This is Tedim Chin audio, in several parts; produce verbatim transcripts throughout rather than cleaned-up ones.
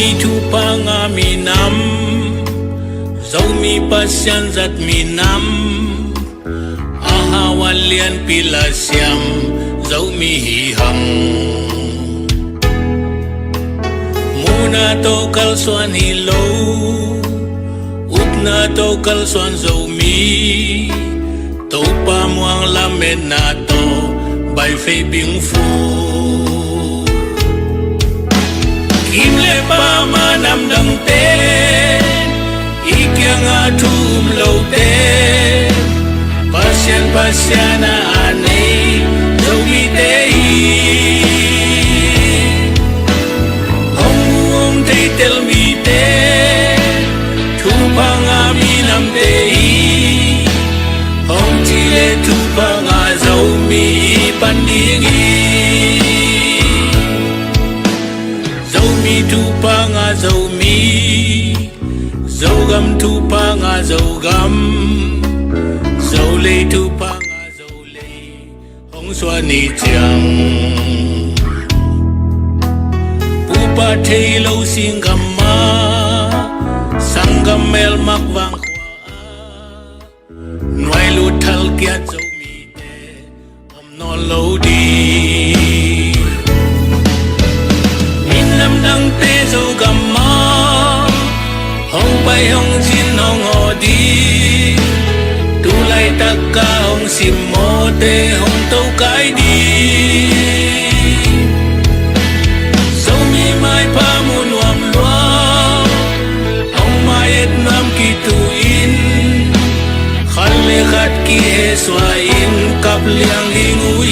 Zomi thupha ngah minam, Zomi Pasian zat minam, a hau a lianpi la siam Zomi hi hang. Muhna tawh kalsuan hi lo, upna tawh kalsuan Zomi, Topa muang lametna tawh baifei bingfu. Kim le pam a namdangte, i kiangah thu um lote, Pasian, Pasian a nei Zomite hi. Hong mu hong theitel mite, thupha ngah minamte hi. Hong ci le thupha ngah Zomi i pan ding hi. Zomi thupha ngah Zomi, Zogam thupha ngah Zogam, Zolei thupha ngah Zolei, hong suan ni ciang. Pupa thei lo singgam ah, sanggam melmak vangkhua ah, nuai lut thal kiat Zomite om nawn lo ding. Minam dangte Zogam ah hong pai hong cin hong aw ding. Tu laitak a hong simmawhte hong tokai ding. Zomi maipha mu nuam lua, hong mai-et nuam kitu in, khat le khat kihesuah in kap liang ding uh hi.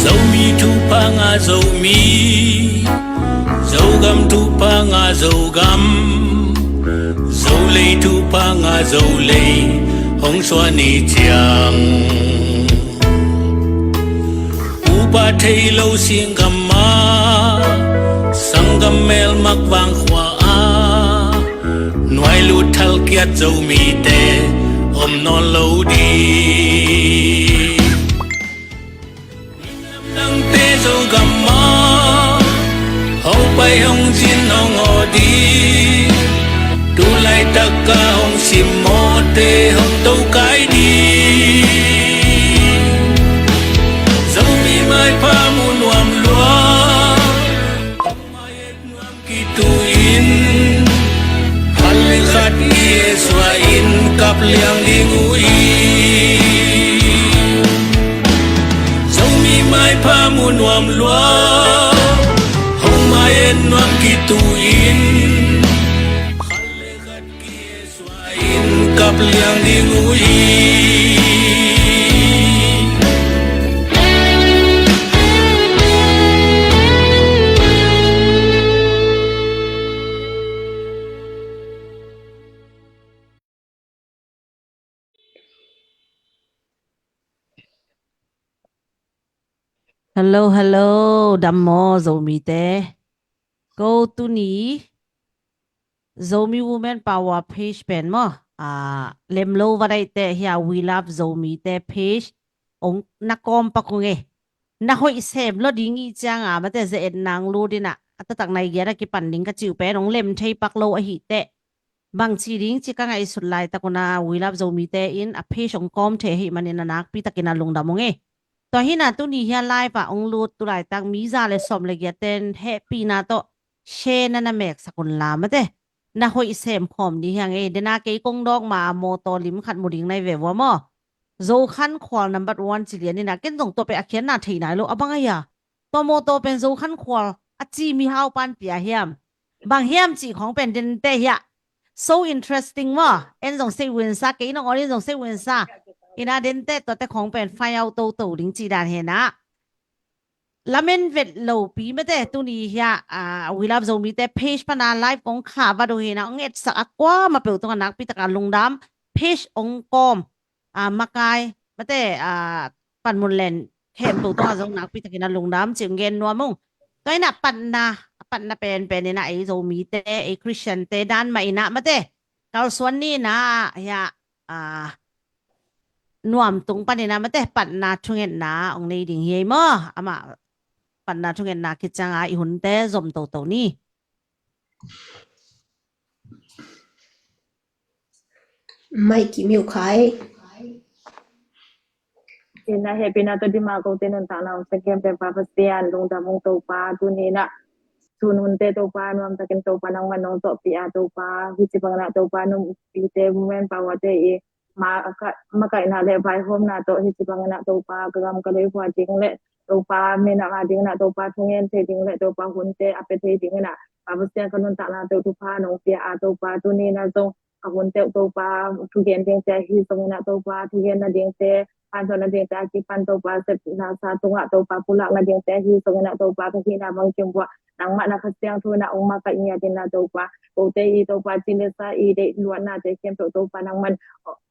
Zomi thupha ngah Zomi, Zogam thupha ngah Zogam, Zolei thupha ngah Zolei, hong suan ni ciang. Pupa thei lo singgam ah, sanggam melmak vangkhua ah, nuai lut thal kiat Zomite om nawn lo ding. Minam dangte Zogam ah hong pai hong cin hong aw ding. Tu laitak a hong simmawhte hong tokai ding. Zomi maipha mu nuam lua, hong mai-et nuam kitu in, khat le khat kihesuah in kap liang ding uh hi. Zomi maipha mu nuam lua, hong mai-et nuam kitu in, khat le khat kihesuah in kap liang ding uh hi. Hello, hello, dam maw Zomite? Ko tuni Zomi Women Power page pen maw, ah, lem lo va daih teh, hia We Love Zomite page ong na kawm pak ung e. Na hoih sem lo ding i ciang a, mate, ze-et nang lu dina, a taktak nai giat a kipan ding ka ciu pen ong lem thei pak lo ahi teh, bangci ding ci ka ngaihsut laitak un a We Love Zomite in a page ong kawm thei ahih manin a nakpi takin a lungdam ung e. Tua hi na tuni hia live ah ong lut tu laitak mi za le sawm le giat ten hehpihna tawh share na na meksak un la, mate. Na hoih sem khawm ding hi hang e. Dena kei kong dawk ma a mawtaw lim khat mu ding nai ve vua maw. Zokhan Khual number one ci lian ina, ken zong tua pen a khiatna thei nai lo, a bang a hia? Tua mawtaw pen Zokhan Khual a ci mihau pan pia hiam? Bang hiam cih khawng pen dente hiah. So interesting maw. En zong sei unsa, kei nong on in zong sei unsa. Ina dente tuate khawng pen find out toto ding ci dan hena. lamen vet lopi mate, tuni hia, a, We Love Zomite page pana live kong kha va do hina, ong etsak a kuama peuh tunga nakpi taka lungdam, page ong kom, a, makai mate, a, panmun len khempeuh tunga zong nakpi takin a lungdam ci ong gen nuam ung. Tua ina patna, patna penpen ina ei Zomite, ei Christiante dan mah ina mate, kalsuan ni ina hia, a, nuam tung panina mate, patna thungetna ong nei ding hi ei maw? Ama patna thungetna khit cianga i hunte zom toto ni. Mai ki miu khai. Ina hepina to dima ko te nuntakna ong sa kem pen Pa Pasian lungdam ung Topa, tuni ina sun hunte Topa nuam takin Topa nangman nong zawhpih a Topa, hici bangin ah Topa nong pite Women Power te i ma ka, makaihna le vaihawmna tawh hici bangin ah Topa ka gam ka lei hua ding le Topa minam a dingin ah Topa thungen thei ding le Topa hunte a pia thei dingin ah Pa Pasian ka nuntakna teuh thupha nong pia a Topa, tuni ina zong ka hunte uh Topa thugen dingte ahi zongin ah Topa thugen nadingte, pansawn nadingte a kipan Topa sepna sa tungah Topa pulak nadingte ahi zongin ah Topa ka hihna bang kim buah nangmah na Kha Siangtho in ah ong makaih ngiat in ah Topa, kote i Topa ci le sa i deih luatnate khempeuh Topa nangman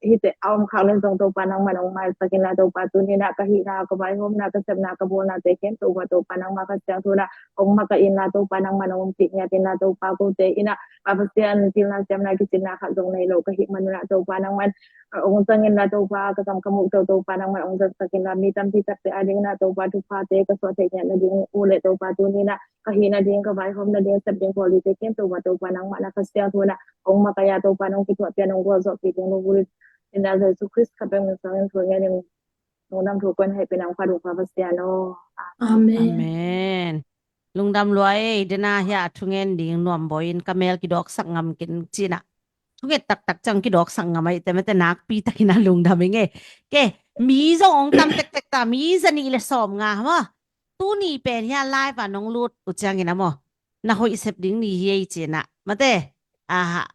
hite a om khak le zong Topa nangman ong maisak in ah Topa, tuni in ah ka hihna ka vaihawmna ka sepna ka bawlnate khempeuh uah Topa nangmah Kha Siangtho in ah ong makaih in ah Topa nangman ong pih ngiat in ah Topa, kote in ah Pa Pasian pilna siamna kicinna khat zong nei lo ka hih man un ah Topa nangman ong zang in ah Topa ka kam ka muk teuh Topa nangman ong zangsak in ah mi tampi takte a dingin ah Topa thuphate ka suah theih ngiat nading uh le Topa tuni in ah ka hih nading ka vaihawm nading sep ding pawl dite khempeuh uah Topa nangmah na Kha Siangtho in ah ong makaih a Topa nong kithuahpih a nong gualzawhpih ding lo bul in ah Jesu Khrist kha bek min sangin thu ngen in lungdam thu kon hei pia nang pha ding Pa Pasian aw. Amen. Amen. Lungdam lua ei, dena hia thungen ding nuam bawi in ka mel kidawksak ngam kin cina. Thunget taktak ciang kidawksak ngam ai te mate nakpi takin a lungdam ing e. Ke, mi zong ong tam tektek ta, mi zanih le sawm nga maw. Tuni pen hia live a nong lut uh ciangin a maw, na hoih sep ding ni hi ei cina. Mate, aha,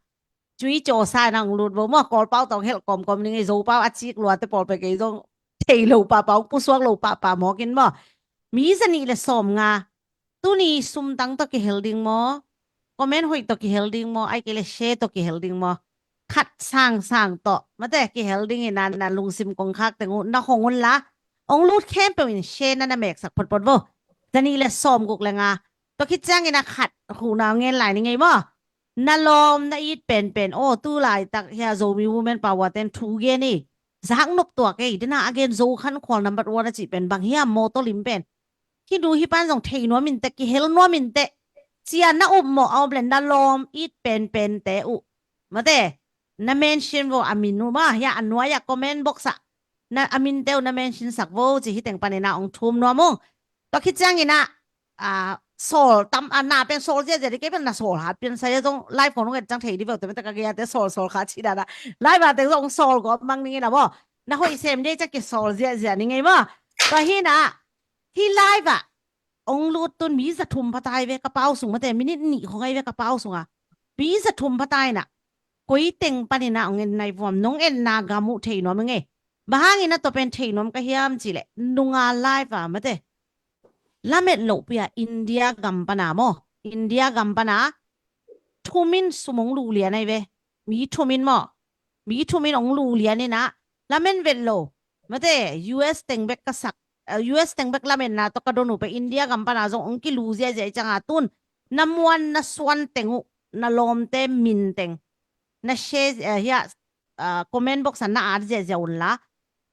cui cawsa na ong lut bo maw, Kawlpau tawng helh kawmkawm ning ei, Zopau a cik luate pawl pe kei zong thei lo papa, ong pusuak lo papa mawkin maw. Mi zanih le sawm nga, tuni sumtang tawh kihel ding maw, comment hoih tawh kihel ding maw, ai kei le share tawh kihel ding maw, khat sangsang tawh mate kihel ding in na, na lungsim kongkhak teng uh na hong un la, ong lut khempeuh in share na na meksak photphot bo. Zanih le sawm guk le nga, tua khit ciangin a khat huhna ngen lai ni ngei maw. Na lawm na it penpen aw, tu laitak hia Zomi Women Power ten thu gen i zak nop tuak ei, dena a gen Zo khan khual number one a cih pen bang hiam maw, tawlim pen. Hih nu hih pan zong thei nuam in teh, kihel nuam in teh, cia na up mawh a om le na lawm it penpente uh mate, na mention vo a min uh maw, hia a nuai ah comment box ah na a minte uh na mention sak vo ci hi teng panin a ong thum nuam ung. Tua khit ciangin a, a, sawl tam, a, na pen sawl ziahziah dih, kei pen na sawl hat pian sai a zong live khong nung et ciang thei dih veu te mate ka gei a te sawl sawl kha ci dana. Live a te zong sawl gawp mang ning in a maw. Na hoih sem dih ciang kisawl ziahziah ning ei maw. Tua hi na, hih live ah ong lut tun mi za thum pha tai ve ka pau sung mate, minute nih khong ai ve ka pau sung a. Mi za thum pha tai na. Koi teng panin a ong en nai vuam, nong enna gam uh thei nuam ing ei. Bang hangin a tua pen thei nuam ka hiam cih leh nunga live a mate, lamet lohpi a India gam pana maw, India gam pana thumin sum ong lu lian ai ve. Mi thumin maw, mi thumin ong lu lian in a, lamen vet lo mate, U S teng bek ka sak, eh, U S teng bek lametna tawh ka don uh pen India gam pana zong ong kilu ziahziah i cianga tun na muan na suan teng uh, na lawmte min teng na share, eh, hia, ah, comment box ah na at ziahziah un la,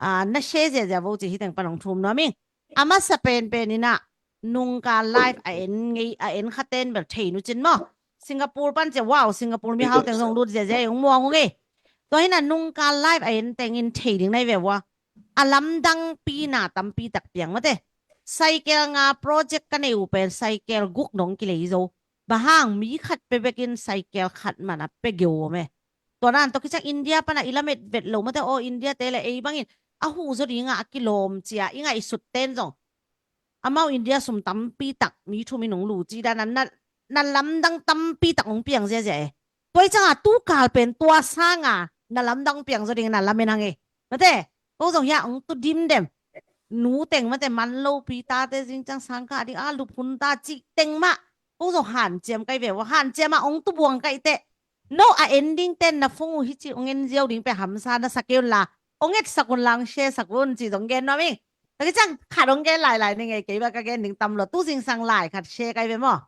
ah, na share ziahziah vo ci hi teng pan ong thum nuam ing. A masa penpen in a nungka live a en ngei, a en kha ten bel thei nu cin maw. Singapore pan cia, wow, Singapore mihau teng zong lut ziahziah ong muang ung ei. Tua hi na nungka live a en teng in thei ding nai ve ua. A lamdangpi na tampi tak piang mate. Cycle nga project ka nei uh pen cycle guk dong kilei zo. Bang hang mi khat pe bekin cycle khat man a pe geu om e. Tua nan tua khit ciang India pana i lamet vet lo mate aw, India te le ei bangin a huh zaw dinga a kilawm cia i ngaihsut ten zong amau India sum tampi tak mi thumin ong lu ci dana na, na lamdang tampi tak ong piang ziahziah e. Tua i cianga tu kal pen tua sanga na lamdang piang zaw ding na lamen hang e. Mate, ko zong hia ong tu dimdem. nu teng mate man lopi tate zing ciang sang kah ding a lup hun ta cih teng mah ko zong hanciam kai ve ua, hanciam a ong tubuang kai teh. No, a ending ten na phung uh hi ci ong en ziau ding pe hamsa na sa kei un la, ong etsak un la ong share sak un ci zong gen nuam ing. Taki ciang khat ong gen lailai ni ngei, kei ba ka gen ding tam lo, tu zingsang lai khat share kai ve maw.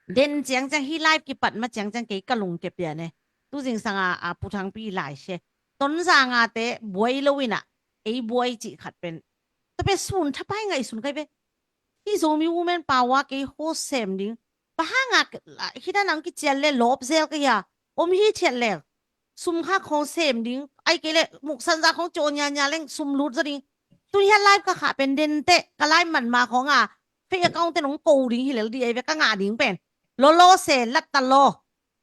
Den ciang ciang hi live kipat ma ciang ciang kei ka lungkia pian e. Tu zingsang a, a Pu Thangpi lai share. Tonzang a te buai lo ina, ei buai cih khat pen. Tua pen sun thapai ngaihsun kai ve. Hi Zomi Women Power kei ho sem ding. Bang hanga hih dan ang kician le lop zel ka hia. Om hi thiat le. Sum kha khong sem ding. Ai kei le muksan za khong caw nya nya leng sum lut zaw ding. Tun hian live ka khah pen den teh ka live man ma khong a fake account te nong ko ding hi lel di ai ve ka ngah ding pen. Lo lo se lat ta lo.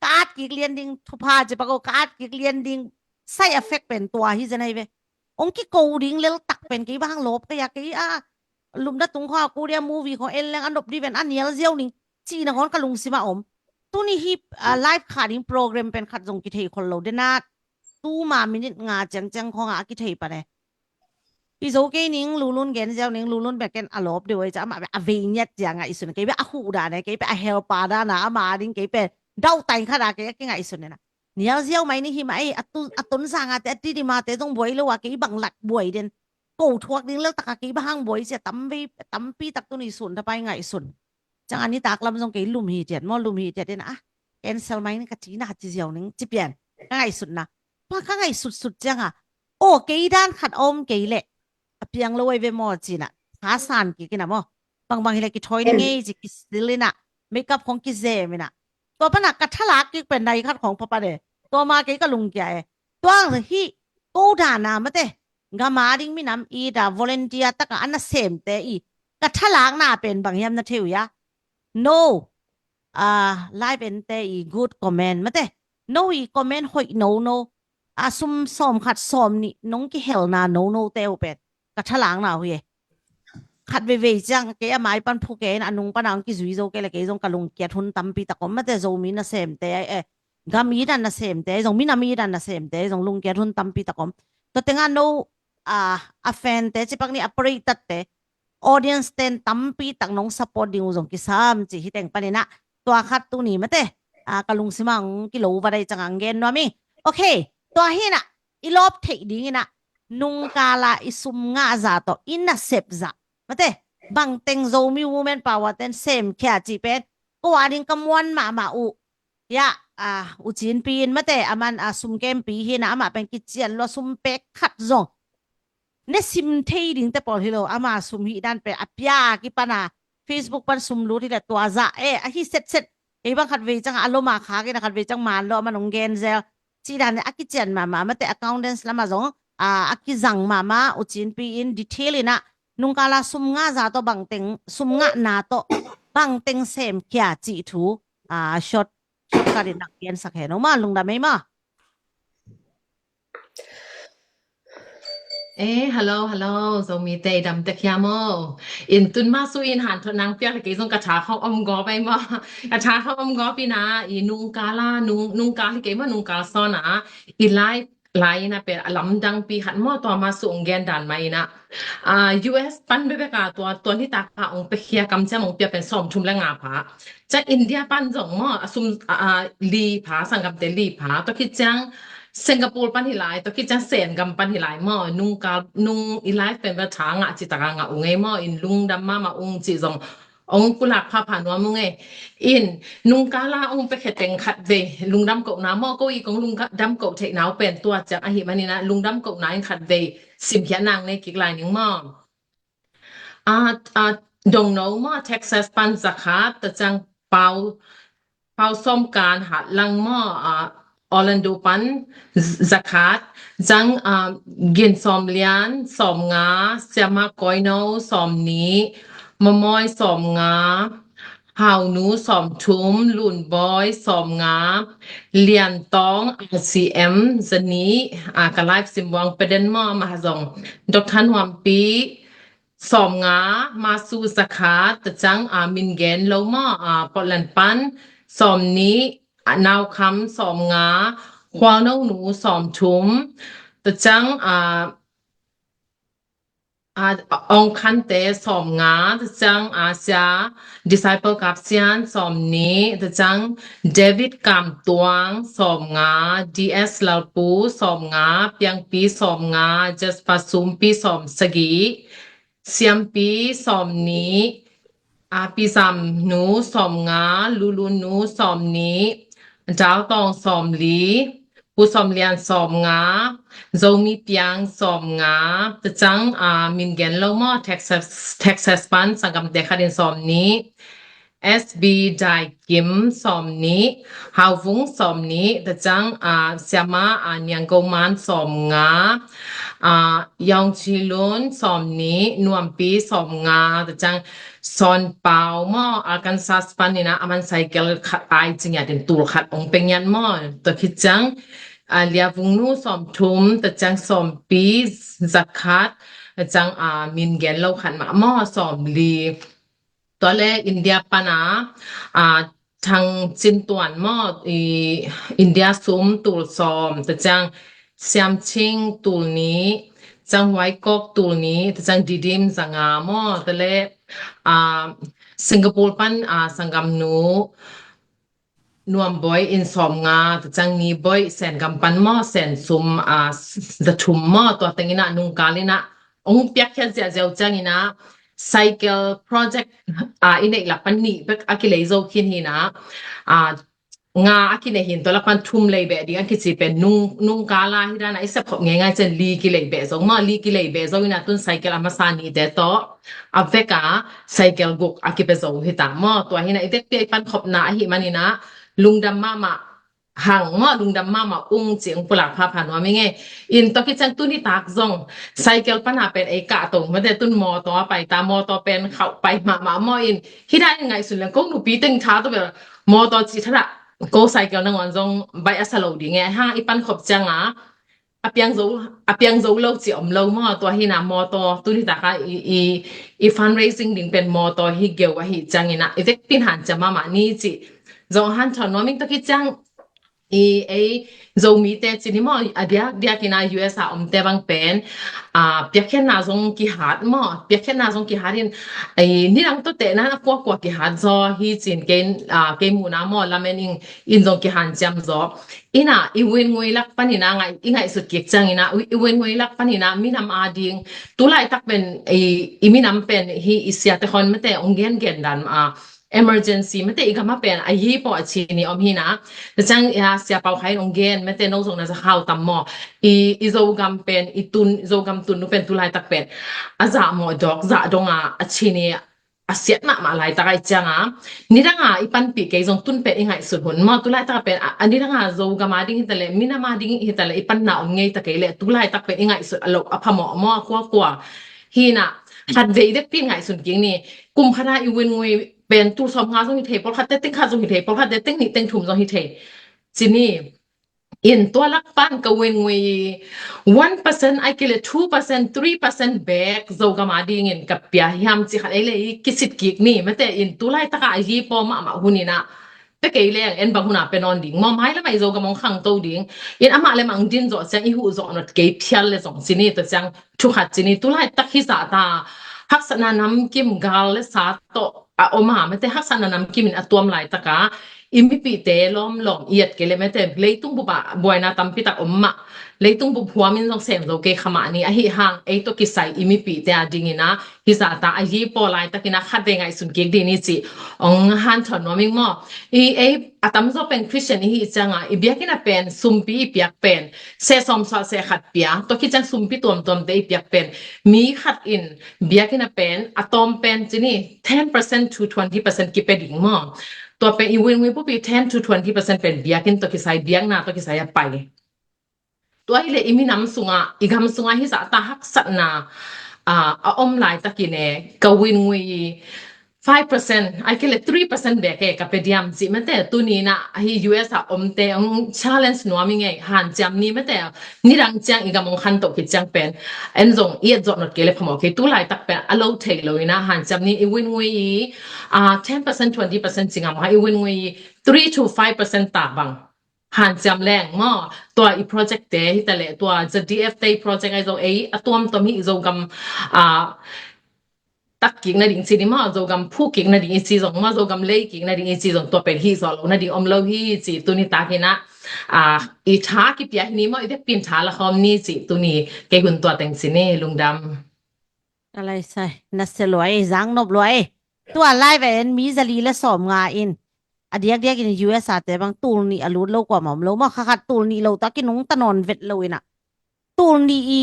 Ka at kik lian ding thupha ci pak o, ka at kik lian ding side effect pen tua hi zen ai ve. Ong kiko ding lel tak pen kei bang lop ka ya kei a. Lumna tung kho a Korea movie kho en leng a nop di ven a nial ziau ning cihna khon ka lungsima om. Tuni hi, ah, live kha ding program pen khat zong kithei khol lo dena. Tuma minute nga ciang ciang khong a kithei pan e. I zo kei ning Lulun gen ziau ning Lulun bek ken a lop deuh ai ca amah bek a vei ngiat ciang ngaihsun kei bek a huh dan e kei bek a helpa dan a ama ding kei pen dau tai khat a kei a kingaihsun nena. Nial ziau mai ni hi mah ei, a tu, a Tonzang a te a Tidim a te zong buai lo a kei bang lak buai den. Ko thuak ding lel tak a kei bang hang buai cia tam vei, tampi tak tuni sun thapai ngaihsun. Ciang a nitak lam zong kei lum hi tiat maw, lum hi tiat den a. Cancel mai ni ka ci na ci ziau ning ci pian. Ka ngaihsutna. Pa ka ngaihsutsut ciang a. O kei dan khat om kei leh. A piang lo ai ve maw ci na. Tha san kik ina maw. Bangbang hi leh kithawi ni ngei ci kisil ina. Makeup khong kizem ina. Tua pana ka thalak kik pen nai khat khong papa de. Tua ma kei ka lungkia e. Tua hi ko dana mate. Gama ding minam i da volunteer taka ana sem te i. Ka thalakna pen bang hiam na theu ya. No. Ah, live en te i good comment mate. No i comment hoih no no. A sum sawm khat sawm nih nong kihelna no no te uh pen. Ka thalakna uh hi e. Khat veivei ciang kei a mai pan phu kei in a nung pan a ong kizui zo kei le kei zong ka lungkiat hun tampi tak om mate Zomi na sem te ai e. Gam i dan na sem te ai zong minam i dan na sem te ai zong lungkiat hun tampi tak om. Tua tenga no, ah, a fan te cipak ni a pray tat te audience ten tampi tak nong support ding uh zong kisam ci hi teng paninah tua khat tuni mate, ah, ka lungsima ang kilo vadai cang ang gen nuam ing. Ok, tua hinah i lawp theih dinginah nungkala i sum ngah zah tawh i nasep zah mate bangteng Zomi Women Power ten semkhia cih pen ko a ding ka muan mahmah uh. Ya, ah, U Cin Pi in mate aman, ah, sum kempi hinah amah pen kician lua sum pek khat zong ne sim thei ding te pawl hi lo ama sum hih dan pen a pia kipana Facebook pan sum lut hi le tua zah e a hi setset. Kei bang khat vei cang a loma khak in a khat vei cang man lo ama nong gen zel. Ci dan a kician mahmah mate accountants lama zong, ah, a kizang mahmah U Cin Pi in detail inah nungkala sum ngah zah tawh bangteng sum ngah na tawh bangteng semkhia cih thu, ah, short shortcut in nak piansak hen o ma lungdam ei ma. Eh, hello, hello, Zomi te i dam tek hiam o. In tun ma su in han thot nang piak le kei zong ka tha khong om gawp ei ma. Ka tha khong om gawp ina i nungkala nung nungkal hi kei ma nungkal sawn a i live lai ina pen a lamdang pi khat maw tua ma su ong gen dan ma ina. Ah, U S pan bebek a tua tua ni tak a ong pekhia kamciam ong pia pen sawm thum le nga pha. Ciang India pan zong maw a sum a, a li pha sanggamte li pha tua khit ciang Singapore pan hi lai tua khit ciang Sen gam pan hi lai maw nungkal nung i live pen va tha ngah ci taka ngah ung ei maw in lungdam mama ung ci zong ong pulak phapha nuam ung ei. In nungkala ong pekhe teng khat vei lungdam kohna maw ko i kong lungdam koh theihna uh pen tua ciang ahi manina lungdam kohna in khat vei simkhiat nang nei kik lai ning maw. A, a, Dongno maw Texas pan zakhat ta ciang pau pau sawm kan hat lang maw, a, Orlando pan zakhat ciang, a, Gin Sawm Lian sawm nga, Siama Koino sawm nih, Mamawi sawm nga, Haunu sawm thum, Lunbawi sawm nga, Lian Tawng R C M zanih, a, ka live simbuang peden maw mahazong Doctor Nuampi sawm nga, Masu zakhat ta ciang, a, min gen lo maw, a, Portland pan sawm nih, a, Naukham sawm nga, Khualno nu sawm thum ta ciang, a, Ong Khante sawm nga, tacang a Sia Disciple Kap Sian sawm nih, tacang David Kam Tuang sawm nga, D S Lalpu sawm nga, Piangpi sawm nga, Jasper Sumpi sawm sagih, Siampi sawm nih, a Pi Zam Nu sawm nga, Lulu Nu sawm nih, Dal Tawng sawm li, Pu Sawm Lian sawm nga, Zomi Piang sawm nga, tacang a min gen lo maw, Texas, Texas pan sanggamte khatin sawm nih, S B Dai Kim sawm nih, Hau Vung sawm nih, tacang a Siama a Niang Ko Man sawm nga, a Yong Chi Lun sawm nih, Nuampi sawm nga, tacang Son Pau maw, Arkansas pan ina, aman cycle khat ai cingiatin tul khat ong pengiat maw, tua khit ciang a Lia Vung Nu sawm thum, tacang Sawmpi zakhat, tacang a min gen lo khat mah maw, sawm li. Tua le India pana a Thang Cin Tuan maw, i India sum tul sawm, tacang Siam Ching tul nih, tacang Huai Kok tul nih, tacang Didim zanga maw, tua le a Singapore pan a sanggam nu Nuam Boih in sawm nga, tacang Ni Boih Sen gam pan maw, Sen sum a za thum maw, tua teng ina nungkal ina ong piakkhiat ziahziah uh ciang ina cycle project a i neih lak pan nih bek a kilei zo khin hi ina, a nga a kinei hin tua lak pan thum lei beh ding a kici pen nung, nungkal a hi dan a i sepkhop ngeingai ciang li kilei beh zo maw, li kilei beh zo ina tun cycle a masa nihte tawh a vek a cycle guk a kipia zo hi ta maw, tua hi ina i vekpi a i pankhopna ahi man ina lungdam mahmah hang maw, lungdam mahmah ung ci ong pulak phapha nuam ing e. In tua khit ciang tuni tak zong cycle pana pen ei kah to mate, tun mawtaw a pai ta, mawtaw pen khauh pai mahmah maw, in hi dan in ngaihsun leng ko nupi teng tha tawh bel mawtaw cih thadah ko cycle nangawn zong baih a sa lo ding e, ha, i pankhop ciang a a piang zo, a piang zo lo ci om lo maw, tua hi ina mawtaw tuni taka i, i, i fundraising ding pen mawtaw hi geu ahi ciang ina i vekpi in hanciam mahmah ni ci zong hanthawn nuam ing. Tua khit ciang i ei Zomite ci ni maw, a diakdiak ina U S a omte bang pen a piakkhiatna zong kihat maw, piakkhiatna zong kihat in i nidang tawh tehna a kuakua kihat zaw hi cin kei, a, kei muhna maw, lamen ing in zong kihanciam zaw. Ina i win ngui lak pan ina ngai, i ngaihsut kik ciang ina i win ngui lak pan ina minam a ding tulaitak pen i, i minam pen hi i siate khon mate ong gengen dan a emergency mate i gam a pen a hi pawh a ci ni om hi ina. Tacang a Sia Pau Khai in ong gen mate no zong na za khau tam maw, i, i Zogam pen i tun, Zogam tun nu pen tulaitak pen a zah mawh dawk zah dong a a ci ni a siat mahmah laitak a i ciang a nidang a i panpih kei zong tun pen i ngaihsut hun maw, tulaitak pen a, a nidang a Zogam a ding hi ta le minam a ding hi ta le i panna om ngei ta kei le tulaitak pen i ngaihsut a lo a phamawh maw, a kuakua hi ina khat vei dekpi ngaihsun kik ni. Kum khat a i win ngui pen tul sawm nga zong hi thei, pawlkhat te teng khat zong hi thei, pawlkhat te teng nih teng thum zong hi thei ci ni. In tua lak pan ka win ngui one percent ai kei le two percent, three percent bek Zogam a dingin ka pia hiam ci khat ei le i kisit kik ni mate, in tulaitak a a hi pawh mahmah hun ina pia kei leng en bang hun a pia nawn ding maw, mai lam a i Zogam ong khangto ding. In amah le mang din zawh ciang i huh zawh nat kei phial le zong ci ni, tua ciang thu khat ci ni, tulaitak hi zahta haksatna namkim gal le sa tawh a om a mate, haksatna namkim in a tuam laitak a i mipihte lawmlawm i et kei le mate, leitung bup ah buaina tampi tak om mah, leitung bup huam in zong sem zo kei kha mah ni, ahi hang ei tawh kisai i mipihte a ding ina hi zahta a hi pawh laitak ina khat vei ngaihsun kik ding ni ci ong hanthawn nuam ing maw. I ei a tamzaw pen Christian i hi ciang a i biakinn a pen sumpi i piak pen seh sawm suah seh khat pia, tua khit ciang sumpi tuamtuamte i piak pen mi khat in biakinn a pen a tawm pen ci ni ten percent to twenty percent kipia ding maw. Tua pen i win ngui bup i ten to twenty percent pen biakinn tawh kisai, biakna tawh kisai a pai. Tua hi le i minam sungah, i gam sungah hi zahta haksatna a, a om laitakin e ka win ngui five percent ai kei le three percent bek e ka pia diam cih mate, tuni ina ahi U S a omte ong challenge nuam ing e, hanciam ni mate, nidang ciang i gam ong khantoh khit ciang pen en zong i et zawh nat kei le phamawh kei, tulaitak pen a lo thei lo ina hanciam ni. I win ngui i a ten percent twenty percent ci ngam kha, i win ngui i three to five percent ta bang hanciam leng maw, tua i project te hi ta leh, tua ZDF te i project ai zo ei a tuamtuam hi, Zogam a tak kik nading ci ni maw, Zogam phu kik nading i ci zong maw, Zogam lei kik nading i ci zong, tua pen hi zo lo nading om lo hi ci, tuni tak hi na, a, i tha kipia hi ni maw, i vekpi in tha la khawm ni ci, tuni kei hun tua teng ci ni, lungdam. A lai sai, na se luai, zang nop luai. Tua lai ve en mi zali le sawm nga in. A diakdiak in U S A te bang tul nih a lut lo kua mawm lo maw, kha khat tul nih lo ta kinung ta nawn vet lo ina. Tul nih i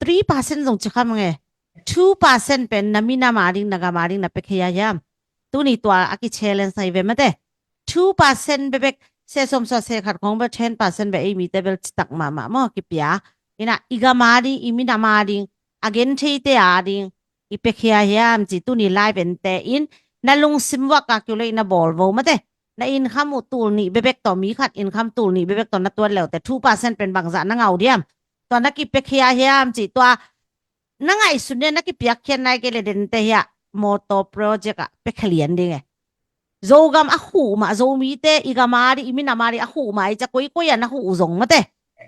three percent zong ci kha mange. Two percent pen na minam a ding, na gam a ding na pia khia hiam? Tuni tua a ki challenge ai ve mate. Two percent bebek, se sawm sawm se khat khong bel ten percent be ei mite bel citak mahmah maw kipia. Ina i gam a ding, i minam a ding, a gen theite a ding i pia khia hiam ci tuni live ente in na lungsim vak a kiu lei na bawl vo mate. Na income uh tul nih bebek tawh, mi khat income tul nih bebek tawh na tuat leute two percent pen bangzah na ngau diam? Tua na kipia khia hiam ci tua na ngaihsun ne na kipiak khian nai kei le dente hia motor project ah pia khia lian ding e. Zogam a huh mah, Zomite i gam a ding, i minam a ding a huh mah ai ca, koikoi a na huh zong mate.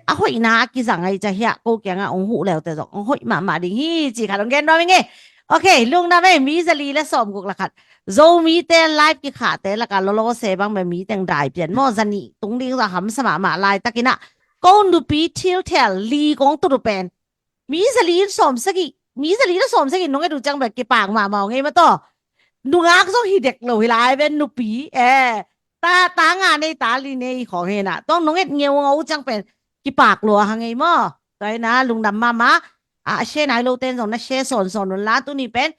A hoihna a kizang ai ca hia, ko kianga ong huh leute zong ong hoih mahmah ding hi ci khat ong gen nuam ing e. Ok, lungdam ei, mi zali le sawm guk la khat. Zomite live kikhahte laka lolo se bang be mi teng dai pian maw, zanih tung ding za hamsa mahmah laitakin ah ko nupi thilthel li kong tut uh pen mi zali in sawm sagih, mi zali in sawm sagih nong et uh ciang bel kipak mahmah ngei maw taw. Nungak zong hi dek lo hi lai ven nupi e. Ta, ta nga nei, ta li nei khong hi na. Tong nong et ngeu ngau ciang pen kipak lua ha ngei maw. Tua hi na lungdam mahmah. A, a share nai lo ten zong na share sawnsawn un la, tuni pen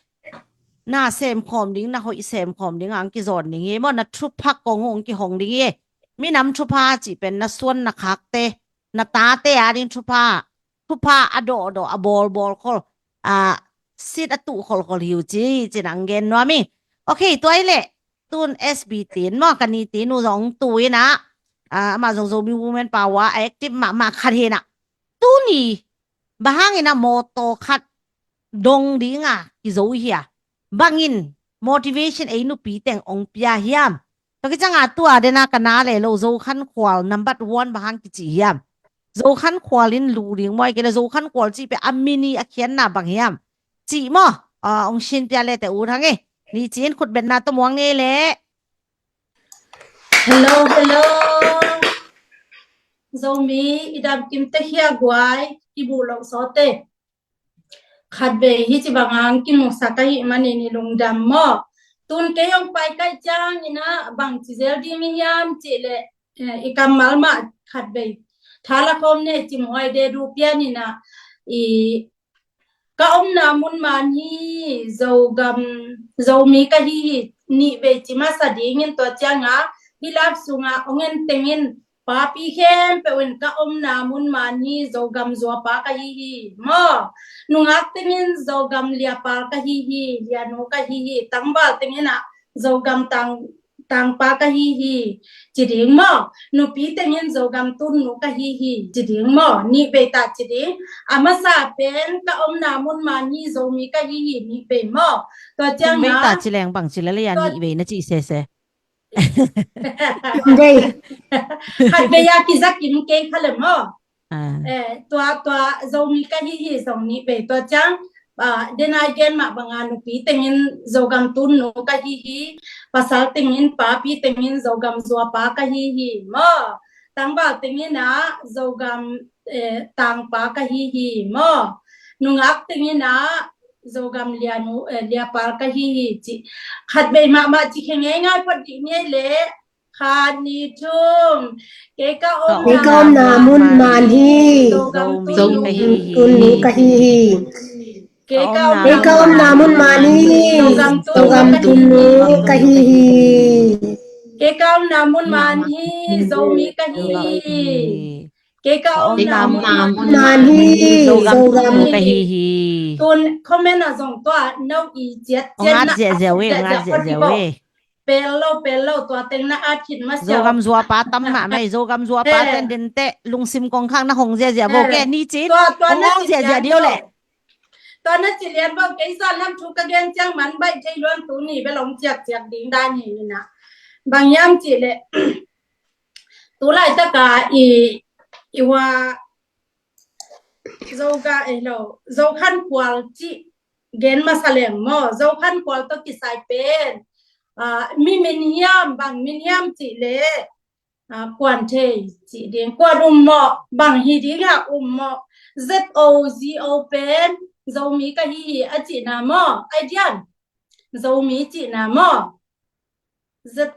na sem khawm ding, na hoih sem khawm ding ang kizawn ding hi maw, na thupha kong ong kihong ding hi. Minam thupha cih pen na suan na khakte, na tate a ding thupha, thupha a dawhdawh, a bawlbawl khol, a sit a tuh kholkhol hi uh ci, ci nang gen nuam hi. Ok, tua hi leh tun S B tin maw, ka ni tin uh zong tu in ah, a, amah zong Zomi Women Power a active mahmah khat hi in ah. Tuni bang hangin ah mawtaw khat dong dinga kizo hi a, bangin motivation ei nupi teng ong pia hiam? Tua kicianga tua dena ka na le lo Zokhankhual number one bang hang kici hiam? Zokhankhual in lu ding maw, ai kei le Zokhankhual cih pen a min i a khiatna bang hiam? Cih maw, a, ong shin pia le te ut hang e. Ni ci in khut betna tawh muang ni le. Hello, hello. Zomi i dam kim te hia guai, i bu lo so te. Khat vei hi ci bang ang kimusak ahi manin i lungdam maw. Tun kei ong pai kai ciang in ah bang ci zel ding i hiam cih leh, eh, i kammal mah khat vei tha la khawm ne ci muai de du pian in ah i ka omna mun man hi Zogam, Zomi ka hi hi, nih vei ci masa dingin tua cianga hi lap sunga ong en tengin papi khempeuh in ka omna mun man hi Zogam zuapa ka hi hi maw. Nungak tengin Zogam liapal ka hi hi, lianu ka hi hi, tangval tengin ah Zogam tang, tangpa ka hi hi ci ding maw. Nupi tengin Zogam tunnu ka hi hi ci ding maw. Nih vei ta ci ding. A masa pen ka omna mun man hi Zomi ka hi hi, nih vei maw. Tua ciang nih vei ta ci leng bang ci lele ya, nih vei na ci sese. Khat vei a kizakim kei kha le maw. Eh, tua, tua Zomi ka hi hi zong nih vei tua ciang, ah, dena gen mah banga nupi tengin Zogam tunnu ka hi hi, pasal tengin papi tengin Zogam zuapa ka hi hi maw. Tangval tengin ah Zogam, eh, tangpa ka hi hi maw. Nungak tengin ah Zogam lianu, eh, liapal ka hi hi ci. Khat vei mahmah ci khe ngeingai phot dih ngei le. Khat, nih, thum. Kei ka omna mun man hi. Zogam tunnu ka hi hi. Kei ka omna mun man hi. Zogam tunnu ka hi hi. Kei ka omna mun man hi. Zomi ka hi hi. Kei ka omna mun man hi. Zogam tunnu ka hi hi. Tun comment a zong tua no i ciat ciat na. Ong at ziahziah uh e, ong at ziahziah uh e. Pel lo, pel lo, tua teng na at khit masiah. Zogam zuapa tam mahmah hi, Zogam zuapa ten dente lungsim kong khak na hong ziahziah vo ke, ni cin. Tua, tua na hong ziahziah dih uh leh. Tua na ci lian vo, kei sa lam thu ka gen ciang man baih thei luan, tuni bel ong ciakciak ding dan hi na. Bang hiam cih leh Tu laitaka i, i wa Zoga ei lo, Zokhan Khual cih gen masa leng maw, Zokhan Khual tawh kisai pen, ah, mi min hiam, bang min hiam cih le, ah, kuan thei cih ding, kuan um maw, bang hi ding a um maw, Z O G O pen Zomi ka hi hi a cihna maw, ai diam, Zomi cihna maw, Z,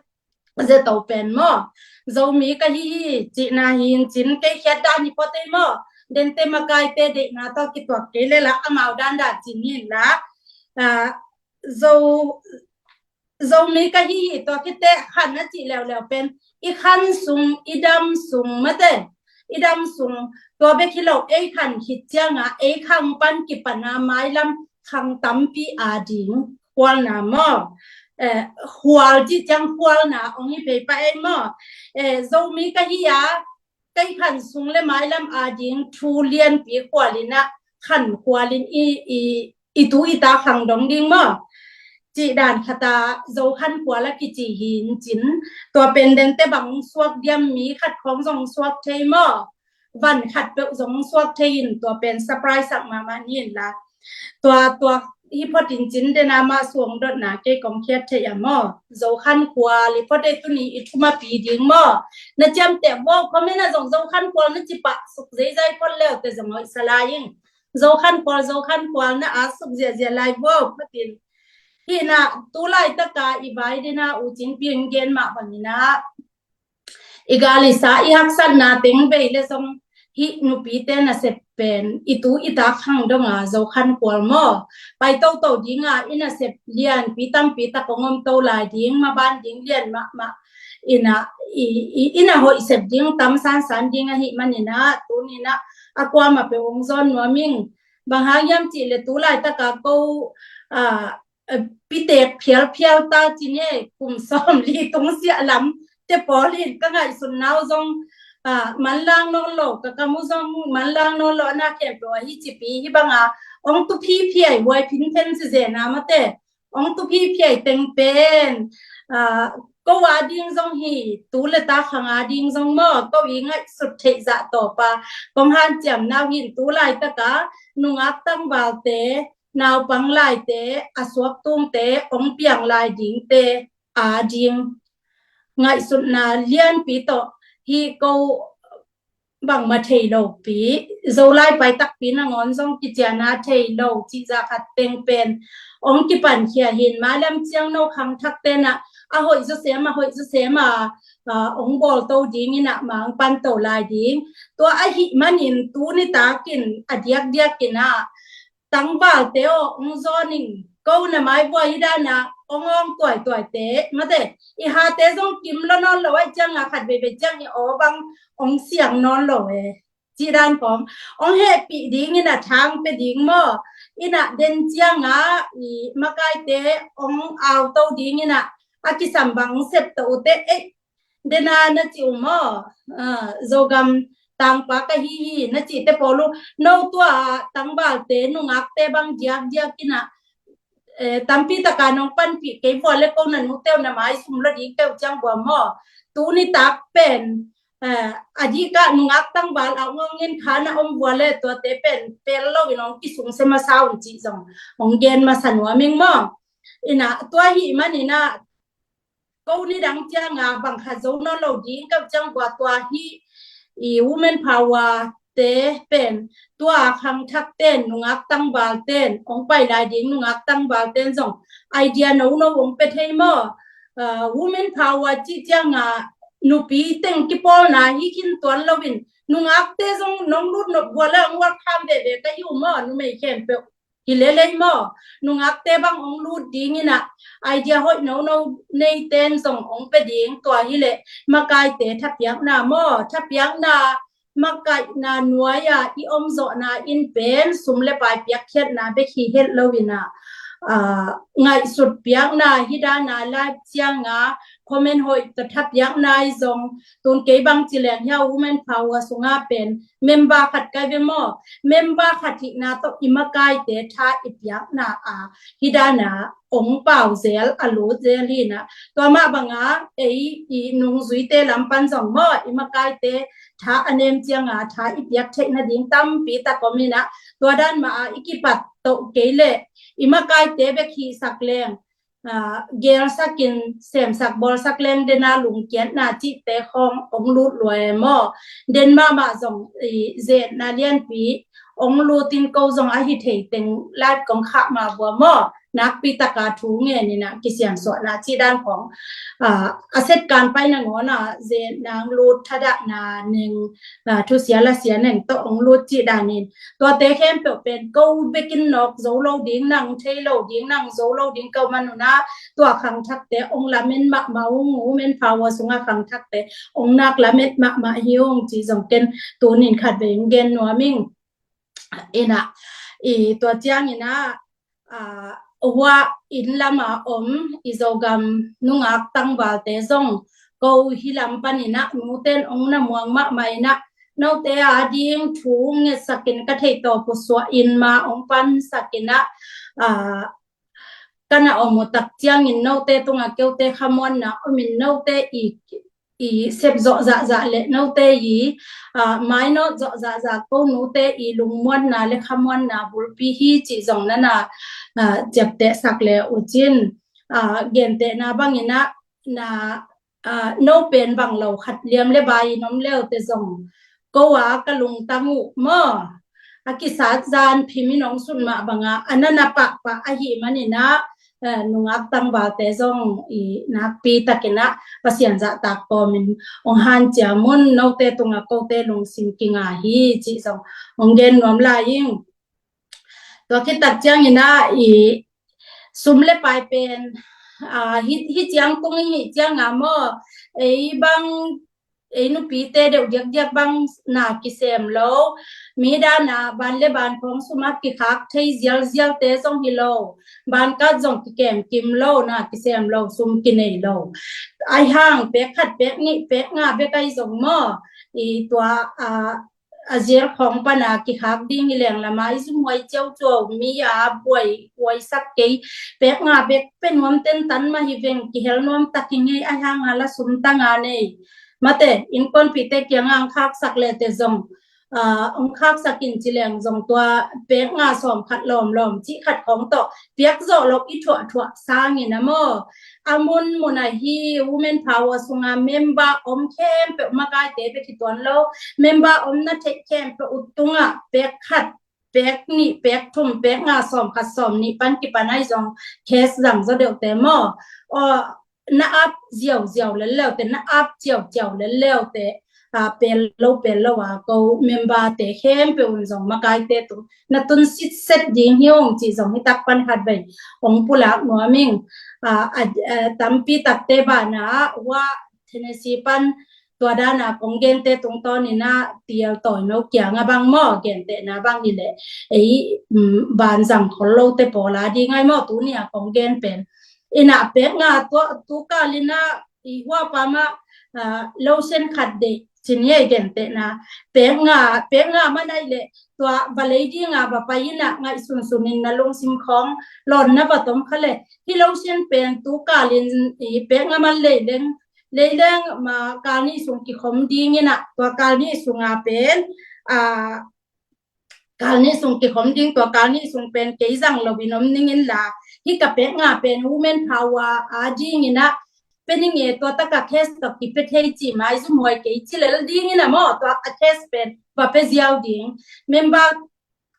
Z O pen maw, Zomi ka hi hi cihna hi in cin, kei khiat dan hi phot ei maw, dente makaite deihna tawh kituak kei le la, amau dandan cin hi in la, ah, Zo, Zomi ka hi hi tua khit teh khan a cih leuleu pen i khan sung, i dam sung mate, i dam sung, tua bek hi lo, ei khan khit cianga ei khang pan kipana mailam khang tampi a ding khualna maw? Eh, khual cih ciang khualna ong hi phei pah ei maw? Eh, Zomi ka hi a, kei khan sung le mailam a ding thu lianpi khualin ah, khan khualin i, i, i tu i ta khang dong ding maw? Cih dan khata Zokhan Khual a kici hi in cin, tua pen dente bang suak diam, mi khat khawng zong suak thei maw? Van khat peuh zong suak thei in, tua pen surprise sak mahmah ni in la. Tua, tua hi phot in cin, dena mah suang dotna kei kong khiat thei a maw? Zokhan Khual i phot ei, tuni i thum a pi ding maw? Na ciamteh bo, comment a zong Zokhan Khual na ci pah suk zeizai phot leu te zong hoih sa lai ing. Zokhan Khual, Zokhan Khual na a suk ziahziah lai bo, phot in. Hi na, tu laitaka i vai dena U Cin Pi in gen mah bangin ah, i gal i sa, i haksatna teng bei le zong hih nupite nasep pen i tu i ta khang donga Zokhan Khual maw? Pai toto dinga i nasep lianpi tampi tak ong om to lai ding, maban ding lian mahmah. Ina, i, i, ina hoih sep ding tam sansan ding ahih manin ah, tunin ah a kuamah peuh ong zawn nuam ing. Bang hang hiam cih le tu laitaka ko, ah, eh, pitek phialphial ta ci ne, kum sawmli tung siah lam te pawl in ka ngaihsutna uh zong, ah, manlang nawn lo, ka kam uh zong manlang nawn lo, a na khempeuh ahi cipi hi banga ong tu phiphiai, huai phin phen zizena mate, ong tu phiphiai teng pen, ah, ko a ding zong hi, tu le ta khang a ding zong maw, ko i ngaihsut theih zah tawpa kong hanciamna uh hin tu laitaka nungak tangvalte, naupang laite, a suak tungte ong piang lai dingte a ding ngaihsutna lianpi tawh hi ko bangmah thei lopi, Zolai pai takpi nangawn zong kiciana thei lo cih zah khat teng pen ong kipankhia hin, mailam ciang no khangthak tenah a hoih zawsem, a hoih zawsem a, a, ong bawl to dingin ah mang pan to lai ding. Tua ahih manin tu nitakin a diakdiakin ah tangvalte aw, ong zawn ing, ko na mai vua hi dana ong awng tuaituaite mate, i hate zong kim lo nawn lo, ai cianga khat veivei ciang i aw bang ong siang nawn lo e. Cih dan kawm ong hehpih dingin a thang pe ding maw? Ina den cianga i makaite ong au to dingin ah a kisam bang sep to ute, ei, dena na ci uh maw? Ah, Zogam tangpa ka hi hi na cihte pawl uh, no tua tangvalte nungakte bang diakdiakin ah, eh, tampi taka nong panpih kei vua le ko na nuteu na mai sum lo ding keu ciang vua maw? Tu nitak pen, eh, a dika nungak tangval a ngongin kha na om vua le tuate pen pel lo in ong kisung se masa un cih zong ong gen masa nuam ing maw? Ina tua hi manina ko nidang cianga bang khat zo nawn lo ding keu ciang vua tua hi i women power te pen tua khangthak ten, nungak tangval ten, ong pai lai ding nungak tangval ten zong idea nono ong pe thei maw? Ah, women power cih cianga nupi teng kipawlna hi khin tuan loin nungakte zong nong lut nop vua le ong welcome veve ka hi uh maw? Numei khempeuh hi lelei maw? Nungakte bang ong lut dingin ah idea hoih nono neiten zong ong pe ding, tua hileh makaite thapiakna maw? Thapiakna, makaihna nuai-a i omzawhna in pen sum le pai piakkhiatna bek hi het loin ah, ah, ngaihsut piakna hi dana live cianga comment hoih tawh tha piakna i zong, tun kei bang ci leng hia, women power sunga pen member khat kai ve maw, member khat hihna tawh i makaite tha i piakna a, hi dana ong pau zel a lut zel hi na. Tua mah banga ei i nungzuite lam pan zong maw, i makaite tha a nem cianga tha i piak theihna ding tampi tak om hi na. Tua dan mah a i kipat toh kei leh i makaite bek hihsak leng, aa, gelsakin, semsak, bawlsak leng dena lungkiatna cihte khawng ong lut lua e maw. Den mahmah zong i zetna lianpi ong lutin ko zong a hi thei teng live kong khah mah bua maw. Nakpi taka thu ngen ina kisiansuahna cih dan khawng, aa, a set kan pai nangawn a zetna lut, thadahna neng, aa, thusia lasia neng tawh ong lut cih danin, tuate khempeuh pen ko bekin nawk zo lo ding, nang thei lo ding, nang zo lo ding ko man una, tua khangthakte ong lamen mahmah ung, women power sunga khangthakte ong nak lamet mahmah hi ung ci zong ken tunin khat vei ong gen nuam ing. Ina, i tua ciang ina, aa, hua inn lama om i Zogam nungak tangvalte zong ko hi lam pan ina, nuten ong na muang mahmah ina, note a ding thu ngetsakin ka theih tawh pusuah in ma ong pansak ina, aa, ka na om uh tak ciangin note tunga keute khamuanna omin, note i, i sep zawh zahzah le note i, aa, mainawt zawh zahzah ko nute i lungmuanna le khamuanna bulpi hi cih zong nana, aa, ciaptehsak le uh cin, aa, gentehna bangina na, aa, no pen bang lo khat liam le bai in om leute zong ko a ka lungtang uh maw, a kisat zan phim in ong sut mah banga a nana pahpah ahi manina, aa, nungak tangvalte zong i nakpi takina Pasian zahtak kawmin ong hanciam un, note tunga kote lungsim kinga hi cih zong ong gen nuam lai ing. Tua khit tak ciangina i sum le pai pen, aa, hi, hi ciang tung i hi cianga maw, ei bang, ei nupite deuh diakdiak bang na kisem lo, mi dana ban le ban khawng suma kikhak thei zialzialte zong hi lo, ban kat zong kikem kim lo, na kisem lo, sum kinei lo. Ai hang pek khat, pek nih, pek nga bek ai zong maw, i tua, aa, a zial khawng pana kikhak ding hi leng lama i zumhuai ciauciau, mi a buai huaisak kei, pek nga bek pe nuam ten tan mah hi veng, kihel nuam tak hi ngei, ai hanga la sum tanga nei. Mate, innkuanpihte kianga ong khaksak lete zong, aa, ong khaksak in ci leng zong tua pek nga sawm khat lawmlawm cih khat khawng tawh piak zawh loh i thuahthuah sangin a maw, a munmun ahi women power sunga member om khempeuh makaite bek hi tuan lo, member om na theih khempeuh uh tungah pek khat, pek nih, pek thum, pek nga, sawm khat, sawm nih pan kipan ai zong case zang zaw deuhte maw, aw, na ap ziauziau lelleute, na ap ciauciau lelleute, aa, pel lo pel lo a ko memberte khempeuh un zong makaite tung na tun sitset ding hi ung cih zong hi tak pan khat vei ong pulak nuam ing. Aa, a, a, tampi takte bana hua Tennessee pan tua dana kong gente tungtawnin a tial tawi no kianga bang maw, gentehna bang hi leh ei, um, ban zang khol lote pawla ding ai maw, tunia kong gen pen. Ina pek nga tua, tu kalina i hua pama, aa, lotion khat deih cin hi ei gentehna. Pek nga, pek nga man ai leh tua va lei dinga va pai ina ngaihsunsunin na lungsim khawng lawnna va tom kha leh, hi lotion pen tu kalin i pek nga man lei leng, lei leng ma kal nih sung kikhom ding ina, tua kal nih sunga pen, aa, kal nih sung kikhom ding, tua kal nih sung pen kei zang lo in om ning inla, hi ka pek nga pen women power a ding ina, pe ning e, tua taka case tawh kipe thei ci mai zumhuai kei ci lel ding ina maw, tua a case pen va pe ziau ding. Member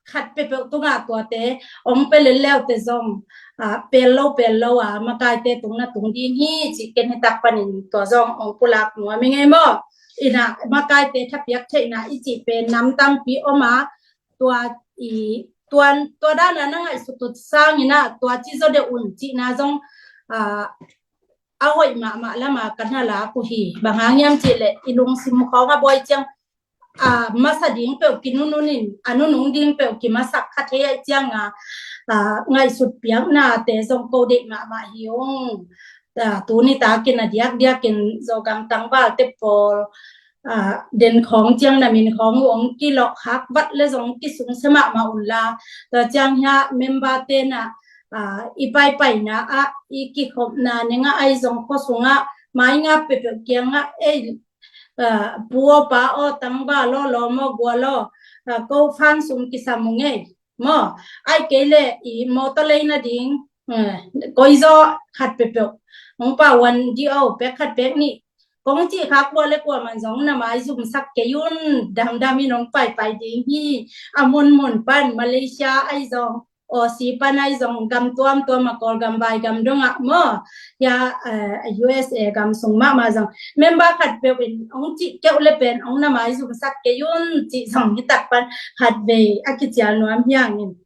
khat peuhpeuh tungah tuate ong pe lelleute zong, aa, pel lo pel lo a makaite tung na tung ding hi cih ken hi tak panin tua zong ong pulak nuam i ngei maw. Ina makaite thapiak theihna i cih pen nam tampi om a, tua i tuan, tua dana na ngaihsut uh sangina tua ci zaw deuh un cihna zong, aa, a hoih mahmah lama ka na lak uh hi. Bang hang hiam cih leh i lungsim khawng a buai ciang, aa, masa ding peuh kinununin, a nunung ding peuh kimasak kha thei ai cianga, aa, ngaihsut piaknate zong ko deih mahmah hi ung. Tuni takin a diakdiakin Zogam tangvalte pawl den khawng ciang na min khawng uh hong kilawh khak vat le zong kisungsia mahmah unla, tua ciang hiah member te na i paipaina ah, i kikhopna nengah ai zong khuasungah mai ngap peuhpeuh kiangah ei, pu aw pa aw tangval aw lawm aw gual aw, ko fan sum kisam ung ei maw. Ai kei leh i mawtaw lei nading koizaw khat peuhpeuh hong pauan di aw, pek khat pek nih kong cih khak kua le kua man zong na maizumsak kei un. Damdam in hong paipai ding hi. A munmun pan Malaysia ai zong, Aussie pan ai zong, gam tuamtuam a Kawlgam vaigam dongah maw, hia U S A gam sung mahmah zong member khat peuh in hong cih keuh le pen hong na maizumsak kei un cih zong hi tak pan khatvei a kicial nuam hi hangin.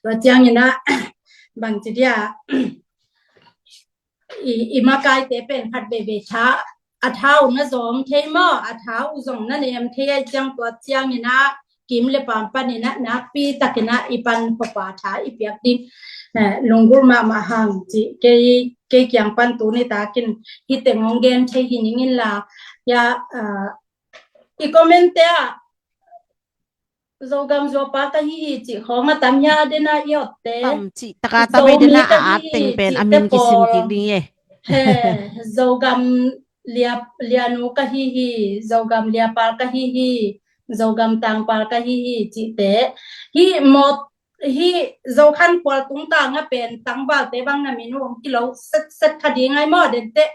Tua ciangin ah bangci dia i, i makaite pen khat veivei tha, a tha uh na zawm thei maw, a tha uh zong na nem thei ai ciang, tua ciangin ah kim le pam panin ah nakpi takin ah i pan pawpa tha i piak ding lunggulh mahmah hang cih kei, kei kiang pan tuni takin hih teng hong gen thei hi ning inla, ya, i comment te ah Zogam zuapa ka hi hi cih khawng a tam hia, dena i otte. Tam cih taka tam ei, dena a at teng pen a min kisim kik ding hi. He, Zogam lia, lianu ka hi hi, Zogam liapal ka hi hi, Zogam tangpal ka hi hi cihte. Hih mawt, hih Zokhan khual tungtang a pen tangvalte bang na min uh hong kilo setset kha ding ai maw, dente.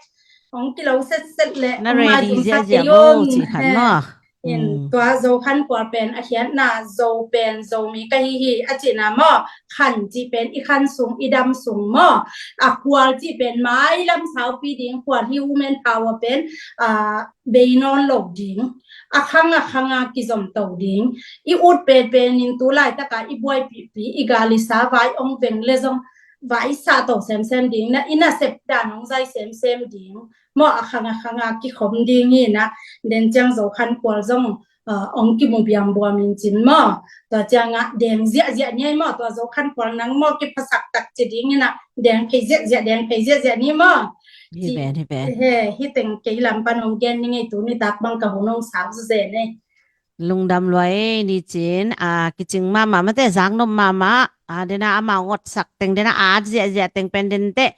Hong kilo setset le na ready ziahziah maw cih khan maw. In tua Zokhan khual pen a khiatna, Zo pen Zomi ka hi hi a cihna maw, khan cih pen i khan sung, i dam sung maw, a khual cih pen mailam saupi ding, khual hi women power pen bei nawn lo ding, a khang a khang a kizom to ding, i ut penpen in tu laitaka i buaipihpi, i gal i sa vai hong veng le zong vai sa to semsem ding, na i nasep dan hong zai semsem ding maw, a khang a khang a kikhom ding hi na, den ciang Zokhan khual zong hong kimu biambuam in cin maw. Tua ciangah deng ziahziah ni ai maw, tua Zokhan khual nang maw kiphasak tak ci ding hi na, deng phei ziahziah, deng phei ziahziah ni maw. Hi pen, hi pen. He, hih teng kei lam pan hong gen ni ngei, tuni tak bang ka hun hong sau zuzen ei. Lungdam lua ei, ni cin a kicing mahmah mate, zaknop mahmah a, dena amau ngotsak teng, dena a at ziahziah teng pen dente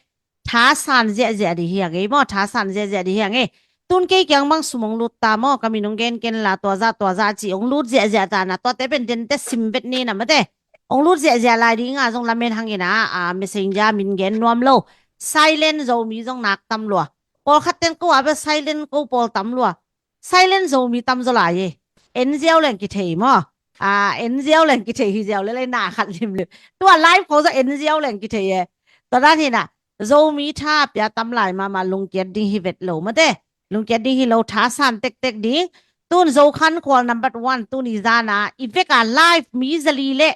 thasan ziahziah dih hi a ngei maw, thasan ziahziah dih hi a ngei. Tun kei kiang bang sum hong lut ta maw, ka min hong gen ken la, tua zah tua zah cih hong lut ziahziah ta na, tuate pen dente sim vet ni na mate. Hong lut ziahziah lai dinga zong lamen hangin a, a messenger min gen nuam lo. Silent Zomi zong nak tam lua. Pawlkhat ten ko a bel silent ko pawl tam lua. Silent Zomi tam zaw lai e. En ziau leng kithei maw. A, en ziau leng kithei hi ziau le lai na khat limlim. Tua live ko zaw en ziau leng kithei e. Tua dan hi na, Zomi tha pia tam lai mahmah, lungkiat ding hi vet lo mate. Lungkiat ding hi lo, thasan tektek ding. Tun Zokhan khual number one tuni zana i veka live mi zali le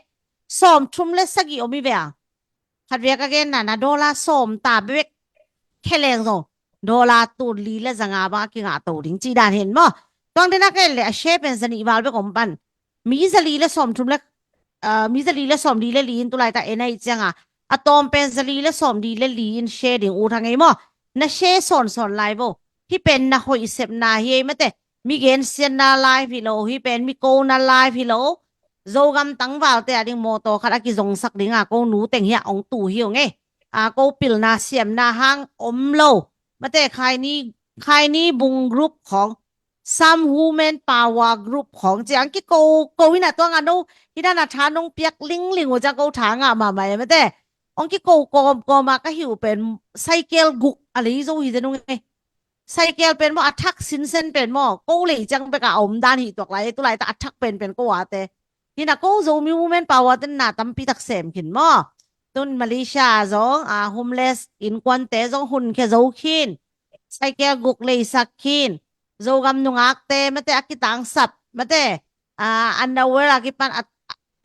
sawmthum le sagih om i ve a. Khatvei ka genna na dollar sawm ta bek kheleng zong dollar tul li le zanga bang a kingah to ding cih dan hen maw. Tuang dena ka en le a share pen zanih val bek om pan. Mi zali le sawmthum le, ah, mi zali le sawmli le li in tu laita en a i cianga a tawm pen zali le sawmli le li in share ding ut hang ei maw. Na share sawnsawn lai vo. Hih pen na hoih sepna hi ei mate. Mi gensiatna live hi lo, hih pen mi kona live hi lo. Zogam tangvalte a ding mawtaw khat a kizongsak dinga ko nu teng hiah hong tu hi ung ei. A, ko pilna siamna hang om lo. Mate, Khaini, Khaini Bung group khawng, Sam Women Power group khawng ci ang kiko ko ina tuanga no, hidana tha nong piak lingling uh ciang ko tha ngah mahmah e mate. Hong kiko kawmkawma ka hi uh pen cycle guk a lei zo hi zen ung ei. Cycle pen maw, a thak sinsen pen maw, ko lei ciang beka a om dan hi tuak lai, tu laita a thak penpen ko ate. Hina ko Zomi Women Power ten na tampi tak sem khin maw. Tun Malaysia zong a homeless innkuante zong hun khia zo khin. Cycle guk leisak khin. Zogam nungakte mate a kitangsap mate, a underwear a kipan a,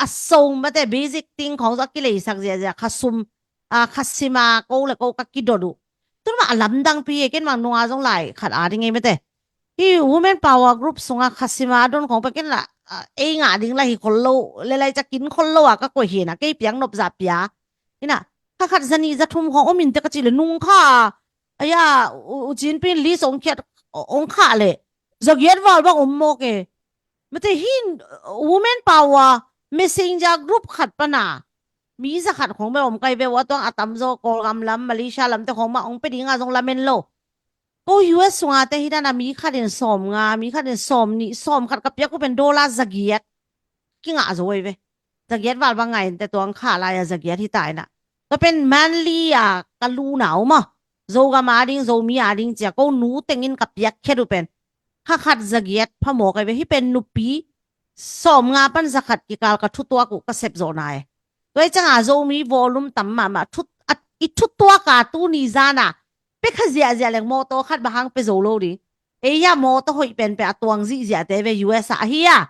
a so mate, basic ting khawng zong a kileisak ziahziah, khasum, a, khasima ko le ko ka kidot uh. Tun mah a lamdangpi e, ken mah nunga zong lai khat a ding ei mate. Hih Women Power group sunga khasima a don khawng pen ken la, a, ei ngah ding la hi khol lo, le lai ca kin khol lo a ka koih hi na, kei piang nop zah pia. Hina, Kha khat za nih za thum khawng om in te ka cih le nung kha a, a ya, U Cin Pin list ong khiat, ong khah le zagiat val bang om mawk e. Mate hin women power messenger group khat pana mi za khat khawng bel om kai ve uh, a tuang a tamzaw Kawlgam lam, Malaysia lam te khawng mah ong pe dinga zong lamen lo. Ko U S sunga te hi dana mi khat in sawm nga, mi khat in sawm nih, sawm khat ka piak uh pen dollar zagiat kingah zo ei ve. Zagiat val bang ngai in te tuang kha lai a zagiat hi ta ina. Tua pen monthly a ka luna uh maw, Zogam a ding, Zomi a ding cia ko nu tengin ka piak khiat uh pen kha khat zagiat phamawk ei ve. Hi pen nupi sawm nga pan za khat kikal ka thutuak uh ka sep zawh na e. Tua i canga Zomi volume tam mahmah, i thutuak a tuni zana pe kha ziahziah leng mawtaw khat bang hang pe zo lo ding. Ei hia mawtaw hoih penpen a tuang zihziahte ve U S a ahi a.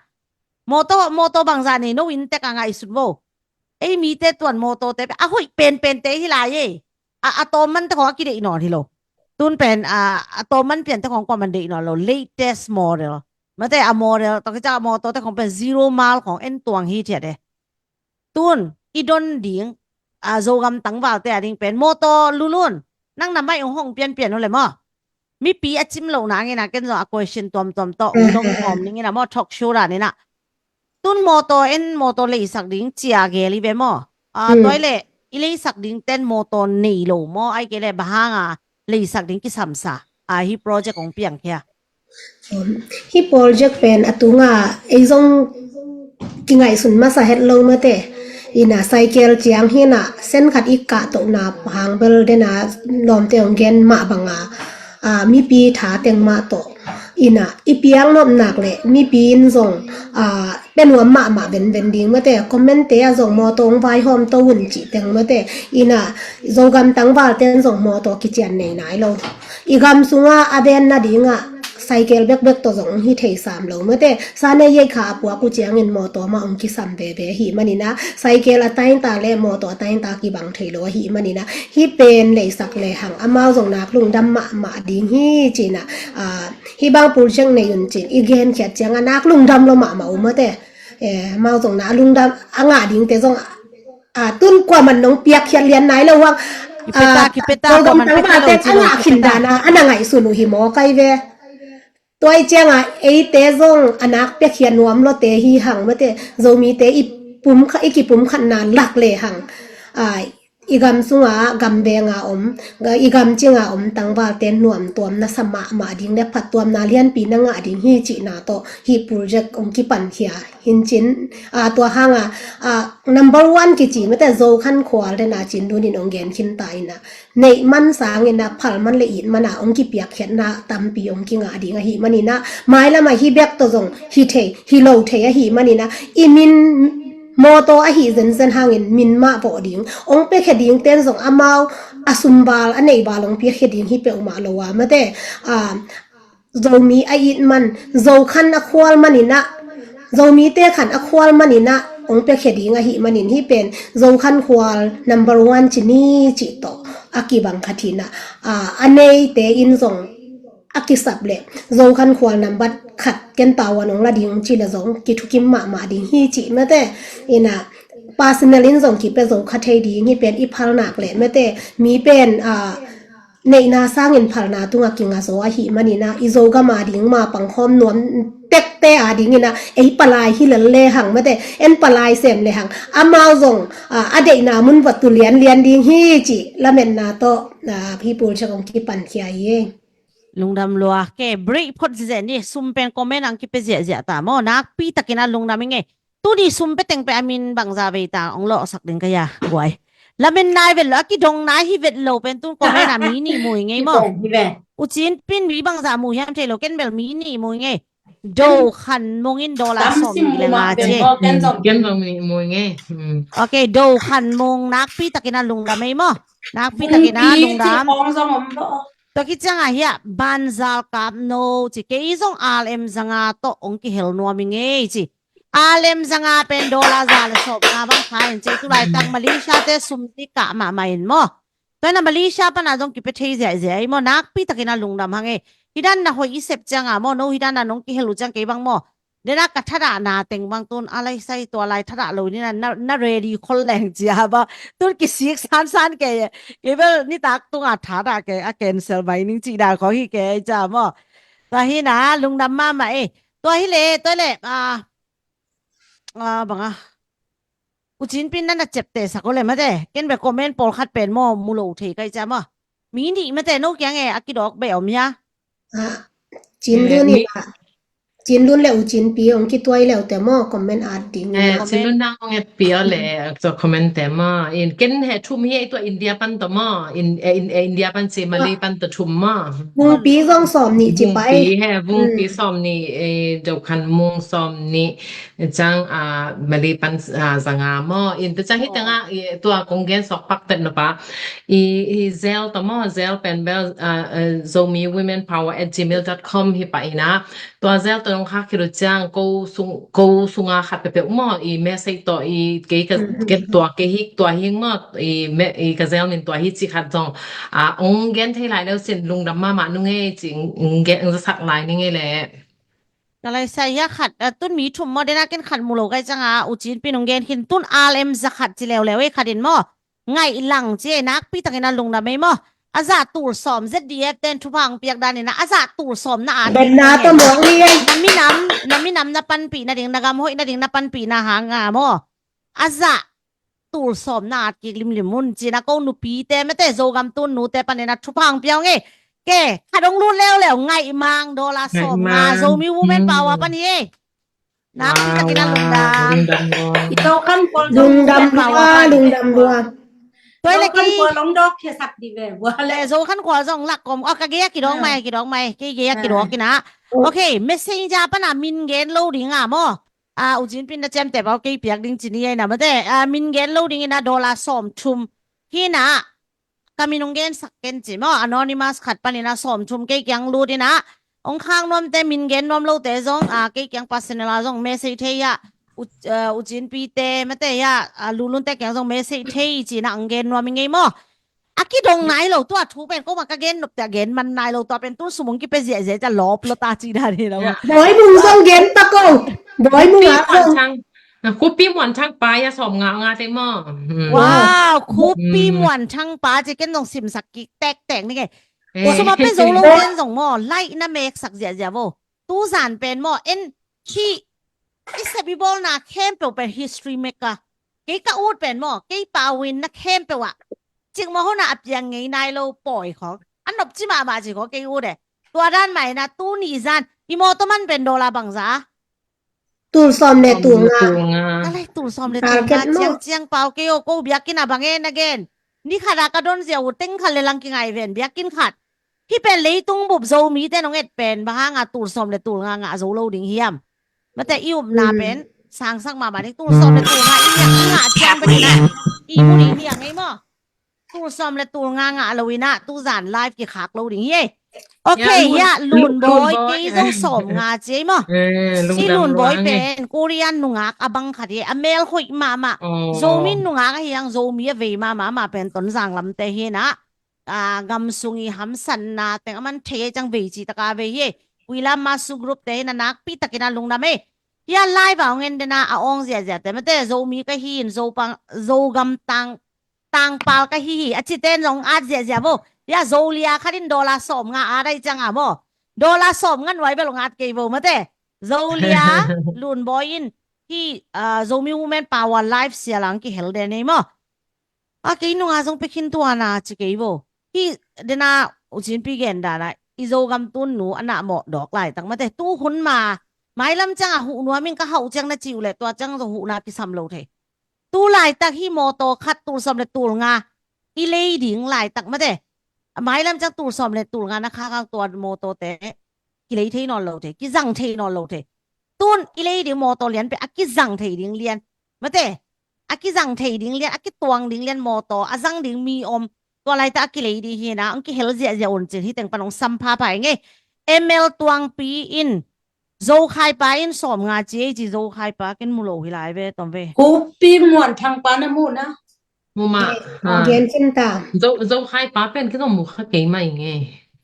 Mawtaw, mawtaw bangzah nei no in tek a ngaihsut vo. Ei mite tuan mawtawte pe a hoih penpente hi lai ei. A, a tawm mante khawng a kideih nawn hi lo. Tun pen a, a tawm man piante khawng kuaman deih nawn lo, latest model. Mate a model, tua kicak a mawtawte khawng pen zero mile khawng en tuang hi thiat e. Tun i don ding a, Zogam tangvalte a ding pen mawtaw lulun nang na mai ong hong pianpian uh le maw? Mipi a cim lohna ngina ken zong a question tuamtuam tawh ong dong khawm ningina maw, talk show danina. Tun mawtaw en, mawtaw leisak ding cia gel i ve maw? A, tua i le i leisak ding ten mawtaw nei lo maw? Ai kei le bang hanga leisak ding kisamsa a hi project ong piang khia? Hi project pen a tunga ei zong kingaihsun masa het lo mate. Ina cycle ciang hina sen khat i kah tohna hang bel dena lawmte ong gen mah banga, a, mipi tha teng mah tawh ina i piang nop nak le mipi in zong, a, pe nuam mahmah venven ding mate. Comment te a zong mawtaw ong vaihawm to un cih teng mate. Ina Zogam tangval ten zong mawtaw kician nei nai lo. I gam sunga a ven nadinga cycle bekbek tawh zong hi thei sam lo mate. Sa nei yei kha a puak uh ciangin mawtaw mah ong kisam veve ahi manina, cycle a tainta le mawtaw a tainta kibang thei lo ahi manina, hi pen leisak le hang amau zong nak lungdam mahmah ding hi cina. A, hi bang project nei un cin i gen khiat cianga nak lungdam lo mahmah uh mate. E, amau zong na a lungdam a ngah dingte zong a, tun kuaman nong piakkhiat lian nai lo hang. Kipeta, a, kipeta, Zogam kuaman tangvalte a ngah khin dana a na ngaihsun uh hi maw kai ve. Tua i cianga eite zong a nak piakkhiat nuam lote hi hang mate. Zomite i pumkha, i kipumkhatna lak le hang, a, i gam sunga gam venga om, i gam cinga om tangvalte nuam tuam nasa mahmah ding le phattuamna lianpi na ngah ding hi cihna tawh hi project ong kipankhia. Hincin, a, tua hanga, a, number one kici mate Zokhankhual dena cin dunin ong gen khin ta ina, neih man sangina phal man le it mana ong kipiakkhiatna tampi ong kingah ding ahi manina, mailama hi bek tawh zong hi thei hi lo thei ahi manina, i min mawtaw ahi zenzen hangin min mah vawh ding, ong piakhia ding ten zong amau a sumval a neihval ong piakhia ding hi peuhmah lo a mate. A, Zomi a it man, Zokhan a khual maninah, Zomite khan a khual maninah ong piakhia ding ahi manin hi pen Zokhankhual number one ci ni cih tawh a kibang khat hinah, a, a neite in zong a kisap leh Zokhankhual number khat ken tavuan ong la ding ong ci leh zong kithukim mahmah ding hi cih mate. Inah personal in zong kipia zo kha thei ding hi pen i phalnak leh mate mi pen, a, neihna sangin phalna tungah kinga zaw ahi maninah i Zogam a ding ma pangkhawm nuam tekte a dinginah ei palai hi lel le hang mate, en palai sem le hang amau zong, a, a deihna mun vatu lianlian ding hi cih lametna tawh, a, hi pulchak ong kipankhia hi. Lungdam lua ke break phot zizeh ni, sum pen comment ang kipia ziahziah ta maw, nakpi takin a lungdam i ngei. Tuni sum pe teng pe a min bangza vei ta ong lawhsak ding ka ya guai. Lamen nai vet lo, a kidong nai hi vet lo pen tun comment a mi nih mu i ngei maw. U Cin Pin mi bangza mu hiam thei lo, ken bel mi nih mu i ngei. Do Khan Mung in dollar sawm nih le nga ci. Ken zong mi nih mu i ngei. Ok, Do Khan Mung nakpi takin a lungdam ei maw. Nakpi takin a lungdam. Tua kiciang a hiah banzal kap no ci, kei zong alem zanga tawh ong kihel nuam i ngei ci. Alem zanga pen dollar za le sawm nga bang kha in ci, tulaitak Malaysia te sum ti kah mahmah in maw. Tua ina Malaysia pana zong kipia thei ziahziah ei maw, nakpi takin a lungdam hang ei. Hi dan na hoih i sep cianga maw, no hi dan na nong kihel uh ciang kei bang maw. Dena ka thadah na teng bang tun a lai sai tua lai thadah lo ni na, na, na ready khol leng cia ba. Tun kisik sansan ke, ke bel nitak tunga thadah ke a cancel mai ning ci dan khong hi ke cia maw. Tua hi na lungdam mama e. Tua hi le, tua le, a, a, banga. U Cin Pin na na cepte sak o le mate. Ken be comment pawlkhat pen maw mu lo thei kai cia maw. Mi nih mate no kiang e a kidawk be om hia. Ah, Cin Lun i ba. Cin Lun le U Cin Pi ong kituai le u te maw comment at ding. Eh, Cin Lun nang ong et pi o le tua comment te maw. In ken he thum hi tua India pan to maw. In, eh, in, eh, India pan si Malay pan to thum maw. Vung pi zong sawm nih ci pai. Vung pi he, vung pi sawm nih, eh, dau khan mung sawm nih. Cang, ah, Malay pan, ah, zanga maw. In te cang hi tanga, eh, tua kong gen sok pak tet na pa. I, i zel to maw, zel pen bel, ah, eh, Zomi Women Power at gmail dot com hi pa ina. Tua zel to nong khak hi lu ciang ko sung, ko sunga khat pepe maw, i message to i kei ka, ke tua kei hik tua hing maw, i me, i ka zel min tua hi ci khat zong. Ah, ong gen thei lai leu sin lungdam mama nung e ci, ong gen, ong zasak lai ning e le. Ka lai sai hia khat, ah, tun mi thum maw dena ken khat mu lo kai canga, U Cin Pin ong gen khin tun al em za khat ci leuleu e khat in maw. Ngaih lang ci e nakpi takin a lungdam ei maw. A zah tul sawm Z D F ten thupha ong piak dan ina a zah tul sawm na at. Benna ta muang ni ei. Na minam, na minam na panpih na ding, na gam hoih na ding na panpih na hanga maw. A zah tul sawm na at kik limlim un ci na ko nupi te mate Zogam tun nu te pan ina thupha ong piak ong e. Ke, khat ong lut leuleu ngaih mang dollar sawm nga Zomi Women Power pan hi e. Nakpi takin a lungdam. Lungdam lua. I Zo Khan Kual zong lungdam lua, lungdam lua. Tua le Zo Khan Kual ong dawk khia sak di ve. Bua le Zo Khan Kual zong lak kom. Oh, ka gei a kidawk mai, kidawk mai. Kei gei a kidawk ina. Okay, messenger pana min gen lo ding a maw. Ah, U Cin Pin na cem te pau kei piak ding ci ni ai na mate. Ah, min gen lo ding ina dollar sawm thum. Hi na. Ka min ong gen sak ken ci maw, anonymous khat panin a sawm thum kei kiang lut ina. Ong khak nuam te min gen nuam lo te zong, a, kei kiang personal a zong message thei a. U, a, U Cin Pi te mate a, a, Lulun te kiang zong message thei ci na ong gen nuam i ngei maw. A kidong nai lo tua thu pen ko ma ka gen nop te a gen man nai lo tua pen tu sum ong kipe ziahziah ca lawp lo ta ci dan hi lo. Bawi Mung zong gen ta ko. Bawi Mung a zong. Khupi Muan Thang pa ia sawm nga nga te maw. Wow, Khupi Muan Thang pa ci ken zong simsak kik tektek ni ke. Suma pe zo lo ken zong maw, laih na meksak ziahziah vo. Tuzan pen maw, en khi i sep i bawlna khempeuh pen history maker. Kei ka ut pen maw, kei pawin na khempeuh ah. Cikmah hona a piang ngei nai lo pawi khawng. A nopci mahmah ci khawng kei ut e. Tua dan mah ina tuni zan i mawtaw man pen dollar bangza. Tul sawm le tul nga. Alai tul sawm le tul nga ciang ciang pau kei o ko biakinn a bang e na gen. Ni khat a ka don zia uh teng khat le lang kingai ven biakinn khat. Hi pen leitung bup Zomi te nong et pen bang hanga tul sawm le tul nga ngah zo lo ding hiam. Mate i upna pen sangsak mahmah ding tul sawm le tul nga i ngah ciang pen ina i mu ding hiam ngei maw. Tul sawm le tul nga ngah lo ina tuzan live kikhak lo ding hi ei. Okay, ya Lun Bawi kei zo sawm nga ci ei maw. I Lun Bawi pen Korean nungak a bang khat hi a mel hoih mahmah. Zomi nungak a hiang Zomi a vei mahmah mah pen Tonzang lamte hi na. A, gam sung i hamsanna teng a man thei ei cang vei ci taka vei hi ei. Puilam Masu group te hi na nakpi takin a lungdam ei. Hia live a ong en dena a awng ziahziah te mate Zomi ka hi in Zopang, Zogam tang tangpal ka hi hi a ci ten zong at ziahziah vo. Ia Zolia khat in dollar sawm nga at ai ciang a maw. Dollar sawm nga nuai bel ong at kei vo mate. Zolia Lun Bawi in hi, ah, Zomi Women Power live sia lang kihel den ei maw. A kei nunga zong pekhin tuana ci kei vo. Hi dena U Cin Pi gen dana i Zogam tun nu a na mawh dawk laitak mate. Tu hun ma mailam ciang a huh nuam in ka hauh ciang na ci uh le tua ciang zong huhna kisam lo thei. Tu laitak hi mawtaw khat tul sawm le tul nga i lei ding laitak mate. A mailam ciang tul sawm le tul nga na khakang tua mawtaw te kilei thei nawn lo thei, kizang thei nawn lo thei. Tun i lei ding mawtaw lian pe a kizang thei ding lian mate. A kizang thei ding lian, a kituang ding lian mawtaw a zang ding mi om. Tua laitak a kilei ding hi na ong kihel ziahziah un cin hi teng pan ong sam phapha i ngei. M L Tuangpi in Zokhai pa in sawm nga ci ei ci Zokhai pa ken mu lo hi lai ve tom ve. Khupi Muan Thang pa na mu na. Mu ma. Gen cin ta. Zokhai pa pen ken mu kha kei mai nge.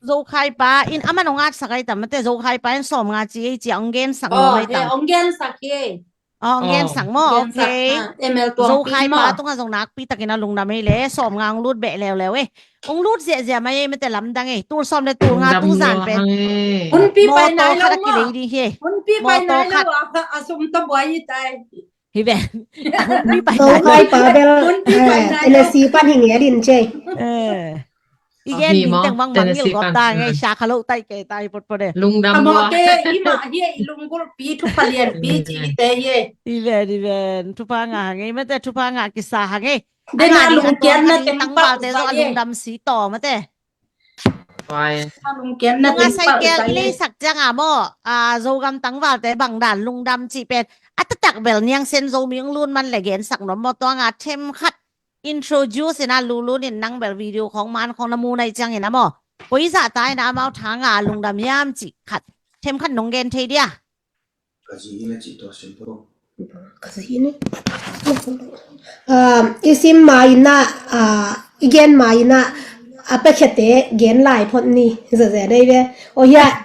Zokhaipa in aman hong atsak ai tam mate, Zokhaipa in sawmnga ci ei ci a hong gensak nuam ai tam. Hong gensak hi. Hong gensak maw? Ok. Zokhaipa tungah zong nakpi takin a lungdam ei le, sawmnga hong lut beh leuleu ei. Hong lut ziahziah mai ei mate, lamdang ei. Tul sawm le tul nga tuzan pen hunpi pai nai lo maw. Hunpi pai nai lo a, a sum tawh buai hi tai. Hi ve. Hunpi pai nai lo. Zokhaipa bel Tennessee pan hi ngel in ci ei. I gen ding teng bang mangngilh gawp ta ngei, sa kha lo tai kei tai potpot e. Lungdam lua. Amawte i mah hi e, i lunggulhpi thupha lianpi ci i te hi e. I ven, i ven. Thupha ngah hang ei mate, thupha ngah kisa hang ei. Dena lungkiatna teng tangvalte zong a lungdam si taw mate. Nunga Saikel i leisak cianga maw, Zogam tangvalte bangdan lungdam cih pen a taktak bel Niang Sen Zomi hong lun man le gensak nuam maw, tuanga themkhat introduce ina, Lulun in nang bel video khawng man khawng na mu nai ciangin a maw, koi zah ta ina amau thanga lungdam hiam cih khat themkhat nong gen thei dia? Ka zi ina cih tua sim po. Ka zi ina. I sim ma ina, i gen ma ina, a pekhete gen lai phot ni, zazia dei ve. O hia,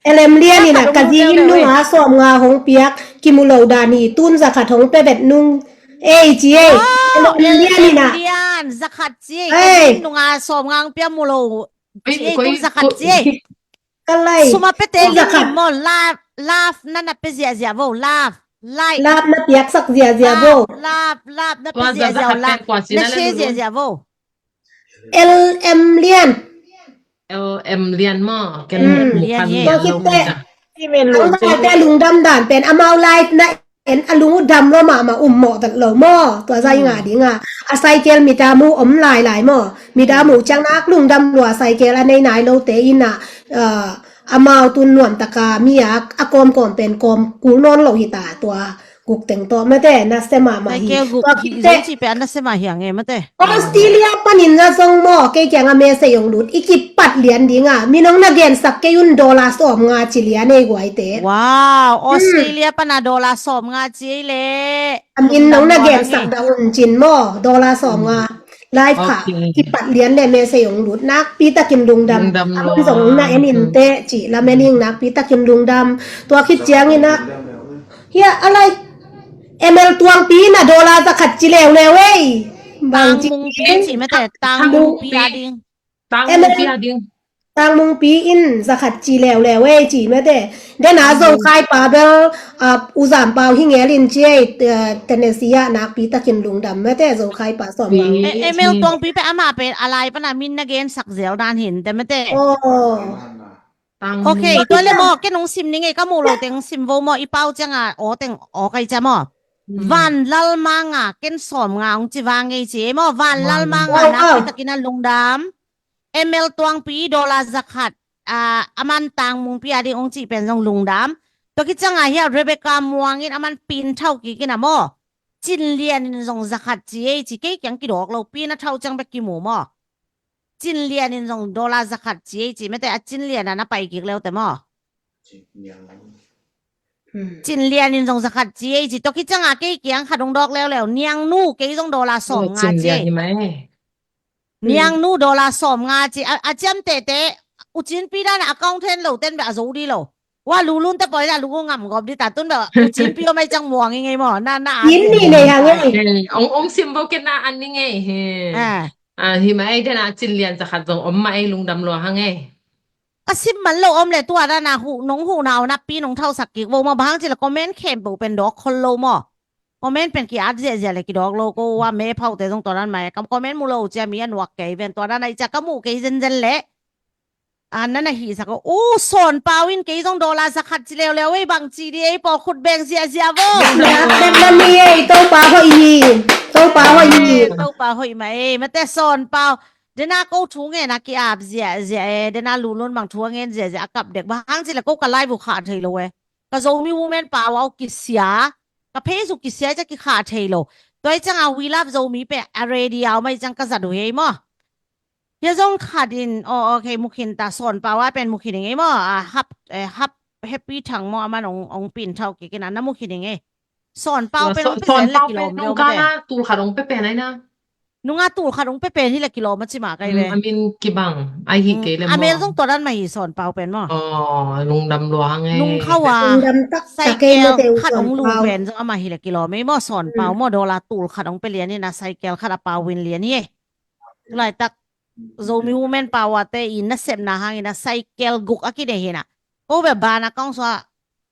L M Lian ina ka zi in nunga sawmnga hong piak kimu lo dan hi, tun zakhat hong pe vet nung ei ci ei. Wow, L M Lian ina. Lian, zakhat ci ei. Ei. Ka zi in nunga sawmnga hong piak mu lo ci ei, tun zakhat ci ei. Ka lai. Suma pete lingim maw, love, love na na pe ziahziah vo, love, like. Love na piaksak ziahziah vo. Love, love na pe ziahziah, love. Na share ziahziah vo. L M Lian. L M Lian maw. Ken Lian ye. Tua khit teh. Tangvalte lungdam dan pen amau live na en a lung uh dam lua mahmah, um mawh tat lo maw. Tua zah i ngah dinga a cycle mit a mu om lailai maw. Mit a mu ciang nak lungdam lua, cycle a nei nai lote ina, amau tun nuamtaka mi a, a kawmkawm pen kawm kul nawn lo hita, tua guk teng tawh mate, nasia mahmah hi. Tua khit teh. Cih pen nasia mah hi a nge mate. Australia panin na zong maw, kei kianga message hong lut, i kipat lian dinga, mi nong na gensak kei un, dollar sawmnga ci lian ei guaite. Wow, Australia pana dollar sawmnga ci ei le. A min nong na gensak dah un cin maw, dollar sawmnga. Live kha kipat lian le message hong lut, nakpi takin lungdam. Lungdam lua. Aman zong na en in teh ci, lamen ing, nakpi takin lungdam. Tua khit ciangin a, hia, a lai, M L Tuangpi in a dollar zakhat ci leuleu ei. Bang ci. Tangmungpi ci mate, Tangmungpi a ding. Tangmungpi a ding. Tangmungpi in zakhat ci leuleu ei ci mate. Dena Zokhaipa bel, U Zam Pau hi ngel in ci ei, Tennessee ah, nakpi takin lungdam mate, Zokhaipa sawmnga. M L Tuangpi pen amah pen a lai pana min na gensak zel dan hi in teh mate. Ok, tua le maw, ken hong sim ning ei, ka muh lo teng hong sim vo maw, i pau cianga aw teng aw kai cia maw. Van Lalmanga ken sawmnga hong ci vang ei ci ei maw, Van Lalmanga nakpi takin a lungdam. M L Tuangpi dollar zakhat, aman Tangmungpi a ding hong cih pen zong lungdam. Tua khit cianga hia Rebecca Muang in aman pin thau kik in a maw. Cin Lian in zong zakhat ci ei ci, kei kiang kidawk lo, pin a thau ciang bek kimu maw. Cin Lian in zong dollar zakhat ci ei ci mate, a Cin Lian a na pai kik leute maw. Cin Lian in zong zakhat ci ei ci, tua khit cianga kei kiang khat hong dawk leuleu, Niangnu, kei zong dollar sawmnga ci ei. Niangnu dollar sawmnga ci, a ciamtehte, U Cinpi dana account hen lo ten beh a zo di lo. Wa Lulun te poi la Lulun ngam gawp di ta, tun beh U Cinpi om ai ciang muang i ngei maw. Na, na, in ni nei hang ei. Ong, ong sim bo ken na an ni ngei he. Hi mah ei, dena Cin Lian zakhat zong om mah ei, lungdam lua hang ei. Ka sim man lo om le tua dana huh, nong huhna aw napi nong thausak kik vo maw, bang hang ci le comment khempeuh pen dawk khol lo maw. Comment pen ki-at ziahziah le kidawk lo, ko wa me phaute zong tua dan mah ei, kam comment mu lo cia mi a nuak kei ven, tua dana i cia ka muh kei zenzen le. A, na na hihsak uh, Sawn Pau in kei zong dollar zakhat ci leuleu ei, bang ci di ei, pawl khut beng ziahziah vo. Bek na ni ei, Topa hoih hi. Topa hoih hi. Topa hoih mah ei, mate Sawn Pau. Dena ko thu ngen a ki-ap ziahziah e, dena Lulun bang thu a ngen ziahziah a kap dek, bang hang ci le ko ka live uh khah thei lo e. Ka Zomi Women pau a uh kisia, ka page uh kisia cia kikhah thei lo. Tua i cianga We Love Zomi pen a ready a om ai ciang ka zat uh hi ei maw. Hia zong khat in, aw, ok, mu khin ta, Sawn Pau a pen mu khin ing ei maw, a, hap, eh, hap, Happy Thang maw, aman ong, ong pin thau kik in a, na mu khin ing ei. Sawn Pau pen ong pe zel le kilawm lo mate. Tul khat ong pe pen ai na. Nunga tul khat hong pe pen hi le kilawm a ci mah kai ve. A min kibang ai hi kei le maw. A mel zong tua dan mah hi Sawn Pau pen maw. Aw, lungdam lua hang e. Nung khau a lungdam tak tak e mate u khat hong lung pen zong amah hi le kilawm e maw. Sawn Pau maw, dollar tul khat hong pe lian hi na, cycle khat a Pau in lian hi e. Tulaitak Zomi Women Power te i nasepna hangin a cycle guk a kinei hi na. Ko bia ban a kong sua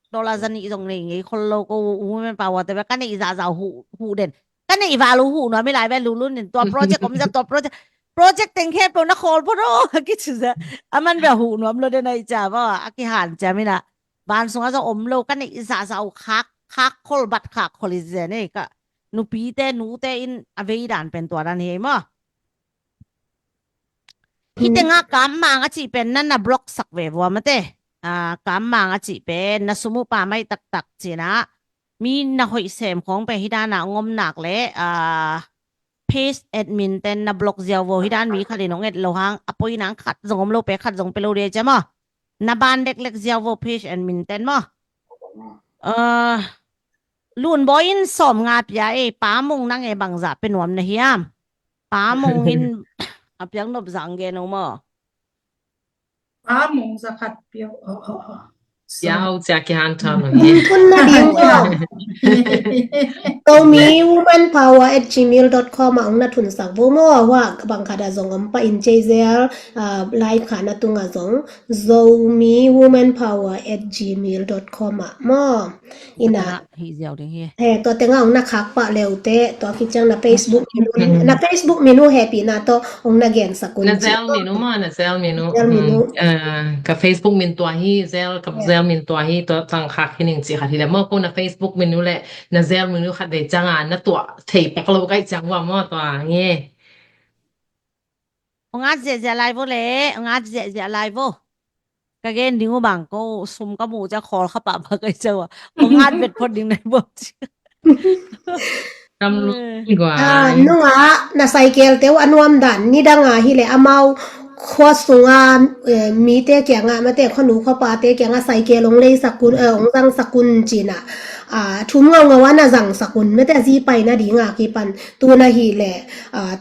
dollar za nih zong nei ngei khol lo ko Women Power te bia ka neih zahzah uh huh den. Ka neih val uh huh nuam i lai bia lulun in tua project om za tua project. Project teng khe peuh na khawl phot aw a kici za. A man bia huh nuam lo den a i cia ba a kihan cia mina. Ban sungah zong om lo ka neih zahzah uh khak khak khol bat khak khol i zen e ka. Nupite nute in a vei dan pen tua dan hi maw. Hih tengah Kam Mang a cih pen na na block sak ve vua mate. Kam Mang a cih pen na sum uh pa mai taktak cinah mi na hoih sem khawng pen hih danah ngom nak le page admin ten na block ziau vo, hih dan mi khat in hong et lo hang a poi nang khat zong om lo pe khat zong pe lo dia cia maw. Na ban leklek ziau vo page admin ten maw. Lunbawi in sawm nga pia e, Pa Mung nang e bangzah pe nuam na hiam? Pa Mung in a piak nop zah ang gen o maw? Pa Mung zakhat pia o. Sia ho cia ki han tha lo ni. Thun na ding ko. Zomi Woman Power at gmail dot com a ong na thun sak vo maw, hua bang khat a zong om pa in cei zel live kha na tung a zong Zomi Woman Power at gmail dot com a maw. Ina hi ziau ding hi. He tua tenga ong na khak pah leu te tua khit ciang na Facebook menu na Facebook menu he pi na to ong na gen sakun. Na zel menu ma na zel menu. Zel menu. Ka Facebook min tua hi zel ka zel min tua hi tua tang khak hi ning ci khat hi le mo ko na Facebook menu le na zel menu khat dei ciang a na tua thei pak lo kai ciang wa mo tua nge. Ong at ziahziah lai vo le, ong at ziahziah lai vo. Ka gen ding uh bang ko sum ka muh ciah khawl kha pahpah kai ciah uh a, ong at vet phot ding nai vo ci. Nunga na cycle te uh a nuam dan nidanga hi le amau khua sunga mite kianga mate khuanu khuapate kianga cycle ong lei sakun ong zang sakun cina. Thum ngaungau a na zang sakun mate zi paina dinga kipan tuna hi le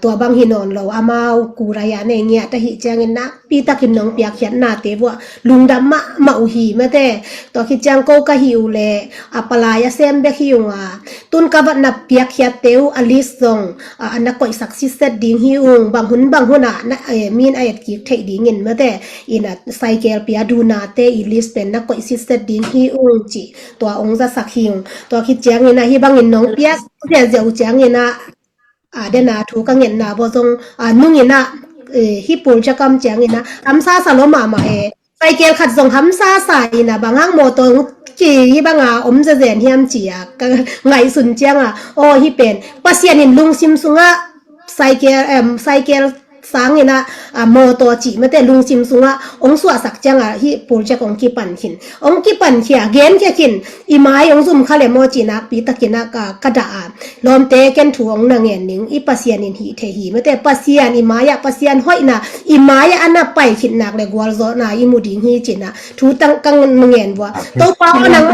tua bang hi nawn lo amau kurai a nei ngiat ahi ciangin nakpi takin nong piakkhiatnate vuah lungdam mahmah uh hi mate. Tua khit ciang ko ka hi uh le a palai a sem bek hi unga tun ka vatna piakkhiatte uh a list zong a na koihsak sitset ding hi ung bang hun bang hunah min a etkik theih dingin mate. Ina cycle pia dunate i list pen na koih sitset ding hi ung ci tua ong zasak hi ung. Tua khit ciangin ahi bangin nong piak ziahziah uh ciangin a a dena thu ka ngetna baw zong a nungin a hi pul ciakam ciangin a hamsa sa lo mahmah e. Cycle khat zong hamsa sa in a bang hang mawtaw ki hi banga om zezen hiam ci a ka ngaihsun cianga aw hi pen Pasian in lungsim sungah cycle cycle sangin a mawtaw cih mate lungsim sungah ong suahsak cianga hi pul ciak ong kipan khin ong kipan khia gen khia khin i mai ong zum kha le maw ci nakpi takin a ka dah a. Lawmte ken thu ong na ngen ning i Pasian in hih thei hi mate Pasian i mai-ah Pasian hoihna i mai-ah a na pai khit nak le gualzawhna i mu ding hi cina thu tang ka ngen vua. Topa aw nang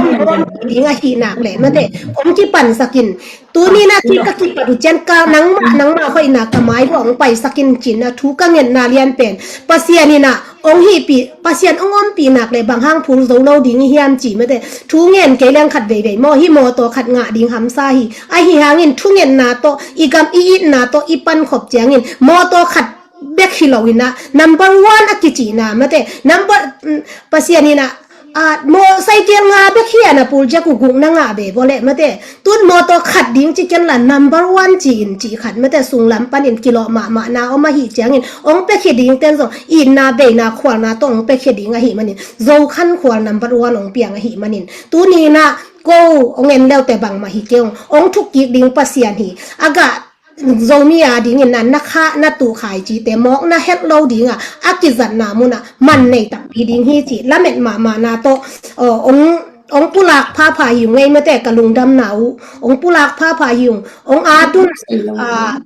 ding ahih nak le mate ong kipansakin tuni na ki ka kipat uh cian ka nangmah nangmah hoihna ka mai vua ong paisakin cina thu ka ngetna lian pen Pasian ina ong hihpih Pasian ong ompih nak le bang hang phul zo lo ding i hiam ci mate. Thu ngen kei leng khat veivei maw hi mawtaw khat ngah ding hamsa hi. Ahi hangin thungetna tawh i gam i itna tawh i pankhop ciangin mawtaw khat bek hi lo ina number one a kicihna mate number Pasian ina a maw cycle nga bek hi ana pul ciak uh guk na ngah ve vua le mate. Tun mawtaw khat ding ci ken la number one ci in ci khat mate sunglam panin kilawh mahmahna om ahi ciangin ong pekhi ding ten zong itna veina khualna tawh ong pekhi ding ahi manin zo khan khual number one ong piang ahi manin tuni na ko ong en leute bangmah hi keung ong thuk kik ding Pasian hi a gah Zomi a dingin na na kha na tuh khai cite mawk na het lo dinga a kizatna muna man nei takpi ding hi ci lamet mahmahna tawh ong ong pulak phapha hi ung ngei mate ka lungdamna uh ong pulak phapha hi ung ong atun a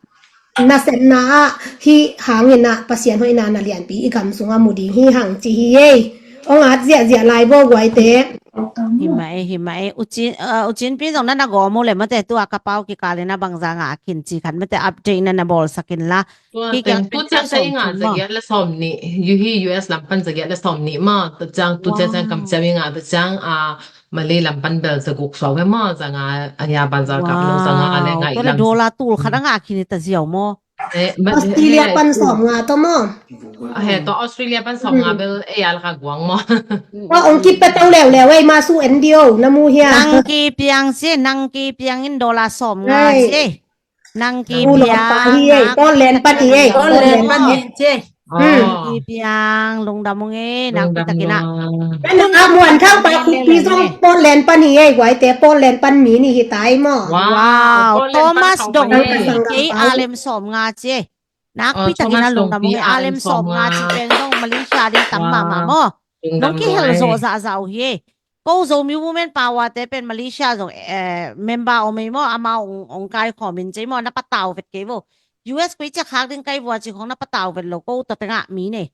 nasepna ah hi hangin ah Pasian hoihna na lianpi i gam sunga mu ding hi hang ci hi ei. Ong at ziahziah lai bo guaite. Hi mah e, hi mah e. U Cin, ah, U Cin Pi zong na na gawm uh le mate, tua ka pau kikal in a bangza ngah khin ci khat mate, update na na bawlsak in la. Tua teng tu ciang teng ngah zagiat le sawm nih, U hi U S lam pan zagiat le sawm nih maw, tu ciang tu ciang ciang kam ciang i ngah tu ciang, ah, Malay lam pan bel zaguk sawm ve maw, zanga a ya ban za kap lo zanga a le ngah i lam. Dollar tul khat a ngah khin i ta ziau maw? Eh, Australia pan sawm nga to maw? He to Australia pan sawm nga bel e ya la ka guang maw? Maw ong kip pa tau leu leu ei ma su en dio na mu hia. Nang ki piang si, nang ki piang in dollar sawm nga si. Nang ki piang, Portland pan hi ei, Portland pan hi ei, Portland pan hi ei. Nang ki piang, lungdam ung ei, nang pi takin a. Nang a muan khang pa khup pi zong Portland pan hi ei, guai te Portland pan mi ni hi tai maw. Wow, Thomas Dong hi, kei a lem sawm nga ci ei. Nakpi takin a lungdam ung ei, a lem sawm nga ci peng zong Malaysia ding tam mahmah maw. Nong kihel zawh zahzah uh hi ei. Ko Zomi Women Power te pen Malaysia zong, eh, member om ei maw, amau ong, ong kaikhawm in ci ei maw, na patau vet kei vo. U S koi ciak khak ding kai vua ci khong na patau vet lo, ko ta tengah mi nei.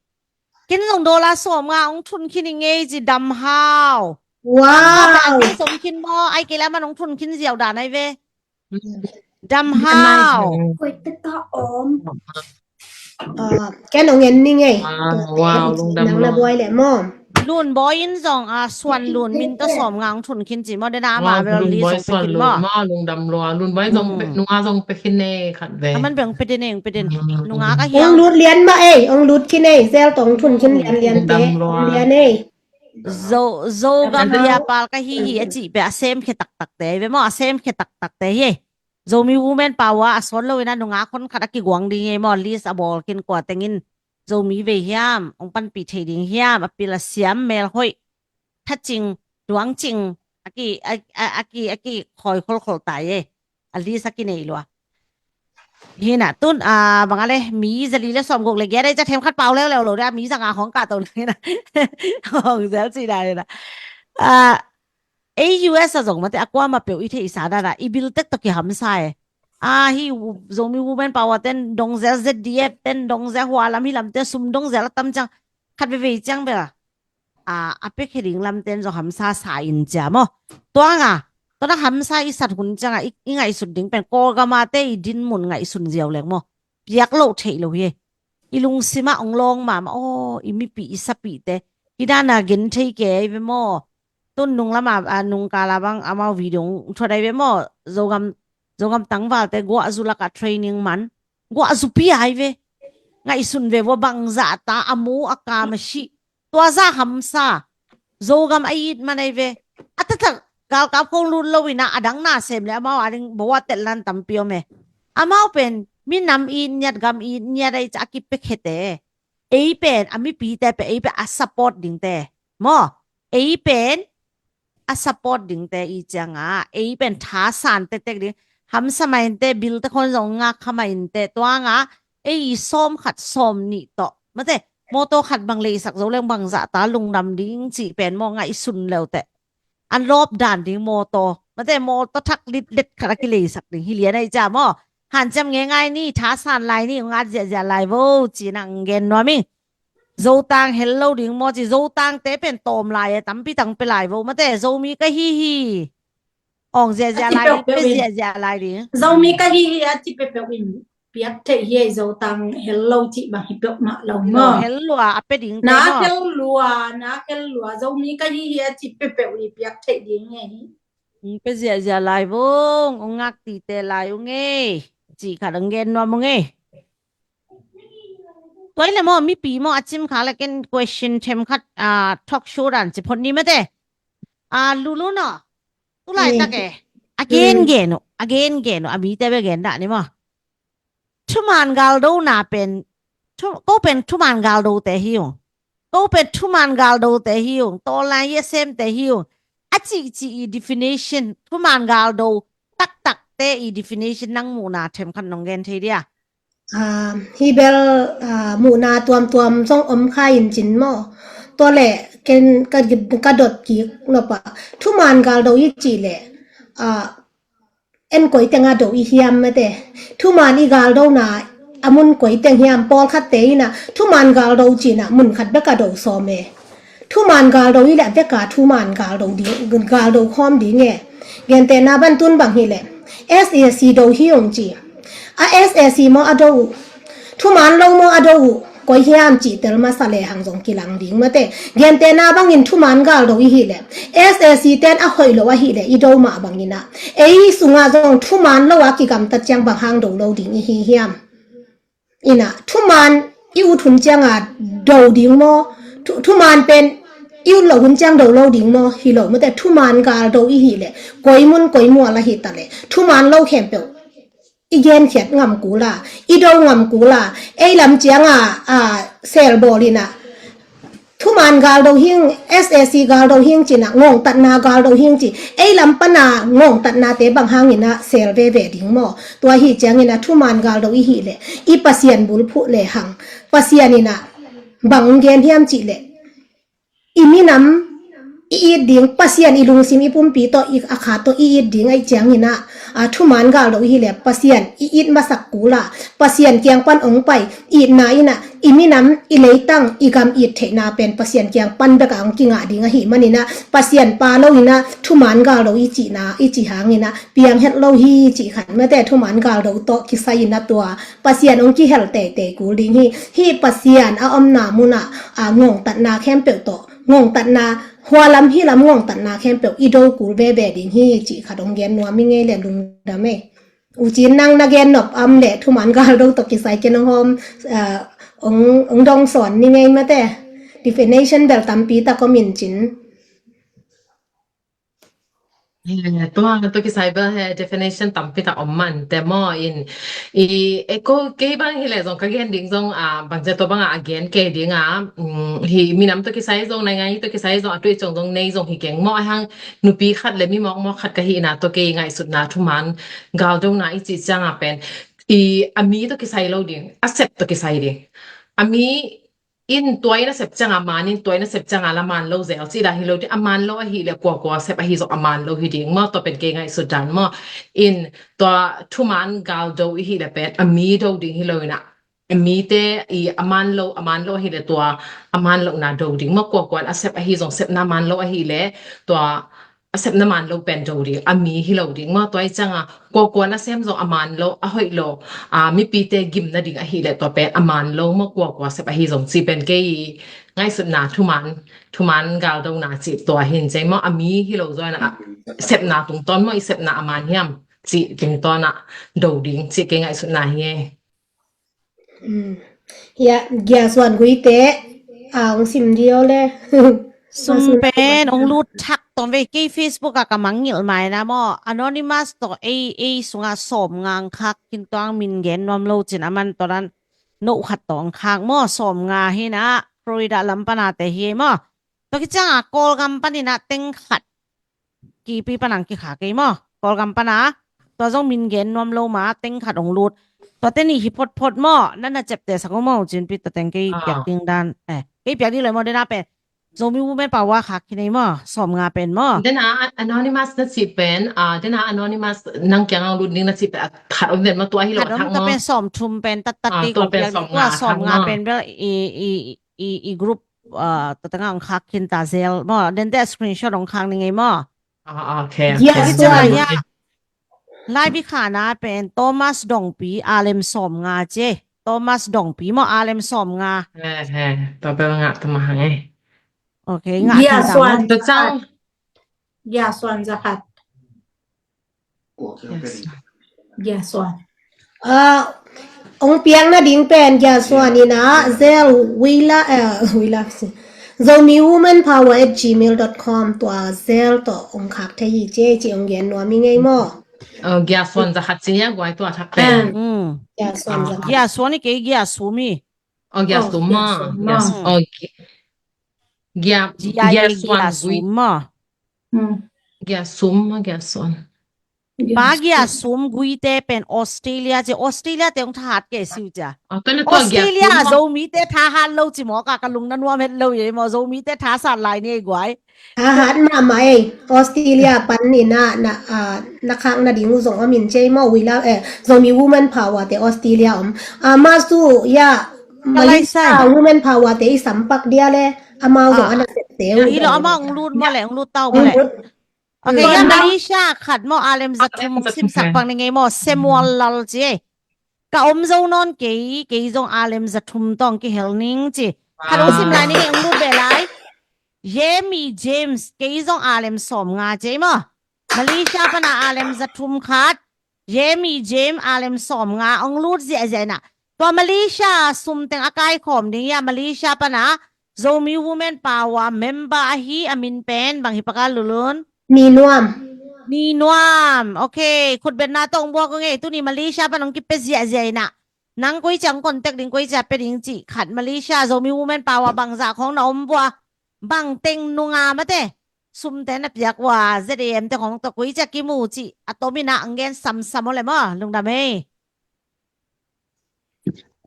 Ken zong dollar sawm nga ong thun khin i ngei ci, dam hau. Wow. Dam hau, sawm khin maw, ai kei la man ong thun khin ziau dan ai ve. Dam hau. Koi teka om. Ah, ken ong en ning ei. Wow, lungdam lo. Nang na buai le maw. Lun Bawi in zong, ah, Suan Lun min ta sawm nga ong thun khin ci maw, dena ama bel li zong pe khin maw. Lungdam lo, Lun Bawi zong pe, nunga zong pe khin ei khat ve. Aman bel ong pe den ei, ong pe den. Nunga ka hiang. Ong lut lian mah ei, ong lut khin ei, zel tong thun khin lian lian te. Lian ei. Zo, Zogam biapal ka hi hi a cih peh a semkhia taktakte hi ve maw, a semkhia taktakte hi. Zomi Women Power a sawt loin a nungak hon khat a kiguang ding hi maw, list a bawl khin kua tengin Zomi vei hiam, ong panpih thei ding hiam, a pil a siam, melhoih, thacing, duangcing, a ki, a, a, a ki, a ki khoi kholkhol tai e. A list a kinei lua. Hi na, tun, ah, bang a le, mi zali le sawmguk le giat ai, ca themkhat pau leuleu lo dia, mi zanga hong kah to le na. Hong zel ci dan na. Ah, ei U S a zong mate a kuamah peuh i theihsa dan a, i bil tek tawh kihamsa e. Ah, hi Zomi Women Power ten dong zel, Z D F ten dong zel, hua lam hi lam ten sum dong zel a tam ciang, khat veve ciang bel a. A, a pekhe ding lamten zong hamsa sa in cia maw. Tuanga, tuana hamsa i sat hun cianga i, i ngaihsut ding pen Kawlgama te i dinmun ngaihsun ziau leng maw. Piak loh theih lo hi. I lungsimah ong lawng mahmah, aw, i mipih i sapihte. Hi dana gen thei kei ve maw. Tun nunglama, a, nungkala bang amau video ong thuat ai ve maw. Zogam, Zogam tangvalte guahzu laka training man. Guahzupi ai ve. Ngaihsun ve vua bangzahta a mu a kam a sih. Tua zah hamsa. Zogam a it man ai ve. A taktak galkap khong lut lo ina a dang na sem le amau a ding bawa tellan tampi om e. Amau pen minam it niat gam it niat ai ca a kipekhete. Ei pen a mipite pen ei pen a support dingte. Maw. Ei pen a support dingte i cianga. Ei pen thasan tektek ding. Hamsa ma inte bilte khon zong ngak kha ma inte tuanga. Ei i sawm khat sawm nih tawh. Mate, mawtaw khat bang leisak zo leng bangzahta lungdam ding cih pen maw ngaihsun leute. An lawp dan ding mawtaw. Mate mawtaw thak litlet khat a kileisak ding. Hi lian ai cia maw. Hanciam ngei ngai ni, thasan lai ni, ngat ziahziah lai vo, ci nang gen nuam ing. Zotang hel lo ding maw ci, Zotangte pen tawm lai e, tampi tang pe lai vo. Mate, Zomi ka hi hi. Ong ziahziah lai ding, pe ziahziah lai ding. Zomi ka hi hi a ci peuhpeuh in piak theih hi ei, Zotang hel lo cih bang hi peuhmah lo maw. Hel lua a pe ding te maw. Na hel lua, na hel lua, Zomi ka hi hi a ci peuhpeuh i piak theih ding hi. Ong pe ziahziah lai vong, ong ngak tite lai ung ei. Cih khat ong gen nuam ung ei. Tua i le maw, mipi maw, a cim khak le ken question them khat, ah, talk show dan ci phot ni mate. Ah, Lulu no. Tulaitak e. A gen gen uh, a gen gen uh, a mite bel gen dah ni maw. Thuman galdona pen, thu, ko pen thuman galdote hi ung. Ko pen thuman galdote hi ung. Tawlnai hi a semte hi ung. A cihcih i definition, thuman galdo taktakte i definition nang muhna them khat nong gen thei dia. Ah, hi bel, ah, muhna tuamtuam zong om kha in cin maw. Tua le ken ka, ka dot kik nop a. Thuman galdo i cih le, ah, en koi teng a do i hiam mate. Thuman i galdona a mun koi teng hiam, pawlkhatte ina thuman galdo cina mun khat bek a do sawm e. Thuman galdo hi leh a veka thuman galdo ding, galdo khawm ding e. Gentehna bang tun bang hi leh S A C do hi ung ci. A S A C maw a do uh, thuman lo maw a do uh, koi hiam cih tel masa lehang zong kilang ding mate. Gentehna bangin thuman galdo i hi leh S A C ten a hoih lo a hi leh i do mah bangin ah ei sungah zong thuman lo a kigamtat ciang bang hang do lo ding i hi hiam? Ina thuman i ut hun cianga do ding maw? Thu, thuman pen i ut lo hun ciang do lo ding maw? Hi lo mate, thuman galdo i hi leh koi mun koi mual a hi ta leh thuman lo khempeuh i genkhiat ngam kul a, i do ngam kul a, ei lam cianga a, sel bawl ina thuman galdo hing, S A C galdo hing cina, ngongtatna galdo hing ci, ei lam pana ngongtatnate bang hangina sel veve ding maw? Tua hi ciangina thuman galdo i hi leh i Pasian bulphuh lehang Pasian ina bang gen hiam cih leh i minam i it ding, Pasian i lungsim i pumpi tawh i a khat tawh i it ding aih ciangina, a, thuman galdo i hi leh Pasian i it masak kul a, Pasian kiang pan ong pai itna ina i minam i leitang i gam it theihna pen Pasian kiang pan beka ong kingah ding ahi manina, Pasian pa lo ina thuman galdo i cihna i ci hangina piang het lo hi cih khat mate. Thuman galdo tawh kisai ina tua Pasian ong kihel teitei kul ding hi. Hih Pasian a omna muna, a, ngongtatna khempeuh tawh, ngongtatna hua lam hi lam ngongtatna khempeuh i do kul veve ding hi cih khat ong gen nuam i ngei leh lungdam ei. U Cin, nang na gen nop om leh thuman galdo tawh kisai ken ong hawm, a, ong, ong dong sawn ni ngei mate. Definition bel tampi tak om in cin. Eh, tua, tua kisai bel he definition tampi tak om man te maw in. I, e ko kei bang hi leh zong ka gen ding zong, a, bang cia tua banga a gen kei ding a, um, hi minam tua kisai zong, naingan i tua kisai zong, a tui cong zong nei zong hi keng maw, a hang nupi khat leh mi mawkmawk khat ka hi ina tua kei ngaihsutna thuman galdona i cih cianga pen i a mi tua kisai lo ding, a sep tua kisai ding. A mi in tua in a sep cianga man in, tua in a sep cianga la man lo zel cih dan hi lo ding. A man lo ahi leh kuakua sep ahi zong a man lo hi ding maw? Tua pen kei ngaihsut dan maw? In tua thuman galdo i hi leh pen a mi do ding hi lo ina a mite i a man lo, a man lo ahi leh tua a man lohna do ding maw? Kuakuan a sep ahi zong sepna man lo ahi leh tua a sepna man lo pen do ding, a mi hi lo ding maw? Tua i cianga kuakuan a sem zong a man lo, a hoih lo, a, mipite gimna ding ahi leh tua pen a man lo maw? Kuakua sep ahi zong cih pen kei i ngaihsutna thuman, thuman galdona cih tua hin cei maw? A mi hi lo zaw ina, a, sepna tungtawn maw? I sepna a man hiam cih tungtawn a do ding cih kei ngaihsutna hi e. Um, ya, Gia Suan Guite, a, ong sim dio le. Sum pen ong lut thak tom ve, kei Facebook a ka mangngilh mai na maw. Anonymous tawh ei, ei sunga sawm nga ong khak khin tuang, min gen nuam lo cin a man tawh dan no khat tawh ong khak maw, sawm nga hi na, Florida lam pana te hi maw. Tua ki cianga Kawlgam panina teng khat kipi panang kikhak ei maw. Kawlgam pana tua zong min gen nuam lo ma teng khat ong lut. Tua teni hi photphot maw, nana ciapteh sak uh maw, cinpi tua teng kei piak ding dan, eh, kei piak ding lo maw, dena pen Zomi Women Power khak khin ei maw, sawm nga pen maw. Dena Anonymous na cih pen, a, dena Anonymous nang kiang ang lut ding na cih pen a khat om den maw? Tua hi lo khat a om thak ta maw? Pen sawm thum pen tattat kei kong piak ding. Tua sawm nga pen bel i, i, i, i group, a, tua tengah ong khak khin ta zel maw. Dente a screenshot ong khak ning ei maw. Ah, okay, okay. Gia Suan. Lai bi khana pen Thomas Dongpi, alem sawm nga ce. Thomas Dongpi maw, alem sawm nga. He, he. Tua bel ngah ta mahang ei. Okay, ngah ta mahang. Gia Suan za khat. Gia Suan. Ah, ong piakna ding pen Gia Suan ina, zel wila, eh, wila, Zomi Woman Power at gmail dot com tua zel tawh ong khak thei hi ce, ci ong gen nuam i ngei maw. Oh, Gia Suan za khat ci ya guai tua thak pen. Mm. Gia Suan za khat. Gia Suan i kei Gia Sum i. Oh, Gia Sum maw. Gia Sum. Oh, Gia, Gia, Gia Suan Gia Sum maw. Gia Sum maw, Gia Suan. Pa Gia Sum Guite pen Australia ce, Australia te ong thahat kei siu cia. Australia Zomi te thahat lo ci maw, ka ka lung na nuam het lo ye maw, Zomi te thasat lai ni ei guai. Thahat mahmah ei, Australia pan ina, na, a, na khakna ding uh zong om in cei maw, wila, eh, Zomi Woman Power te Australia om. A, masu ya, Malaysia Woman Power te i sampak dia le. Amau zong a na sep teu hi lo, amau ong lut maw le, ong lut tau maw le. Ok, ya Malaysia khat maw, alem za thum simsak pak ni ngei maw, Samuel Lal ci ei. Ka om zo nawn kei, kei zong alem za thum tawh kihel ning ci. Khat ong sim lai ni ngei, ong lut beh lai. Yemi James, kei zong alem sawm nga ci ei maw. Malaysia pana alem za thum khat. Yemi James alem sawm nga, ong lut ziahziah inah. Tua Malaysia sum teng a kaikhawm ding ya, Malaysia pana Zomi Women Power member ahi a min pen bang hi pak a, Lulun? Ni Nuam. Ni Nuam. Ok, khutbetna tawh ong buak ung ei, tuni Malaysia pan ong kipia ziahziah inah. Nang koi ciang contact ding, koi ciang pia ding cih khat, Malaysia Zomi Women Power bangzah khawng na om vua, bang teng nunga mate, sumte na piak vua, Z A M te khawng tawh koi ciang kimu cih a tom inah ong gen samsam aw le maw, lungdam ei.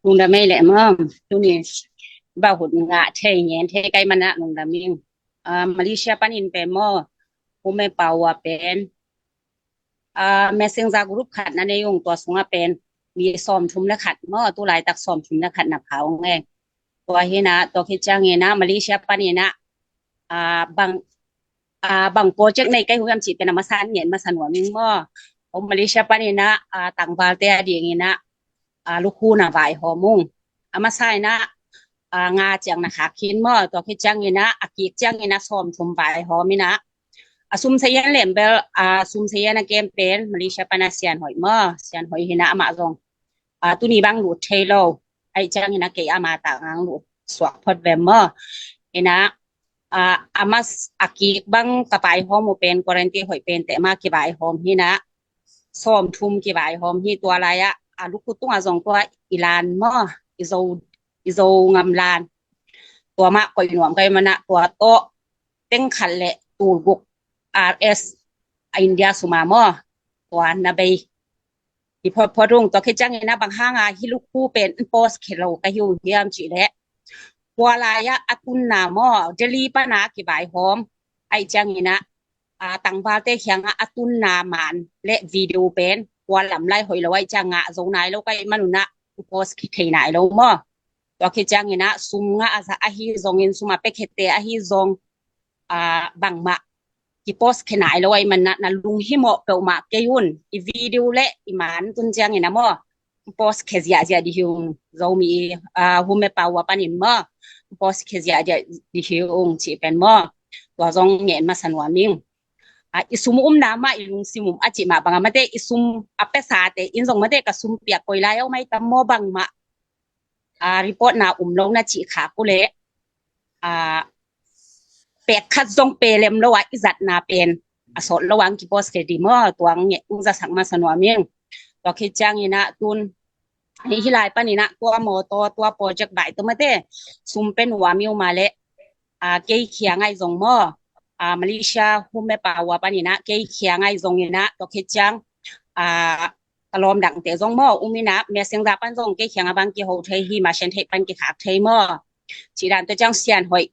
Lungdam ei le maw, tuni bang hun ngah thei, ngen thei ka hih manah lungdam ing. Ah, Malaysia panin pen maw, Women Power pen, ah, Messenger group khat na nei ung, tua sungah pen mi sawm thum le khat maw, tu laitak sawm thum le khat na pha ung ei. Tua hi inah, tua khit ciang inah Malaysia pan inah, ah, bang, ah, bang project nei ka hi uh hiam cih pen a masa in ngen masa nuam ing maw. Om Malaysia pan inah, ah, tangvalte a ding inah, ah, lukhu na vaihawm ung. A masa inah, ah, nga ciang na khak khin maw, tua khit ciang inah a kik ciang inah sawm thum vaihawm inah. A sum sayan lem bel, ah, sum sayan a kem pen Malaysia pana Sian Hoih maw, Sian Hoih hi inah amah zong, ah, tuni bang lut thei lo. Ahih ciang inah kei ama tang ang lut suak phot vem maw. Inah, ah, a mas a kik bang ka vaihawm uh pen quarantine hoih pen teh mah kivaihawm hi inah. Sawm thum kivaihawm hi, tua lai-ah a lukhu tungah zong tua i lan maw, i Zo, i Zo ngam lan. Tua mah koih nuam ka hih manah tua tawh teng khat le tul guk R S a India suma maw, tua na bei hi photphot ung. Tua khit ciang inah bang hanga hih lukhu pen post khia lo ka hi uh hiam cih leh, tua lai-ah a tunna maw, Delhi pana kivaihawm, ahih ciang inah, ah, tangvalte kiangah a tunna man le video pen tua lam lai hoih lo ahih ciang ngah zo nai lo ka hih man un ah post khia thei nai lo maw. Tua khit ciang inah sum ngah a zah ahi zongin, sum a pia khiate ahi zong, ah, bangmah kipost khia nai lo ahih manah na lunghimawh peuhmah kei un. I video le i man tun ciang inah maw, post khia ziahziah ding hi ung. Zomi, ah, Women Power panin maw, post khia ziahziah ding hi ung cih pen maw, tua zong ngen masa nuam ing. Ah, i sum umna mah, i lungsim um a cih mah bangah mate, i sum a piasate in zong mate, ka sum piak koi lai a om ai tam maw, bangmah, ah, report na um lo na cih khak uh leh, ah, pek khat zong pe lem lo ah i zatna pen a sawt lo ang kipost khia ding maw, tua ang nge ung zasak masa nuam ing. Tua khit ciang inah tun hih lai pan inah tua mawtaw, tua project vai tawh mate sum pe nuam i uh mah leh, ah, kei kiang ai zong maw, ah, Malaysia Women Power pan inah kei kiang ai zong inah, tua khit ciang, ah, ka lawm dangte zong maw um inah, Messenger pan zong kei kiangah bang kiho thei hi, Merchant Theih pan kikhak thei maw. Cih dan tua ciang Sian Hoih,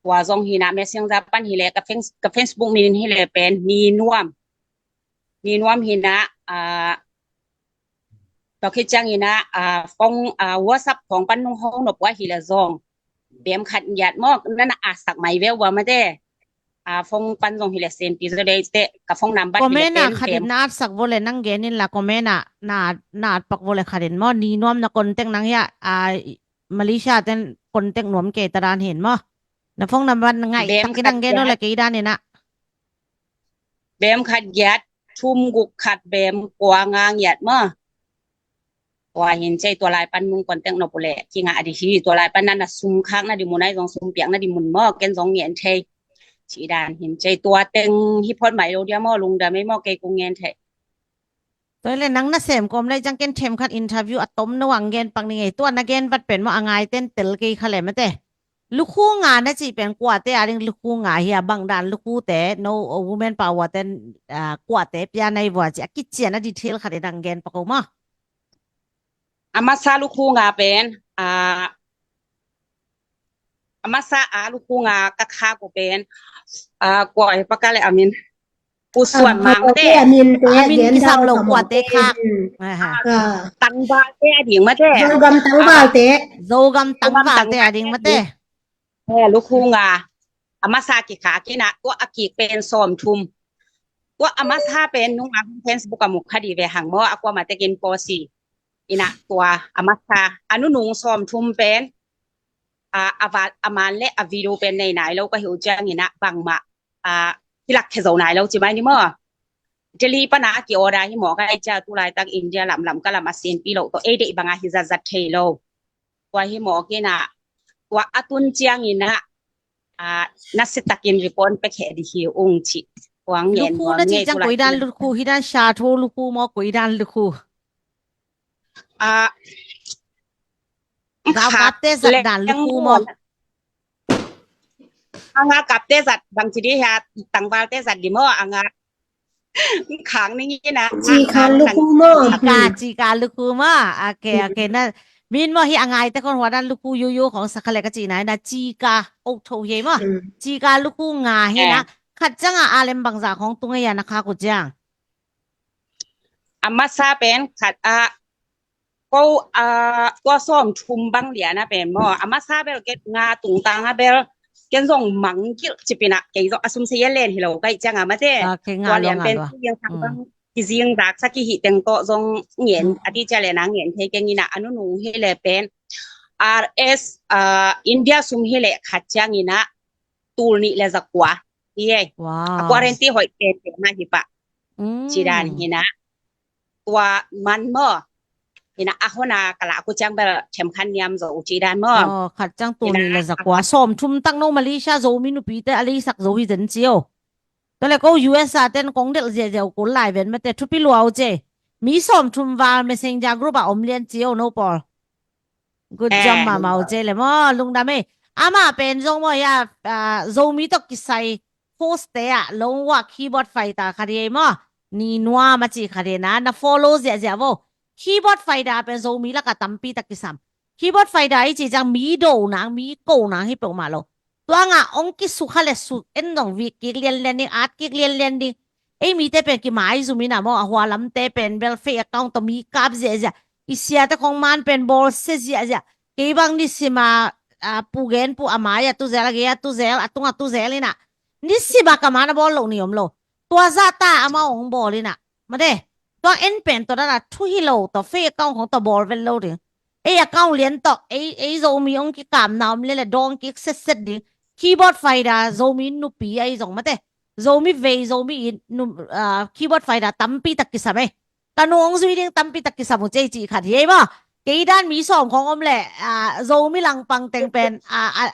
tua zong hi inah Messenger pan hi leh, ka Face-, ka Facebook min hi leh pen Ni Nuam. Ni Nuam hi inah, ah, tua khit ciang inah, ah, phone, ah, WhatsApp khawng pan nong ho nop uh ahi leh zong, bem khat ngiat maw, na na asak mai ve uh a mate. Ah, phone pan zong hi leh senpi zaw dei teh, ka phone number hi leh pen, khat in na atsak vua leh nang gen in la, comment ah na, na at pak vua leh khat in maw, Ni Nuam na contact nang hiah, ah, Malaysia ten contact nuam kei ta dan hi in maw. Na phone number na ngaih tak in nang gen uh leh kei dan inah. Bem khat giat, thum guk khat bem kua nga ngiat maw. Tua hin cei, tua lai pan nong contact nop uh leh kingah ding hi, tua lai pan na na sum khak na ding mun ai zong, sum piak na ding mun maw, ken zong ngen thei. Cih dan hin cei, tua teng hi phot mai lo dia maw, lungdam ei maw, kei kong ngen thei. Tua leh nang na sem kawm lai ciang ken themkhat interview a tom no ang gen pak ni ngei, tua na gen vat pen maw, a ngaiten tel kei kha leh mate. Lukhu nga na cih pen kuate a ding lukhu nga hi a, bang dan lukhute, no, Women Power ten, ah, kuate pia na hi vua cih a kician a detail khat in ang gen pak o maw. A masa lukhu nga pen, ah, a masa a lukhu nga ka khak uh pen, ah, kua hi pak a leh a min, Pu Suan Mang mate. A min kisam lo kuate khak. Tangvalte a ding mate. Zogam tangvalte. Zogam tangvalte a ding mate. He, lukhu nga. A masa kikhak in ah, tua a kik pen sawmthum. Tua a masa pen nung a Facebook a mu kha di ve hang maw, a kuamah tekin post hi. In ah tua a masa, a nunung sawmthum pen, a, a val, a man le a video pen nei nai lo ka hi uh ciangin ah bangmah, a, kilak khia zo nai lo ci mai ni maw. Delhi pan a ki-order hi mawk a, ei cia tu laitak India lamlam ka lam a sinpi lo tawh ei deih bang a hi zatzat thei lo. Tua hi mawk in ah, tua a tun ciangin ah, a, nasia takin report pia khia di hi ung ci. Tua ngen lukhu nuam na ci ngei ciang tu lai koidan lukhu, hi dan sha tho lukhu maw, koidan lukhu? A, Gau kap te zat dan lukhu maw? A nga kap te zat bang ci di hia, tangval te zat di maw, a nga khang ning in ah, cika lukhu maw? Cika, cika lukhu maw? Ok, ok. Na, min maw hi a ngai te khon hua dan lukhu yoyo khong sa kha le ka ci nai na, cika, ok tho hi maw? Cika lukhu nga hi na. Khat ciang a, a lem bangza khong tung a hia na khak uh ciang? A masa pen khat a, ko, a, tua sawmthum bang lian a pen maw, a masa bel ket nga tungtang a bel ken zong mangkilh cipin ah, kei zong a sum se yelen hi lo ka hih ciang a mate. Tua lian pen kizing sang bang, kizing dak sa ki hih teng tawh zong ngen, a ti cia le na ngen thei keng in ah, a nunung hi le pen R S, a, India sum hi le khat ciang in ah tul nih le zakua hi ei. A quarantine hoih pen pen na hi pah. Ci dan hi na. Tua man maw? Hi na, a hona ka lah ku ciang bel themkhat niam zo ci dan maw? Khat ciang tul nih le zakua. Sawmthum tak no Malaysia Zomi nupi te a leisak zo hi zen ci o. Tua le ko U S A ten kong delh ziahziah uh kul lai ven mate, thupi lua uh ce. Mi sawmthum val Messenger group a om lian ci o no pawl. Good job mama uh ce le maw, lungdam ei. Amah pen zong maw hia, a, Zomi tawh kisai host te ah lungua keyboard fighter kha di ei maw. Ni nuam a ci kha di na, na follow ziahziah vo. Keyboard fighter pen Zomi laka tampi tak kisam. Keyboard fighter i ci ciang mi do nang, mi ko nang hi peuhmah lo. Tua nga ong kisukha le suk en dong vik kik lianlian ding, at kik lianlian ding. Ei mite pen kimaizum in a maw, a hua lamte pen bel fake account tawh mi kap ziahziah. I siate khong man pen bawlsia ziahziah. Kei bang nisima, a, pu gen pu a mai a tuzel, a gei a tuzel, a tung a tuzel in a. Nisima ka man a bawl loh ni om lo. Tua zahta amau ong bawl in a. Mate, tua en pen tua dana thu hi lo tawh fake account khong tawh bawl vet lo ding. Ei account lian tawh, ei, ei Zomi ong kikamna om le le dawng kik setset ding. Keyboard fighter, Zomi nupi a i zong mate. Zomi vei, Zomi in, nu, a, keyboard fighter tampi tak kisam ei. Ka nu ong zui ding tampi tak kisam uh cei ci khat hi ei maw. Kei dan mi sawm khong om le, a, Zomi langpang teng pen, a, a,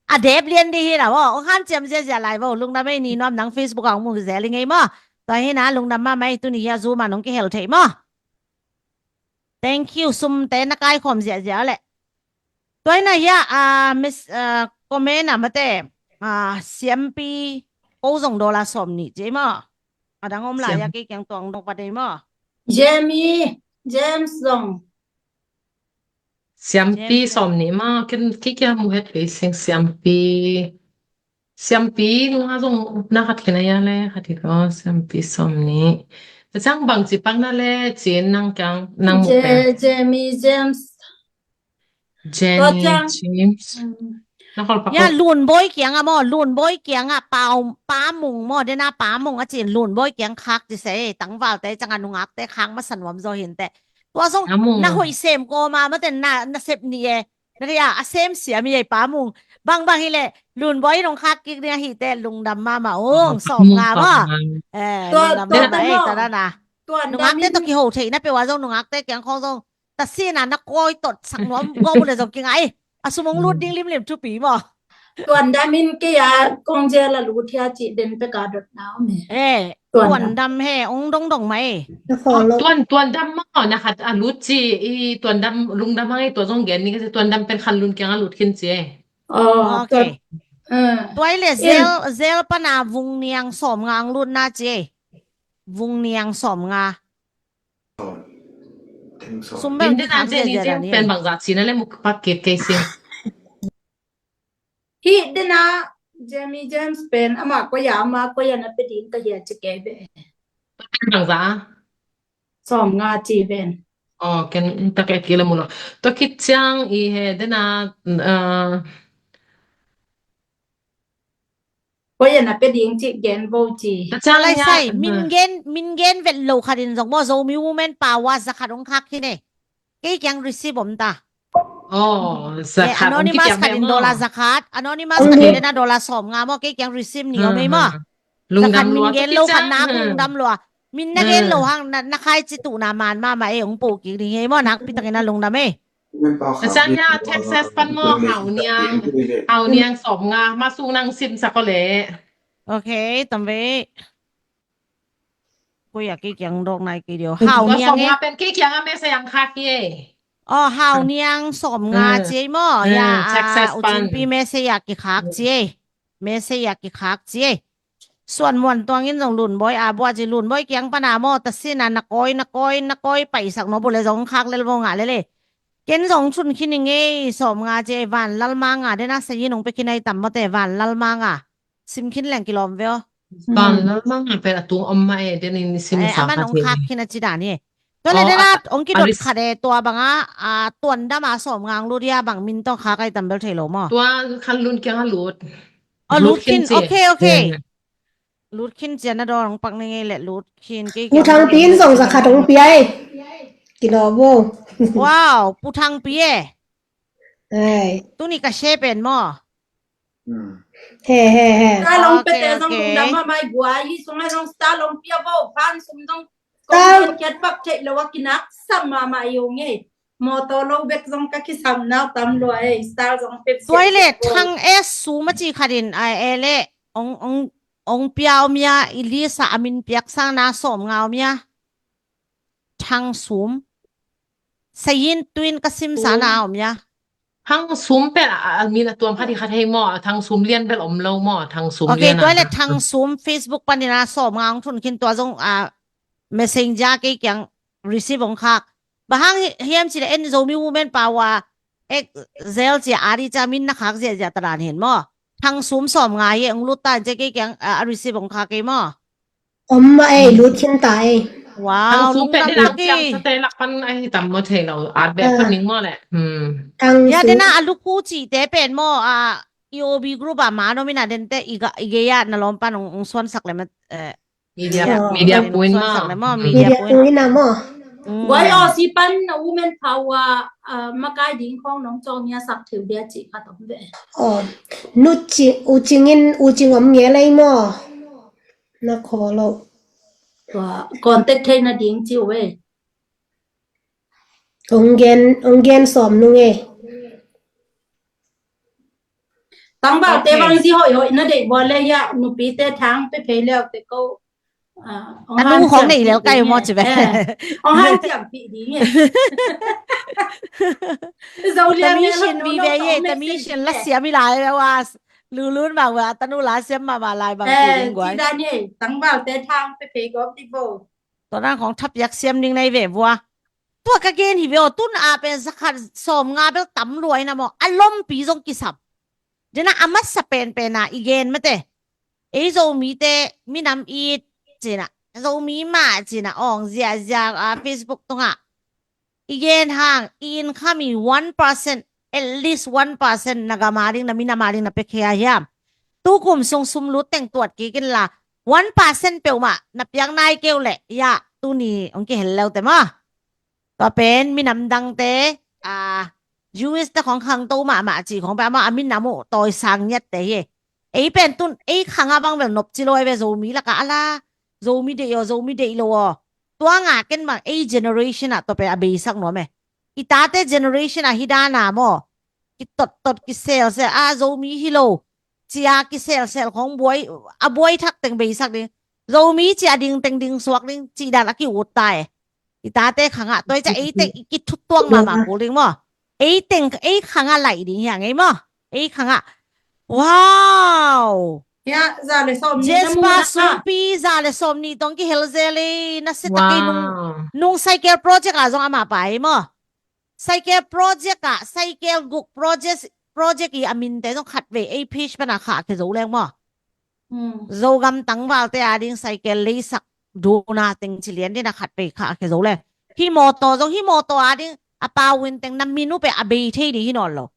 a dep lian di hi na maw. Ong hanciam ziahziah lai vo. Lungdam ei ni nuam nang Facebook a ong mu zel i ngei maw. Tua hi na lungdam mahmah ei tuni hi a Zoom a nong kihel thei maw. Thank you, sumte na kaikhawm ziahziah le. Tua hi na hi a, a, comment a mate, a, siampi ko zong dollar sawm nih ci maw. A dang om lai a kei kiang tuang dong pa dei maw. Jamie, James zong. Siampi sawm nih maw, ken kikia mu het pei sing siampi. Siampi nunga zong na khat khin a ia le khat hi ko siampi sawm nih. Cang bang ci pak na le cin nang kiang nang mu pe. Jamie James. Jenny James. Ya, Lunboi kiang a maw, Lunboi kiang a pau, pamung maw, dena pamung a cin Lunboi kiang khak ci se, tangvalte cang a nungakte khak masa nuam zaw hinte. Tua zong na hoih sem ko ma mate na, na sep ni e. Na ria, a sem siam i ei pamung. Bang bang hi le, Lunboi nong khak kik ding a hite, lungdam mama ung, sawm nga maw. Eh, lungdam mama ei, ta dana. Nungakte tawh kiho theih na pe ua zong, nungakte kiang khong zong. Ta sina na koi tot sak nuam ko bu le zong kingai. A sum ong lut ding limlim thupi maw. Tuan dam in kei a kong zel a lut hia ci den pe ka dot na om e. Eh, tuan dam he ong dongdong mai. Tuan, tuan dam maw na khat a lut ci i tuan dam lungdam hang i tua zong gen ni ka ci tuan dam pen khan lun kiang a lut khin ci e. Oh, ok. Tuai le zel, zel pana vung niang sawm nga ang lut na ci e. Vung niang sawm nga. Sum bel dena Jenny James pen bangzah cina le muk pak kik kei sin. Hi dena Jamie James pen ama koya, ama koya na pe ding ka hia ci kei be. Bangzah? Sawm nga ci ben. Oh, ken tak e kila mulo. To kit ciang i he dena, uh, Koi in a pia ding ci gen vo ci. Tua lai sai, min gen, min gen vet lo khat in zong maw, Zomi Women Power zakhat hong khak hi ne. Kei kiang receive om ta. Oh, zakhat, anonymous khat in dollar zakhat, anonymous khat in na dollar sawm nga maw, kei kiang receive ni om ei maw. Zakhat min gen lo khat nak lungdam lua. Min na gen lo hang na khai ci tu na man mama ei hong po kik ding ei maw, nakpi takin na lungdam ei. Sanya Texas pan maw, Hau Niang, Hau Niang sawm nga, masung nang sim sa ko le. Okay, tambe. Koi a kei kiang dok nai kei dio. Hau Niang e. Pen kei kiang a message ang khak e. Oh, Hau Niang sawm nga ci ei maw. Ya, Texas pan. U Cin Pi message a kikhak ci ei. Message a kikhak ci ei. Suan Muan Tuang in zong Lun Bawi a bua ci, Lun Bawi kiang pana maw, ta sin a na koi, na koi, na koi paisak no bu le zong khak lel bo nga lele. Ken zong sun khin i ngei sawm nga ci ei, Van Lal ma nga dena sa yin ong pe khin ai tam maw te, Van Lal ma nga. Sim khin leng kilawm ve aw. Van Lal ma nga pen a tung om ma e, den in sim sa aman ong khak khin a ci dan hi. Tua le dena ong kidot khat e, tua banga a tuan dama sawm nga ong lut ia, bang min tawh khak ai tam bel thei lo maw. Tua khan Lun kiang a lut. Oh, lut khin. Okay, okay. Lut khin cian a dawng pak ni ngei le lut khin kei. Pu Thang Pi in zong zakhat hong pia ei. Kilo bo. Wow, Pu Thang Pi e. Tuni ka share pen maw. He, he, he. Star long pe te zong lungdam a mai gua i sung a zong star long pia bo, fan sum zong. Star kiat pak thei lo a kinak sam mama i ong ei. Motor lo bek zong ka kisam nau tam lua ei, star zong pep. Tuai le Thang S Sum a ci khat in ai e le ong, ong, ong pia om ia, i list a min piak sang na sawm nga om ia. Thang Sum. Sayin tuin ka sim sa na om ia. Thang Sum pen a, a min a tuam khat i khat hei maw, Thang Sum lian bel om lo maw, Thang Sum lian. Okay, tua le Thang Sum Facebook panin a sawm nga ong thun khin, tua zong a messenger kei kiang receive ong khak. Bang hang hiam ci le en Zomi Women Power ek zel ci a di ca min na khak ziahziah ta dan hin maw. Thang Sum sawm nga hi ong lut ta in ci kei kiang a receive ong khak kei maw. Om ma ei, lut khin ta ei. Wow, Thang Sum pen lungdam lak i. Te lak pan ai tam maw thei lo. At bek pan ning maw le. Ya dena a lukhu ci te pen maw a E O B group a ma no mina den te i ga, i gei a na lawm pan ong, ong suan sak le ma. Media, media point ma. Media point a maw. Guai aw si pan na Women Power, ah, makai ding khong nong cawng ia sak theu dia ci khat om ve. Aw, nu ci, U Cing in, U Cing om nge lei maw. Na khaw lo. Tua contact thei na ding ci ve. Ong gen, ong gen sawm nung e. Tangval te bang zi hoih hoih na deih bua le ia nupi te thang pe phei leu te ko. Tanu khong nei lel kai maw ci ve. Ong han ciam pi ding e. Zo lian ta mission mi ve ye, ta mission la siam i lai ve wa. Lulun bang wa tanu la siam mama lai bang ki ding guai. Ci dan e, tangval te thang pe phei gop di bo. Tua dan khong thapiak siam ding nei ve vua. Tua ka gen hi ve aw, tun a pen zakhat sawm nga bel tam luai na maw, a lompi zong kisam. Dena a masa penpen a i gen mate. Ei Zomite minam it cina, Zomi mah cina ong ziahziah a Facebook tungah i gen hang, i income i one percent, at least one percent na gam a ding, na minam a ding na pia khia hiam? Tukum sung sum lut teng tuat kik inla one percent peuhmah na piak nai keu leh ia tuni ong kihel leute maw. Tua pen minam dangte, a, U S te khong khangto mahmah cih khong peuhmah a minam uh tawisang ngiatte hi. Ei pen tun ei khangah bang bel nopci lo ei ve, Zomi lakah ala Zomi deih aw, Zomi deih lo aw. Tua ngah ken bang ei generation ah tua pen a beisak nuam e. I tate generation ah hi dana maw, kitottot kiselsel a Zomi hi lo cia kiselsel khong buai, a buai thak teng beisak ding, Zomi cia ding teng ding suak ding cih dan a ki-ut ta e. I tate khangah tua i ca ei teng i kithutuak mahmah kul ding maw. Ei teng ei khangah laih ding hiang ei maw. Ei khangah. Wow. Jasper Sumpi za le sawm nih tong kihel zel ei, na se tak ei nung, nung Cycle Project ah zong amah pai maw. Cycle Project ah, Cycle guk project, project i a minte zong khatvei ei page pana khah khe zo leng maw. Zogam tangvalte a ding cycle leisak duna teng ci lian dina khatvei khah khe zo leng. Hi mawtaw zong, hi mawtaw a ding a pau in teng na min uh pe a bei thei ding hi nawn lo.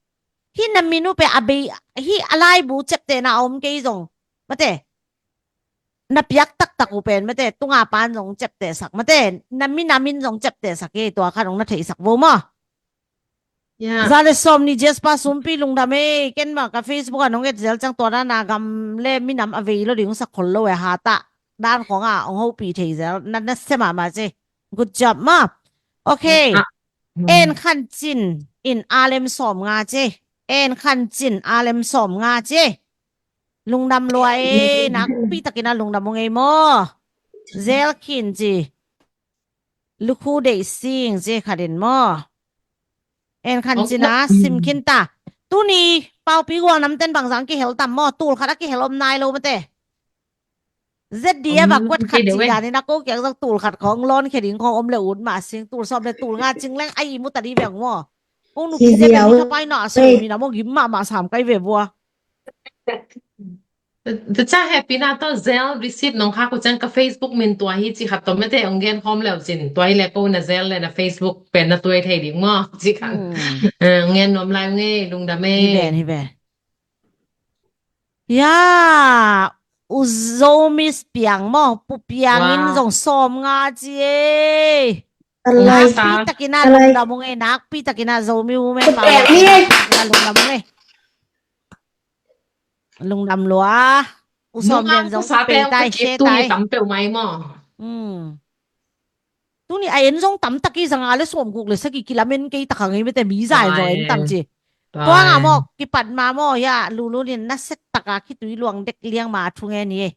Hi na min uh pe a bei, hi a laibu ceptena a om kei zong Mate, na piak taktak uh pen mate, tunga pan zong ciaptehsak mate, na minamin zong ciaptehsak hi, tua khat hong na theihsak vo maw? Za le sawm ni Jasper Sumpi lungdam ei, ken mah ka Facebook ah nong et zel ciang tua dan a gam le minam a vei lo ding hong sak khol lo e, hatah dan khong a hong hopih thei zel, na nasia mahmah ci. Good job maw. Ok. En Khan Cin in a lem sawm nga ci. En Khan Cin a lem sawm nga ci. Lungdam lua ei, nakpi takin a lungdam ung ei maw. Zel khin ci. Lukhu deih sing ci khat in maw. En Khan Cin a sim khin ta. Tuni Paupi gual namten bangzah kihel tam maw, tul khat a kihel om nai lo mate. Zeddi a va kuat khat ci danin a ko kiang zong tul khat khong lawn khia ding khong om le ut mah sing, tul sawm le tul nga cing leng a i mu ta di veng maw. Ko nupi te pen ni thapai na a sawm mi na maw, gim mahmah sam kai ve vua. Tua ciang happy na tawh zel receipt nong khak uh ciang ka Facebook min tua hi ci khat tawh mate hong gen khawm leu cin, tua hi le ko na zel le na Facebook pen na tuai thei ding maw ci khat. Hong gen nuam lai ung ei, lungdam ei. Hi ven, hi ven. Ya, u Zomi Piang maw, Pu Piang in zong sawm nga ci ei. Nakpi takin a lungdam ung ei, nakpi takin a Zomi Women Power. Nakpi takin a lungdam ung ei. Lungdam lua. U Sawm Lian zong pei tai, share tai. Tuni a en zong tamtak i, zanga le sawmguk le sagih kilamen kei tak hang ei mate, mi za en zong en tam ci. Tua nga maw, kipat ma maw, ya, Lulu nin na set taka khitui luang dek liang ma thu nge ni e.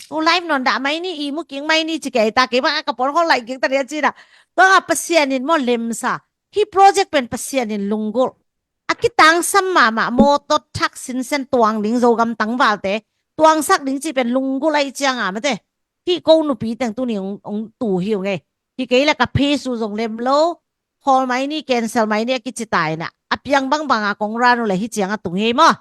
Ko live non dah mai ni, i mu king mai ni ci kei ta, kei bang a ka pon khol lai king ta dia ci dah. Tua nga Pasian in maw lemsa. Hi project pen Pasian in lunggulh. A kitangsam mahmah mawtaw thak sinsen tuang ding Zogam tangvalte tuangsak ding ci pen lunggulh ahi cianga mate. Hi ko nupi teng tuni hong tu hi ung ei. Hi kei le ka phesu zong lem lo. Khawl mai ni, cancel mai ni a kici ta inah. A piang bangbanga kong ran uh le hi cianga tung hi ei maw.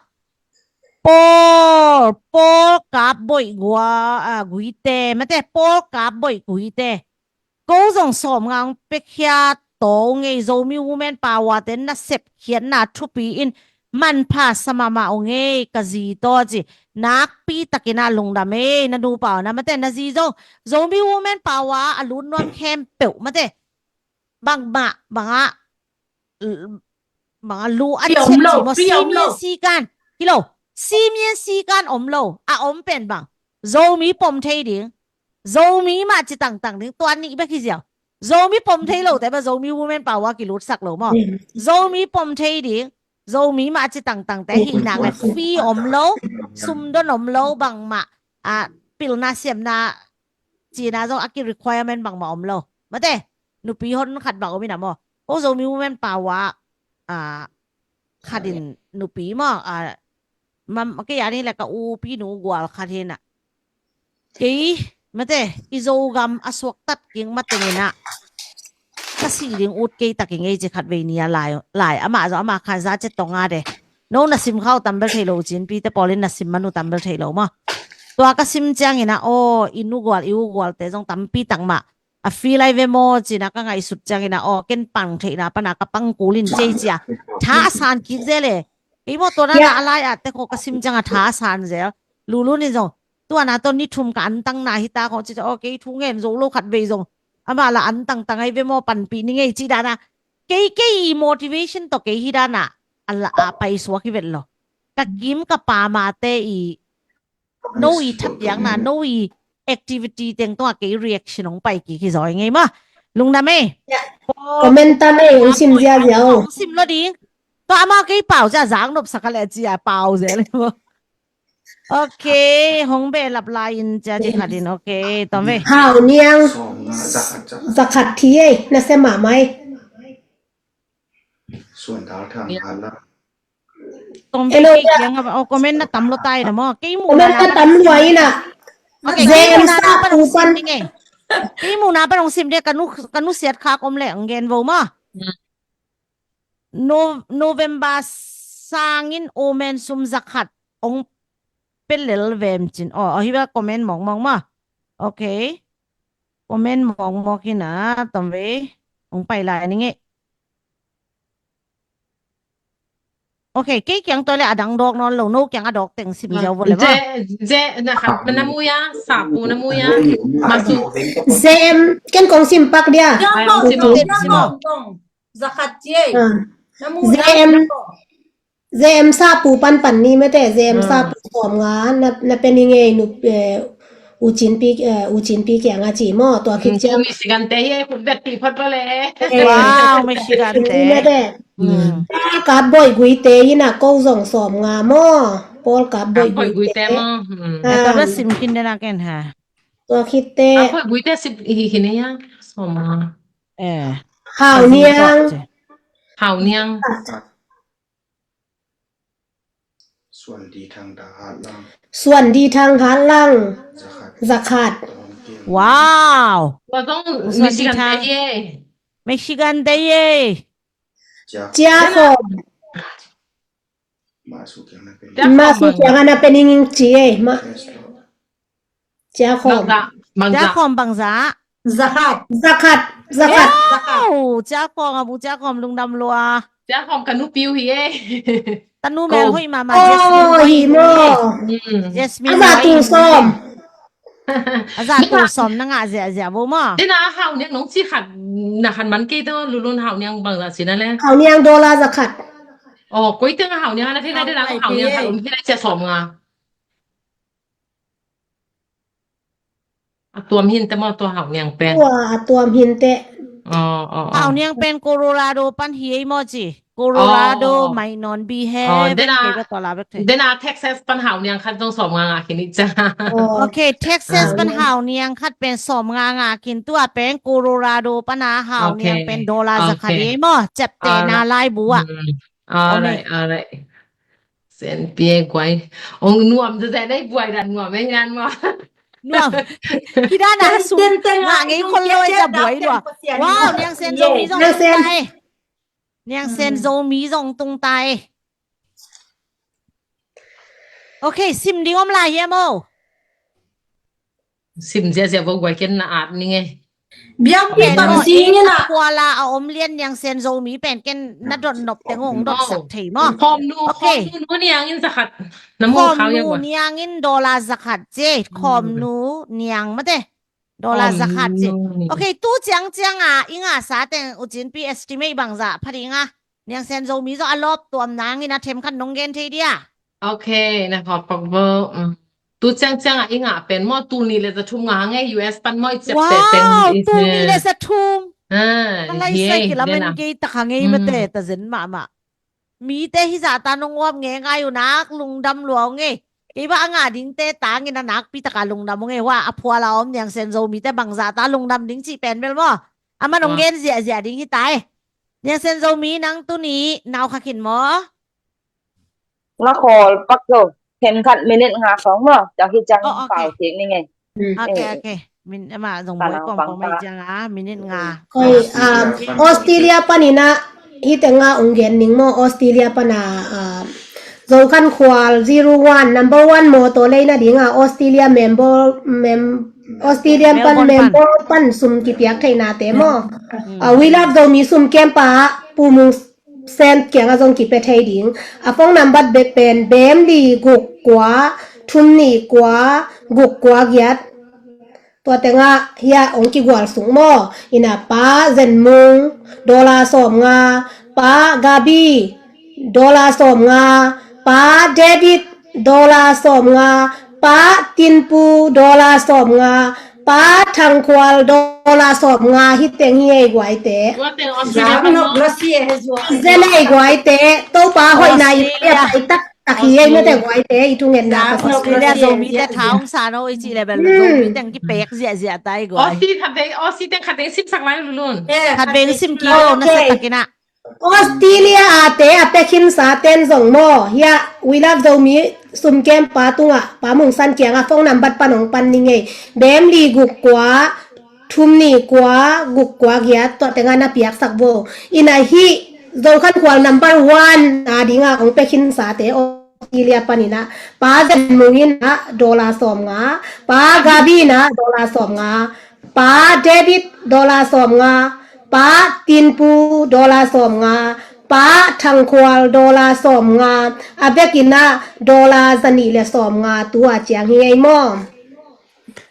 Paul, Paul Kap Boih Gua, a, Guite mate, Paul Kap Boih Guite. Ko zong sawm nga hong piakhia taw ngei, Zomi Women Power te nasep khiatna thupi in manpha sa mahmah uh ngei ka zi taw ci. Nakpi takin a lungdam ei, na nupa uh na mate, na zi zong Zomi Women Power a lut nuam khempeuh mate. Bangmah bangah bang a lu a chet ci maw, simian sikan hi lo, simian sikan om lo, a om pen bang Zomi pom thei ding, Zomi mah ci tangtang ding, tua nih bek hi ziau. Zomi pom thei lo te bang Zomi Women Power kilutsak lo maw. Zomi pom thei ding, Zomi mah ci tangtang te hi nak le fee om lo, sumdon om lo, bangmah a pilna siamna cina zong a ki requirement bangmah om lo. Mate, nupi hon khat bang om ina maw. Ko Zomi Women Power a khat in nupi maw, a, kei a ni le ka upi nu gual khat hi na. Kei mate, i Zogam a suaktat king mateng ina ka si ding ut kei taking ei ci khat vei ni a lai, lai amah zong amah khan za cetong a de. No na sim khau tambel thei lo cin, pite pawlin na sim manu tambel thei lo maw. Tua ka sim ciang ina aw, i nu gual i u gual te zong tampi tak mah a feel ai ve maw cina ka ngaihsut ciang ina aw, ken pang theihna pana ka pang kulin cei cia tha a san kik zel e. Kei maw tua dana a lai ah te kho ka sim ciang a tha a san zel. Lulu ni zong tua na tawh ni thum ka antang na hi ta kho ci aw, kei thu ngen zo lo khat vei zong amah la antang tang ai ve maw, panpih ni ngei ci dana. Kei kei i motivation tawh kei hi dana a la a pai suak hi vet lo. Ka kim ka pamate i no i thappiakna, no i activity teng tungah kei reaction hong pai kik hi zaw i ngei maw. Lungdam ei. Comment tam ei, hong sim ziazia o. Hong sim lo ding. Tua amau kei pau cia zak nopsak a le cia pau zia le maw. Ok, hong behlap lai in cia di khat in, ok, tom ve. Hau niang zakhat thi ei, na se mahmah ei. Suan dal thang han la. Tom ve, hello, kei kiang a, oh, comment na tam lo tai na maw. Kei muhna na tam lua ina. Ok, kei muhna na pan hong sim ding ei. Kei muhna pan hong sim ding, ka nu, ka nu siat khak om le hong gen vo maw. No, November sangin omen sum zakhat hong pelel vem cin. Oh, oh, hi va comment mawkmawk maw. Ok. Comment mawkmawk ina, tom ve. Hong pai lai ning ei. Ok, kei kiang tawh le a dang dawk nawn lo, no kiang a dawk teng sim ziau vua le maw. Je, je, na khat, na mu ya, sapu na mu ya, masu. J M, ken kong sim pak dia. Ai, kong sim, kong sim. Zakhat cie. Ah. Na mu ya, J M, na ko. J M sapu pan pan ni mate, J M sapu sawm nga, na, na pe ni ngei nu, eh, U Cin Pi, eh, U Cin Pi kiang a ci maw, tua khit ciang. Michigan te ye, khut bet pi phot bale. Wow, Michigan te. Ni mate. Paul Kap Boih Gui te in a ko zong sawm nga maw. Paul Kap Boih Gui te maw. Ka ba sim khin den a ken ha. Tua khit te. Kap Boih Gui te sim hi khin ya sawm nga. Eh. Hau Niang. Hau Niang. Suan Di Thang Hat Lang. Suan Di Thang Hat Lang. Zakhat. Zakhat. Wow. Michigan te ye. Michigan te ye. Cia Khawm. Masu kiang a na pe ning ci e. Cia Khawm. Cia Khawm bangza. Zakhat. Zakhat. Zakhat. Wow. Cia Khawm, a bu Cia Khawm lungdam lua. Cia Khawm ka nu piu hi e. Tanu mel hoih mama. Oh, Jasmine hi maw. Jasmine a za tu sawm. A za tu sawm na ngah ziahziah bo maw. Dena Hau Niang nong ci khat na khat man kei tawh Lulun, Hau Niang bangza ci na le. Hau Niang dollar zakhat. Oh, koi teng a Hau Niang na thei na dena Hau Niang khat om thei na cia sawm nga. A tuam hinte maw tua Hau Niang pen. Tua a tuam hinte. Oh, oh, oh. Hau Niang pen Colorado pan hi ei maw ci. Colorado, oh, mai nawn bi he. Oh, dena, dena Texas pan Hau Niang khat zong sawm nga nga khin i ca. Oh. Ok, Texas pan Hau Niang khat pen sawm nga nga khin, tua pen Colorado pan a Hau Niang pen dollar zakhat hi ei maw. Ciaptehna laibu ah. Alright, alright. Sen pia guai. Ong nuam tu zai nai buai dan nuam e ngan ma. Nuam. Kidana su nga ngei khol lo e za buai lua. Wow, Niang Sen Zomi zong tung ta e. Niang Sen Zomi zong tung ta e. Ok, sim ding om lai hiam o? Sim ziazia vo guai ken na at ning e. Biang pi bang zing ina. Kuala a om lian Niang Sen Zomi pen ken na dot nop teng ong dot sak thei maw? Khawmnu, khawmnu niang in zakhat. Na mu khau ya guai. Khawmnu niang in dollar zakhat ce. Khawmnu niang mate. Dollar zakhat ce. Ok, tu ciang ciang a i ngah sa teng U Cin Pi estimate bangzah pha ding a. Niang Sen Zomi zong a lawp tuam nangin a themkhat nong gen thei dia. Ok, na khawk pak bo. Tu ciang ciang a i ngah pen maw, tul nih le za thum ngah ngei U S pan maw i ciapteh teng. Wow, tul nih le za thum. Malai sai kilamen kei tak ha ngei mate ta zen mahmah. Mite hizah ta nong uap ngei ngai uh nak lungdam lua uh ngei. Kei bah a ngah dingte tangin a nakpi taka lungdam uh ngei. Hua a phual a om Niang Sen Zomite bangzah ta lungdam ding cih pen bel maw. Aman ong gen ziahziah ding hi ta e. Niang Sen Zomi nang tuni nau kha khin maw? Nga khawl pak lo. Khen khat minute nga khawng maw. Tua hi ciang pau thik ning e. Ok, ok. Min ama zong buai kawm kawm mai ciang a minute nga. Australia panin a hi teng a ong gen ning maw, Australia pan a Zo Khan Khual zero one number one mawtaw lei nading a Australia member, Australian pan member pan sum kipiak theina te maw. We Love Zomi sum kempa Pu Mung Sen kiangah zong kipia thei ding. A phone number bek pen bem li guk kua thum nih kua guk kua giat. Tua tengah hiah ong kigual sung maw. Ina Pa Zen Mung dollar sawm nga, Pa Gabi dollar sawm nga, Pa David dollar sawm nga, Pa Tinpu dollar sawm nga, Pa Thang Khual dollar sawm nga, hi teng hi ei guaite. Zen ei guaite, Topa hoihna i pai taktak hi ei mate guaite, i thungetna. Australia Zomite thaum sa no i cih level Zomi teng kipek ziahziah ta i guai. Aussie khat vei, Aussie teng khat vei simsak lai lulun. Khat vei sim kik lo na sa takin ah. Australia a te a pia khinsa ten zong maw, hiah We Love Zomi sum kempa tungah Pa Mung San kiangah phone number pan ong pan ning ei. Bem li guk kua thum nih kua guk kua giat, tua tengah na piaksak vo. Ina hih Zo Khan Khual number one a dingah ong pia khinsa te Australia panin ah Pa Zen Mung in ah dollar sawm nga, Pa Gabi in ah dollar sawm nga, Pa David dollar sawm nga, Pa Tinpu dollar sawm nga, Pa Thangkhual dollar sawmnga, a bekin ah dollar zanih le sawmnga tua ciang hi ei maw?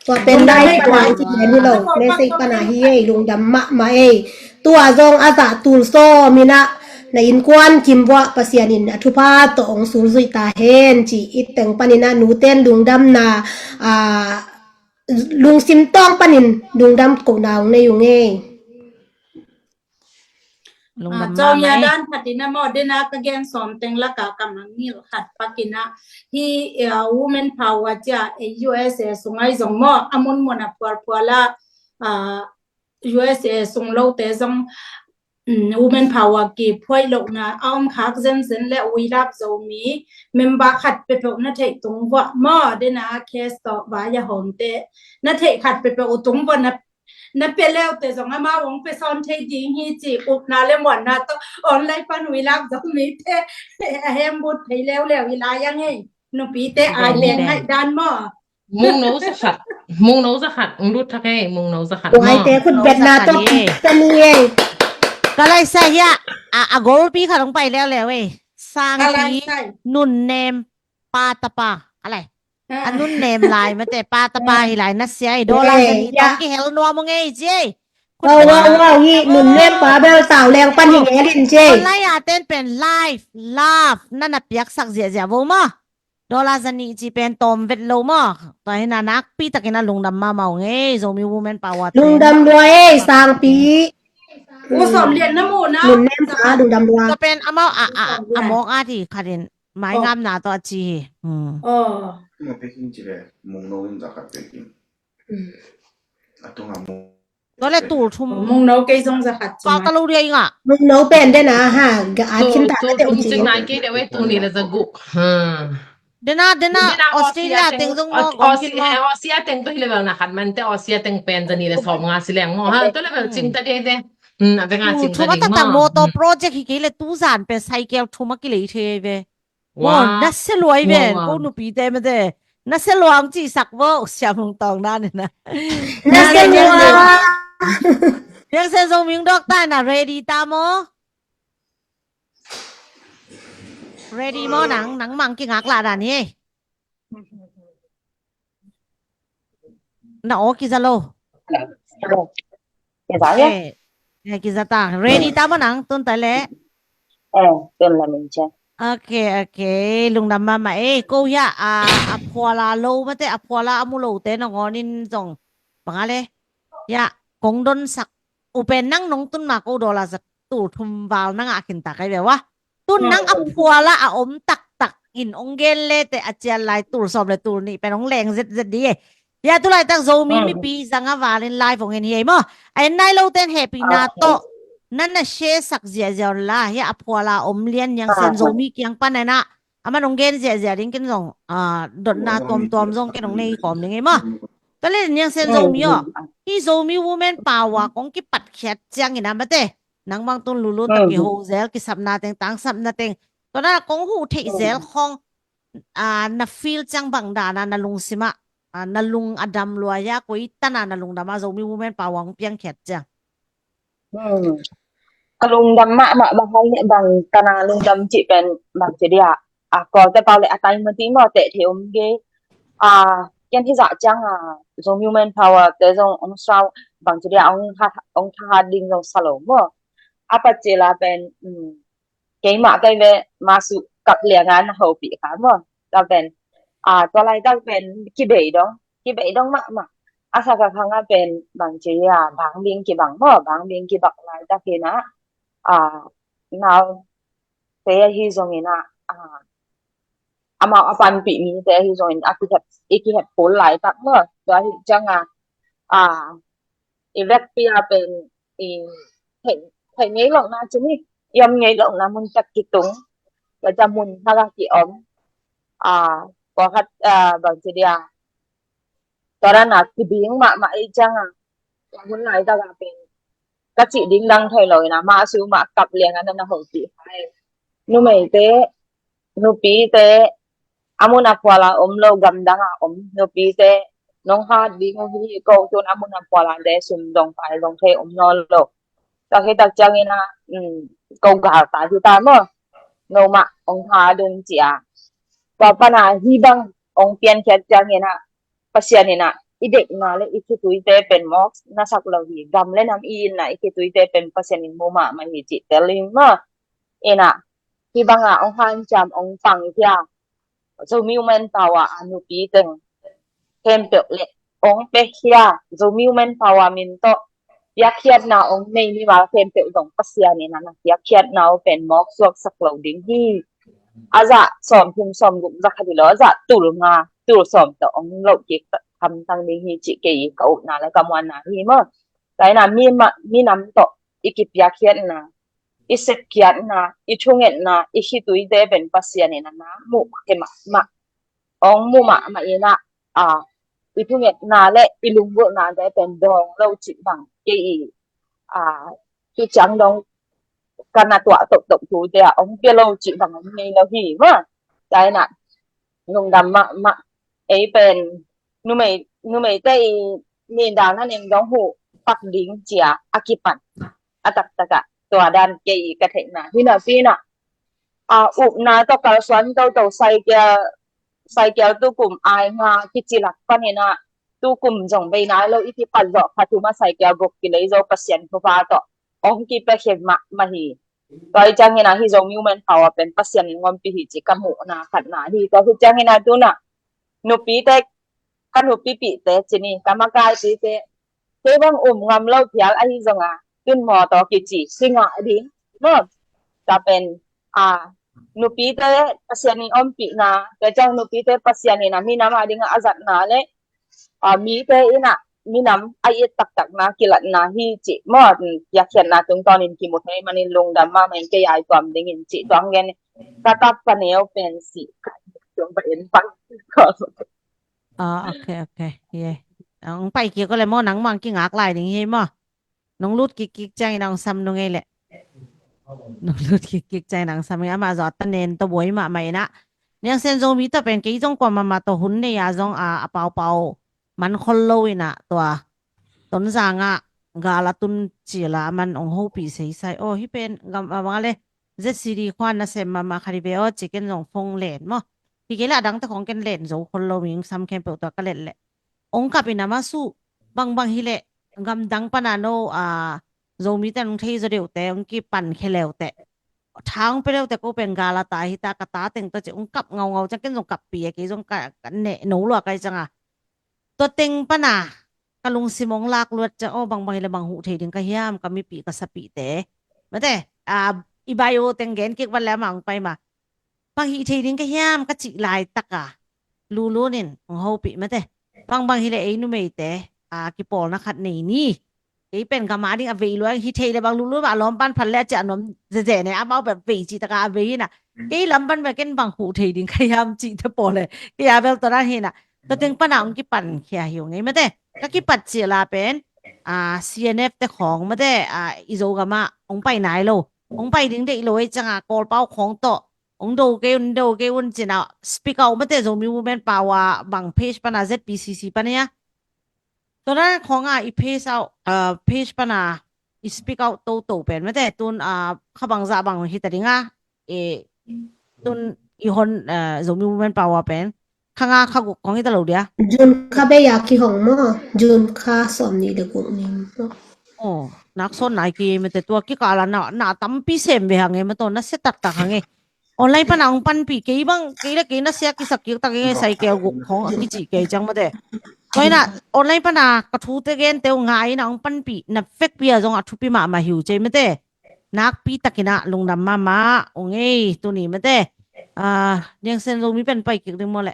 Tua pen lai pana i ci gen hi lo, message pana hi ei, lungdam mahmah ei. Tua zong a zah tul sawm in ah na innkuan kim vuah Pasian in a thupha tawh hong sulzuih ta hen ci, i teng panin ah nuten lungdamna, ah, lungsim tawng panin lungdam kohna hong nei ung ei. Lungdam mahmah ei. Cawng ia dan khat in ah maw, den a ka gen sawm teng laka ka mangngilh khat pakin ah, hi, eh, women power cia, eh, U S A sung ai zong maw, a munmun a phualphual ah, ah, U S A sung lote zong, mm, women power kiphuai lohna a om khak zenzen le We Love Zomi member khat peuhpeuh na theih tung vuah maw, den a case tawh vai a hawmte na theih khat peuhpeuh uh tung vuah na na pia leute zong amau hong pia sawn thei ding hi ci upna le muanna tawh online pan We Love Zomite a hembut thei leuleu hi lai ang ei. Nupite ai beng ngaih dan maw? Mungno za khat, mungno za khat, lut thak ei, mungno za khat maw? Uaite khut betna tawh ka ni ei. Ka lai sa hia, a, a golpi khat hong pai leuleu ei. Sangpi, nunnem, pa tapa. A lai. A nunnem lai mate, pa tapa hi lai na sia ei, dollar zanih tawh kihel nuam ung ei ci ei. Wow, wow, wow, hi nunnem pa bel tau leng pan hi ngelin ci ei. Online a ten pen life, love, na na piaksak ziahziah vo maw. Dollar zanih ci pen tawm vet lo maw. Tua hi na nakpi takin a lungdam mahmah ung ei, Zomi Women Power te. Lungdam lua ei, Sangpi. U Sawm Lian na muhna. Nunnem pa lungdam lua. Tua pen amau a, a, a mawk a ti khatin. Maingamna tawh a ci hi. Aw. Tua le tul thum. Mungno kei zong za khat ci. Pau ta lo dia i ngah. Mungno pen den a ha, ga a khin ta tul thum ci ngai kei deuh ei, tul nih le za guk. Den a, den a Australia teng zong maw, Aussie, Aussie teng tua hi le bel na khat man te, Aussie teng pen za nih le sawm nga si leng maw. Ha, tua le bel cing ta dei de. A veng a cing ta ding maw. Thum a taktak motor project hi kei le tu zan pen cycle thum a kilei thei ve. Wow. Na se luai ven, ko nupite mate. Na se luang ci sak vo, Siam Hung Tawng na ni na. Na se luang. Yang se zong ming dok ta na, ready ta maw? Ready maw nang, nang mang kingak lah dan hi. Na aw kiza lo. Kiza ya. Eh, eh, kiza ta. Ready ta maw nang, tun ta le. Eh, tun la min che. Ok, ok. Lungdam mahmah ei, ko hia, a, a phuala lo mate, a phuala a mu lote nangawnin zong. Bang a le. Hia, kong donsak. Upen nang nong tun ma ko dollar za tul thum val na ngah khin ta kai ve ua. Tun nang a phuala a om taktak in ong gen le te a cian lai tul sawm le tul nih pen ong leng zetzet di e. Hia tu laitak Zomi mipi zang a valin live ong en hi ei maw. A en nai lo ten hehpihna tawh nan na share sak ziahziah un la, hia a phuala om lian niang sen Zomi kiang pan en ah. Aman ong gen ziahziah ding ken zong, ah, dotna tuamtuam zong ken ong nei kawm ding ei maw. Tua le niang sen Zomi aw. Hih Zomi Women Power kong kipatkhiat ciangin a mate. Nang bang tun lulu tak kiho zel, kisapna teng, tangsapna teng. Tua na kong huh theih zel khong, ah, na feel ciang bang dana, na lungsim ah, ah, na lung a dam lua hia, koi tana na lungdam a Zomi Women Power hong piangkhiat ciang. Hmm. Ka lungdam mahmah bang hang ne bang tana lungdam cih pen bang ci dia. A Kawlte pau le a tai mati maw teh thei om ge. A ken hizah ciang a Zomi Women Power te zong ong sau bang ci dia ong tha, ong thahat ding zong sa lo maw. A pat ci la pen, um, keimah kai ve masu kap lianga na hopih kha maw. Tua pen, a, tua laitak pen kibei dong, kibei dong mahmah. A sa ka khang a pen bang ci a bang ding kibang maw, bang ding kibang laitak hi na, a, nau te ahi zongin a, a, amau a panpih mite ahi zongin a kihep, i kihep kul laitak maw. Tua hi ciang a, a, i vekpi a pen i theih, theih ngei lohna ci ni, i om ngei lohna mun tak kitung, ka ca mun hak a ki om, a, pawlkhat, a, bang ci dia, tua dan a kibing mahmah i ciang a, tua hun laitak a pen ka cih ding dang thei lo in a, mah su mah kap liang a na na hopih hai. Numeite, nupite, a mun a phuala om lo, gamdang a om nupite, nong hat ding uh hi ko tun a mun a phuala te sum dong pai dong thei om nawn lo. Tua khit tak ciangin a, um, ko gal ta hi ta maw. Nomah ong ha dun cia. Tua pana hi bang ong piankhiat ciangin ah Pasian in ah i deihna le i khituite pen mawk na sak lo hi. Gam le nam i itna i khituite pen Pasian in mu mahmah hi cih tel in maw. Inah hi banga ong hanciam ong pang hia. Zomi Women Power a nupi teng khempeuh le ong pia hia. Zomi Women Power min tawh piakkhiatna ong nei mimal khempeuh zong Pasian in ah na piakkhiatna uh pen mawk suaksak lo ding hi. A zah sawm thum sawm guk za khat hi lo, a zah tul nga tul sawm tawh ong loh kik hamtang ding hi cih kei ka upna le ka muanna hi maw. Taina mi ma, minam tawh i kipiakkhiatna, i sepkhiatna, i thungetna, i khituite pen Pasian in ah na muh khe mahmah. Ong mu mahmah inah a, i thungetna le i lunggulhnate pen dawng lo cih bang kei i a, hi ciang dong ka na tuah toktok tute ah ong pia lo cih bang ong nei lo hi maw. Taina lungdam mahmah. Ei pen numei, numeite i nindang na ning dong huh pak ding cia a kipan a taktakah tua dan kei i ka theihna hi napi inah a, upna tawh kalsuan toto saikia, saikia tukum ai nga kici lak paninah tukum zong bei nai lo i kipat zawh khat huma saikia guk kilei zo Pasian thupha tawh ong kipia khe mahmah hi. Tua i ciangin ah hi Zomi Women Power pen Pasian in ngompi hi ci ka muhna khatna hi. Tua hi ciangin ah tunah nupite, ka nupipihte cini ka makaipite kei bang um ngam lo phial ahi zonga tun mawtaw kici si ngah ding maw. Tua pen a, nupite Pasian in ompihna, tua ciang nupite Pasian in ah minam a dingah a zatna le a, mite inah minam a it taktakna kilatna hi cih maw. Piakkhiatna tungtawnin kimu thei manin lungdam mahmah in kei ai tuam dingin cih tuang gen ka tap paneu pen si ka tuang pa en pang. Ah, ok, ok. Ye. Ong pai kik ko le maw, nang mang kingak lai ding hi maw. Nong lut kik kik ciangin ong sam nung ei le. Nong lut kik kik ciangin ong sam nung ei, amah zawh ta nen tawh buai mahmah inah. Niang Sen Zomi tawh pen kei zong kua mahmah tawh hun nei a zong a, a paupau man khol lo inah tua Tonzang ah gal a tun cila a man ong hopih seisai. Aw hi pen gam a bang a le Z C D khuan nasem mahmah khat hi ve aw ci ken zong phone len maw. Hi kei le a dangte khong ken len zo khol lo, ming sam khempeuh tua ka let leh ong kap in a masuh. Bangbang hileh gamdang pana no a, Zomite nong thei zaw deuhte ong kipan khe leuteh, tha ong pia leuteh ko pen gal a ta hita, ka ta teng tawh ci ong kap ngaungau ciang ken zong kappi a, kei zong ka, ka neh no lua kai cianga. Tua teng pana ka lungsim ong lak luat ciang, aw bangbang hileh bang huh thei ding ka hiam, ka mipih ka sapihte mate a, i bai uh teng gen kik vat le amah ong pai ma. Bang hih thei ding ka hiam ka cih laitaka lulun in hong hopih mate. Bangbang hileh ei numeite a, kipawlna khat nei ni. Kei pen ka ma ding a vei lua hi thei le bang lulun mah a lawm pan phat le a ciah nuam zeze ne, amau bep vei cih taka a vei hina. Kei lam pan bek ken bang huh thei ding ka hiam cih te pawl le kei a bel tua dan hina. Tua teng pana hong kipan khia hi uh ngei mate. Ka kipat cih la pen a, C N F te khawng mate a, i Zogam ah hong pai nai lo. Hong pai ding deih lo ei cianga Kawlpau khawng tawh ong do kei un, do kei un cina speak out mate, Zomi Women Power bang page pana Z P C C pana ia. Tua dan khawng a i page out, uh, page pana i speak out toto pen mate tun a, kha bangzah bang hita dinga. E, tun i hon, uh, Zomi Women Power pen kha nga kha guk khawng hita lo dia. June kha bei a kihong maw. June kha sawm nih le guk ni maw. Oh, nak sawn nai ki mate tua kikala na, na tampi sem ve hange maw, tua na sia taktak hange. Online pana ong panpih kei bang, kei le kei na sia kisak kik tak e, sai keu guk khawng a kici kei ciang mate. Tua ina online pana ka thute gen teu ngai ina ong panpih na vekpi a zong a thupi mahmah hi uh cei mate. Nakpi takina lungdam mahmah ong ei tuni mate. Ah, Niang Sen Zomi pen pai kik ding maw le.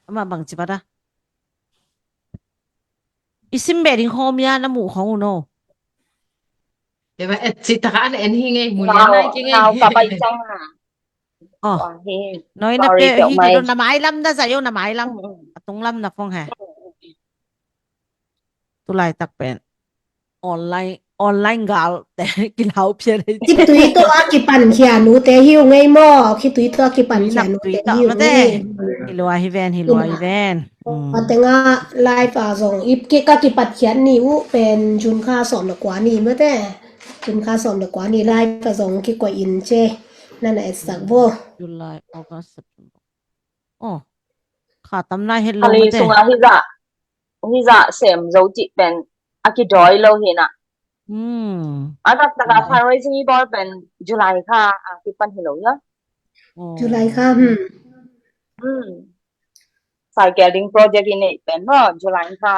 Amah bang ci pata. I sim beh ding khawng om ia, na muh khawng uh no. Eva et ci taka an en hi ngei, mu lian nai ki ngei. Nau ka pai cang a. Oh. Tua hi. Noi na pe hi de do na mai lam na zai yo, na mai lam. Mm, mm. A tung lam na phong he. Mm, mm. Tulai tak pen online, online gal te kilau pia dei. Khitui tawh a kipan khia nute hi uh ngei maw. Khitui tawh a kipan khia nute hi uh ngei. Hi lua hi ven, hi lua hi ven. Tua tenga live a zong ip ki ka kipat khiat ni uh pen June kha sawm le kua ni mate. Kum kha sawm le kua ni lai ka zong kikoih in ci e. Na na etsak vo. July, August, September. Oh, kha tam lai het lo mate. Kha li sunga hi zah, hi zah sem zo cih pen a kidawi lo hi na. Hmm. A taktak a fundraising i bawl pen July kha a kipan hi lo hia. Oh. July kha, hmm. Hmm. Saikel ding project i neih pen maw, July kha.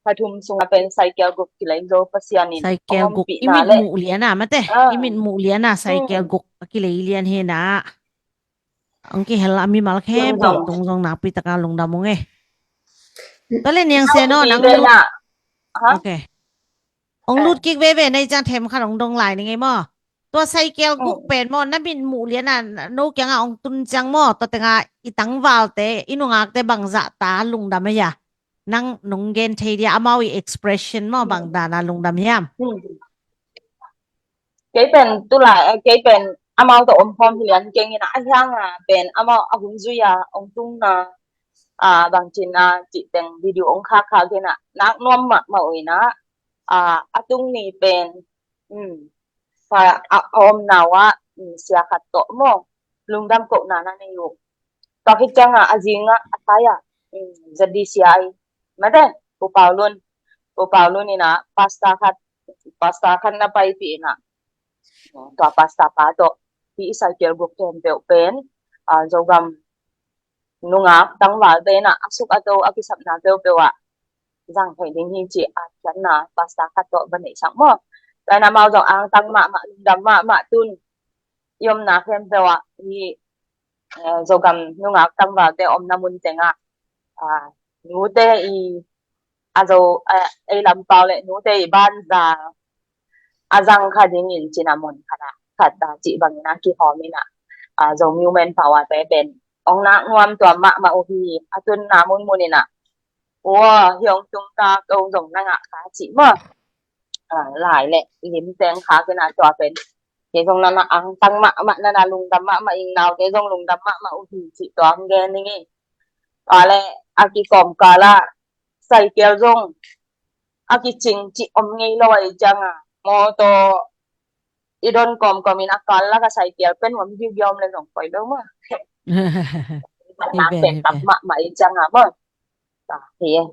Kha thum sunga pen saikel guk kilei zo Pasian in. Saikel guk i mit muh lian a mate. Ah. I mit muh lian a saikel guk a kilei lian hi na. Ong kihel a mimal khempeuh tung zong nakpi taka lungdam ung e. Tua le niang se no nang lut. Ok. Ong lut kik veve nei ciang them khat ong dong lai ni ngei maw. Tua saikel guk pen maw, na mit muh lian a no kianga ong tun ciang maw, tua tenga i tangvalte, i nungakte bangzah ta lungdam a hia. Nang nong gen thei dia amau i expression maw, bang dana lungdam hiam. Kei pen tulai, eh, kei pen amau tawh om khawm hi lian keng ina, a hianga pen amau a hun zui a ong tungna, ah, bangcin a cih teng video ong khakha kena nak nuam mahmah uh ina, ah, a tung ni pen, hmm, fa, a, a omna uh ah, hmm, sia khat tawh maw, lungdam kohna na nei uh. Tua khit cianga a zinga a thai a, hmm, Z D C I mate, Pu Pau Lun, Pu Pau Lun ina pastor khat, pastor khat na paipih ina. Tua pastor pa tawh hih i saikel guk khempeuh pen, ah, Zogam nungak tangvalte ina a suk a to a kisapna peuhpeuh ah zang thei ding hi ci a khiatna pastor khat tawh va neihsak maw. Tua ina amau zong angtang mahmah, lungdam mahmah tun. I omna khempeuh ah hih eh, Zogam nungak tangvalte omna mun tengah, ah, nute i a zo, eh, ei lampau le nute i banza a zang kha dingin cina mun khat ah, khat ah cih bangin a kihawm ina, ah, Zomi Women Power te pen ong nak nuam tuam mahmah uh hi, a tunna munmun ina. Ua, hi ong tung ta ko zong na ngah kha cih maw. Ah, lai le lim teng kha kena tua pen. Kei zong nana angtang mahmah, nana lungdam mahmah, ing naute zong lungdam mahmah uh hi cih tua hong gen ning ei. Tua le a kikawmkal ah saikel zong a kicing cih om ngei lo ahih cianga mawtaw i don kawmkawm in a kal lak a saikel pen om giugiau om le zong poi lo maw. Nak pen tap mahmah ahih cianga maw. Hi e.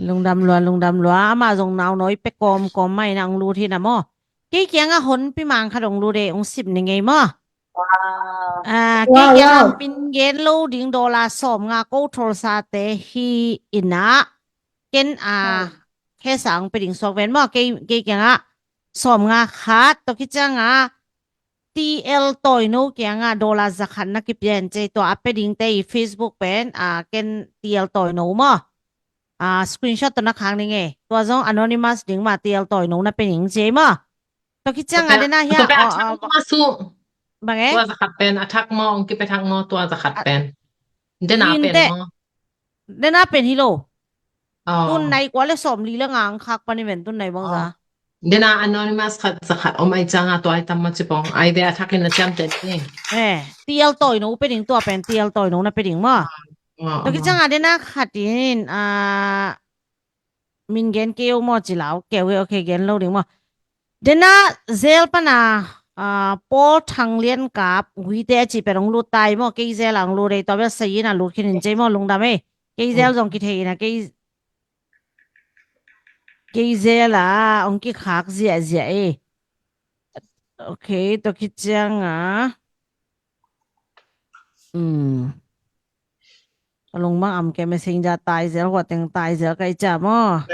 Lungdam lua, lungdam lua. Amah zong nau nawi pia kawmkawm mah in a ong lut hi na maw. Kei kiangah honpi mang khat ong lut e, ong sip ni ngei maw. Ah, kei kiangah min gen lo ding dollar sawmnga ko tholsate hi ina. Ken a khesa ong pia ding suak ven maw. Kei, kei kiangah sawmnga khat, tua khit ciangah T L Tawino kiangah dollar zakhat na kipia in cei, tua a pia dingte i Facebook pen, ah, ken T L Tawino maw. Ah, screenshot tawh na khak ning e. Tua zong anonymous ding mah, T L Tawino na pia ning cei maw. Tua khit ciangah dena hia, tua pen a thak maw, masu. Bang e? Tua zakhat pen a thak maw, ong kipia thak maw, tua zakhat pen. Dena pen maw. Dena pen hi lo. Tun nai kua le sawmli le nga ang khak pan i ven tun nai bang za. Dena anonymous khat zakhat om ai cianga tua ai tam ma cipong. Ai de a thakin na ciamte ni. Eh, T L Tawino pia ding tua pen, T L Tawino na pia ding maw. Tua khit cianga dena khat in, ah, min gen kei o maw ci lau, keu e, ok, gen lo ding maw. Dena zel pana, ah, Paul Thang Lian Kap, Guite a cih pen ong lut tai maw, kei zel a ong lut ei, tua bel sayin a lut khin in cei maw, lungdam ei. Kei zel zong kithei ina, kei, kei zel a ong kikhak ziahziah ei. Ok, tua khit cianga. Hmm. Ka lungmang am ke, messenger tai zel, hua teng tai zel kai ca maw.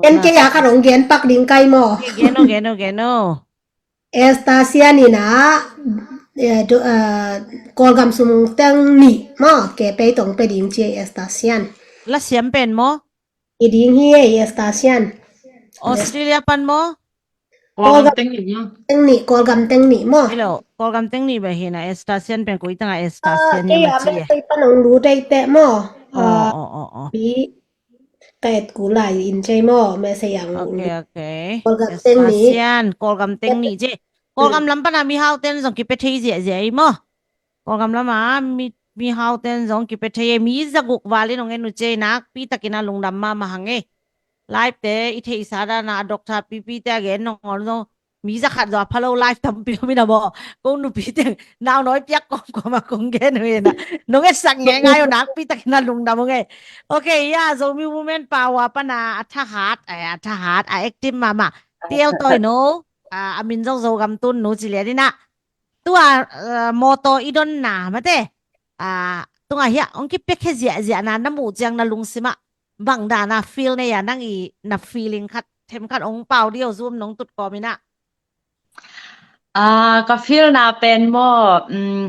Gen kei a khat ong gen pak ding kai maw. Gen o, gen o, gen o. Estasian ina, eh, Kawlgam sung teng nih maw, ke pei tong pia ding ci ei Estasian. La siam pen maw. I ding hi ei Estasian. Australia pan maw. Kawlgam teng nih maw. Kawlgam teng nih maw. Hello, Kawlgam teng nih bek hi na, Estasian pen koi tanga Estasian hi na ci e. Kei a message pan ong lut ei teh maw. Oh, oh, oh, oh. Ka et kul lai in cei maw, message ang. Ok, ok. Kawlgam teng nih. Estasian, Kawlgam teng nih ci e. Kawlgam lam pana mihau ten zong kipia thei ziahziah ei maw. Kawlgam lama mi, mihau ten zong kipia thei e, mi zaguk valin ong en uh ci ei, nakpi takin a lungdam mahmah hang ei. Live te i theihsa dana a doctor pipi te a gen nong ol zong mi zakhat zaw a phalo live tampi om ina maw. Ko nupi teng nau nawi piak kawmkawm a kong gen uh ina. Nong etsak ngeingai uh nakpi takin a lungdam uh ngei. Ok, ya, Zomi Women Power pana a thahat, a thahat, a active mahmah. Tiel Tawi No, a min zong Zogam Tun Nu ci lian ina. Tua mawtaw i donna mate, a tunga hiah hong kipiakhia ziahziahna na muh ciang na lungsimah bang dana feel nei a, nang i na feeling khat themkhat hong pau dih o, zum nong tut kawm ina. A, ka feelna pen maw, um,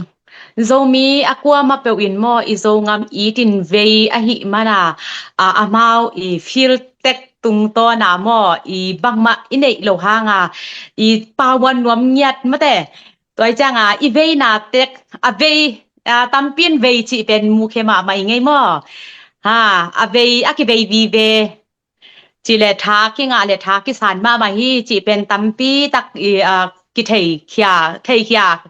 Zomi a kuama peuh in maw i Zogam it in vei ahih mana, a, amau i feel tek tungtawna maw i bangmah i neih lo hanga i power nuam ngiat mate. Tua i cianga i veina tek a vei, a, tampi in vei cih pen mukhe mahmah i ngei maw. Ha, a vei a kivei vive cih le tha kingah le tha kisan mahmah hi cih pen tampi tak i, a, kitheikhia, theikhia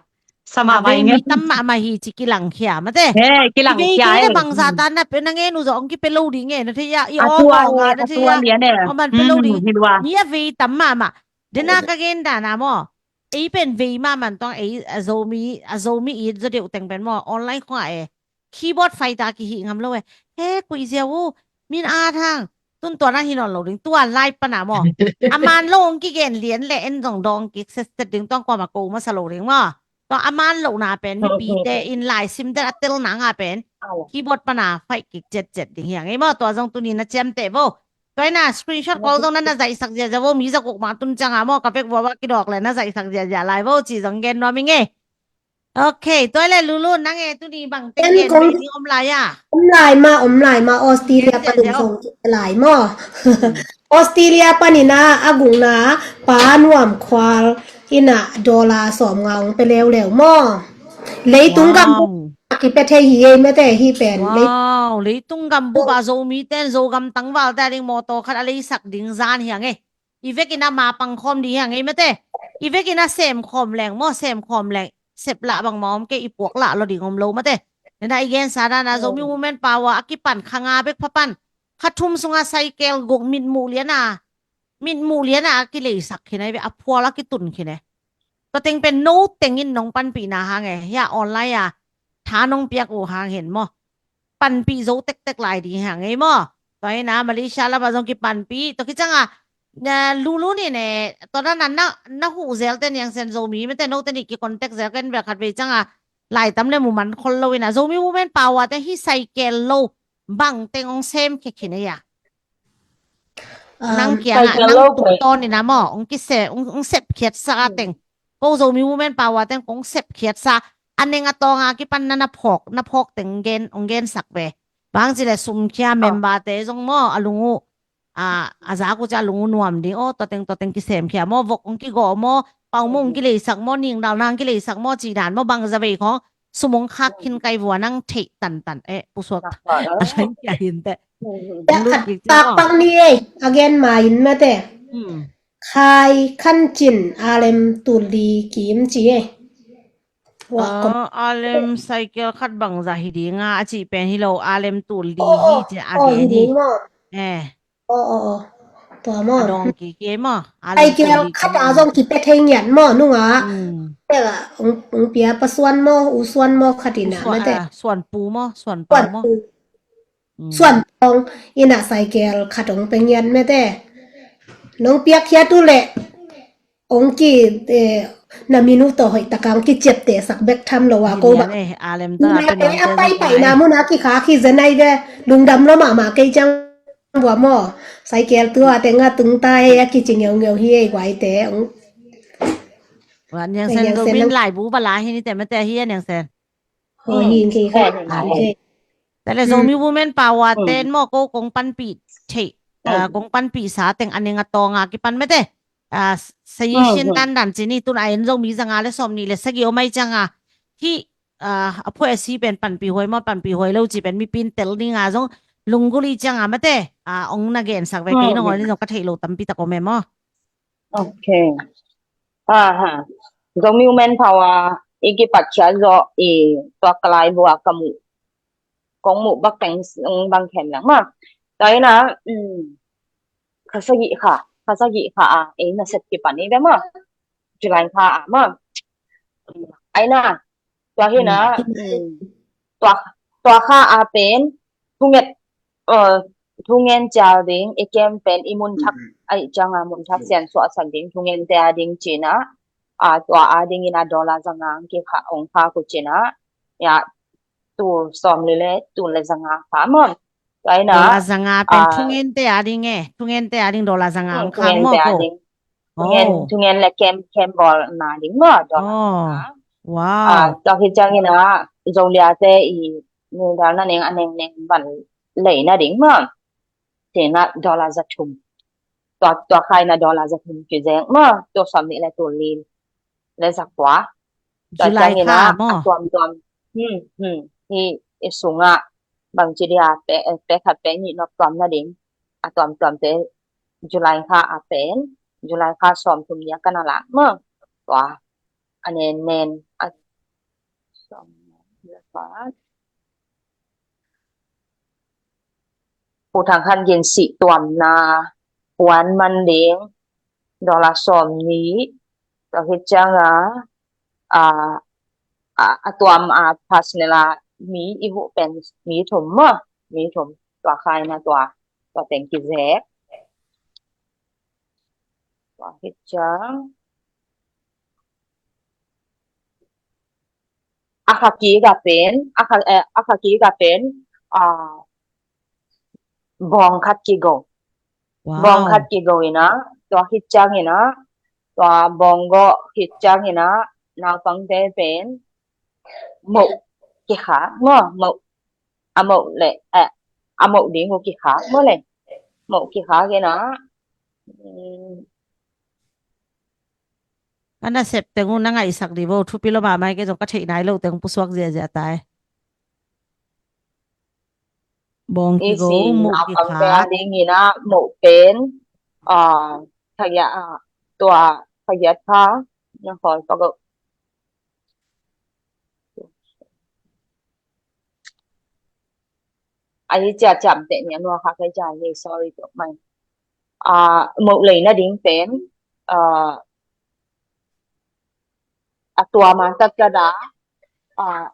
sa mahmah i ngei. Tam mahmah hi cih kilangkhia mate. He, kilangkhia. Bangza tan na pe na ngen uh zong kipia lo ding e na thei a, i awng awng a na thei a, a man pia lo ding. Mi a vei tam mahmah. Dena ka gen dana maw, ei pen vei mahmah tuang ei a Zomi, a Zomi it zaw deuh teng pen maw online khong ah e keyboard fighter kihi ngam lo e. He kuih ziau uh, min a thang tun tuana hi nawn lo ding, tua live pana maw. A man lo hong kigen lian le en zong dawng kik setset ding, tuang kuama ko masa lo ding maw. Tua a man lohna pen mipite in laisim den a tel nanga pen keyboard pana fight kik cetcet ding hiang ei maw. Tua zong tuni na ciamteh vo. Tua ina screenshot kol zong na na zaihsak ziahziah vo, mi za kuk ma tun cianga maw ka vek vuava kidawk le na zaihsak ziahziah lai vo ci zong gen nuam i ngei. Ok, tua le Lulu nang e tuni bang te gen kong ding om lai a? Om lai ma, om lai ma, Australia panin zong lai maw. Australia panina a gungna Pa Nuam Khual ina dollar sawm nga ong pe leuleu maw. Leitung gam a kipia thei hi ei mate hi pen. Wow, leitung gam bup a Zomi ten Zogam tangval te a ding mawtaw khat a leisak ding zan hiang ei. I vekin a ma pangkhawm ding hiang ei mate. I vekin a semkhawm leng maw, semkhawm leng sep lah bangmah om kei, i puak lah lo ding om lo mate. Nena i gensa dana Zomi Women Power a kipan kha nga bek phapan kha thum sunga cycle guk mitmuh liana, mitmuh liana a kileisak khin a i ve, a phual a kitun khin e. Tua teng pen no tengin nong panpihna hang e, hia online a tha nong piak uh hang hen maw. Panpih zo tektek lai ding hang ei maw. Tua ina Malaysia lama zong kipanpih tua kicanga Lulu ni ne, tua dana na, na huh zelte niangsen Zomi mete note nih kicontact zel ken bel khat vei canga laitam le muman khol lo ina Zomi Women Power te hi saikel lo bang teng ong sem khekhin ei a. Nang kianga nang tungtawn ina maw ong kise, ong sepkhiatsa a teng, ko Zomi Women Power teng kong sepkhiatsa a neng a tawnga kipan na na phawk, na phawk teng ong gensak ve. Bang ci le sumkhia member te zong maw a lung uh a, a zak uh ci a lung uh nuam ding aw, tua teng tua teng kisemkhia maw, vok ong kigawh maw, pau maw ong kileisak maw, ningdalna ong kileisak maw, cih dan maw, bang zavei khawng sum ong khak khin kai vua nang theih tantan eh pusuak a lain kia hinte. Pak pak ni ei a gen ma in mate. Khai khan cin a lem tul di kim ci ei. Alem saikel khat bangzah hi dinga a cih pen hi lo, alem tul di hi ci a gen hi. Eh. Aw aw aw. Tua maw? A dawng kiki maw? Saikel khat a zong kipia thei ngiat maw nunga. Tela ong pia pa suan maw, u suan maw khat ina mate. Suan pu maw, suan pau maw. Suan pawng ina saikel khat ong pia ngiat mete. Nong piak khiat uh leh ong ki, eh, na min uh tawh hoih taka ong kiciaptehsak bek tham lo a ko bang. Nate a paipaina muna kikhak hi zenai ve. Lungdam lo mahmah kei ciang vua maw. Saikel tua tenga tungta ei a kici ngeungeu hi ei guaite ong. Niangsen Zomin laibu bala hi ni te mete hi a Niangsen. Tale Zomi Women Power ten maw ko kong panpih theih, kong panpihsa teng a neng a tawnga kipan mete. Sayi sin dandan cini tun a en Zomi zanga le sawm nih le sagih om ai cianga hih a phuaisi pen panpih huai maw, panpih huai lo ci pen mipin tel dinga zong lunggulh i cianga mete. Ong na gensak ve kei nong ong ni zong ka theih lo tampi tak om e maw. Ok. Aha. Zomi Women Power i kipat khia zawh i tuak kalai vua ka muh, kong muh bak teng bang khem lang ma. Tua ina, um, kha sagih kha, kha sagih kha a, ei nasep kipan i ve maw. July kha a maw. Ai na, tua hi na, mm, tua, tua kha a pen, thunget, eh, thungen cial ding, i kem pen, i mun thak, ai ciang a mun thak sian suahsak ding, thungente a ding ci na, a, tua a ding in a dollar zanga ang kikha ong kha ku ci na, ya, tul sawm li le, tul le zanga kha maw. Tua hi na, dollar zanga pen, ah, thungente a ding e, thungente a ding dollar zanga ang kha maw ko. Thungen, thungen le kem, kem bawl na ding maw, dollar zanga. Wow. Ah, tua hi ciang in a, Zolia te i, ni dal na neng, a neng neng ban lei na ding maw. Ci na dollar za thum. Tua, tua kha in a dollar za thum kizek maw, tul sawm nih le tul li le za kua. Tua July ciang in a, kha maw, a tuamtuam. Hmm, hmm. Hi, i sungah, bang ci dia, pe, pe khat pe nih nop tuam na ding. A tuamtuam te, July kha a pen, July kha sawm thum nia ka na lak maw. Tua, a nen nen, a sawm nia ka. Pu Thang Khan Gin sih tuamna puan man ding, dollar sawm nih, tua hi ciang a, a, a, a tuam a personal a mi i huh pen mi thum maw, mi thum, tua kha in a tua, tua teng kizek. Tua hi ciang. A kha kik a pen, a kha, eh, a kha kik a pen, ah, bawng khat kigo. Wow. Bawng khat kigo in a, tua hi ciang in a, tua bawng gawh hi ciang in a, naupangte pen, moh kikhak maw, moh, a moh le, eh, a moh ding uh kikhak maw le, moh kikhak in a, mm, a nasep teng uh na ngaihsak dih vo, thupi lo mahmah, kei zong ka theih nai lo teng pusuak ziahziah ta e. Bawng kigo, moh kikhak. Ding in a moh pen, ah, thagiat, ah, tua thagiat kha, na khawl pago. Ahi cia ciamteh nia nua kha kei cia hi, sorry tuk mai. Ah, moh lei na ding pen, ah, a tua ma tat ka da, ah,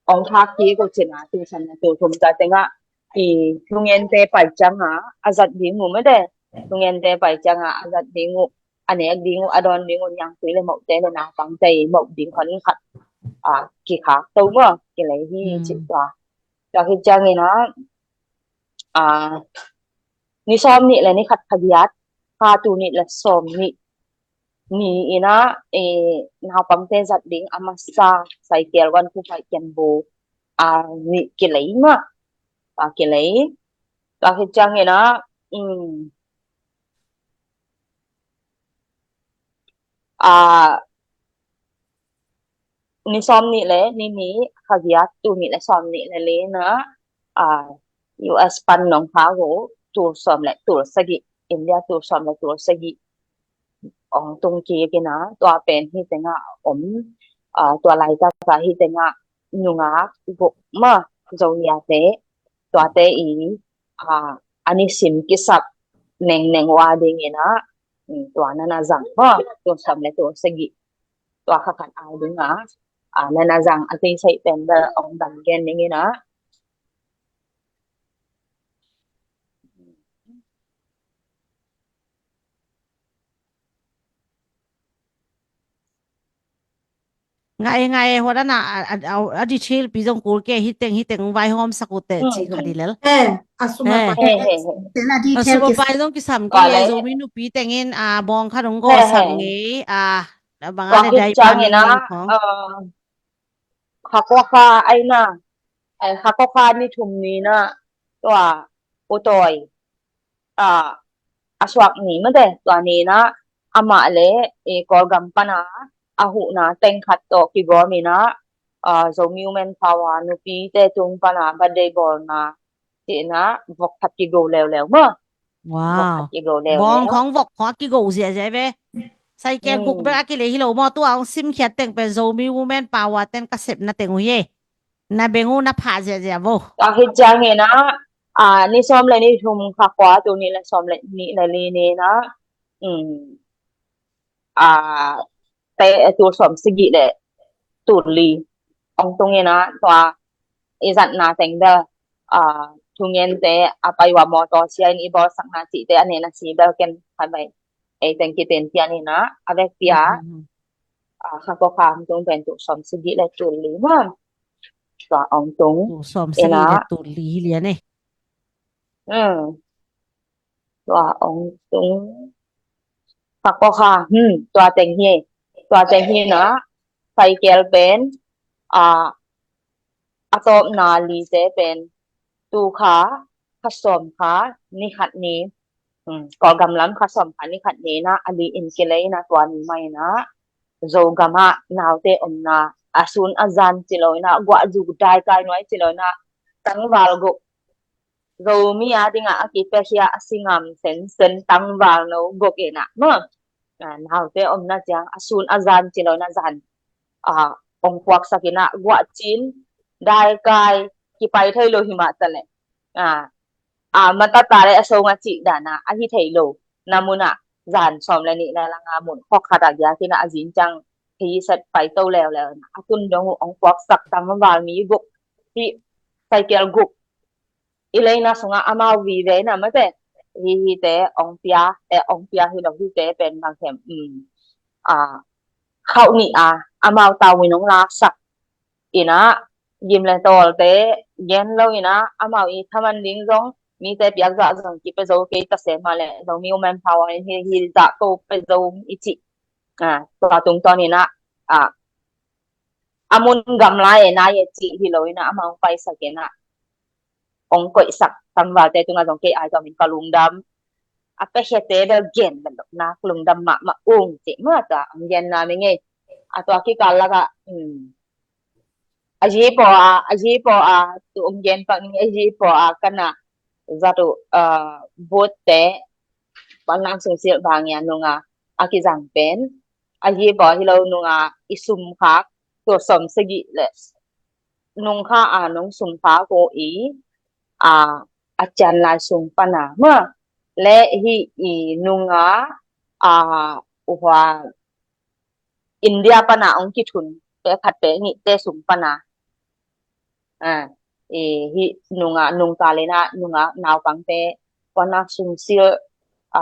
ong khak kik uh cin a, tu san na tu thum ta tengah, i thungente pai ciang a, a zat ding uh mede, thungente pai ciang a, a zat ding uh, a nek ding uh, a dawn ding uh, niangtui le mohte le naupangte i moh ding khon khat, ah, kikhak to maw, kilei hi cih tua. Tua hi ciangin ah, ah, ni sawm nih le ni khat khagiat, kha tul nih le sawm nih ni in ah, eh, naupangte zat ding a masa saikel wan kupai kianbu, ah, nih kilei mah, ah, kilei. Tua hi ciangin ah, um, ah, ni sawm nih le ni nih khagiat, tul nih le sawm nih le li in ah, ah, U S pan nong khak uh tul sawm le tul sagih, India tul sawm le tul sagih ong tung kik in ah, tua pen hi tengah om, ah, tua laitak ah hi tengah nungak guk mah Zomiate, tuate i, ah, a nisim kisap nengneng uh a ding in ah, um, tua na na zang mah, tul sawm le tul sagih, tua kha khat a ding ah, ah, na na zang a tei saih pen bel ong dam gen ning in ah. Ngai, ngai, huat a na, a, a, a, a detail pi zong kul kei, hi teng, hi teng vaihawm sak uh teh, ci kha di lel. Eh, a sum a pai. He, he, he. Tena detail a sum a pai zong kisam kei, Zomi nupi tengin, a, bawng khat ong gawsak ngei, a, bang a le dai pa ngei khong. Kha kua kha ai na, ai kha kua kha ni thum ni na, tua, U Tawi, ah, a suak ni mate, tua ni na, amah le, eh, Kawlgam pana, a huhna teng khat tawh kigawm in ah, ah, Zomi Women Power nupite tung pana birthday bawlna, ci in ah, vok khat kigo leuleu maw. Wow. Vok khat kigo leuleu. Bawng khong vok khong a kigo ziahziah ve. Saikel guk bek a kilei hi lo maw, tua ong simkhiat teng pen Zomi Women Power ten ka sepna teng uh hi. Na beng uh na phah ziahziah vo. Tua hi ciangin ah, Ah, ni sawm le ni thum kha kua, tul nih le sawm le nih le li ni na, um, ah, te, tul sawm sagih le tul li ong tung ina, tua i zatna teng bel, ah, thungente a pai ua mawtaw sia in i bawlsakna cihte a nena si bel ken khatvei ei teng kiten pian ina, a vek pia, ah, kha kua kha ong tung pen tul sawm sagih le tul li ma. Tua ong tung tul sawm sagih le tul li lian e. Hmm. Tua ong tung. Kha kua kha, hmm, tua teng hi. Tua teng hi na, Saikel pen, ah, a tawpna lite pen, tu kha, kha sawm kha, ni khat ni, hmm, Kawlgam lam kha sawm kha ni khat ni na, a li in kilei na, tua ni mai na, Zogam ah naute omna, a sun a zan ci lo ina, guah zu daikai nuai ci lo ina, tangval guk, Zomi a dingah a kipiakhia a singam sensen tangval no guk ina, ma. Ah, naute omna ciang a sun a zan ci lo ina zan, ah, ong puaksak ina guah cin daikai kipai thei lo hi mah ta le. Ah, ah, matata le a songa cih dana a hi thei lo na munah zan sawm le nih na langa mun khok khat a giak ina a zin ciang hi set pai to leuleu na a tun dong uh ong puaksak tangval mi guk hi, saikel guk i leina sungah amau vive na mate. Hi hite ong pia, eh, ong pia hi lo hite pen bang khem, um, ah, khauh nih a amau tawin ong laksak ina, gim le tawlte gen lo ina, amau i thaman ding zong mite piak zah zong kipia zo kei ta se mah le, Zomi Women Power in hi, hi zah ko pia zo i cih. Ah, tua tungtawn ina, ah, a mun gamla e na e cih hi lo ina, amau paisak ina ong koihsak tangvalte tungah zong kei ai tawmin ka lungdam. A piakhiate bel gen bel lo nak lungdam mahmah ung cih mah tua ong genna mi ngei. A tua kikal lakah, um, a zi paw a, a zi paw a, tu ong gen pak ni, a zi paw a kana zat uh, ah, butte, panlang sungsil bang ia nunga a kizang pen, a zi paw hi lo nunga i sum khak, tul sawm sagih le nung kha a nung sum kha ko i, a, a cian lai sung pana ma le hi i nunga, a, uhua India pana ong kithun pe khat pe nih te sung pana, a, i hi nunga nungta lena nunga naupangte pana sungsil, a,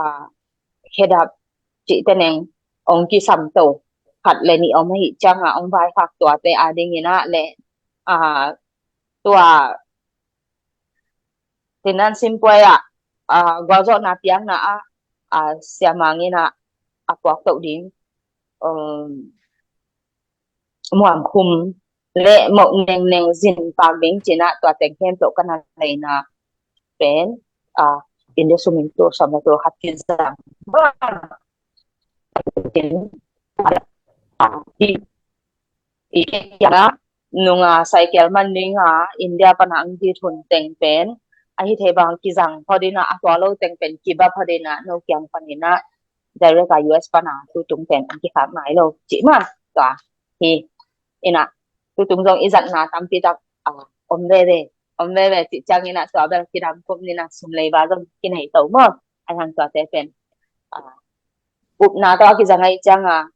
khedap cihte neng ong kisamto khat le nih om ahi cianga ong vaikhak tuate ading ina le, a, tua tinan simpuai ah, a, gualzawhna piakna ah, a, siamang ina a puak toh ding, um, muangkhum le mawh nengneng zin pak ding cina tua teng khempeuh kana leina pen, a, India sumin tul sawm le tul khat kizang. I, i, i, nunga saikel man dinga India pana ang kithun teng pen a hi thei bang kizang phodina a tua lo teng pen kiba phodina no kiang panina direct a U S pana tutung pen ang kikhak nai lo cih ma tua hi ina tutung zong i zatna tampi tak, a, om veve, om veve cih ciang ina tua bel kidam kum nina sum lei ba zong kinei to maw. A hang tuate pen, a, upna tawh a kizang ahi cianga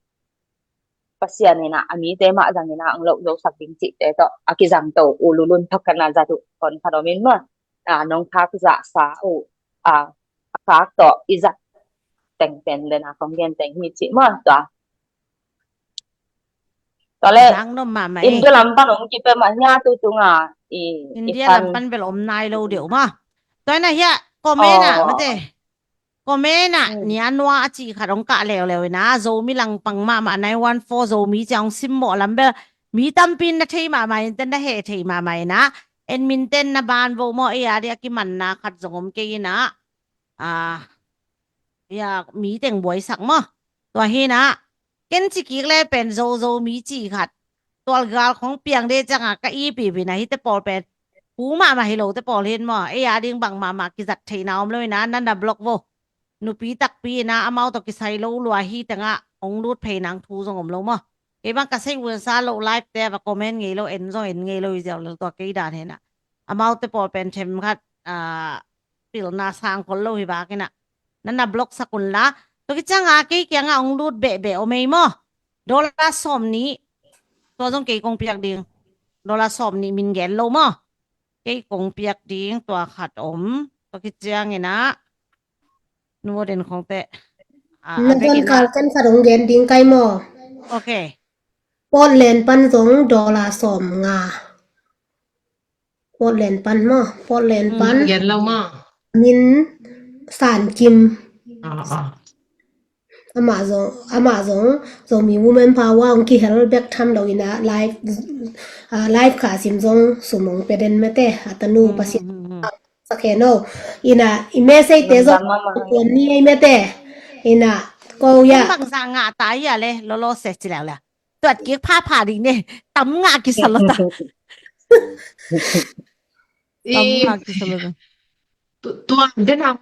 Pasian ina a mite mah zang ina ang loh zosak ding cihte tawh a kizang to ululun thok kana zat uh kon khat om in maw. A, nong khak zahsa uh, a, a khak tawh i zat teng pen dena kong gen teng hi cih maw tua. Tua le India lam pan ong kipe mah hia tutunga i India lam pan bel om nai lo deuh maw. Tua ina hia comment ah mate. Comment ah, hmm, nia nua a cih khat ong kah leuleu ina, Zomi langpang mahmah nine one four Zomi cia ong simmawh lam bel mi tampi na thei mahmah in ten na heh thei mahmah ina, en min ten na ban vo maw, ei a dia kimanna khat zong om kei ina, a, ia mi teng buaisak maw. Tua hi ina, ken ci kik le pen Zo, Zomi cih khat tualgal khong piang de cianga ka ipipina hite pawl pen pu mahmah hi lote pawl hin maw, ei a ding bang mahmah kizat theihna om lo ina, nan na block vo. Nupi takpi ina amau tawh kisai lo lua hi tengah ong lut phei nang thu zong om lo maw. Kei bang ka sei unsa lo live te va comment ngei lo, en zong en ngei lo i ziau lo tua kei dan hena. Amaute pawl pen them khat ah, pilna sang khol lo hi bak inah. Nana block sak un la. Tua kicianga kei kiangah hong lut behbeh om ei maw. Dollar sawm nih. Tua zong kei kong piak ding. Dollar sawm nih min gen lo maw. Kei kong piak ding tua khat om. Tua kiciang inah. Nu den khong te. Ah, na a vekin kal ah. Ken khat hong gen ding kai maw. Ok. Portland pan zong dollar sawm nga. Portland pan maw, Portland pan. Gen lo maw. Min San Kim. Ah, ah. Amah zong, amah zong, Zomi Women Power hong kihel bek tham lo inah live, ah, live kha sim zong sum hong pe den mate, a tanu Pasian. Sak hen o. Inah i message te zong kuan ni ei mate. Inah ko ya. Bangzah ngah ta ia le, lolo se ci leu le. Tuat kik phapha ding ne, tam ngah kisa lo ta. Tam ngah kisa lo ta. Tua dena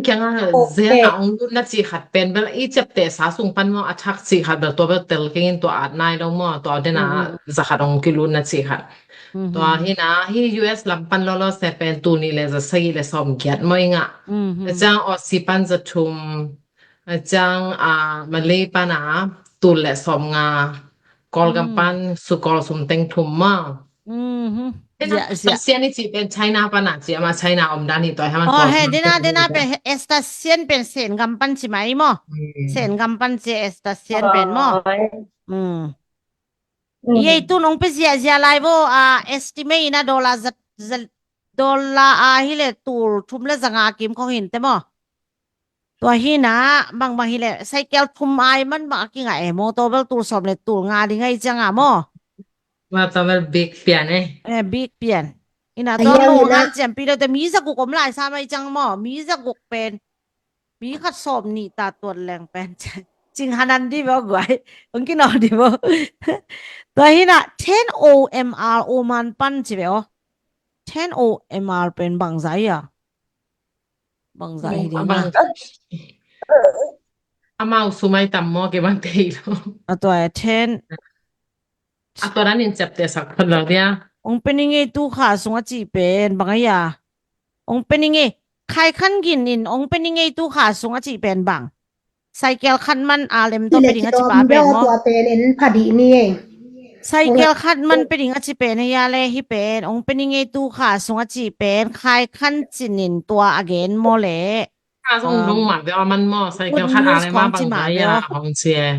kianga zia na ong lut na ci khat pen bel i ciapteh sa sung pan maw a thak ci khat bel tua bel tel kengin tua at nai lo maw tua dena za khat ong kilut na ci khat. Tua hina hi U S lam pan lolo se pen tul nih le za sagih le sawm giat maw i ngah. Ciang Aussie pan za thum. A ciang a Malay pan a tul le sawm nga, Kawlgam pan su Kawl sum teng thum maw. Sian i cih pen China pan a ci ama China om dan hi tua hi ama Kawl sum teng thum. Dena pen Esther Sian pen Sen gam pan ci mai maw. Sen gam pan ci Esther Sian pen maw. Ei tu nong pe ziazia lai vo a estimate ina dollar zat dollar a hi le tul thum le zanga kim khong hin te maw. Tua hina bangbang hi le cycle thum ai man bang a kinga e maw tua bel tul sawm le tul nga ding ai cianga maw. Tua bel big pian e. Eh, big pian. Ina tua lo ngan ciampi lo te mi za guk om lai sa mai ciang maw mi za guk pen. Mi khat sawm nih ta tuat leng pen cing hanan di bo guai. Ong kino di bo. Tua hina ten O M R Oman pan ci ve o. Ten O M R pen bangza ia. Bangza hi di na. Amau sumai tam mo ke bang te hi lo. A tua ten. A tua dan in ciapteh sak phot lo dia. Ong pe ni ngei tu kha sung a ci pen bang a ia. Ong pe ni ngei khai khan gin in ong pe ni ngei tu kha sung a ci pen bang. Cycle khat man a lem to pe ding a ci pa pen mo. Tua pen en pha di ni e. Cycle khat man pe ding a ci pen a ia le hi pen ong pe ni ngei tu kha sung a ci pen khai khan cin in tua a gen mo le. Ka zong dong ma bia man mo cycle khat a le ma bang bia hong ci e.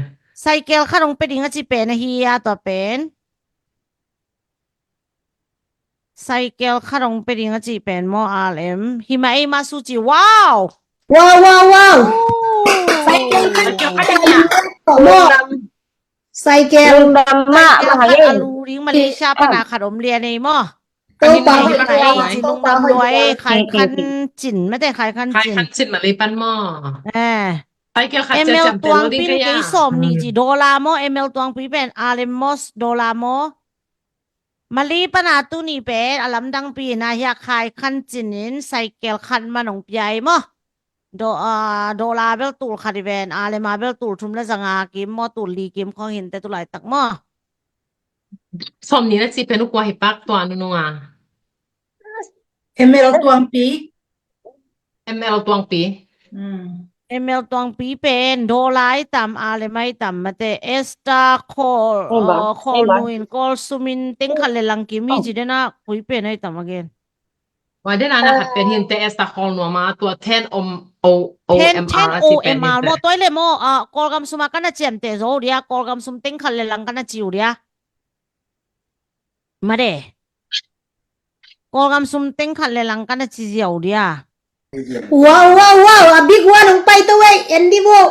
Cycle khat ong pe ding a ci pen a hi a tua pen. Cycle khat ong pe ding a ci pen mo R M. Hi ma ei ma su ci wow. Wow wow wow. Cycle khat mo. Cycle. Lungdam mah, cycle khat mahal a lu ding Malaysia pan a khat om lian ei maw. Topa hoi lua, topa hoi lua. Khai khan cin mate khai khan cin. Khai khan cin Malay pan maw. Eh. Cycle khat M L ciam tuang pen kei sawm ni ci dollar maw M L tuang pi pen alem maw dollar maw. Malay pan a tu ni pen a lamdang pi na hia khai khan cin in cycle khat man ong pia ei maw. Do, ah, dollar bel tul khat i ven, a lema bel tul thum le zanga kim maw, tul li kim khong hinte tu laitak maw. Sawm ni na ci pen ukua hi pak tua nunung a. M L tuangpi. M L tuangpi. M L tuangpi pen dollar i tam, a lema i tam mate, Esther Kawl, Kawl nu in Kawl sum in teng khat le lang kim i ci dena kui pen i tam again. Wa den ana khat pen hinte Esther Kawl nuam a tua ten om o o ten M R a ci pen hinte. Mo toi le mo a Kawlgam sum a kana ciamte zo dia Kawlgam sum teng khat le lang kana ci u dia. Made. Kawlgam sum teng khat le lang kana ci zia u dia. Wow wow wow a big one ong pai to wei endi bo.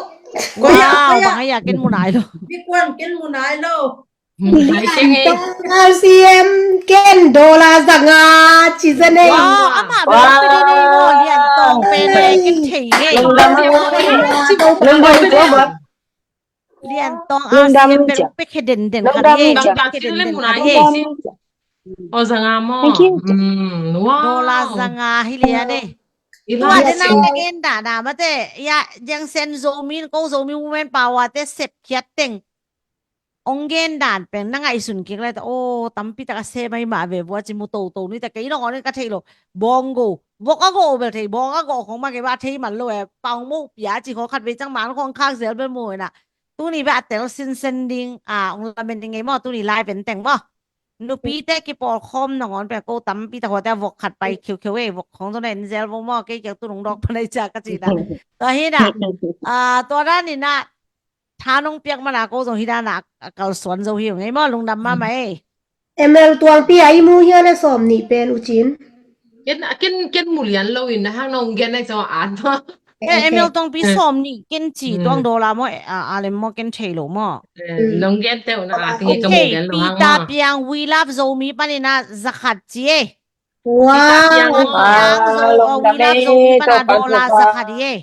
Wow bang a ya ken munai lo. Big one ken munai lo. Lian tong R C M ken dollar zanga ci zen ei. Wow, ama bel pe den ei mo, lian tong pen ken thei ngei. Lian tong R C M bel pe khe den den kha ngei. O zanga mo. Wow. Dollar zanga hi lian ei. Tua den a ka gen da da mate ya jeng sen Zomi ko Zomi women power te sep khiat teng. Ong gen dan pen na ngaihsun kik lai ta o tampi taka se mai mah ve vua ci mu toto ni ta kei nong on ka thei lo. Bongo Vok a gawh bel thei, bawng a gawh khong mah kei ba thei man lo e, paung mo pia ci khong khat vei ciang man khong khak zel bel mu ina. Tuni bel a tel sinsen ding, a, ong lamen ding ei maw, tuni lai pen teng maw. Nupite kipawlkhawm nangawn pen ko tampi tak huate a vok khat pai khiukheu ei, vok khong zong na en zel vo maw, kei kiang tu nung dawk panai cia ka ci na. Tua hi na, a, tua dan ina, tha nong piak mana ko zong hi dan a, a kalsuan zo hi ung ei maw, lungdam mahmah ei. M L Tuangpi a i mu hia le sawm nih pen u cin. Ken, ken, ken mu lian lo in na hang nong gen ai zong a at maw. Eh, M L Tuangpi sawm nih ken ci tuang dollar maw, eh, a, a lem maw ken thei lo maw. Eh, nong gen teuh na a, ken ka mu lian lo hang maw. Peter Piang, We Love Zomi pan ina zakhat ci ei. Wow. Peter Piang, We Love Zomi, oh, We Love Zomi pan a dollar zakhat hi ei.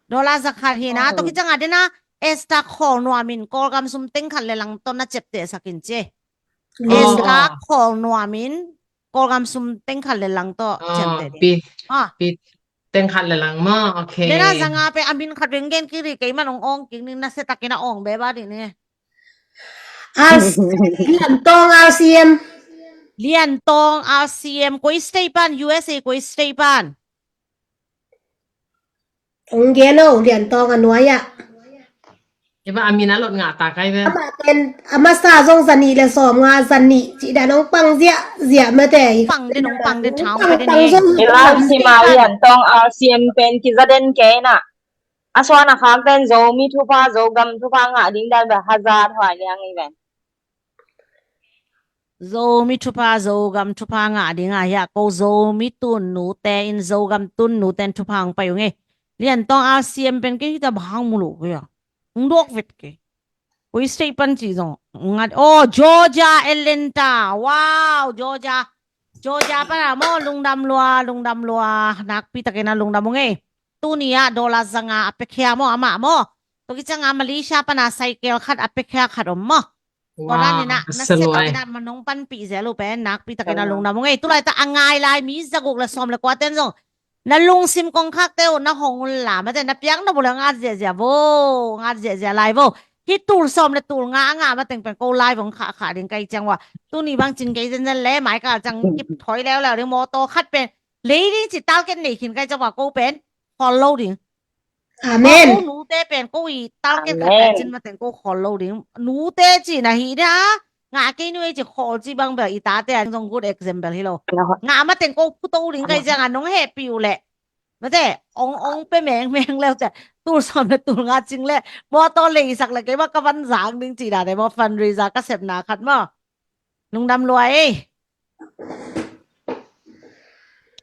Dollar zakhat hi na, to kicang a dena, Esther Khawl Nuam in Kawlgam sum teng khat le lang to na ciapteh sak in ci ei. Esther Khawl Nuam in Kawlgam sum teng khat le lang to ciapteh ding. Pi, ah, pi teng khat le lang maw, okay. Dena zanga pe a min khat beng gen kiri kei man ong ong king ning na se takin a ong be ba ding ni. As, Lian Tawng R C M. Lian Tawng R C M, koi state pan, U S A koi state pan. Ong gen o, Lian Tawng a nuai ah. Eva, a min a lot ngah ta kai ve. Ama ten, a masa zong zanih le sawm nga zanih, ci dan ong pang ziah ziah mate. Pang den, ong pang den, thang pang den, pang zong. I lau sima Lian Tawng R C M pen kiza den kei na. A suan a khak ten Zomi thupha, Zogam thupha ngah ding dan ve hazat huai liang i ven. Zomi thupha, Zogam thupha ngah ding a hia ko Zomi tun nute in Zogam tun nute in thupha ang pai ung ei. Lian Tawng R C M pen ken kita bang mu lo ko ya. Ung dok vet ke. Koi state pan ci zong. Ngat, oh, Georgia, Atlanta. Wow, Georgia. Georgia pan a maw, lungdam lua, lungdam lua. Nakpi takin a lungdam ung ei. Tuni a dollar zanga a pekhia maw, ama maw. To kicang a Malaysia pan a cycle khat a pekhia khat om maw. Tua dan ina, na se takin a manong panpih zel uh pen nakpi takin a lungdam ung ei. Tulai ta a ngai lai mi zaguk le sawm le kua ten zong na lungsim kong khak teuh na hong un la mate, na piak na bu le ngat ziahziah vo, ngat ziahziah lai vo. Hi tul sawm le tul nga a ngah mateng pen ko lai vong khah khah ding kai ciang ua. Tuni bang cin kei zenzen le mai kal ciang kip thoi leuleu ding mawtaw khat pen lei ding ci talken nei khin kai ciang ua ko pen khawl lo ding. Amen. Ko nute pen ko i talken khat pen cin mateng ko khawl lo ding. Nute ci na hi dia. Ngah kei nu ei ci khawl ci bang bel i tate an zong good example hi lo. Ngah mateng ko phuto ding kai ciang a nong hehpih uh leh. Mate, ong, ong pe mengmeng leu te. Tul sawm le tul nga cing le. Mawtaw leisak le kei ma ka van zang ding ci dan e maw, fundraiser ka sepna khat maw. Lungdam lua ei.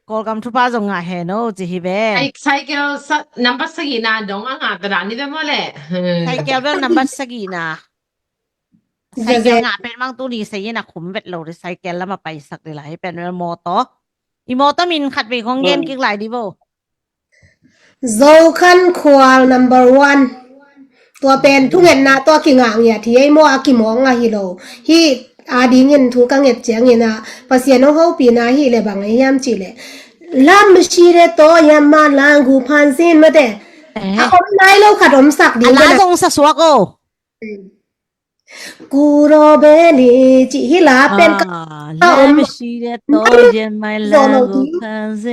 Kawlgam thupha zong ngah hen o ci hi ve. Ai, cycle sa, number sagihna dong a ngah ta dan ni ve maw le. Cycle bel number sagihna. Cycle ngah pen mang tuni sei in a khum vet lo ri, cycle lam a paisak ri lai pen bel mawtaw. I mawtaw min khat vei kong gen kik lai di vo. Zokhankhual number one. Tua pen thungetna tawh a kingah ngiat hi ei maw, a kimawk ngah hi lo. Hih a dingin thu ka nget ciangin ah Pasian hong hopihna hi le bang a hiam cih leh lam si le tawh hiam ma lang gu phan sin mate. A om nai lo khat omsak ding a la zong sa suak o. Kuro beli cih hi la pen ka a om.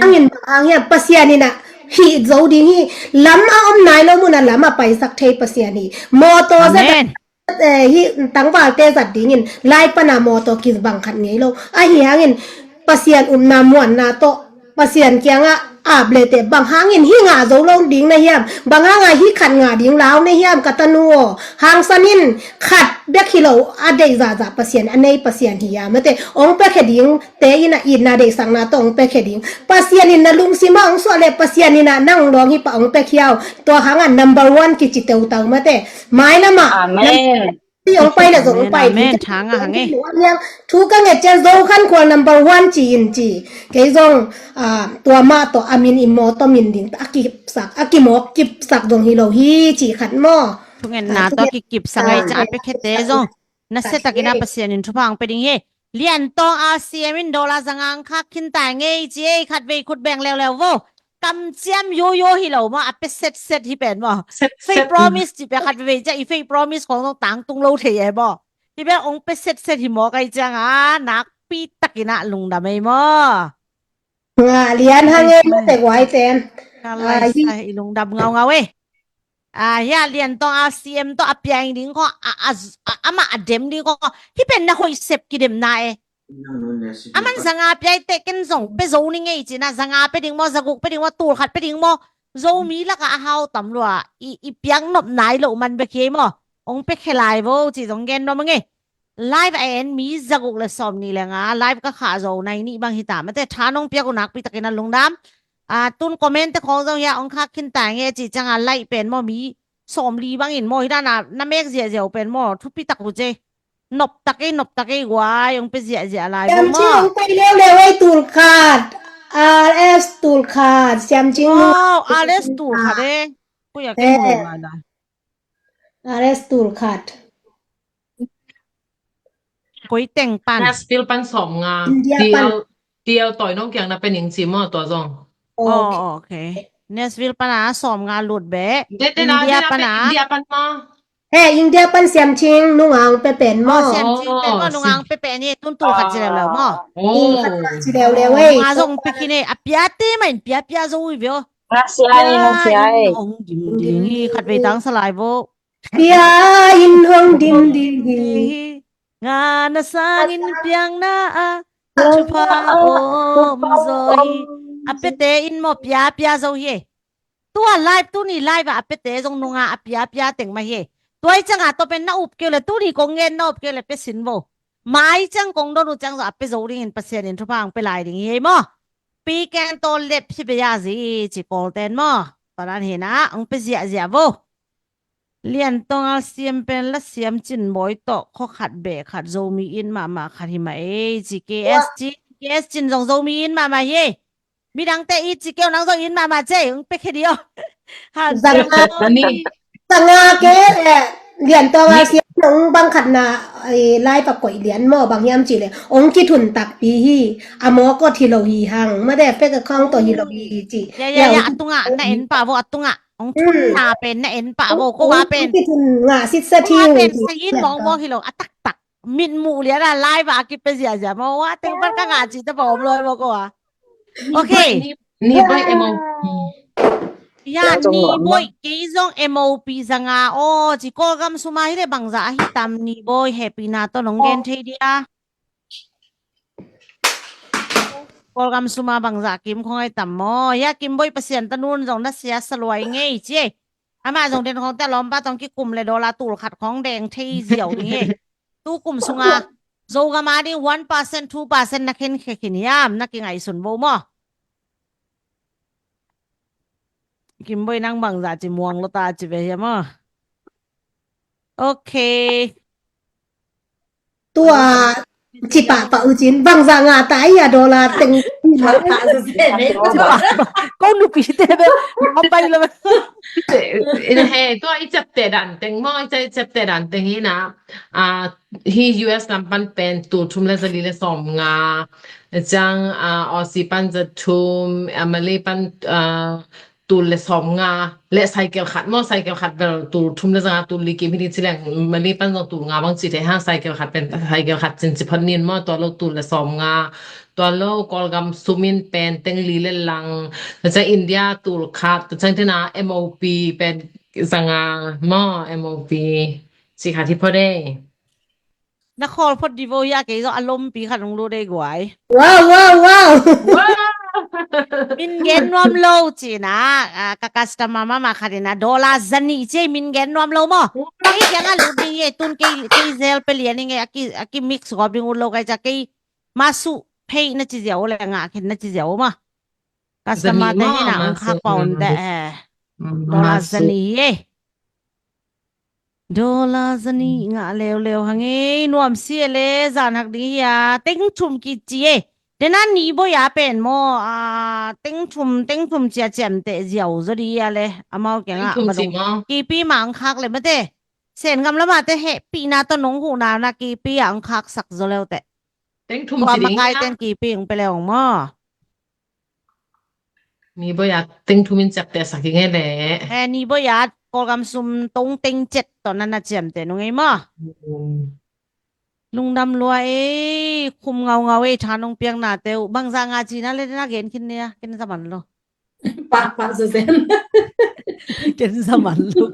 Angin bang hang hiam Pasian in ah hih zo ding hi, lam a om nai lo mun ah lam a paisak thei Pasian hi. Mawtaw zat a, eh, hih tangvalte zat dingin lai pan a mawtaw kibang khat ngei lo. Ahi hangin Pasian upna muanna tawh Pasian kiangah ap le teh bang hangin hih ngah zo lo ding na hiam? Bang hangah hih khat ngah ding lau na hiam ka tanu aw? Hangsan in khat bek hi lo a deih zahzah Pasian, a nei Pasian hi a mate. Ong pekhe ding te in a itna deihsakna tawh ong pekhe ding. Pasian in na lungsim ah ong suah le Pasian in ah nang lawng hi pah ong pekhe aw. Tua hangah number one kici teutau mate. Mailam ah. Amen. Pi ong pai le zong ong pai. Amen, amen. Thu ka nget ciang Zokhankhual number one ci in ci. Kei zong, ah, tua mah tawh a min i mawtaw min ding a kipsak, a kimawk kipsak zong hi lo hi ci khat maw. Thungetna tawh a kikipsak ngai ca a pekhete zong. Nasia takin a Pasian in thupha ang pe ding hi. Lian Tawng R C M in dollar zanga ang khak khin ta ngei ci ei, khat vei khut beng leuleu vo. Kamciam yoyo hi lo maw, a pe setset hi pen maw. Fake promise ci pe khat vei cia i fake promise khong zong tangtung lo thei e maw. Hi bel ong pe setset hi maw kai ciang a nakpi takin a lungdam ei maw. Nga lian hang e, mate guai ten. Ka lai sa i lungdam ngaungau e. A, hia Lian Tong a C M tawh a piang ding khaw, a, a, a, amah a dem ding khaw. Hi pen na hoih sep kidemna e. Aman zanga piai teh ken zong pe zo ni ngei cina, zanga pe ding maw, zaguk pe ding maw, tul khat pe ding maw. Zomi laka a hau tam lua, i, i piak nop nai lo man bek hi maw. Ong pe khe lai vo ci zong gen nop mange. Live a en mi zaguk le sawm ni le nga, live ka khah zo nai nih bang hita mate, tha nong piak uh nakpi takin a lungdam. A, tun comment te khong zong hia ong khak khin ta nge ci cianga like pen maw mi sawm li bangin maw hita na, na mek ziahziah uh pen maw thupi tak uh ce. Nop tak ei, nop tak ei guai, ong pe ziahziah lai. Siam Cing ong pe leuleu ei, tul khat. R S tul khat, Siam Cing. Wow, R S tul khat e. Koi a kei mawh lai lai. R S tul khat. Koi teng pan. Nashville pan sawm nga. India pan. T L, T L Toy Nong Kiang na pe ning ci maw tua zong. Oh, okay. Nashville pan a sawm nga lut beh. India pan a. India pan maw. He, India pan Siam Cing nungang pe pen maw. Siam Cing pen maw nungang pe pen e, tun tul khat ci leuleu maw. Tul khat ci leuleu e. Nga zong pe khin e, a piate main pia pia zo ui veo. Nga sia e, nga sia e. Hong dim ding hi, khat vei tang sa lai vo. Pia in hong dim ding hi. Nga na sangin piang na a thupha om zo hi. A pete in maw pia pia zo hi. Tua live, tuni live a pete zong nunga a pia pia teng mah hi. Tua i cianga tawh pen na up keu le, tuni kong ngen na up keu le pe sin vo. Mai ciang kong don uh ciang zong a pe zo dingin Pasian in thupha ang pe lai ding hi maw. Pi keng tawh lep hi pe ya zi ci Kawlten maw. Tua dan hi na ang pe ziahziah vo. Lian Tong a siam pen la Siam Cin Bawi tawh khaw khat beh khat Zomi in mahmah khat hi mah ei ci K S Cin, K S Cin zong Zomi in mahmah hi ei. Midangte it ci keu nang zong in mahmah cei, ong pe khe di aw. Zanga ke, eh, Lian Tong a siam nong bang khat na, eh, live a koih lian maw bang hiam ci le ong kithun takpi hi. A mawk awt hi lo hi hang mate, fake account tawh hi lo hi ci. Ya, ya, ya, a tungah na en pah vo, a tungah. Ong thunna pen na en pah vo, ko a pen. Ong kithun ngah sitset hi. Ko a pen sayin mawkmawk hi lo, a taktak. Mitmuh lian a live a kipe ziahziah maw, wa teng pan ka ngah cih te pawm lawi maw ko a. Okay. Ni Bawi M O P. Ya, Ni Bawi kei zong M O P zanga aw ci Kawlgam suma hi le bangza ahi tam Ni Bawi hehpihna tawh nong gen thei dia. Kawlgam suma bangza kim khong ai tam maw. Ya Kim Bawi Pasian tanun zong na sia sa luai ngei ci. Amah zong den khong te lawmpa tawng kikum le dollar tul khat khong deng thei ziau ni he. Tu kum sunga Zogam a ding one percent, two percent na khen khe khin hiam, na kingaihsun bo maw? Kim Bawi nang bangza ci muang lo ta ci ve hiam maw? Okay. Tua ci pahpah uh cin bangza ngah ta ai a dollar teng. Ko nupi te be a pai lo. He, tua i ciapteh dan teng maw, i ciapteh dan teng hi na. A, hi U S lam pan pen tul thum le za li le sawm nga. Ciang, a, Aussie pan za thum, a, Malay pan, a, tul le sawm nga le cycle khat maw, cycle khat bel tul thum le za nga, tul li kim hi ding ci leng, Malay pan zong tul nga bang ci thei hang, cycle khat pen cycle khat cin ci phot nin maw, tua lo tul le sawm nga, tua lo Kawlgam sum in pen teng li le lang, tua ciang India tul khat, tua ciang tena M O P pen za nga maw, M O P ci khat hi phot e. Na khawl phot di vo hia, kei zong a lompi khat hong lut ei guai. Wow, wow, wow. Min gen nuam lo cina, a, ka customer mama khat ina dollar za nih ci ei, min gen nuam lo maw. Kei kiang a lut ding ei, tun kei, kei zel pe lian ing ei, a ki, a ki mix gawp ding ut lo kai ca kei masu phei na ci ziau le ngah khin na ci ziau maw. Customer te hi na ong khak paun te, eh. Dollar za nih ei. Dollar za nih ngah leuleu hang ei, nuam si e le, zan hak ding hi a, teng thum ki ci e. Tena Ni Bawi a pen maw, a, teng thum, teng thum cia ciamteh ziau zaw di a le, amau kiangah. Kipi mah ang khak le mate. Sen gam lamah te hehpihna tawh nong huhna na kipi ah ang khaksak zaw leu teh. Teng thum ci ding makai ten kipi ang pe leu ang maw. Ni Bawi a teng thum in ciapteh sak ing e le. Eh, Ni Bawi a Kawlgam sum tong teng cet tawh na na ciamteh nung ei maw. Lungdam lua ei, khum ngaungau ei, tha nong piaknate uh. Bangzah ngah cihna le na gen khin nia, ken za man lo. Pah, pah, Susan. Ken za man lo.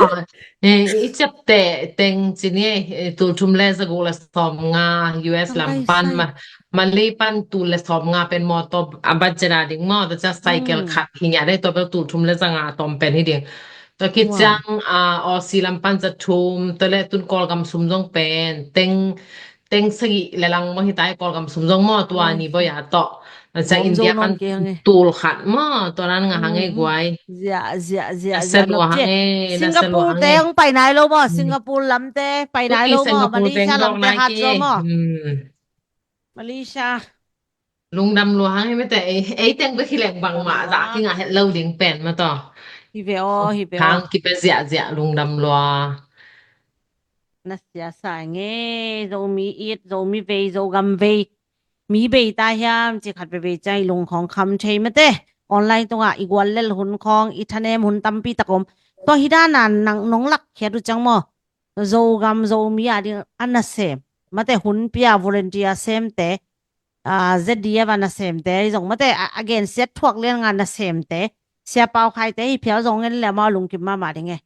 Ah, eh, i ciapteh teng ci ni, eh, tul thum le za guk le sawmnga U S lam pan ma, Malay pan tul le sawmnga pen mawtaw a budget a ding maw, tua ciang cycle khat hi ngiat dei, tua bel tul thum le za nga a tawm pen hi ding. Tua khit ciang, ah, Aussie lam pan za thum, tua le tun Kawlgam sum zong pen teng teng sagih le lang maw hi ta ei, Kawlgam sum zong maw, tua ni bawi a tawh. Tua ciang India pan tul khat maw, tua nan ngah hang ei guai. Ziah, ziah, ziah, ziah, nop ciah. Singapore te hong pai nai lo maw, Singapore lam te pai nai lo maw, Malaysia lam te hat zaw maw. Malaysia. Lungdam lua hang hi mete, ei, ei teng bek hi leng bangmah zah kingah het lo ding pen mah tawh. Hi ve aw, hi ve aw. Hang kipia ziahziah lungdam lua. Na sia sa nge, Zomi it, Zomi vei, Zogam vei. Mi bei ta hiam, ci khat veve ciang i lung khawng kham thei mete. Online tungah i guallel hun khawng, i thanem hun tampi tak om. Tua hi dana nang nong lak khiat uh ciang maw. Zogam Zomi a ding a nasem. Mate hun pia volunteer semte, ah, Z D F a nasemte, i zong mate a, a gensiat thuak lian nga nasemte. Sia Pau Khai te hi phial zong ngen le amau lungkim mahmah ding e.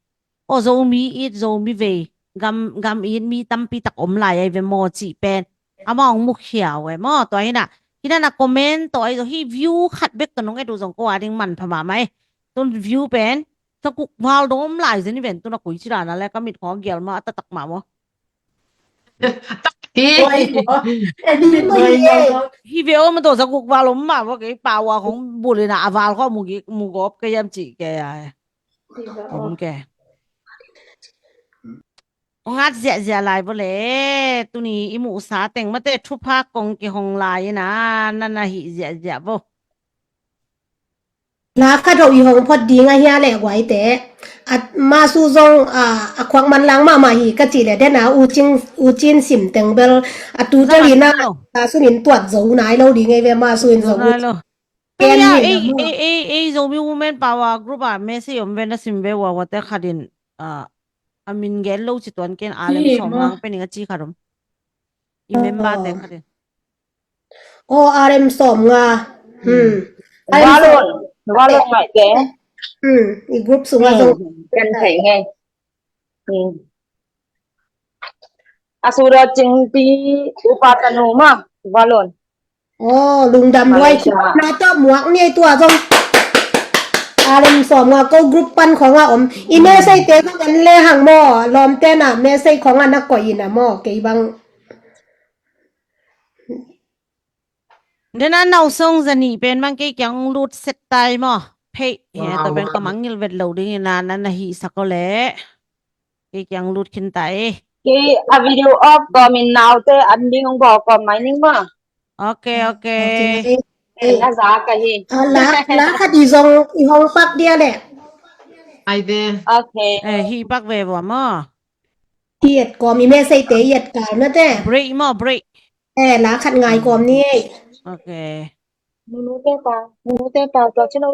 Aw Zomi it, Zomi vei, gam, gam it mi tampi tak om lai ai ve maw cih pen. Amau hong mukhia uh e maw, tua hi na. Hi na na comment tawh ai zo hi view khat bek tawh nong et uh zong ko a ding manpha mahmah e. Tun view pen, sa guk val dong om lai zen hi ven, tun a kui ci dana le ka mit khawng a gial mah a tatak mah maw. Hi. Hi ve aw, ma tawh sa guk val om mah maw, kei pau a khawng bul hi na a val khawng mu gi, mu gawp kei hiam cih kei a. Om kei. Hong at ziahziah lai vua le, tuni i muhsa teng mate thupha kong kihong lai ina, na na hih ziahziah vua. La khat ho i hong phot ding a hia le guaite. A masu zong, a, a khuak manlang mahmah hi ka cih le dena u cin, u cin sim teng bel a tu tel ina, a sunin tuat zo nai lo ding ei ve masu in zong. Ei, ei, ei, ei, Zomi Women Power Group a message om ve na sim ve ua, uate khat in, ah, a min gen lo ci tuan ken a lem sawm ngang pen ing a ci khat om. I member te khat in. O, a lem sawm nga. Hmm. Valon, valon ngai te. Hmm, i group sunga zong. Kan thei ngai. Hmm. A sura cingpi upa tanu ma, valon. Oh, lungdam luai. Na to muak ni tua zong. A lem sawm nga ko group pan khong a om. I message te zong en le hang maw, lawm te na message khong a na koih ina maw, kei bang. Dena nausong zani pen mang kei kiang lut set tai maw. Phei, he to pen ka mangil vet lo ding ina na na hi sako le. Kei kiang lut khin ta e. Kei a video off ko min nau te an ding ong bo ko mai ning ma. Ok, ok. Na za ka hi. La, la khat i zong i hong pak dia le. Ai de. Ok. Eh, hi pak ve bo maw. Iat ko mi message te iat kal na te. Break maw, break. Eh, la khat ngai kawm ni ei. Ok. Munu te pa, munu te pa, tua chin.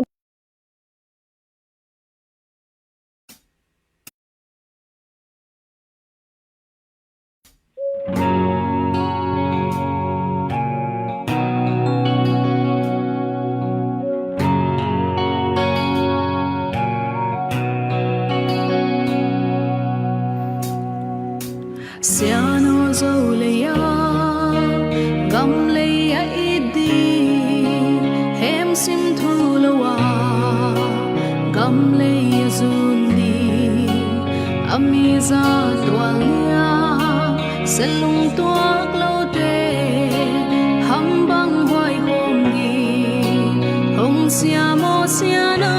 Siano zo leia, gam leia i di, hem sim thu loa, gam leia zun di, a mi za tual nia, selung tuak lote, hambang huai hom di, hong siamo siano.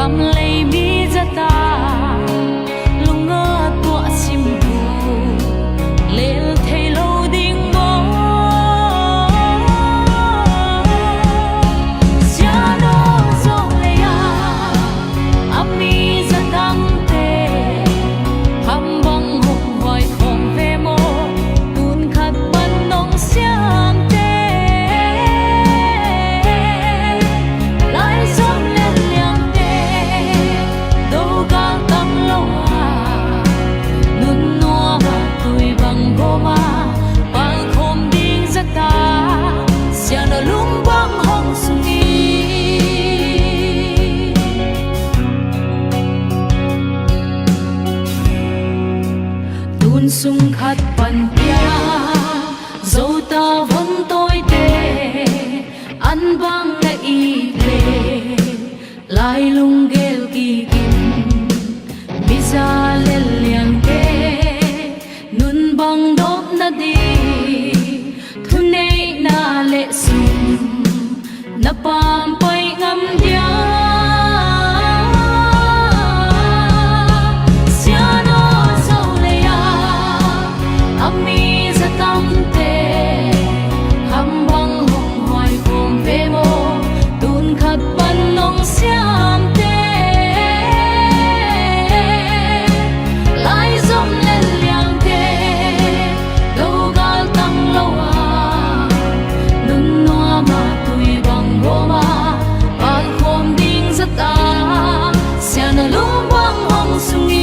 Tam lei mi zata lunga tuah sim uh lel thei lo ding maw? Siano zo lei a a mi zatangte kham bang hong huai khawm ve maw? Tun khat pan nong siamte, lai zom le liangte, do gal tam lo a, nun nuam a tui bang gawm a, pal khawm ding zata, siano lung bang hong sung hi. Tun sung khat pan pia, zota von tawite, an bang na it le, lai lunggel kikin, miza le liangte, nun bang dawp na di, thuneihna le sum, na pampai ngam dia. Siano zo lei a a mi zatamte, kham bang hong huai khawm ve maw? Tun khat pan nong siamte, lai zom le liangte, do gal tam lo a, nun nuam a tui bang gawm a, pal khawm ding zata, siano lung bang hong sung hi.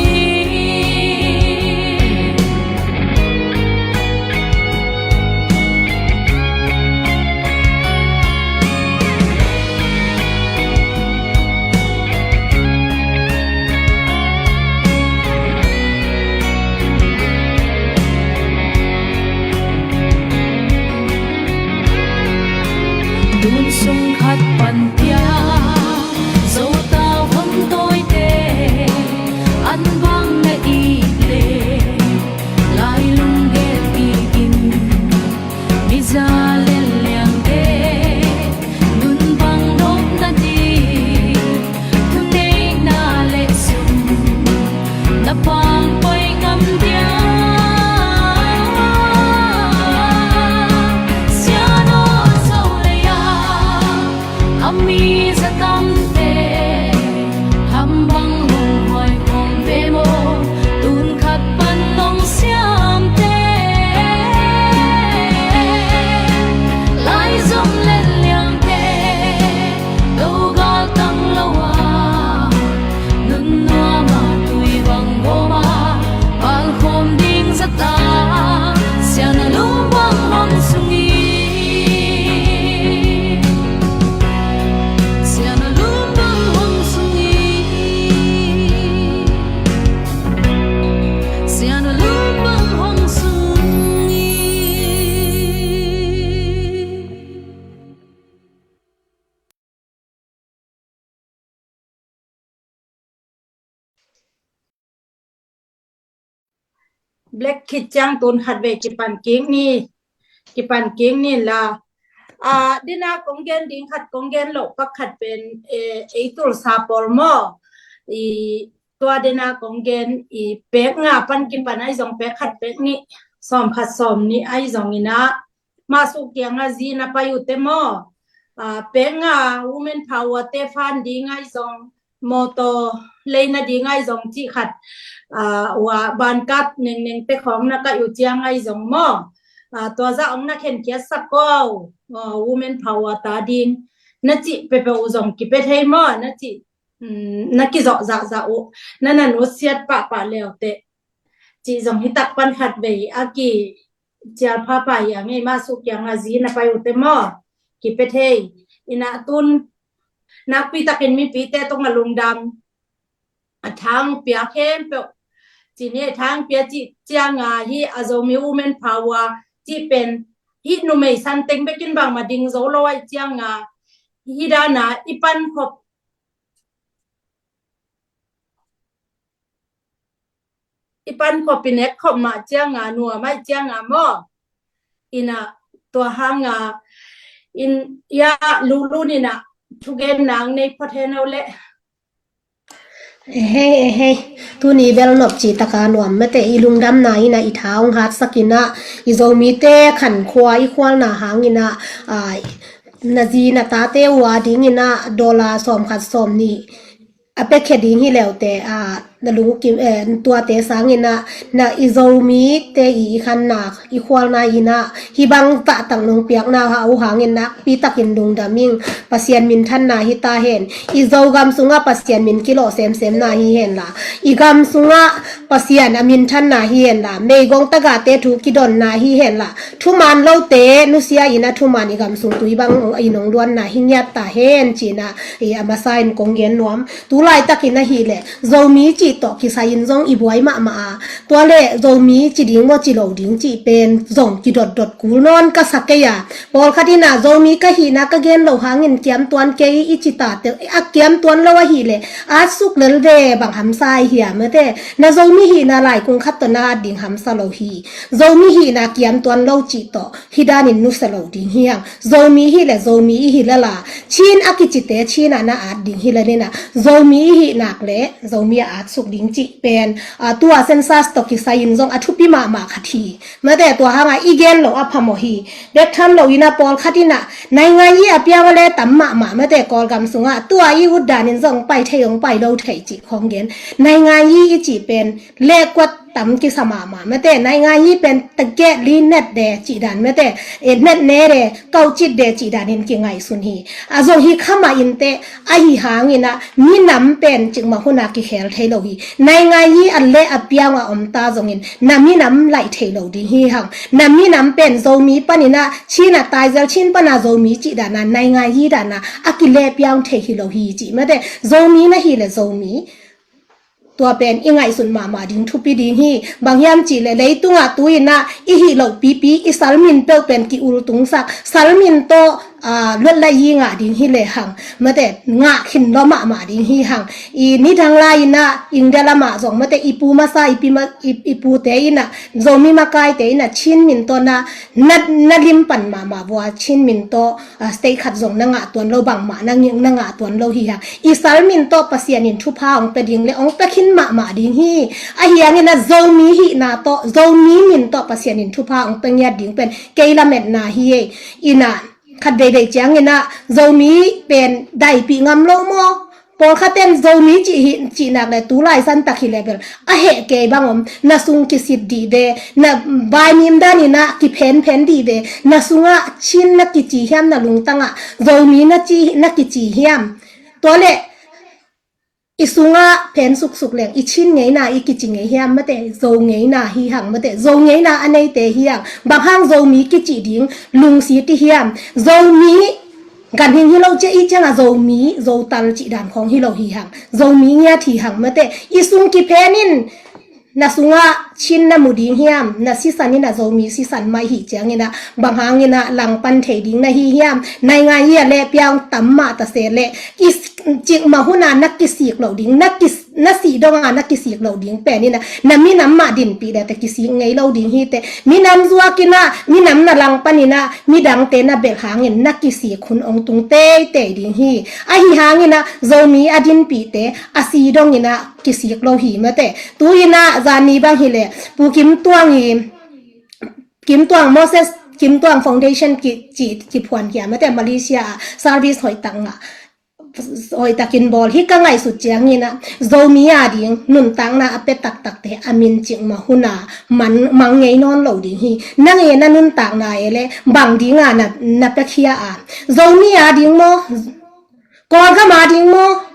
Tun sung khat pan pia, zota von tawite, an bang na it le, lai lunggel kikin, miza le liangte, nun bang dawp na di, thuneihna le sum, na pampai ngam dia. Siano zo lei a a mi zatamte, kham bang hong huai khawm ve maw? Tun khat pan nong siamte, lai zom le liangte, do gal tam lo a, nun nuam a tui bang gawm a, pal khawm ding zata, siano lung bang hong sung hi. Siano lung bang hong sung hi. Siano lung bang hong sung hi. Black khit ciang tun khat vei kipan kik ni, kipan kik ni la. A, dena kong gen ding khat kong gen loh pak khat pen, eh, ei tulsa pawl maw? I tua dena kong gen i pek nga pan kipan ahi zong pek khat pek ni, sawm khat sawm ni ahi zong ina, Masuk kianga zi na pai uhte maw? A, pek nga women power te fan ding ahi zong, mawtaw leina ding ahi zong cih khat, a, ua bankat nengneng te khawng na kaih uh ciang ahi zong maw? A, tua zah ong na khenkhiat sak ko, a, women power ta ding na cih pepeuh uh zong kipia thei maw? Na cih, um, na kizawh zahzah uh, na na nusiat pahpah leute cih zong hitak pan khat vei a ki cial phapha hi a ngei. Masuk kianga zi na pai uhte maw? Kipia thei. Ina tun nakpi takin mipite tungah lungdam a thang pia khempeuh. Cih ni a thang pia cih cianga hi a Zomi women power cih pen hi numei san teng bekin bangmah ding zo lo ahi cianga hi dana i pan khop i pan khop i nek khop mah cianga nuam ahi cianga maw? Ina tua hanga in ya lulu nina thugen nang nei phot hen o le. Ehei, ehei. Tuni bel nopci taka nuam mate, i lungdamna ina i tha hong hatsak ina, i Zomite khankhua i khualna hang ina, a, na zi na tate uh a ding ina dollar sawmkhat sawmnih a pekhe ding hi leute, a, na lungkim, eh, tuate sang ina, na i Zomite i, i khanna i khualna ina, hih bang zahtak nong piakna uh hang ina, pi takin lungdam ing. Pasian minthanna hi ta hen. I Zogam sungah Pasian min kilawh semsemna hi hen la, i gam sungah Pasian a minthanna hi hen la, meigong tagate thu kidonna hi hen la, thuman lote nusia ina thuman i gam sung tui bang i nong luanna hi ngiat ta hen ci ina, i a masa in kong gen nuam. Tu laitakin ahih leh Zomi cih tawh kisai in zong i buai mahmah a, tua leh Zomi ci ding maw ci lo ding cih pen zong kidotdot kul nawn ka sa kei a. Pawlkhat ina Zomi ka hihna ka gen lo hangin kiamtuan kei i ci tate, a kiamtuan lo ahih leh atsuk lel ve, bang hamsa i hiam mate, na Zomi hihna laikung khat tawh na at ding hamsa lo hi. Zomi hihna kiamtuan lo cih tawh hih danin nusia lo ding hi hang. Zomi hi leh Zomi i hi lel a, Chin a kicite Chin ah na at ding hi lel ina, Zomi i hih nak leh Zomi a atsuk ding cih pen, a, tua census tawh kisai in zong a thupi mahmah khat hi. Mate, tua hanga i gen lo a phamawh hi. Bek tham lo ina pawlkhat ina naingan yi a piang a le tam mahmah mate, Kawlgam sungah tua i ut danin zong pai thei hong pai lo thei cih khong gen. Naingan yi i cih pen lekuat tam kisa mahmah mate, naingan yi pen taget li net de cih dan mate, e, net ne de, kaucit de cih danin kingaihsun hi. A zong hi khamah inte, ahi hang ina minam pen cikmah huna kikhel thei lo hi. Naingan yi a le a piang a om ta zongin na minam laih thei lo ding hi hang. Na minam pen Zomi pan ina Chin a taizel, Chin pana Zomi cih dana, naingan yi dana a kile piang thei hi lo hi cih mate, Zomi na hi leh Zomi. Tua pen i ngaihsun mahmah ding thupi ding hi. Bang hiam cih leh leitungah tu ina i hih loh pipi i salmin peuh pen ki-ultungsak, salmin tawh, a, luat lai yi ngah ding hi lehang mate, ngah khin lua mahmah ding hi hang. I nidang lai ina India lamah zong mate, i pu masa, i pi ma-, i, i pute ina, Zomi makaite ina Chin min tawh na, na, na lim pan mahmah vua, Chin min tawh, a, state khat zong na ngah tuan lo, bangmah na ngi-, na ngah tuan lo hi hang. I salmin tawh Pasian in thupha hong pia ding le hong pia khin mahmah ding hi. Ahi hang ina Zomi hihna tawh, Zomi min tawh Pasian in thupha hong pia ngiat ding pen kei lametna hi ei. Ina khat veivei ciang ina Zomi pen daipih ngam lo maw? Pawlkhat ten Zomi cih hi, cih nak le tu lai san tak hi le bel a heh kei bang om, na sung kisit dih de, na vaimim dan ina kiphenphen dih de, na sungah Chin na kici hiam, na lungtangah Zomi na ci, na kici hiam? Tua le i sungah phen suksuk leng i Chin ngeina i kici ngei hiam mate, Zo ngeina hi hang mate, Zo ngeina a neite hi hang. Bang hang Zomi kici ding lungsit i hiam? Zomi ganhing hi lo cia i ciangah Zomi, Zotal cih dan khawng hi lo hi hang. Zomi ngiat hi hang mate. I sung kiphen in na sungah Chin na mu ding hiam? Na sisan ina Zomi sisan mai hi ciang ina bang hang ina langpan thei ding na hi hiam? Naingan yi a le piang tam mah ta se le i s-, cikmah huna na kisik lo ding, na kis-, na sih donga na kisik lo ding pen ina na minam mah dinpih le te kisik ngei lo ding hi te. Minam zuak ina, minam na langpan ina, midangte na belh hangin na kisik hun ong tung teitei ding hi. Ahi hang ina Zomi a dinpihte a si dong ina kisik lo hi mate. Tu ina zani bang hi le Pu Kim Tuang i, Kim Tuang Moses, Kim Tuang Foundation ki, ki, kiphuan kia mate, Malaysia a service hoih tak ngah, hoih takin bawl hi ka ngaihsut ciang ina Zomi a ding nuntakna a pia taktakte a min cikmah huna man mang ngei nawn lo ding hi. Nang e na nuntakna e le bang dinga na, na pia khia a? Zomi a ding maw? Kawlgam a ding maw?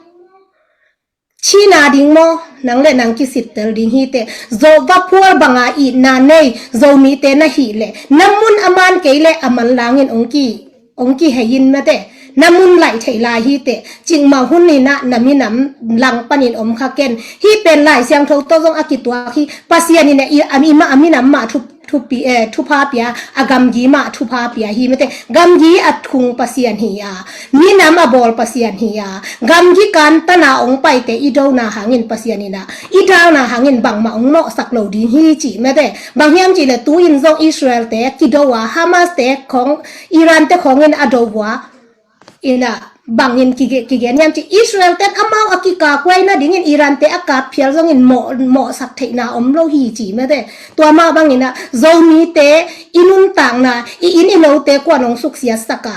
Chin a ding maw? Nang le nang kisittel ding hi te. Zo vaphual banga itna nei Zomite na hi le na mun a man kei le a manlangin ong ki, ong kihei in mate. Na mun laih thei lai hi te. Cikmah hun ina na minam langpanin om kha ken. Hih pen Lai Siangtho tawh zong a kituak hi. Pasian ina i, a, i ma, a minam mah thup thupi, eh, thupha pia, a gamgi mah thupha pia hi mate. Gamgi a thung Pasian hi a, minam a bawl Pasian hi a, gamgi kantana ong paite i dona hangin Pasian ina i dalna hangin bangmah ong mawhsak lo ding hi ci mate. Bang hiam ci le tu in zong Israel te kido a, Hamas te khong, Iran te khongin a do vua ina bangin kigen hiam ci, Israel ten amau a kikakuai nadingin Iran te a kap phial zongin mawhsak theihna om lo hi ci mate. Tua mah bangin ah Zomite i nuntakna, i inn i lote kuan hong suksiatsak a,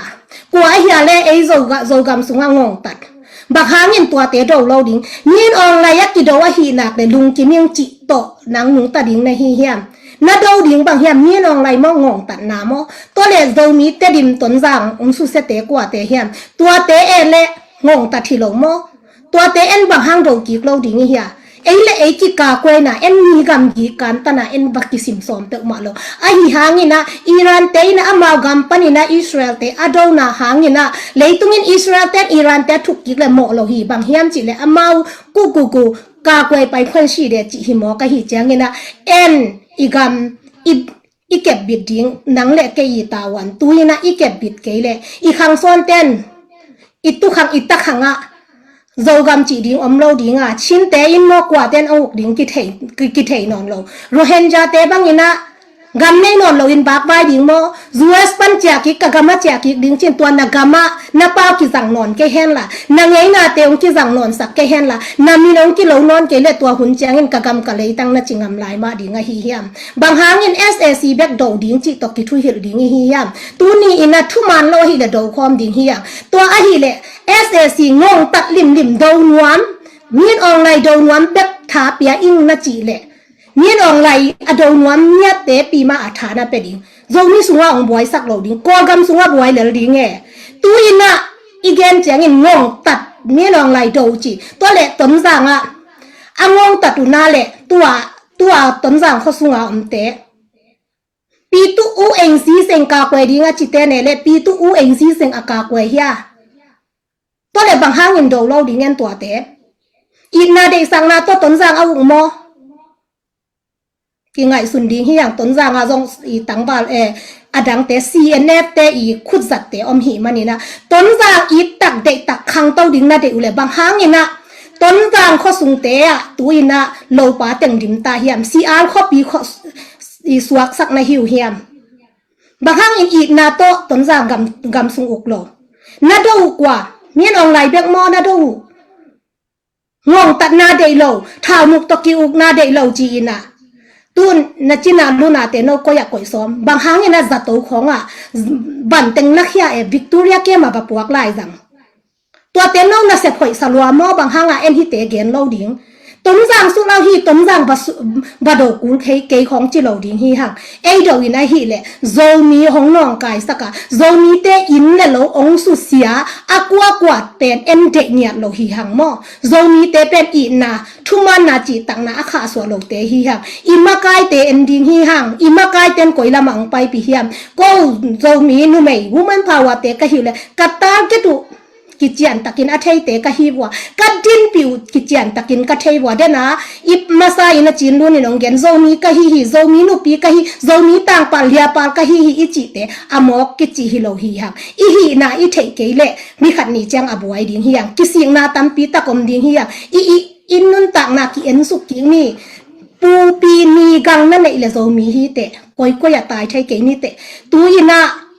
kua ahia le ei Zogam sungah ngongtat. Bang hangin tuate do lo ding? Min Aung Hlaing a kido ahih nak le lungkim ing cih tawh nang nungta ding na hi hiam? Na do ding bang hiam? Min Aung Hlaing maw, ngongtatna maw? Tua le Zomi Tedim Tonzang hong susiate kuate hiam? Tuate en le ngongtat hi lo maw? Tuate en bang hang do kik lo ding i hia? Ei le ei kikakuaina, en mi gamgi kantana en va kisim sawm peuhmah lo. Ahi hangin ah Iran te in ah amau gam panin ah Israel te a dona hangin ah leitungin Israel ten Iran te a thuk kik le mawh lo hi. Bang hiam cih le amau kukuku kakuai pai khuan si de cih hi mawk ahi ciangin ah en i gam i i kepbit ding, nang le kei i tavuan tu-in ah i kepbit kei le i khangsawn ten i tukhang i takhang ah Zogam cih ding om lo ding a, Chinte in maw kuaten a uk ding kithei nawn lo. Rohingya te bangin ah gam nei nawn lo in bakvai ding maw? U S pan ciah kik, ka gam ah ciah kik ding cin, tua na gam ah na pau kizang nawn kei hen la, na ngeinate hong kizang nawnsak kei hen la, na min hong kilo nawn kei le tua hun ciangin ka gam ka leitang na ci ngam lai mah ding ahi hiam? Bang hangin S A C bek do ding cih tawh kithuhilh ding i hi hiam? Tuni in ah thuman lo ahih le do khawm ding hi hiam? Tua ahih le S A C ngongtat limlim do nuam, Min Aung Hlaing do nuam bek tha pia ing na cih le Min Aung Hlaing a do nuam miatte pi mah a tha na pia ding. Zomi sungah hong buaisak lo ding, Kawlgam sungah buai lel ding e. Tu-in ah i gen ciangin ngongtat, Min Aung Hlaing do ci. Tua le Tonzang ah a ngongtat uh na le tua, tua Tonzang khua sunga omte, Pyithu Aung Chin seng kakuai ding a cite ne le Pyithu Aung Chin seng a kakuai hia? Tua le bang hangin do lo ding en tuate? Itna deihsakna tawh Tonzang a uk maw? Kingaihsun ding hi hang. Tonzang a zong i tangval, eh, a dangte C N F te i khutzatte om hi manin ah Tonzang ittak deihtak khangto ding na deih uh le bang hangin ah Tonzang khuasungte ah tu-in ah lopa teng dim ta hiam? Sial khuapi khua i suaksak na hi uh hiam? Bang hangin itna tawh Tonzang gam, gam sung uk lo? Na do uh kua? Min Aung Hlaing bek maw na do uh? Ngongtatna deih lo, thaunuk tawh ki-ukna deih lo ci-in ah tun na cina lunate no koih ah koih sawm. Bang hangin ah zato khawngah banteng na khia e, Victoria kem ah va puak lai zang. Tuate no na sep hoih sa lua maw? Bang hangah en hite gen lo ding? Tonzang suk lo hi, Tonzang va su-, va do kul kei, kei khawng ci lo ding hi hang. Ei do in ahih le Zomi hong nawngkaisak a, Zomite inn le lo hong susia a kuakua pen en deih ngiat lo hi hang maw? Zomite pen itna, thumanna, cihtakna a khahsuah lote hi hang. I makaite en ding hi hang. I makaiten koi lamah hong paipih hiam? Ko Zomi numei, woman power te ka hi uh le ka target uh kiciantakin a theite ka hi vua, ka dinpih uh kiciantakin ka thei vua. Dena i masa in a Cin Lun in hong gen, Zomi ka hi hi, Zomi nupi ka hi, Zomi tangpal liapal ka hi hi i cihte a mawk kici hi lo hi hang. I hihna i theih kei le ni khat ni ciang a buai ding hi hang. Kisikna tampi tak om ding hi hang. I, i, i nuntakna ki-ensuk kik ni. Pupi ni gang na neih le Zomi hi teh, koikoi a tai thei kei ni teh. Tu-in ah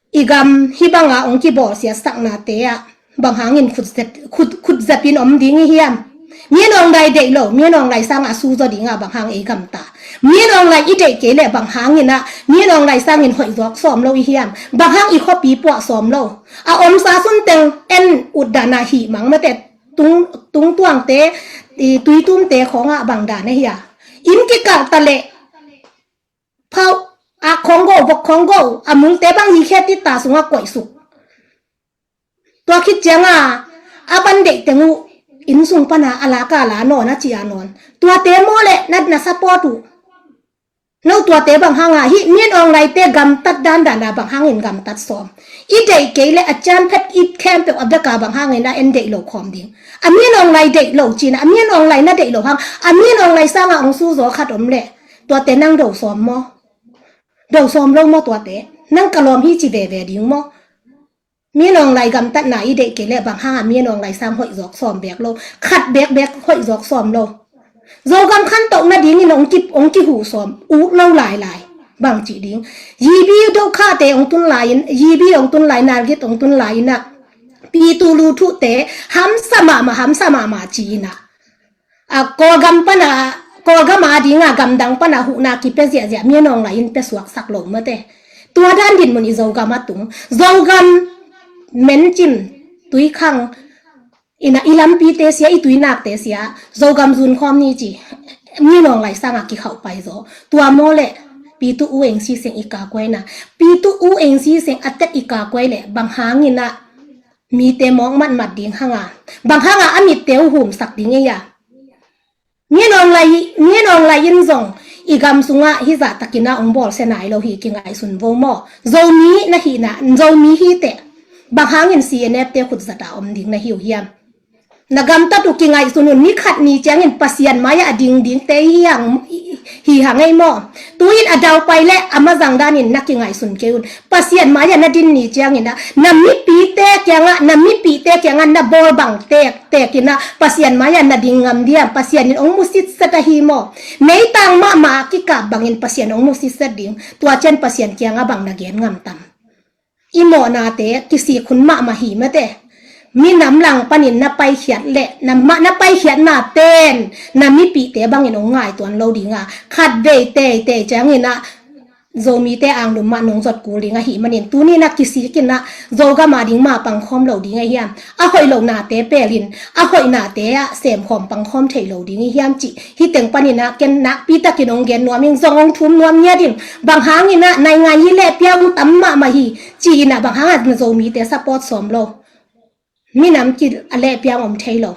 i gam hih banga hong kibawlsiatsaknate ah bang hangin khutzep, khut, khutzepin om ding i hiam? Min Aung Hlaing deih lo, Min Aung Hlaing sangah su zaw dingah bang hang ei gamta? Min Aung Hlaing i deih kei leh bang hangin ah Min Aung Hlaing sangin hoih zawk sawm lo i hiam? Bang hang i khuapi puah sawm lo? A omsa sunteng en utdan ah hih mang mate, tung, tungtuangte, i tuitumte khawngah bang dan a hia? Inn kikalh ta leh phau, ak khawng go, vok khawng go, a multe bang hi khe titta sungah koihsuk. Tua khit cianga a ban deih teng uh inn sung pana a laka la nawn, a cia nawn. Tuate maw le na, na support uh? No tuate bang hanga hih Min Aung Hlaingte gamtat dandana bang hangin gamtat sawm? I deih kei le a cian phet i khempeuh a beka bang hangin a en deih lo khawm ding? A Min Aung Hlaing deih lo cina, a Min Aung Hlaing na deih lo hang, a Min Aung Hlaing sanga hong suzaw khat om leh tuate nang do sawm maw? Do sawm lo maw tuate? Nang ka lawm hi ci veve ding maw? Min Aung Hlaing gamtatna i deih kei leh bang hanga Min Aung Hlaing sang hoih zawk sawm bek lo, khat bekbek hoih zawk sawm lo. Zogam khantoh nadingin hong ki, hong kihuh sawm uh lo lailai. Bang cih ding? Yibi dokhate hong tun lai-in, Yibi hong tun lai, Nalgit hong tun lai-in ah Pi tuh lu thuhte hamsa mahmah, hamsa mahmah ci-in ah, a, Kawlgam pana, Kawlgam a dinga gamdang pana huhna kipia ziahziah Min Aung Hlaing in pia suaksak lo mate. Tua dan dinmun i Zogam a tung. Zogam mencim, tuikhang, ina i lampite sia, i tuinakte sia, Zogam zun khawm ni ci. Min Aung Hlaing sanga kikhauh pai zaw. Tua maw le, Pi tuh U Aung Sin Suu Kyi i kakuai na. Pi tuh U Aung Sin Suu Kyi a tek i kakuai le, bang hangin ah mite mawk matmat ding hanga, bang hanga a mitte uh humsak ding ei a. Min Aung Hlaing, Min Aung Hlaing in zong i gam sungah hizah takin ah hong bawlsia nai lo hi, kingaihsun vo maw. Zomi na hihna, Zomi hi teh, bang hangin C N F te khutzat a om ding na hi uh hiam? Na gamtat uh kingaihsun un, ni khat ni ciangin Pasian mai-ah a dingdingte hi hang, hi hang ei maw. Tu-in a daupai le a mazang danin na kingaihsun kei un. Pasian mai-ah na din ni ciangin ah, na mipite kiangah, na mipite kiangah na bawl bang tek, tekin ah Pasian mai-ah na ding ngam diam? Pasian in hong musitset ahi maw. Meitang mahmah a kikap bangin Pasian hong musitset ding. Tua cian Pasian kiangah bang na gen ngam tam? I mawhnate kisik hun mahmah hi mate. Minam lang panin na paikhiat le, na ma-, na paikhiatna ten, na mipite bangin hong ngai tuan lo dinga, khat vei teitei ciangin ah Zomite anglum mah nong zot kul ding ahih manin, tuni-in ah kisikin ah Zogam a ding mah pangkhawm lo ding ahi hiam? A hoih lohnate pelin, a hoihnate ah semkhawm pangkhawm thei lo ding i hiam cih, hih teng panin ah ken nakpi takin hong gen nuam ing, zong hong thum nuam ngiat ing. Bang hangin ah naingan hi leh piang tam mahmah hi ci-in ah bang hangin ah Zomite support sawm lo? Minam kil a leh piang om thei lo.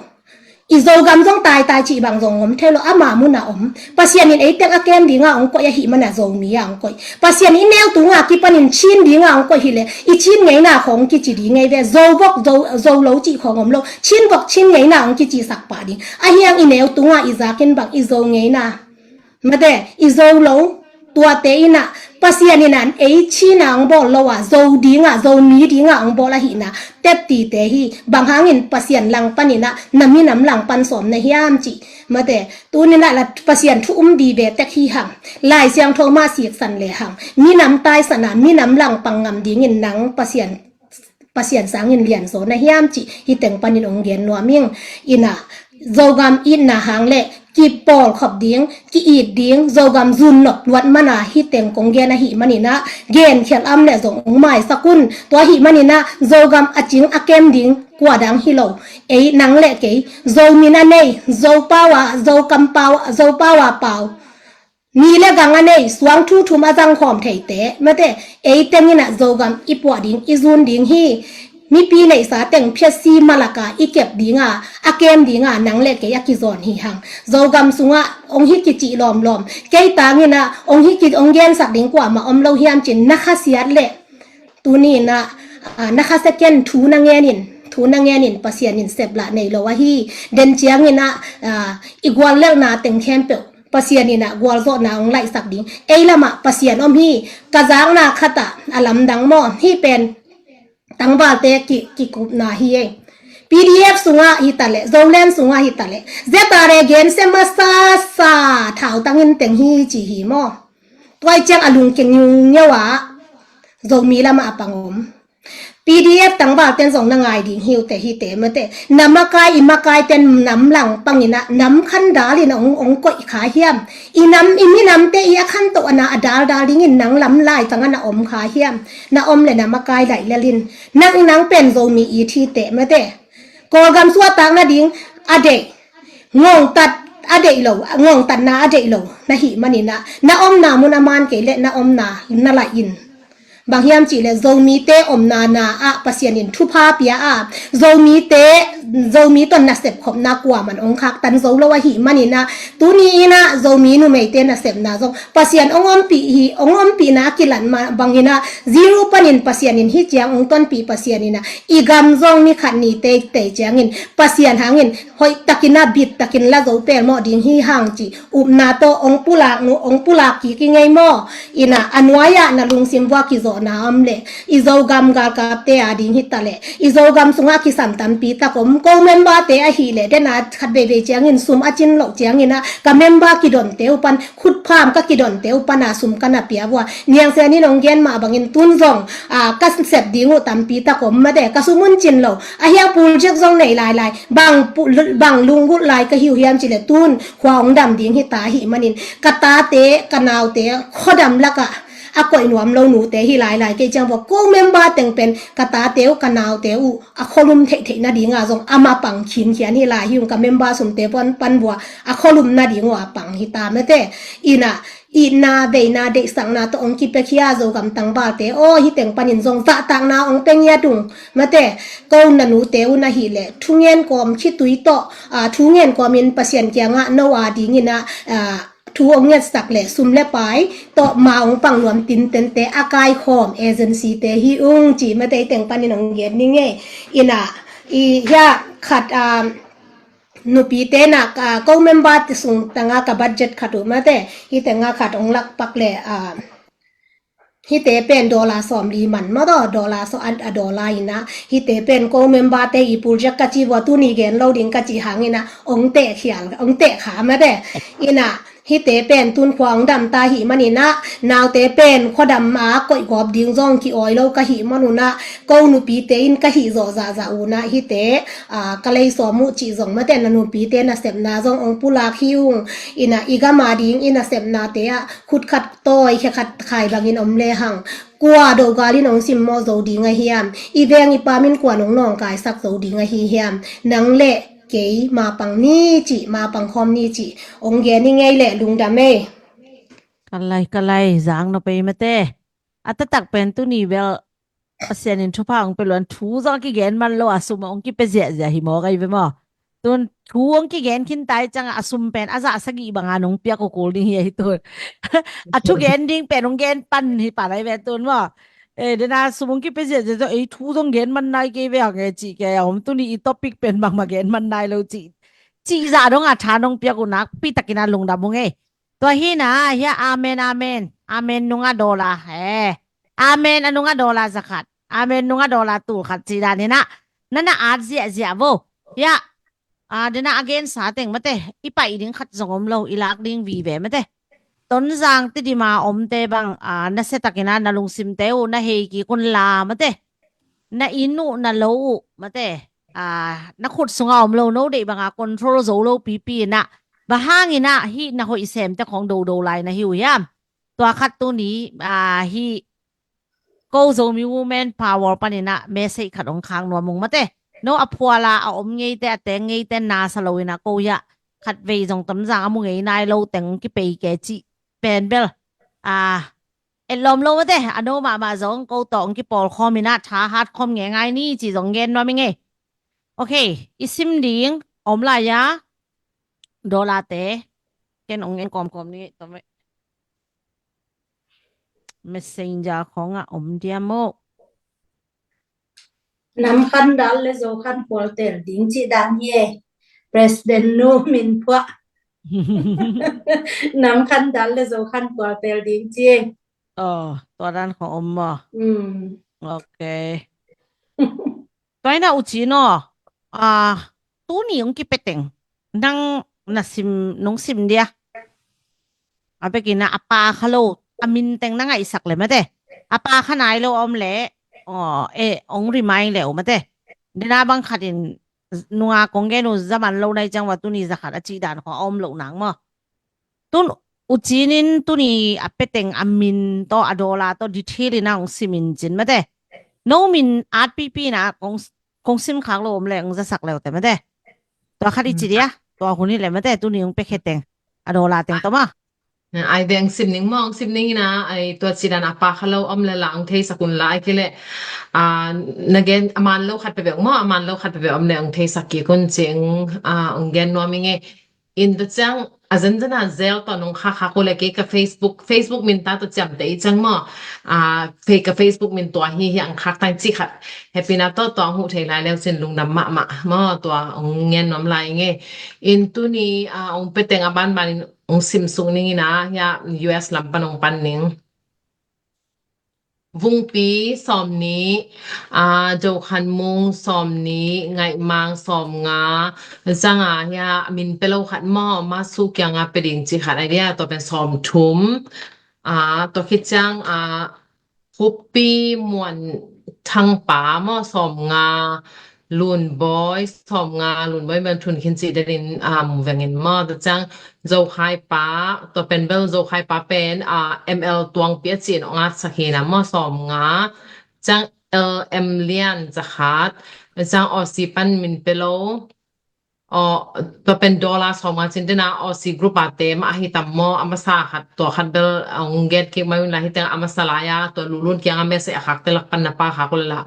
I Zogam zong taitai cih bang zong om thei lo, ama mun ah om. Pasian in ei teng a kem dinga hong koih ahih mana Zomi a hong koih. Pasian in i neu tunga kipanin Chin dinga hong koih hileh, i Chin ngeina khawng kici ding ngei ve. Zo vok Zo, Zo lo cih khawng om lo. Chin vok Chin ngeina hong kicisak pah ding. Ahi hang i neu tunga i zakin bang i Zo ngeina, mate, i Zo lo, tuate in ah Pasian in ah ei Chin a hong bawl lo a, Zo dinga, Zomi dinga hong bawl ahihna teptite hi. Bang hangin Pasian lang panin ah na minam lang pan sawm na hiam cih, mate, tuni-in ah la Pasian thu um vive tek hi hang. Lai Siangtho mah siksan le hang. Minam taisan a, minam lang pang ngam dingin nang Pasian, Pasian sangin lianzaw na hiam cih hih teng panin hong gen nuam ing. In ah Zogam itna hang le kipawlkhop ding, ki-it ding, Zogam zun nop luat mana hih teng kong gen ahih manin ah, genkhial a om le zong hong maisak un. Tua ahih manin ah Zogam a cing a kem ding kua dang hi lo. Ei, nang le kei, Zomi na nei, Zopau a, Zokampau, Zopau a pau, ni le gang a nei, suang thu thum a zangkhawm theite, mate, ei teng in ah Zogam i puah ding, i zun ding hi. Mipi neihsa teng phiatsi malak a i kep dinga, a kem dinga nang le kei a kizawn hi hang. Zogam sungah hong hi kicih lawmlawm, kei tangin ah hong hi ki, hong gensak ding kuamah om lo hiam cin na khasiat leh, tuni-in ah, ah, na khasia ken, thu na ngen in, thu na ngen in, Pasian in seplah nei lo ahi. Den ciangin ah, ah, i guallelhna teng khempeuh Pasian in ah gualzawhna hong laihsak ding. Ei lamah Pasian om hi. Ka zakna khat ah a lamdang maw, hih pen tangvalte ki, kikupna hi ei. P D F sungah hi taleh, Zoland sungah hi taleh, Z R A gensia masasa thautang in teng hi ci hi maw. Tua ciang a lungkia ngiungiau a, Zomi lamah a pang om. P D F tangvalten zong na ngai ding hi uh teh, hihte, mate. Na makai, i makaiten nam lang pangin ah, nam khandalin ah hong, hong koih kha hiam? I nam, i minamte i a khantoh a na a daldal dingin nang lam laitang a na om kha hiam? Na om le na makai laihlel in. Nang, nang pen Zomi it hi teh, mate. Kawlgam suahtak nading a deih, ngongtat a deih lo, ngongtatna a deih lo na hih manin ah, na omna mun a man kei leh na omna na laih in. Bang hiam cih leh Zomite omna na ah Pasian in thupha pia a, Zomite, Zomi tawh nasep khopna kuaman hong khaktan zo lo ahih manin ah, tuni-in ah Zomi numeite nasepna zong Pasian hong ompih hi, hong ompihna a kilat mah bangin ah, zero panin Pasian in hih ciang hong tonpih Pasian in ah, i gam zong ni khat ni teitei ciangin Pasian hangin hoihtakin ah bittakin la zo pelmawh ding hi hang cih upna tawh hong pulak nu, hong pulak kik i ngei maw. In ah a nuai-ah na lungsim vuah kizawhna om leh, i Zogam galkapte a ding hi taleh, i Zogam sungah kisam tampi tak om, ko member te ahih leh, dena khat veivei ciangin sum a cin loh ciangin ah, ka member kidonte uh pan, khutpham ka kidonte uh pan a sum ka na pia vua. Niang Sian in hong gen mah bangin tun zong, a, ka sep ding uh tampi tak om mate, ka sum un cin lo. A hiang project zong nei lailai, bang, bang lunggulh lai ka hi uh hiam cih leh tun khua hong dam ding hi ta ahih manin, ka tate, ka naute, khuadam lakah a koih nuam lo nute hi lailai kei ciang vua, ko member teng pen ka tate uh, ka naute uh a khualum theihtheih nadinga zong a mapang khinkhian hi lai hi ung, ka member sumte pan, pan vua a khualum nading uh a pang hi ta mate. Ina, itna, veina, deihsakna tawh hong kipiakhia Zogam tangvalte aw, hih teng panin zong zahtakna hong pia ngiat ung mate. Ko na nute un ahih leh thungen kawm khitui tawh, a, thungen kawmin Pasian kiangah no a dingin ah, a, thu hong ngetsak leh sum le pai tawh ma hong pang nuam tintente a kaikhawm agency te hi ung ci mate, hih teng panin hong gen ning ei. Ina, i hia khat, a, nupite na, a, ko member te sung tanga ka budget khat uh mate, hih tenga khat hong lakpak leh, a, hihte pen dollar sawmli man maw taw, dollar sawm a, a dollar ina, hihte pen ko member te i project ka ci vua, tuni gen lo ding ka ci hang ina, hong teh khial, hong teh kha mate. Ina, hihte pen tun khua hong dam ta hih man ina, naute pen khuadam a koih gawp ding zong ki-awi lo ka hih man una, ko nupite in ka hih zawh zahzah una, hihte, a, ka lei sawm uh cih zong mate, na nupite nasepna zong hong pulak hi ung. Ina, i gam a ding i nasepnate ah khut khat tawi, khe khat khai bangin om lehang, kua dohgal in hong simmawh zo ding a hiam? I veng i pam in kua nong nawngkaisak zo ding ahi hiam? Nang le kei mapang ni cih, mapang khawm ni cih hong gen i ngei leh lungdam ei. Ka lai, ka lai, zang na pei mate. A taktak pen tuni bel Pasian in thupha hong pia luan, thu zong a kigen man lo a sum hong kipia ziahziah hi maw, ka hi ve maw? Tun thu hong kigen khin tai ciangah a sum pen a zah sagih banga nong piak uh kul ding hi ahi tun. A thugen ding pen hong gen pan hi pan ahi ve tun maw? Eh, dena sum hong kipia ziahziah zong, ei, thu zong gen man nai kei ve hang e cih kei a om, tuni i topic pen bangmah gen man nai lo cih, cih zah dong a tha nong piak uh nakpi takin a lungdam ung ei. Tua hi na, hia, amen, amen. Amen nunga dollar, eh. Amen a nunga dollar zakhat. Amen nunga dollar tulkhat cih dan hi na. Na na at ziahziah vo. Hia, a, dena a gensa teng mate, i paih ding khat zong om lo, i lak ding vive mate. Tonzang Tidima omte bang, a, nasia takin a na lungsimte uh na hei kik un la mate. Na inn uh, na lo uh mate, a, na khut sunga om lo, no deih banga control zo lo pipi ina, bang hangin ah hih na hoih semte khawng dodo lai na hi uh hiam? Tua khat tuni, a, hih ko Zomi Women Power panin ah message khat hong khak nuam ung mate. No a phuala a om ngeite, a teng ngeite nasa lo ina, ko hiah khat vei zong Tonzang a mu ngei nai lo teng kipei ke cih pen bel, a, etlawm lo mate, a no mahmah zong ko tawh hong kipawlkhawm ina, tha hatkhawm ngei ngai ni cih zong gen nuam i ngei. Ok, i sim ding om lai a, dollar te. Ken hong en kawmkawm ni, tome. Messenger khawngah om diam maw? Nam khan dal le Zo khan khual tel ding cih dan hi e. President nu min phuah. Nam khan dal le Zo khan khual tel ding ci e. Oh, tua dan khawng om maw? Mm. Ok. Tua ina U Cin aw, a, tuni hong kipia teng nang na sim, nong sim dia. A bekin a, a pa kha lo, a min teng na ngaihsak le mate. A pa kha nai lo a om le, aw, e, hong remind le uh mate. Dena bang khatin nunga kong gen uh za man lo nai ciang ua tuni zakhat a cih dan khawng a om loh nang maw? Tun U Cin in tuni a pia teng a min tawh, a dollar tawh detail ina hong sim in cin mate. No min at pipi ina kong, kong sim khak lo om le hong zasak le uh te mate. Tua khat i ci dia, tua hun hi le mate, tuni hong pia khe teng a dollar teng tawh maw? Ai veng sim ning maw, hong sim ning ina, ai tua cih dan a pa kha lo om le la hong theisak un la, ai kei le, a, na gen a man lo khat peuhpeuh maw, a man lo khat peuhpeuh om le hong theisak kik un cih, a, hong gen nuam i ngei. In tua ciang a zanzana zel tawh nong khakkhak uh le kei ka Facebook, Facebook min ta tawh ciamteh i ciang maw, a, fe-, ka Facebook min tua hi hi ang khak tang cih khat. Happy na tawh tua hong huh thei lai leu cin lungdam mahmah maw, tua hong ngen nuam lai i ngei. In tuni, a, hong pia teng a banbanin hong sim suk ning ina, hia U S lam pan hong pan ning. Vungpi sawm nih, a, Dokhan Mung sawm nih, Ngaih Mang sawm nga, zanga hia min pia lo khat maw, Masu kianga pia ding ci khat a dia, tua pen sawm thum. A, tua khit ciang, a, Khuppi Muan Thang Pa maw, sawm nga, Lunbawi sawm nga, Lunbawi man thun khin ci denin, a, mu vengin maw, tua ciang Zokhai Pa, tua pen bel Zokhai Pa pen, a, M L Tuangpi a ci in ong at sak hi na maw, sawm nga, ciang L M Lian za khat, ciang Aussie pan min pia lo, aw, tua pen dollar sawm nga cin dena Aussie group a te mah ahi tam maw, a masa khat, tua khat bel, a, ong gen kik mai un la, hi teng a masa lai a, tua Lulun kianga message a khak te lak pan na pa khak un la,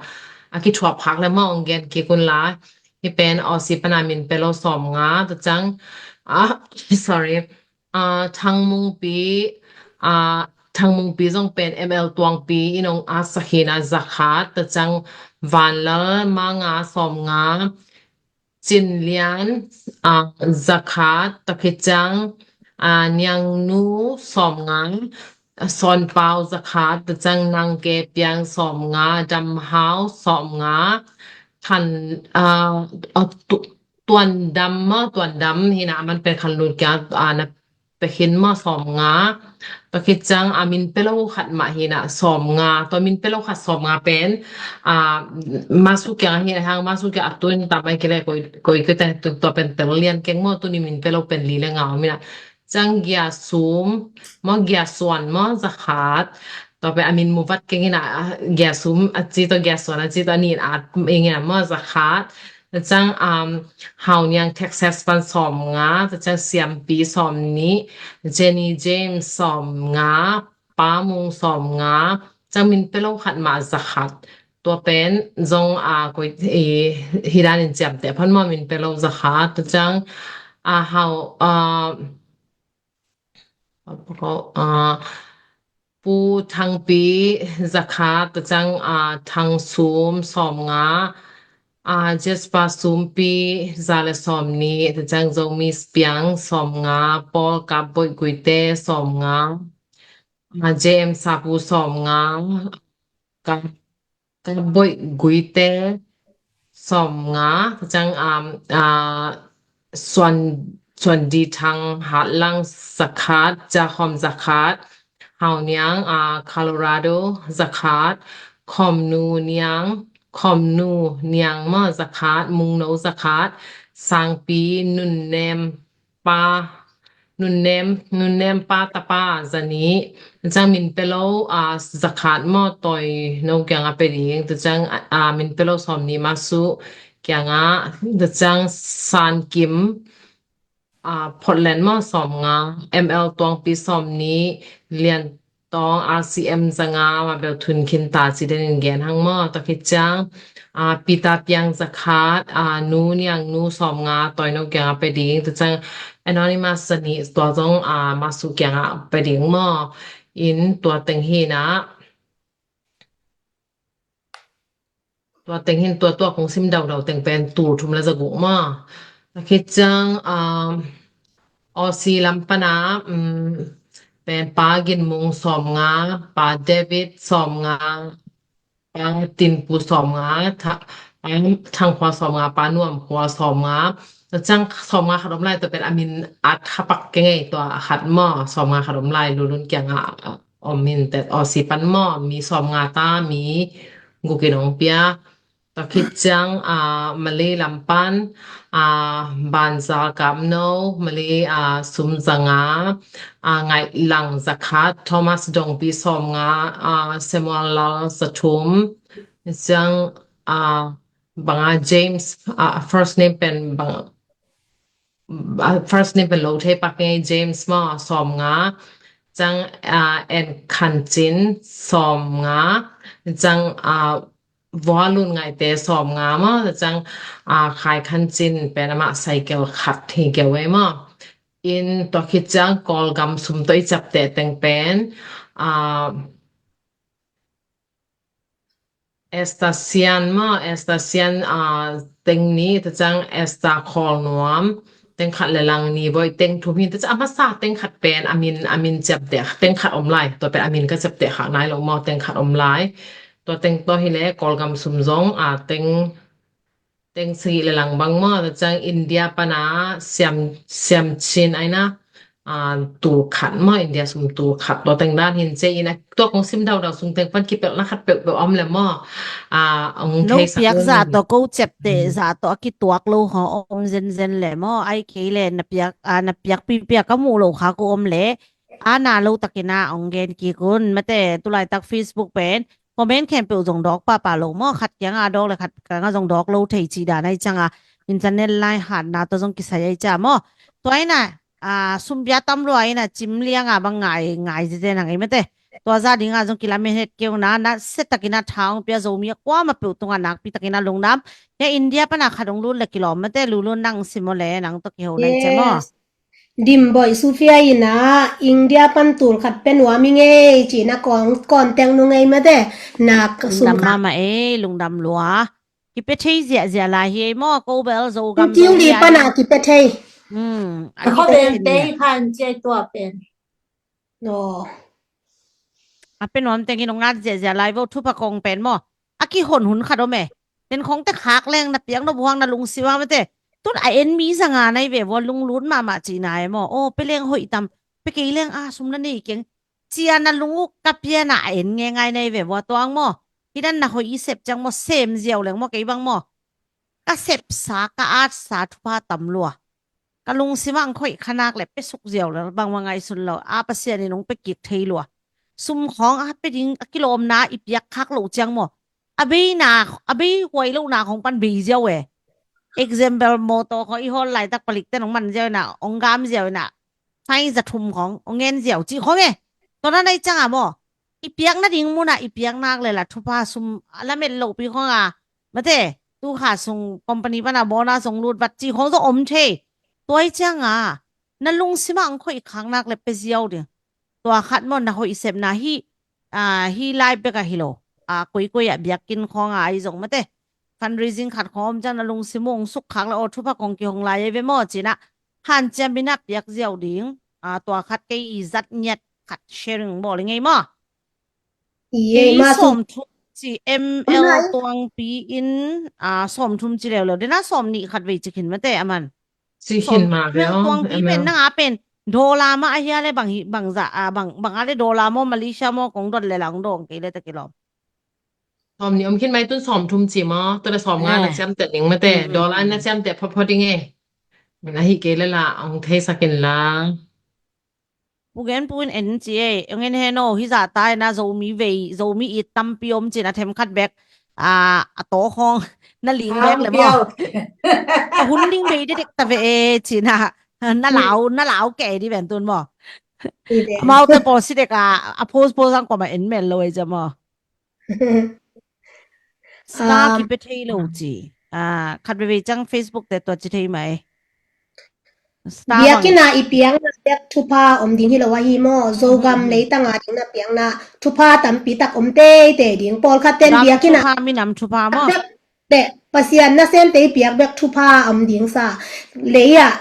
a kithuap khak le maw ong gen kik un la, hi pen Aussie pana min pia lo sawm nga, tua ciang, a, sorry, a, Thang Mungpi, a, Thang Mungpi zong pen M L Tuangpi in ong at sak hi na za khat, tua ciang Vanlal Manga sawm nga, Cin Lian, a, za khat, tua khit ciang, a, Niangnu sawm nga, Sawn Pau za khat, tua ciang Nang Ke Piang sawm nga, Dam Hau sawm nga, Khan, a, a, tu, Tuan Dam maw, Tuan Dam hi na, a man pen Khan Lun kia, a, na pia khin maw, sawm nga. Tua khit ciang, a, min pia lo khat mah hi na, sawm nga. Tua min pia lo khat sawm nga pen, a, Masu kiang hi na, hang Masu kiang a tun tam ai kile koi, koi koi te tu, tua pen tel lian keng maw, tuni min pia lo pen li le nga om hi na. Ciang Gia Sum maw, Gia Suan maw, za khat. Tua pen a min mu vat keng hi na, a, Gia Sum a ci tua, Gia Suan a ci tua, a nin at ing hi na maw, za khat. Ciang, um, Hau Niang Texas pan sawm nga, ciang Siampi sawm nih, Jenny James sawm nga, Pa Mung sawm nga, ciang min pia lo khat mah za khat. Tua pen zong, a, koi, i, hi danin ciamteh pan maw, min pia lo za khat. Tua ciang, a, Hau, a, a, Pu Thangpi za khat, tua ciang, a, Thang Sum sawm nga, a, Jasper Sumpi za le sawm nih, tua ciang Zomi Piang sawm nga, Paul Kap Boih Guite sawm nga, a, J M Sapu sawm nga, Kap Kap Boih Guite sawm nga, ciang, um, a, Suan, Suan Di Thang Hatlang za khat, Jakhom za khat, Hau Niang, a, Colorado za khat, Khom Nu Niang, Khom Nu Niang maw za khat, Mung No za khat, Sangpi Nun Nem Pa, Nun Nem, Nun Nem Pa tapa za nih, ciang min pia lo, a, za khat maw, Toi No kianga pia ding, tua ciang, a, min pia lo sawm nih, Masu kianga, tua ciang San Kim, a, Portland maw, sawm nga, M L Tuangpi sawm nih, Lian Tawng R C M za nga, mah bel thun khin ta ci denin gen hang maw, tua khit ciang, a, Peter Piang za khat, a, Nu Niang Nu sawm nga, Toi No kianga pia ding, tua ciang Anonymous za nih, tua zong, a, Masu kianga pia ding maw, in tua teng hi na, tua teng hin tua, tua kong sim daudau teng pen tul thum le za guk maw. Tua khit ciang, um, Aussie lam pana, um, pen Pa Gin Mung sawm nga, Pa David sawm nga, Pa Tin Pu sawm nga, Tha-, Pa Thang Khua sawm nga, Pa Nuam Khua sawm nga. Tua ciang sawm nga khat om lai, tua pen a min at kha pak keng ei, tua khat maw, sawm nga khat om lai, Lulun kianga, a, om min tet Aussie pan maw, mi sawm nga ta, mi guk in ong pia. Tua khit ciang, a, Malay lam pan, a, Banzal Kap No, Malay, a, sum za nga, a, Ngaih Lang za khat, Thomas Dongpi sawm nga, a, Samuel Lal za thum, ciang, a, banga James, a, first name pen bang, a, first name pen lo thei pak ngei, James maw, sawm nga, ciang, a, En Khan Cin sawm nga, ciang, a, Vua Lun Ngaihte sawm nga maw, ciang, a, Khai Khan Cin pen amah cycle khat hi keu ei maw. In tua khit ciang Kawlgam sum tawh i ciapteh teng pen, a, Esther Sian maw, Esther Sian, a, teng nih, tua ciang Esther Khawl Nuam, teng khat le lang ni voi teng thum hi ta ca, a masa teng khat pen a min, a min ciapteh, teng khat om lai. Tua pen a min ka ciapteh khak nai lo maw, teng khat om lai. Tua teng tawh hi le Kawlgam sum zong a teng, teng sagih le lang bang maw, ta ciang India pana siam, siam chin aina, a, tul khat maw, India sum tul khat. Tua teng dan hin ci-in a, tua kong sim daudau sung teng pan kipelhna khat peuhpeuh om le maw. A, hong no theisak piak lo zah ning. Tawh ko ciapteh zah tawh a kituak lo hong om zenzen le maw. Ai kei le na piak, a, na piak pipiak ka muh lo kha ko om le. A na lo takin a hong gen kik un. Mate, tulaitak Facebook pen comment khempeuh zong dawk pahpah lo maw. Khat kiangah a dawk le khat kiangah zong dawk lo thei cih dan ahi ciangah internet line hatna tawh zong kisai ahi ciah maw. Tua ina, a, sumpia tam lua ina cim lianga bang ngai, ngai zite nang ei mate. Tua za dinga zong kilamen het keu na, na se takina tha hong pia Zomi a kuama peuh tunga nakpi takina lungdam. Hia India pana khat hong lut le kilawm mate, Lulu nang sim aw le, nang tawh kiho na i ciah maw. Yes. Dimboih Sufia ina India pan tul khat pe nuam i ngei cina kong, kong teng nu ngei mate, nak sum kha. Lungdam mama ei, lungdam lua. Kipe thei ziahziah lai hi ei maw, ko bel Zogam Tiu li pana kipe thei. Hmm, a kipe thei pen nia. Pei khan ciai tua pen. No. A pe nuam tengin hong ngat ziahziah lai vo, thupha kong pen maw. A kihon hun khat om e. Ten khong te khak leng na piak no buang na lungsim a mate. Tun a en mi zanga nai ve vo, lunglut mahmah cihna e maw. O, pe leng hoih tam, pe kei leng a sum na nei keng. Cia na lung uh ka piana a en nge ngai nai ve vo, tuang maw. Hi dan na hoih i sep ciang maw, sem ziau leng maw, kei bang maw. Ka sepsa, ka atsa thupha tam lua. Ka lungsimah ang khoih khanak le pesuk ziau le bangmah ngaihsun lo. A Pasian in hong pekik thei lua. Sum khawng a pe ding a kilawmna i piak khak loh ciang maw. A beina, a bei huai lohna khawng pan bei ziau e. Example, mawtaw khawng i hawl laitak palikte nong man ziau ina, hong gam ziau ina. Fine za thum khawng, hong ngen ziau cih khawng e. Tua na nai ciang a maw. I piak nading muna, i piak nak le la thupha sum a lamet lohpi khawng a. Mate, tu kha sung company pana bonus hong lut vat cih khawng zong om thei. Tua i ciang a, na lungsimah ang khoih khak nak le pe ziau ding. Tua khat maw na hoih sepna hi, a, hi lai bek a hi lo. A, koikoi ah biakinn khawng a ahi zong mate. Fundraising khat khawng om ciang na lungsim uh hong suk khak le aw thupha kong kihong lai ei ve maw cina. Hanciam ina piak ziau ding. A, tua khat kei i zat ngiat khat sharing bawl i ngei maw. Kei sawm thum ci M L Tuangpi in, a, sawm thum ci leuleu. Dena sawm nih khat vei ci khin mate a man. Ci khin ma ve aw, tuang pi pen nang a pen dollar mah a hia le bang hi, bang za, a, bang, bang a le dollar maw, Malaysia maw, kong dot le la hong dawng kei le ta kilawm. Sawm nih om khin mai tun sawm thum ci maw, tu le sawm nga na ciamteh ning mate, dollar na ciamteh photphot ding e. Min a hih kei le la, hong theisak in la. Pu Gen Pu in en ci e, hong en hen aw, hi zah ta ina Zomi vei, Zomi it tampi om cin a themkhat bek, a, a tawh khawng, na ling bek le maw. A hun ding bei dedek ta ve e cina, na lau, na lau kei di ven tun maw. Amau te pawl si dek a, a post post ang koma en mel lo e cia maw. Star kipe thei lo ci. A, khat veve ciang Facebook te tua ci thei mai. Biakinn ah i piakna bek thupha om ding hi lo ahi maw? Zogam leitang a ding na piakna thupha tampi tak om teitei ding. Pawlkhat ten biakinn ah thupha, minam thupha maw? Te Pasian nasemte i piak bek thupha om ding sa. Lei ah,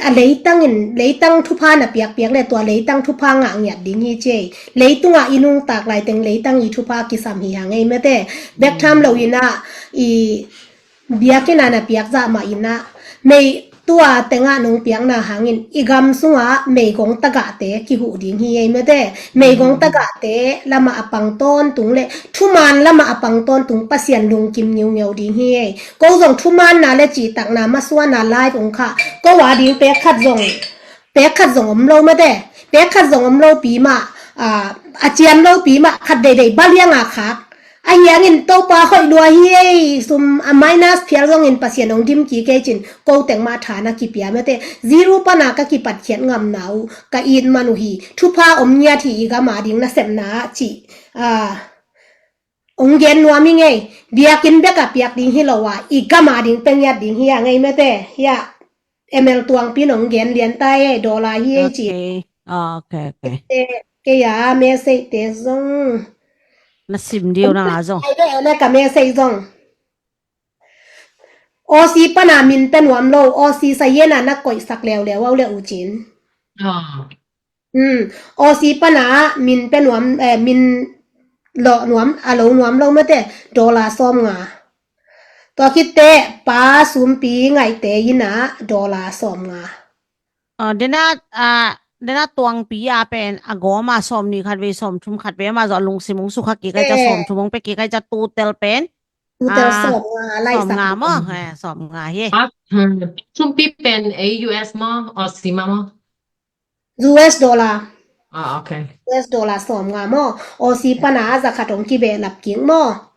a leitang in, leitang thupha na piakpiak le tua leitang thupha ngah ngiat ding hi cei. Leitungah i nungtak laiteng leitang i thupha kisam hi hang ei mate. Bek tham lo in ah i biakinn ah na piak zah mah in ah mei tua tengah nong piakna hangin i gam sungah meigong tagahte kihuh ding hi ei mate. Meigong tagahte lamah a pang tawntung le thuman lamah a pang tawntung Pasian lungkim ngiungeu ding hi ei. Ko zong thumanna le cihtakna masuana live ung kha ko a ding pek khat zong, pek khat zong om lo mate. Pek khat zong om lo pi mah, a, a cian lo pi mah khat deidei balianga khak. Ahi hangin Topa hoih lua hi ei, sum a minus phial zongin Pasian hong dim kik ei cin ko teng mah tha na kipia mate. Zero pana ka kipatkhiat ngamna uh ka it man uh hi. Thupha om ngiat hi i gam a ding nasepna ah cih, a, hong gen nuam hi ngei. Biakinn bek a piak ding hi lo a i gam a ding pe ngiat ding hi a ngei mate. Hia M L Tuangpi nong gen lian ta ei, dollar hi ei ci. Ok, ok. Kei a message te zong na sim diu na nga zong. Ai de le ka message zong. Aussie pana min pia nuam lo, Aussie sayen a na koihsak leuleu au le uh cin. Ah. Hmm. Aussie pana min pia nuam, eh, min lawh nuam, a lo nuam lo mate, dollar sawm nga. Tua khit teh Pa Sumpi Ngaihte in a dollar sawm nga. Ah, dena, ah, dena Tuangpi a pen a gawm a sawm nih khat vei sawm thum khat vei ama zawh a lungsim hong sukha kik ai ca. Eh. Sawm thum hong pia kik ai ca, total pen. Total, ah, sawm nga lai sawm sak nga maw? Eh, sawm nga hi. Ah, hmm. Sumpi pen ei U S maw, Aussie mah maw? U S dollar. Ah, okay. U S dollar sawm nga maw? Aussie pana a za khat hong kibehlap kik maw?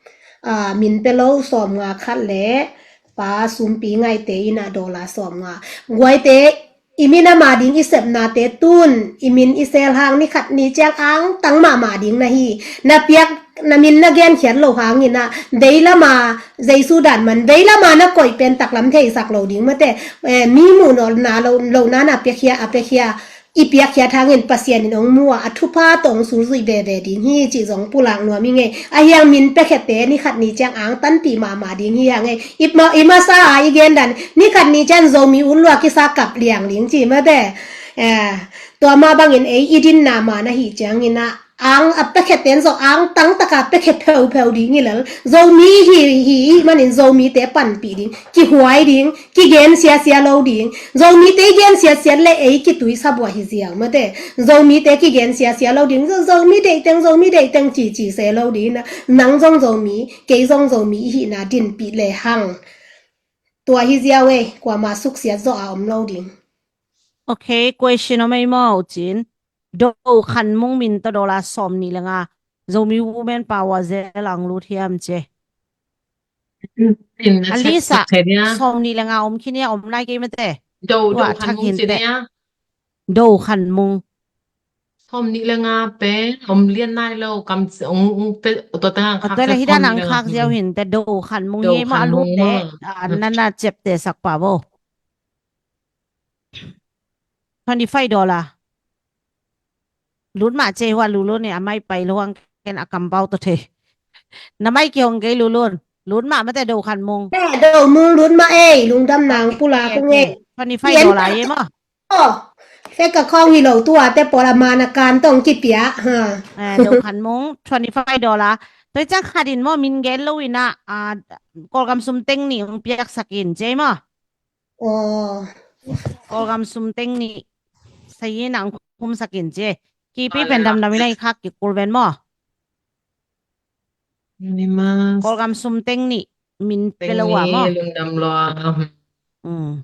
Ah, min pia lo sawm nga khat le Pa Sumpi Ngaihte in a dollar sawm nga. Guaite, i min ama ding i sepnate tun, i min i sel hang ni khat ni ciang angtang mahmah ding na hi. Na piak, na min na genkhiat lo hangin a, veilam a Jesu dan man, veilam a na koih pen taklam theisak lo ding mate, eh, mi muh nawlna lo, lohna na piakhia, a piakhia, i piakhia hangin Pasian in hong mu a, a thupha tawh hong sulzuih veve ding hi cih zong pulak nuam i ngei. A hiang min piakhiate ni khat ni ciang angtanpih mahmah ding hi a ngei. I ma, i masa a i gen dan, ni khat ni ciang Zomi ut lua kisa kap liang ding ci mate. Eh, tua mah bangin ei i dinna ma na hi ciangin a, ang a piakhiaten zong angtang taka piakhia pheupheu ding hi lel. Zomi hi, hi, hi manin Zomite panpih ding, kihuai ding, kigen siasia lo ding. Zomite i gen siasia le ei kitui sabuah hi ziau mate. Zomite kigen siasia lo ding. Zo, Zomi deihteng, Zomi deihteng cici se lo ding na. Nang zong Zomi, kei zong Zomi i hihna dinpih le hang. Tua hi ziau ei, kuama suksiat zawh a om lo ding. Okay, question om ei maw, U Cin? Do Khan Mung min tawh dollar sawm nih le nga, Zomi Women Power zel ang lut hiam ci. In na a list ah, check, check dia. Sawm nih le nga om khin ia, om nai kei mate. Do, Do Khan Mung ci dia. Do Khan Mung. Sawm nih le nga pen om lian nai lo, kam, ong, ong pe, tua tengah khak, tua le hi dan ang khak ziau hin te, Do Khan Mung hi maw, a lut te, ah, na na ciapteh sak pah vo. Twenty-five dollar. Lut mah cei hua Lulun e, a mai pai luang ken a kampau to thei. Na mai kihong kei Lulun. Lut mah mate Do Khan Mung. Eh, Do Mung lut mah ei, lungdam nang pulak ung e. Twenty-five dollar ye maw? Oh, fek ka khawng hi lo tua te pawl a man a kan tong kipia. Ha. Eh, Do Khan Mung, twenty-five dollar. Toi ciang khat in maw min gen lo in a, ah, Kawlgam sum teng nih hong piaksak in cei maw? Oh. Kawlgam sum teng nih sayin ang khumsak in ci. Kipi pen damdam in a i khak kik kul ven maw? Kawlgam sum teng nih min pe lo a maw? Lungdam lo a. Mm.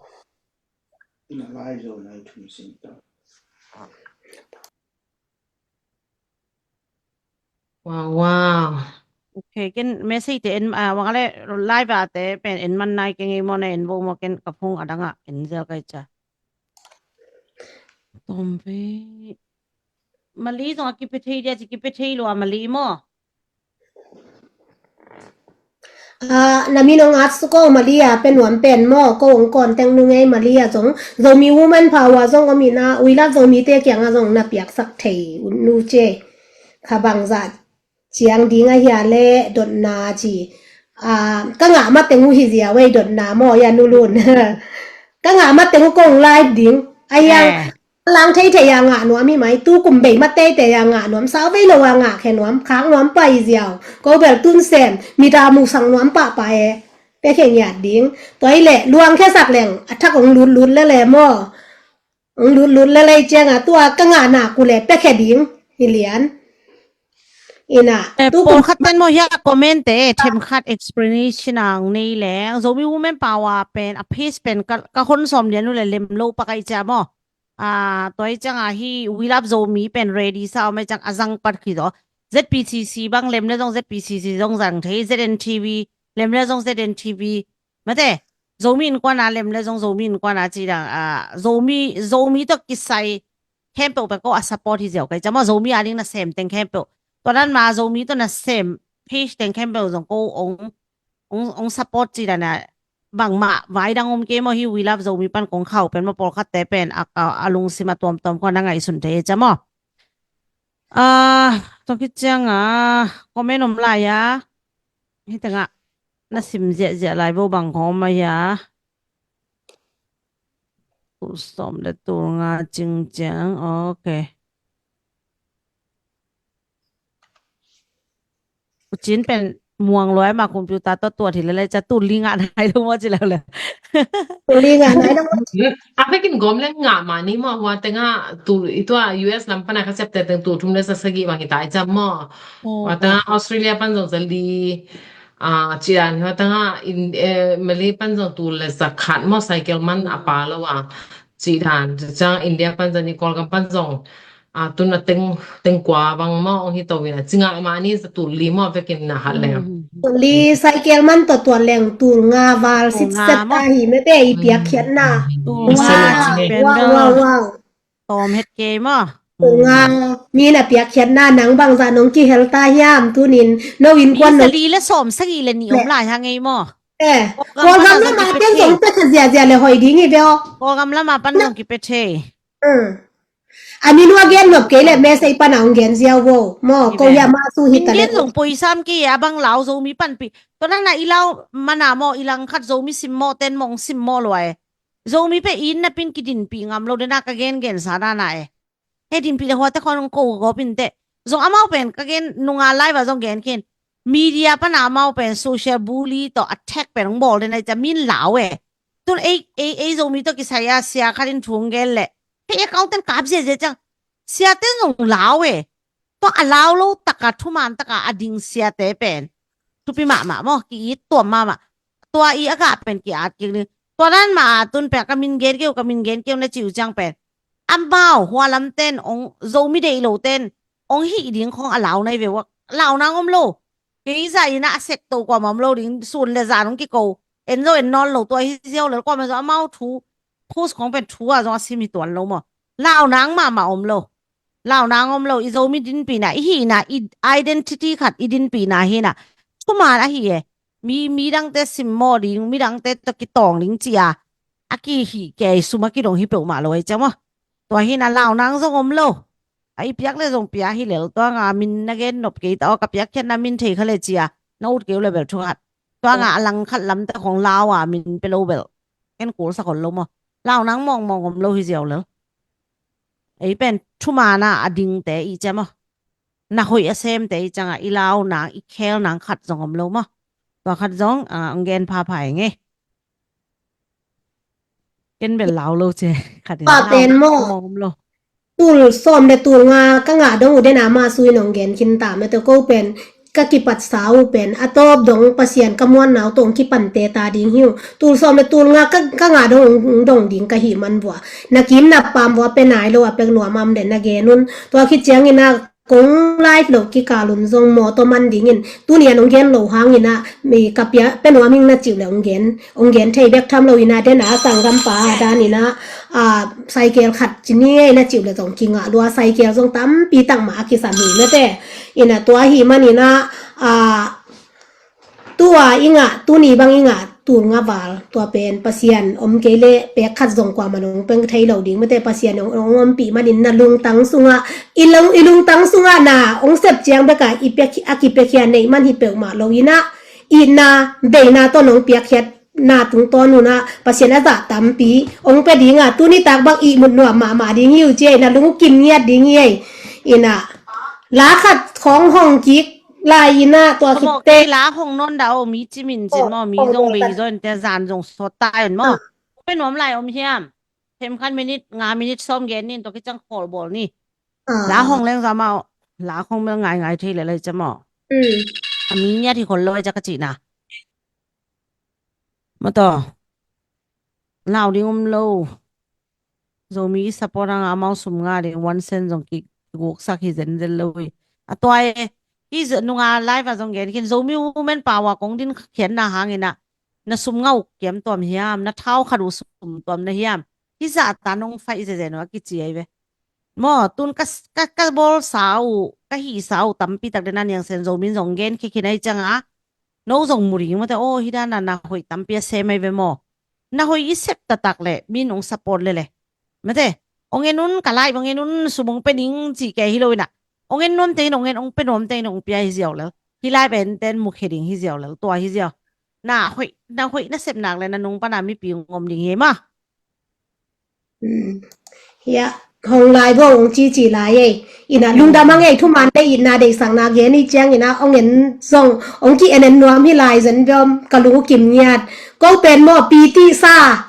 Wow, wow. Okay, ken message te en, ah, wang ale live a te pen en man nai keng ei maw, na en vo maw, ken ka phung a dang ah en zel kai ca. Tom ve. Mali zong a kipe thei dia ci, kipe thei lo a Mali maw? Ah, na min ong at suk o Mali a, pe nuam pen maw, ko ong kon teng nu ngei Mali a zong, Zomi Women Power zong om in a, We Love Zomi te kiang a zong na piaksak thei un nu ce. Kha bangzah ciang ding a hia le dotna ci. Ah, ka ngah mateng uh hi zia wei dotna maw, ya nu Lun. Ka ngah mateng uh kong live ding. A hiang, eh, lang thei thei a ngah nuam hi mai, tu kum bei ma tei tei a ngah nuam, sau vei lo a ngah khe nuam, khak nuam pai ziau. Ko bel tun sem, mi da mu sang nuam pah pah e. Pe khe ngiat ding. Tua hi leh, luang khe sak leng, a thak ong lut lut le le maw. Ong lut lut le le ciang a, tua ka ngah na ku le pe khe ding. Hi lian. Ina, eh, tu kum pawlkhat ten maw hia comment te, eh, themkhat explanation ang nei leng. Zomi Women Power pen, a page pen ka, ka hon sawm lian uh le lem lo pakai cia maw. Ah, tua hi ciang a hi We Love Zomi pen ready sa om hi ciang a zang pat khi zaw. Z P C C bang lem le zong Z P C C zong zang thei, Z N T V lem le zong Z N T V. Mate, Zomi Innkuan a lem le zong Zomi Innkuan a ci dang, ah, Zomi, Zomi tawh kisai khempeuh pen ko a support hi ziau kai. Cama Zomi a ding na sem teng khempeuh. Tua dan ma Zomi tawh na sem page teng khempeuh zong ko ong, ong, ong support ci dan a bangmah vai dang om kei maw hi We Love Zomi pan kong khau pen maw pawlkhat te pen a, a, a lungsim a tuamtuam ko na ngaihsun thei cama. Ah, tua khit ciang a, comment om lai a. Hi tengah. Na sim ziahziah lai vo bang khawng om a hia? Tul sawm le tul nga cingciang. Ok. U Cin pen muang luai ma computer tawh tuat hi le lai ca tul li ngah nai lo maw ci leu le. Tul li ngah nai lo. A vekin gawm le ngah mah ni maw, hua tengah tul i tua U S lam pana ka septe teng tul thum le za sagih bang hi ta i cam maw. Hua tengah Australia pan zong za li. A, ci dan hua tengah in, eh, Malay pan zong tul le za khat maw, cycle man a pa lo a. Ci dan, ciang India pan zong ni Kawlgam pan zong. A, tun a teng, teng kua bang maw, ong hi to win a. Ci ngah mah ni za tul li maw, vekin na hat leng. Tul li cycle man tawh tuat leng tul nga val sipset ta hi mete i piakkhiatna. Tul nga. Wow, wow, wow. Tawm het kei maw. Tul nga. Mi na piakkhiatna nang bangzah nong kihel ta hiam tunin no innkuan no. Li le sawm sagih le nih om lai hang ei maw. Eh, Kawlgam lama pan zong pia thei ziahziah le hoih ding hi ve aw. Kawlgam lama pan zong kipia thei. A mi nua gen nop kei le message pana hong gen ziau vo maw. Ko hiam a su hi ta le. Gen zong poisam kei a bang lau Zomi panpih. Tua nana i lau mana maw, i langkhat Zomi simmawh ten mong simmawh luai. Zomi pe in na pin kidinpih ngam lo dena ka gengen sa dana e. He dinpih le huate khon ko gawp in teh. Zong amau pen ka gen nunga live a zong gen khin. Media pana amau pen social bully tawh attack pen hong bawl dena i ca min lau e. Tun ei, ei, ei Zomi tawh kisai a sia khat in thu hong gen leh. Hei account ten kap ziazia ciang. Sia ten zong lau e. Tua a lau lo taka thuman taka a ding siate pen. Thupi mahmah maw, ki-it tuam mahmah. Tua i a gah pen ki-at kik ding. Tua dan mah a tun pen ka min gen keu, ka min gen keu na ci uh ciang pen. Amau hua lam ten ong Zomi deih lo ten ong hih ding khong a lau nai ve ua. Lau nang om lo. Kei zah ina a sek to kuamah om lo ding, sun le zan ong kiko. En zo en nawn lo tua hi ziau lel kuamah zo amau thu. Post khong pen thu a zong a sim hi tuan lo maw. Lau nang mahmah om lo. Lau nang om lo, i Zomi dinpihna, i hihna, i identity khat i dinpihna hina. Thuman ahi e. Mi, midangte simmawh ding, midangte tawh kitawng ding ci a. A kihih kei sum a kidong hi peuhmah lo ei ciang maw. Tua hina lau nang zong om lo. A i piak le zong pia hi lel tua nga min na gen nop kei ta aw ka piakkhiatna min thei kha le ci a. Na ut keu le bel thu khat. Tua nga a langkhat lamte khong lau a min pe lo bel. Ken kul sak hol lo maw. Lau nang mawngmawng om lo hi ziau lel. Ei pen thumana a dingte i ciam aw. Na hoih a semte i cianga i lau nang i khel nang khat zong om lo maw. Tua khat zong a, ong gen phapha eng e. Ken bel lau lo ce. Khat in lau nang mawng om lo. Tul sawm le tul nga ka ngah dong uh dena ma sui nong gen khin ta mete ko pen ka kipatsa uh pen a tawp dong Pasian ka muanna uh tong kipante ta ding hi uh. Tul sawm le tul nga ka, ka ngah dong ung dong ding ka hih man vua. Na kim na pam vua pe nai lo a pek nuam am le na gen un. Tua khit ciangin a kong live lo kikal un zong mawtaw man dingin tuni an ong gen lo hangin a mi ka pia pe nuam hing na ciu le ong gen ong gen thei bek tham lo ina den a sanggampa a dan ina a cycle khat ci ni ei na ciu le zong kingah lua cycle zong tampi tak mah a kisam hi mete ina tua hi man ina a tua i ngah tuni bang i ngah tul nga val tua pen Pasian om kei le pek khat zong kuamah nong peng thei lo ding mete Pasian ong, ong ompih manin na lungtang sungah i lung, i lungtang sungah na ong sep ciang beka i pek a kipekhia nei man hi peuhmah lo ina i na deina tawh nong piakkhiat na tungtawn una Pasian a zah tampi ong pe dinga tuni tak bang i mut nuam mahmah ding hi uh ci ei na lung uh kim ngiat ding hi ei ina la khat khong hong kik lai ina tua khit te la hong non da o mi cimin cin maw mi zong bei zon te zan zong sawt ta en maw pe nuam lai om hiam them khan minute nga minute sawm gen nin tua khit ciang khawl bawl ni la hong leng za maw la khong mel ngai ngai thei le lai ca maw a mi ngiat hi khol lo ai ca ka cihna Mataw lau ding om lo. Zomi i support hanga amau sum nga ding one cent zong kiguksak hi zenzen lo hi. A tua e hi nunga live a zong gen khin Zomi women power kong din khiatna hangina na sum nga uh kiam tuam hiam na thau khat uh sum tuam na hiam hi zah ta nong faih zezen uh a kici ai ve. Maw tun ka, ka, ka bawlsa uh ka hihsa uh tampi tak dena niangsen Zomi in zong gen khikhin ai cianga no zong mu ding mate aw hi dana na hoih tampi a sem ai ve maw na hoih i sep taktak le min ong support lele mate ong en un ka lai ong en un sum ong pe ding ci ke hi lo ina ong en nuam tein ong en ong pe nuam tein ong pia hi ziau lel hi lai pen ten mu khe ding hi ziau lel tua hi ziau Na hoih, na hoih na sep nak le na nung pana mipi hong om ding hi ei maw. Hiah hong lai bo, hong cici lai ei. Ina lungdam a ngei, thuman le itna deihsakna gen i ciang ina hong en zong hong ki en en nuam hi lai zen biom, ka lung uh kim ngiat. Ko pen maw, piti sa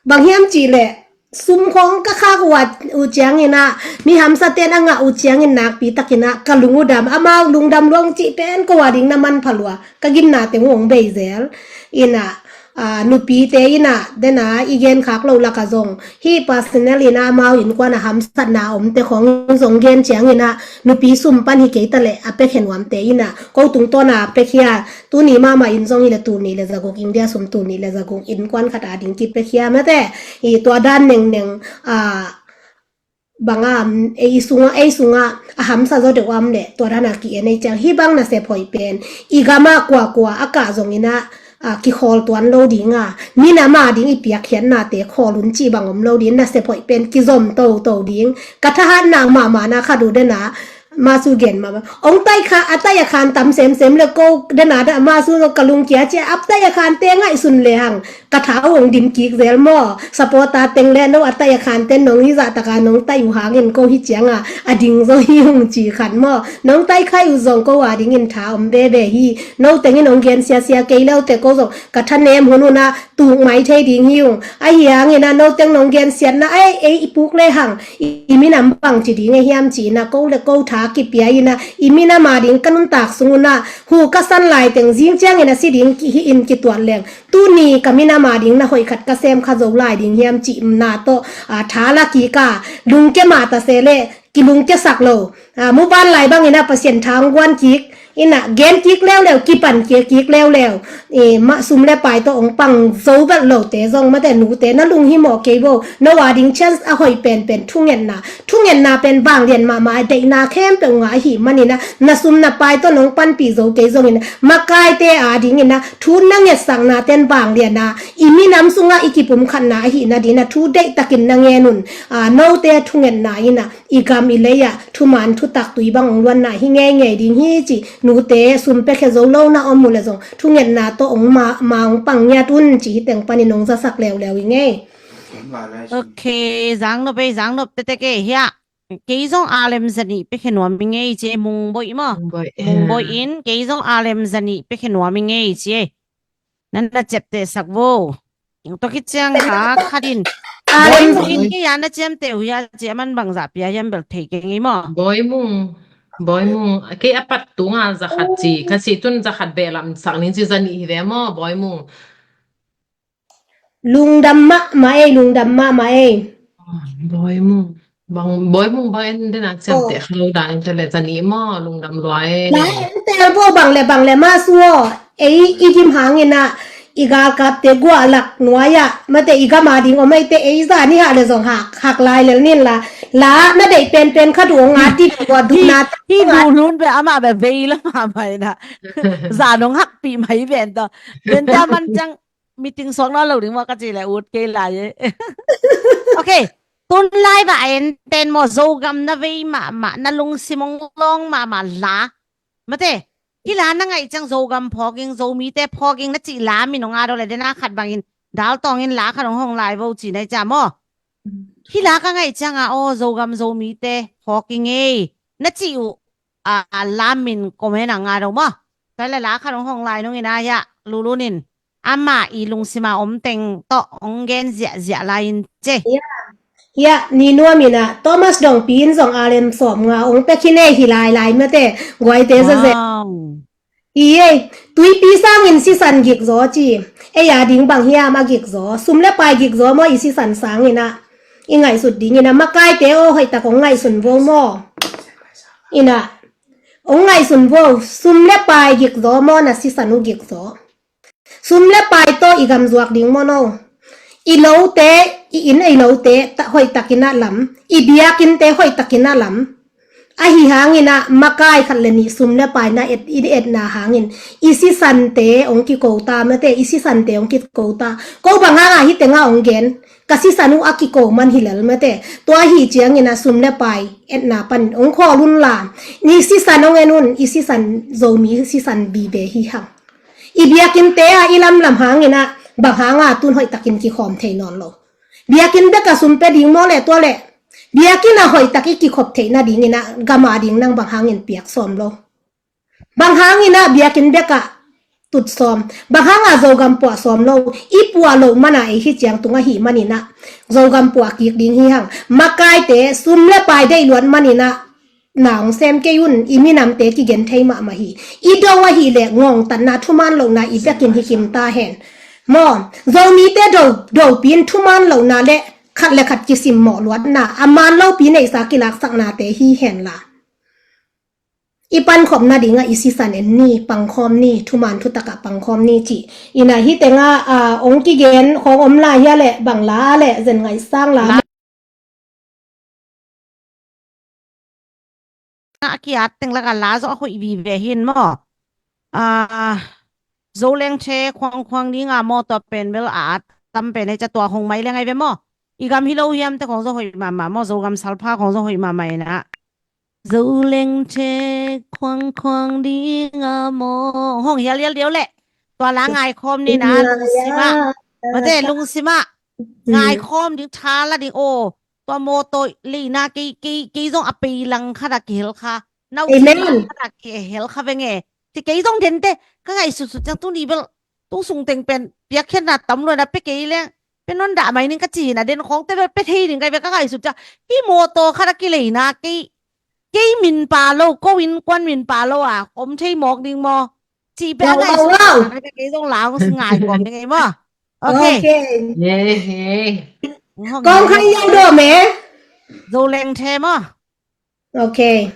bang hiam cih leh sum khong ka khak uh ciang ina, mi hamsa ten a ngah uh ciangin nakpi takin ah ka lung uh dam, amau lungdam lua hong cih pen ko a ding na manpha lua, ka gimna teng uh hong bei zel. Ina nupite ina dena i gen khak loh laka zong hi, personal ina amau innkuan a hamsatna omte khong zong gen ciang ina nupi sum pan hi kei ta leh a pekhe nuamte ina ko tungtawna a pekhia, tuni mahmah in zong hi le tul nih le zaguk, India sum tul nih le zaguk, innkuan khat a ding kipekhia mate. I tua dan nengneng a banga ei sunga, ei sunga a hamsa zaw deuh a om leh tua dana ki-en ei ciang, hih bang nasep hoih pen i gama kuakua a kah zong ina a kikhawl tuan lo dinga, minam a ding i piakkhiatnate khawl un cih bang om lo ding, nasep hoih pen kizom toto ding. Ka thahatna mahmahna khat uh dena masu gen mah bang, ong tai kha, a tai a khan tam semsem le ko dena da masu no ka lungkia cia, ap tai a khan te ngaihsun le hang ka tha uh ong dim kik zel maw. Sapawta teng le no a tai a khan ten nong hi zah taka nong tai uh hangin ko hi cianga a ding zo hi ung ci khat maw. Nong tai khai uh zong ko a dingin tha om bebe hi. No tengin ong gen siasia kei leute ko zong ka thanem hun una tuk mai thei ding hi ung. Ahi hangina no teng nong gensiatna ai ei i puk le hang i minam bang ci ding e hiam ci ina ko le ko tha kipia ina i minam a ding ka nuntak sung una hu ka san lai teng zing ciangin a si ding hi in kituat leng, tuni ka minam a ding na hoih khat ka sem kha zo lai ding hiam ci na tawh a tha la kika lungke mah ta se le kilungkesak lo. Muban lai bangin a Pasian thang guan kik ina gen kik leuleu, kipan kik kik leuleu. Mah sum le pai tawh ong pang zo belh lote zong mate nute na lunghimawh kei bo. No a ding chance a hoih penpen thungetna, thungetna pen vanglian mahmah a deihna khempeuh ngah ahih manina na sum na pai tawh nong panpih zo kei zongin makaite a dingina thu na ngetsakna ten vangliana i minam sunga i kipumkhatna ahihna dina thu deihtakin na ngenun. Note thungetna ina i gam i lei ah thuman thutak tui bang ong luanna hi ngeingei ding hi ci. Nute sum pekhe zo lo na om uh le zong thungetna tawh ong ma, ma ong pang ngiat un ci hi teng panin ong zasak leuleu i ngei. Ok, zangnop ei, zangnop tete ke hiah. Kei zong alem zanih pekhe nuam i ngei ci e, mungboih maw. Mungboih in kei zong alem zanih pekhe nuam i ngei ci e. Nan na ciaptehsak vo. Tua khit ciang kha khatin Boimung in kei a na ciamteh uh hia ci a man bangzah pia hiam bel thei kei ngei maw. Boimung, Boimung kei a pat tunga zakhat ci ka ci tun zakhat beh lamsak ning ci zanih hi ve maw Boimung. Lungdam mahmah ei, lungdam mahmah ei. Boimung. Bang, Boimung bang en dena ciamteh kha lo dan in tele zanih maw lungdam lua ei. La en tel bo bang le bang le mah suaw. Ei i gim hangin ah i galkapte guah lak nuai ah mate i gam a ding om eite ei zan i hah le zong hak, hak lai lel nin la. La na deih penpen khat uh ong at dih guah dukna. Hi duh lun be amah be vei la mahmah in ah. Zan ong hakpih mai ven tawh. Vente a man ciang meeting suak nawn lo ding maw ka ci le ut kei lai e. Ok, tun lai va a enten maw Zogam na vei mahmah, na lungsim ong lawng mahmah la. Mate, hih la na ngaih ciang Zogam phawk ing, Zomite phawk ing na cih la min ong a daw le dena khat bangin dal tawngin la khat ong hong lai vo ci na i cia maw. Hih la ka ngaih cianga aw Zogam Zomite phawk ing ei na cih uh a, a la min comment a nga do maw. Tua le la khat ong hong lai nung ina hiah lulunin ama i lungsima om teng tawh ong gen ziahziah lai in ce. Hiah ni nuam ina Thomas Dongpi in zong alem sawm nga ong pekhi nei hi lai lai mate guaite zaze. Hi ei, tuipi sangin sisan gikzaw ci. Ei a ding bang hiam a gikzaw, sum le pai gikzaw maw i sisan sangin ah. I ngaihsut dingin ah makaite aw hoihtak ong ngaihsun vo maw. Ina ong ngaihsun vo, sum le pai gikzaw maw na sisan uh gikzaw. Sum le pai tawh i gamzuak ding maw no. I lote, i inn ei lote hoihtakin ah lam, i biakinnte hoihtakin ah lam. Ahi hangin ah makai khat le nih sum le pai na et, i etna hangin i sisante ong kiko ta mate, i sisante ong kiko ta. Ko bang hanga hih tenga ong gen ka sisan uh a kiko man hi lel mate. Tua hi ciangin ah sum le pai etna pan ong khawl un la. Ni sisan ong en un, i sisan Zomi sisan bibe hi hang. I biakinnte ah i lamlam hangin ah bang hanga tun hoihtakin kikhawm thei nawn lo? Biakinn beka sum pia ding maw le tua le biakinn ah hoihtak i kikhop theih nadingin ah gam ading nang bang hangin piak sawm lo? Bang hangin ah biakinn bekah tut sawm? Bang hanga Zogam puah sawm lo? I puah loh mana ei hi ciang tung ahih manin ah Zogam puah kik ding hi hang. Makaite sum le pai deih luat manin ah na hong sem kei un. I minamte kigen thei mahmah hi. I do ahih leh ngongtatna thuman lohna i bekin hi kim ta hen. Maw, Zomite do, dopin thuman lohna le khat le khat kisimmawh luatna a man lopi neihsa kilaksaknate hi hen la. I pankhop nadingah i sisan en ni, pangkhawm ni, thuman thutakah pangkhawm ni cih. Ina hi tengah a ong kigen khawng om lai hia le bang la le zen ngaihsang la. A kiat teng lakah la zawh a hoih vive hin maw? A, Zolengte khuangkhuang dinga maw, tua pen bel a tam pen ei ca tua hong mai le ngai ve maw? I gam hi lo hiam te khawng zawh hoih mahmah maw? Zogam salpha khawng zawh hoih mahmah ina. Zolengte khuangkhuang dinga maw, hong hialhial deuh leh tua la ngaikhawm ni na, lungsimah. Mate, lungsimah ngaikhawm ding, tha la ding. Aw, tua mawtaw leina kei, kei, kei zong a peilang khatah kihel kha. Nau khat ah kihel kha venge. Ti kei zong dente ka ngaihsutsut ciang tuni bel tu sung teng pen piakkhiatna tam luaina pe kei leng pe non dah mai ning ka ci hi na, den khawngte bel pe thei ding kai ve ka ngaihsut ciang. Hih mawtaw khatah kileina kei, kei min pa lo, ko innkuan min pa lo a om thei mawk ding maw? Cih pe a ngaihsut kei zong la hong si ngai kawm ding ei maw? Okay. Kong khai yang do me. Zolengte maw? Okay.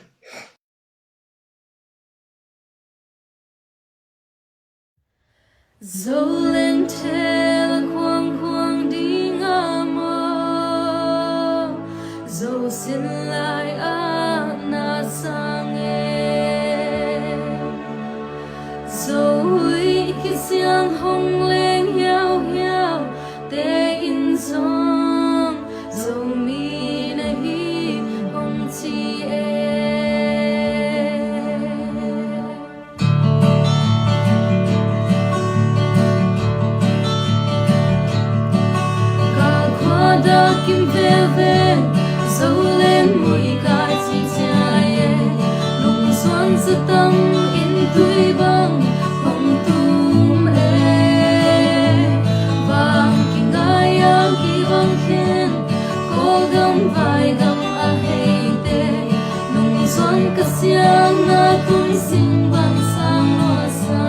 Zolengte la khuangkhuang dinga maw, Zo sin lai-ah na sang e. Zo huih kisiang hong leng hiauhiau te in zong Zomi na hi hong ci e. Galkhua dah kim veve, Zoland muikai cicia e. Lungsuan zatang in tui bang hong tum e. Vang kingai a kibang khen, Kawlgam vaigam a heite. Nungzuan ka siangna tun sing bang sang nuasa.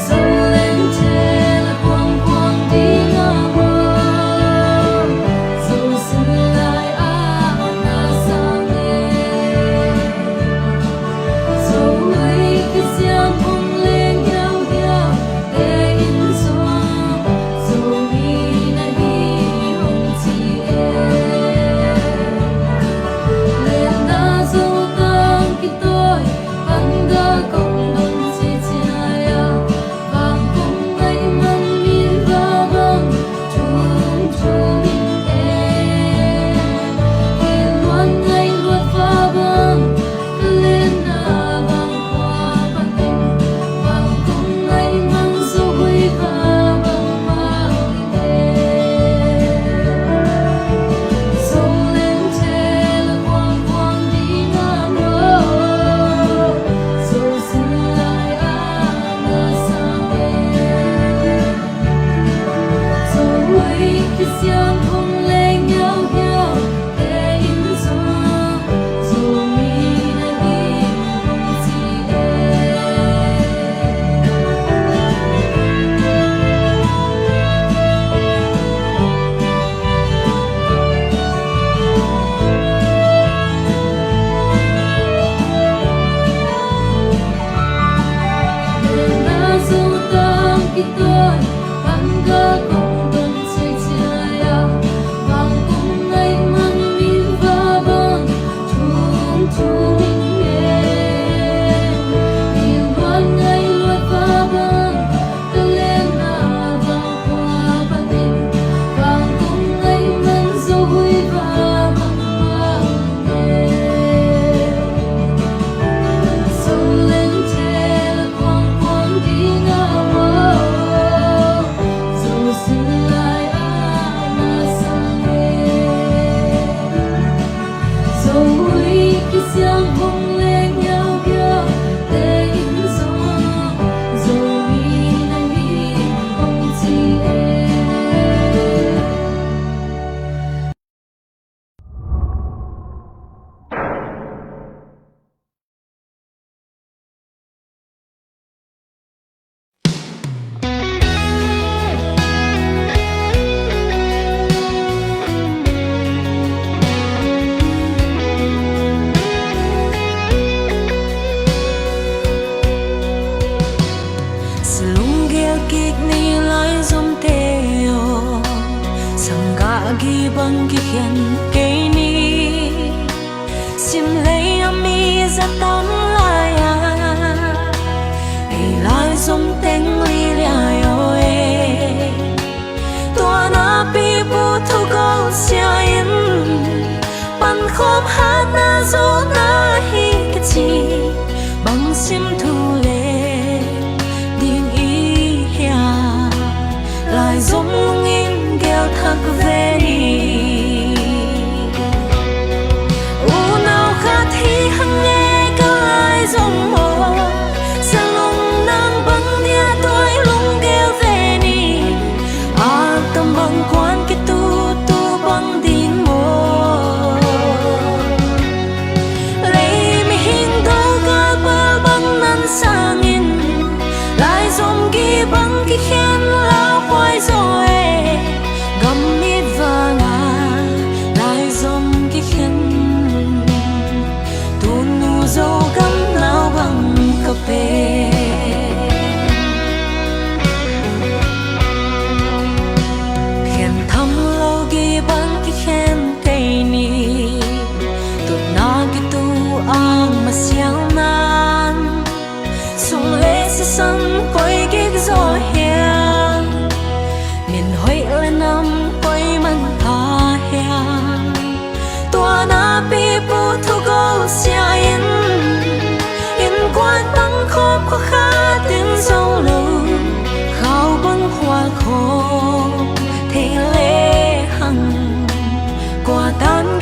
Zolengte la khuangkhuang dinga maw, Zo sin lai-ah na sang e. Zo huih kisiang hong leng hiauhiau te in zong Zomi na hi hong ci e. Letna Zo ta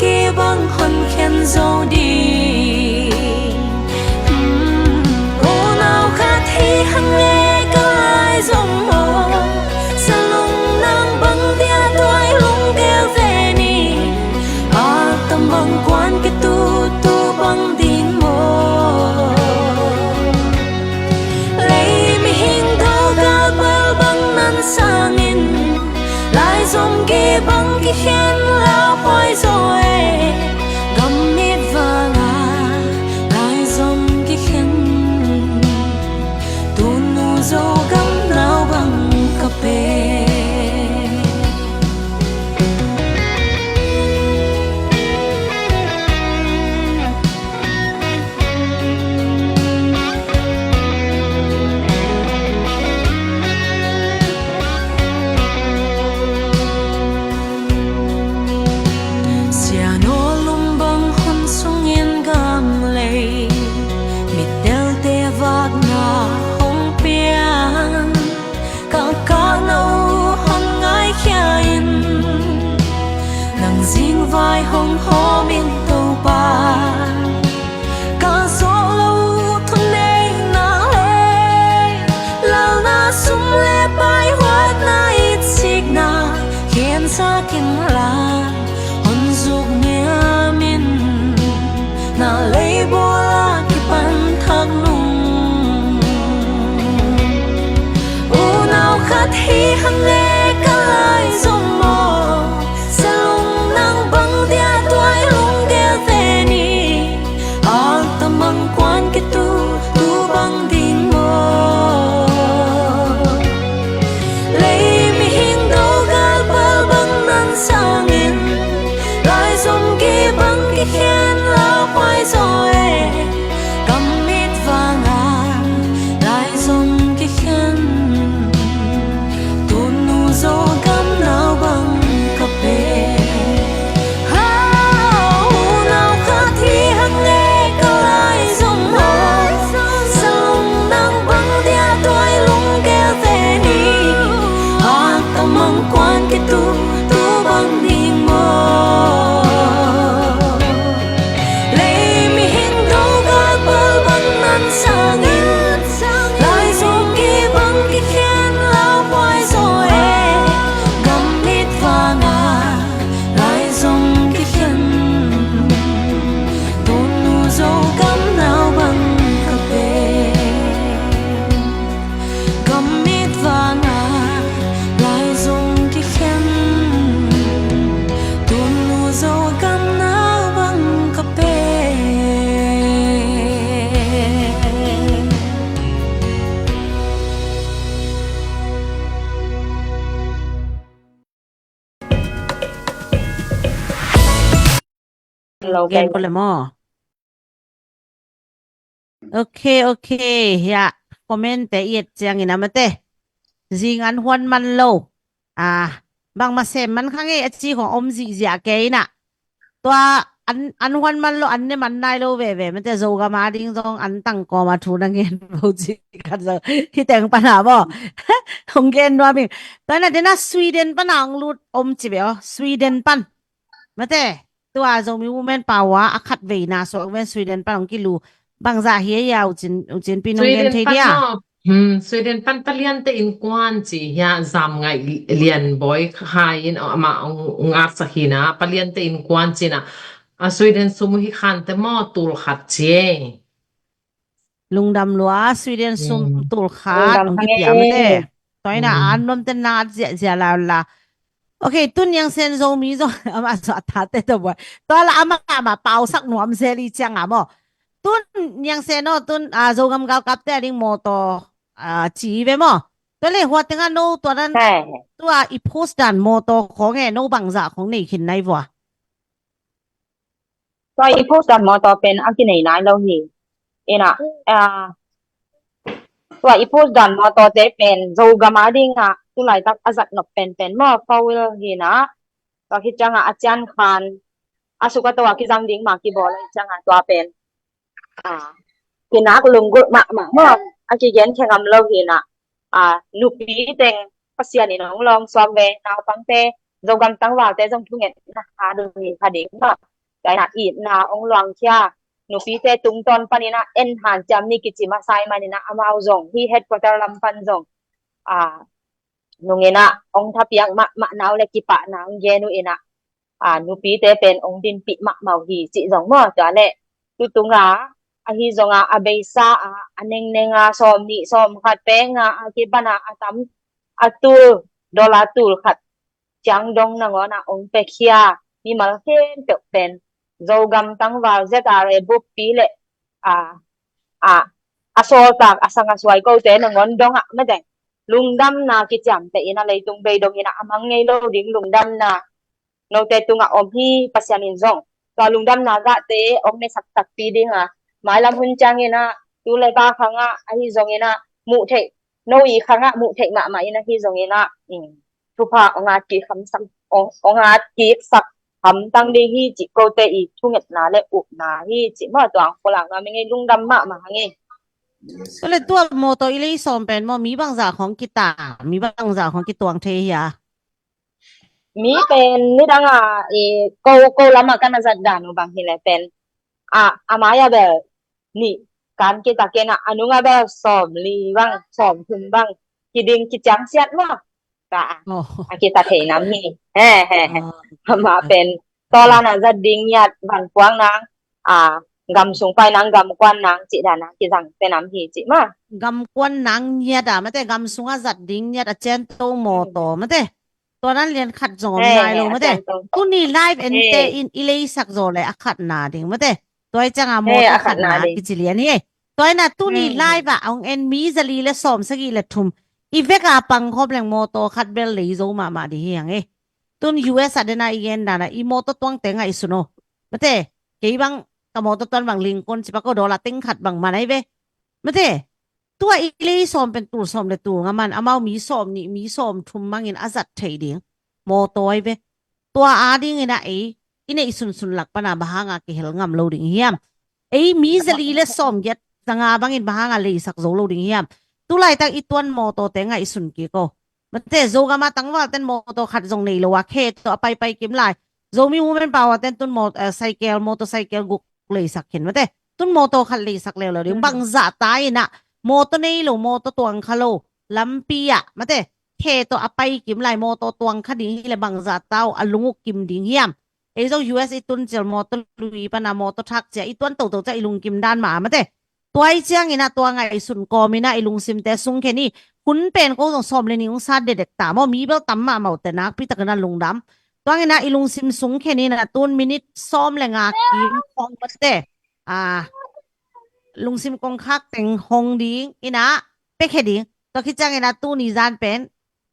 kibang honkhen zo ding. Unau khat hi hang e ka laizom aw, salung nang bang dia tuai lunggel ve ni. Aktam bang kuan kitu tu bang ding maw? Lei mihing do galpal bang nan sangin, laizom kibang kikhen laupai zo e. Gam mit vanga laizom kikhen, tunu Zogam nau bang ka pe. Sianolum bang hun sungin gam lei, mittelte vakna hong piang. Kalkakna uh hong ngaikhia in, nang zingvai hong hawm in Topa. Ka zawh lo thuneihna le lalna, sum le pai, huatna, itsikna khensak inla, hon zuk niam in, na leibawl a kipan thak nung. Unau khat hi hang e ka laizom aw, salung nang bang dia tuai lunggel ve ni. Aktam bang kuan kitu tu bang ding maw? Lei mihing do galpal bang nan sangin, laizom kibang kikhen laupai zo e. Gam mit vanga laizom kikhen, tunu Zogam nau bang ka pe. Unau khat hi hang e ka laizom aw, salung nang bang dia tuai lunggel ve ni. Aktam bang kuan kitu tu bang ding maw? Lei mihing do galpal bang nan sangin, laizom kibang kikhen laupai zo e. Gam mit vanga laizom kikhen, tunu Zogam nau bang ka pe. Gam mit vanga laizom kikhen, tunu Zogam nau bang ka pe. Lo gen ko le maw? Ok, ok. Hiah comment te i et ciangin a mate, zing an huan man lo. Ah, bangmah sem man kha ngei a ci khong om zihziah kei inah. Tua an, an huan man lo, an ne man nai lo veve mate, Zogam a ding zong an tangkawm a thu na ngen bo ci khat zo. Hi teng pan a maw? Hong gen nuam ing. Tua inah dena Sweden pan a hong lut om ci ve aw. Sweden pan mate, tua Zomi Women Power a khat veina suak ven Sweden pan hong kilu. Bangzah hi a, U Cin, U Cin pi nong gen thei dia? Hmm, Sweden pan Paliante innkuan ci hi a, Zam Ngaih Lian Bawi Khai in amah hong ngatsak hi na, Paliante innkuan ci na. A Sweden sum uh hi khante maw, tul khat ci e. Lungdam lua, Sweden sum tul khat hong kipia mate. Tua inah an nuamte na at ziahziah la la. Ok, tun Niang Sen Zomi zong amah zong a tate tawh buai. Tua la amah amah pausak nuam zel i ciang a maw? Tun Niang Sen aw, tun, ah, Zogam galkapte a ding mawtaw, ah, ci ve maw? Tua le hua tengah no tua dan, tua i post dan mawtaw khawng e, no bangzah khawng nei khin nai vua? Tua i post dan mawtaw pen a kinei nai lo hi. Inah, ah, tua i post dan mawtawte pen Zogam a dingah tulaitak a zat nop penpen maw, four wheel hi na. Tua khit ciangah a cian khan a suk a to a kizang ding ma kibawl a, ciangah tua pen, ah, kinak lunggulh mahmah maw, a kigen khe ngam lo hi na. Ah, nupi teng Pasian in hong lawng suak ve, naupangte, Zogam tangvalte zong thungetna kha ding hi kha ding maw. Tua inah itna ong luangkhia, nupite tungtawn paninah en hanciam ni kici masa ih maninah amau zong hih headquarter lam pan zong a nunginah ong thapiak mahmah nau le kipahna ong gen uh inah a nupite pen ong dinpih mahmah uh hi cih zong maw. Tua le tutunga ahi zonga a beisa a a nengnenga sawm nih sawm khat penga a kibana a tam a tul dola tul khat ciang dong nangawnah ong pekhia mimal khempeuh pen Zogam tangval Z R A buppi le a a a sawltak a sang a suai kote nangawn dongah mate lungdamna kiciamteh in a leitung bei dongin a mang ngei lo ding lungdamna note tungah om hi. Pasian in zong tua lungdamna gahte ong ne saktakpi dinga mailam hun ciangin a tu le ta khangah ahi zongin a muh theih no i khangah muh theih mahmah in ahi zongin a thupha ong at kik hamsak ong ong at kiksak hamtang ding hi cih kote i thungetna le upna hi cih maw. Tuang polak na mi ngei lungdam mahmah hang e. Tua le tua mawtaw i lei sawm pen maw mi bangzah khong kita mi bangzah khong kituang thei hia? Mi pen nidanga i ko ko lama kana zat dan uh bang hi le pen a a mai a bel nih kan kitakin a a nunga bel sawm li bang sawm thum bang kiding kiciang siat maw. Ka a kita thei nam hi. He he he. Ama pen tawlana zat ding ngiat van puang nang a gam sung pai nang gam kuan nang cih dana kizang te nam hi cih maw. Gam kuan nang ngiat a mate gam sunga zat ding ngiat a cianto mawtaw mate. Tua nan lian khat zong om nai lo mate. Tuni live ente in i leisak zaw le a khatna ding mate. Tua i cianga mawtaw khatna kici lian hi. Tua ina tuni live ah ong en mi zali le sawm sagih le thum i veka pangkhawm leng mawtaw khat bel lei zo mahmah ding hi hang e. Tun U S a dena i gen dana i mawtaw tuangte ngaihsun o mate. Kei bang ka mawtaw tuan bang lingkon cipa ko dola teng khat bang manai ve mate. Tua i lei sawm pen tul sawm le tul nga man amau mi sawm nih mi sawm thum mangin a zat thei ding mawtaw ai ve. Tua a dingin a ei i neih sunsun lak pana bang hanga kihel ngam lo ding hiam? Ei mi zali le sawm giat zanga bangin bang hanga leisak zo lo ding hiam? Tulaitak i tuan mawtawte ngaihsun kik o. Mate Zogama tangvalten mawtaw khat zong nei lo a khe tawh a paipai kim lai. Zomi Women Power ten tun mawt cycle motorcycle guk leisak khin mate. Tun mawtaw khat leisak leuleu ding bangzah ta inah mawtaw nei lo mawtaw tuang kha lo lampi ah mate khe tawh a pai kim lai mawtaw tuang kha ding hi le bangzah ta uh a lunguk kim ding hiam? Ei zong U S i tun cil mawtaw lui pana mawtaw thak cia i tuan toto cia i lungkim dan mah a mate. Tua i ciangin a tua ngaihsun kawmin a i lungsimte sung khen hi. Hun pen ko zong sawm le nih ung sa dedek ta maw mi bel tam mahmah uh te nakpi takin a lungdam. Tuangin a i lungsim sung khen in a tun minit sawm le nga kim khong mate a lungsim kongkhak teng hong ding ina pekhe ding. Tua khit ciangin a tuni zan pen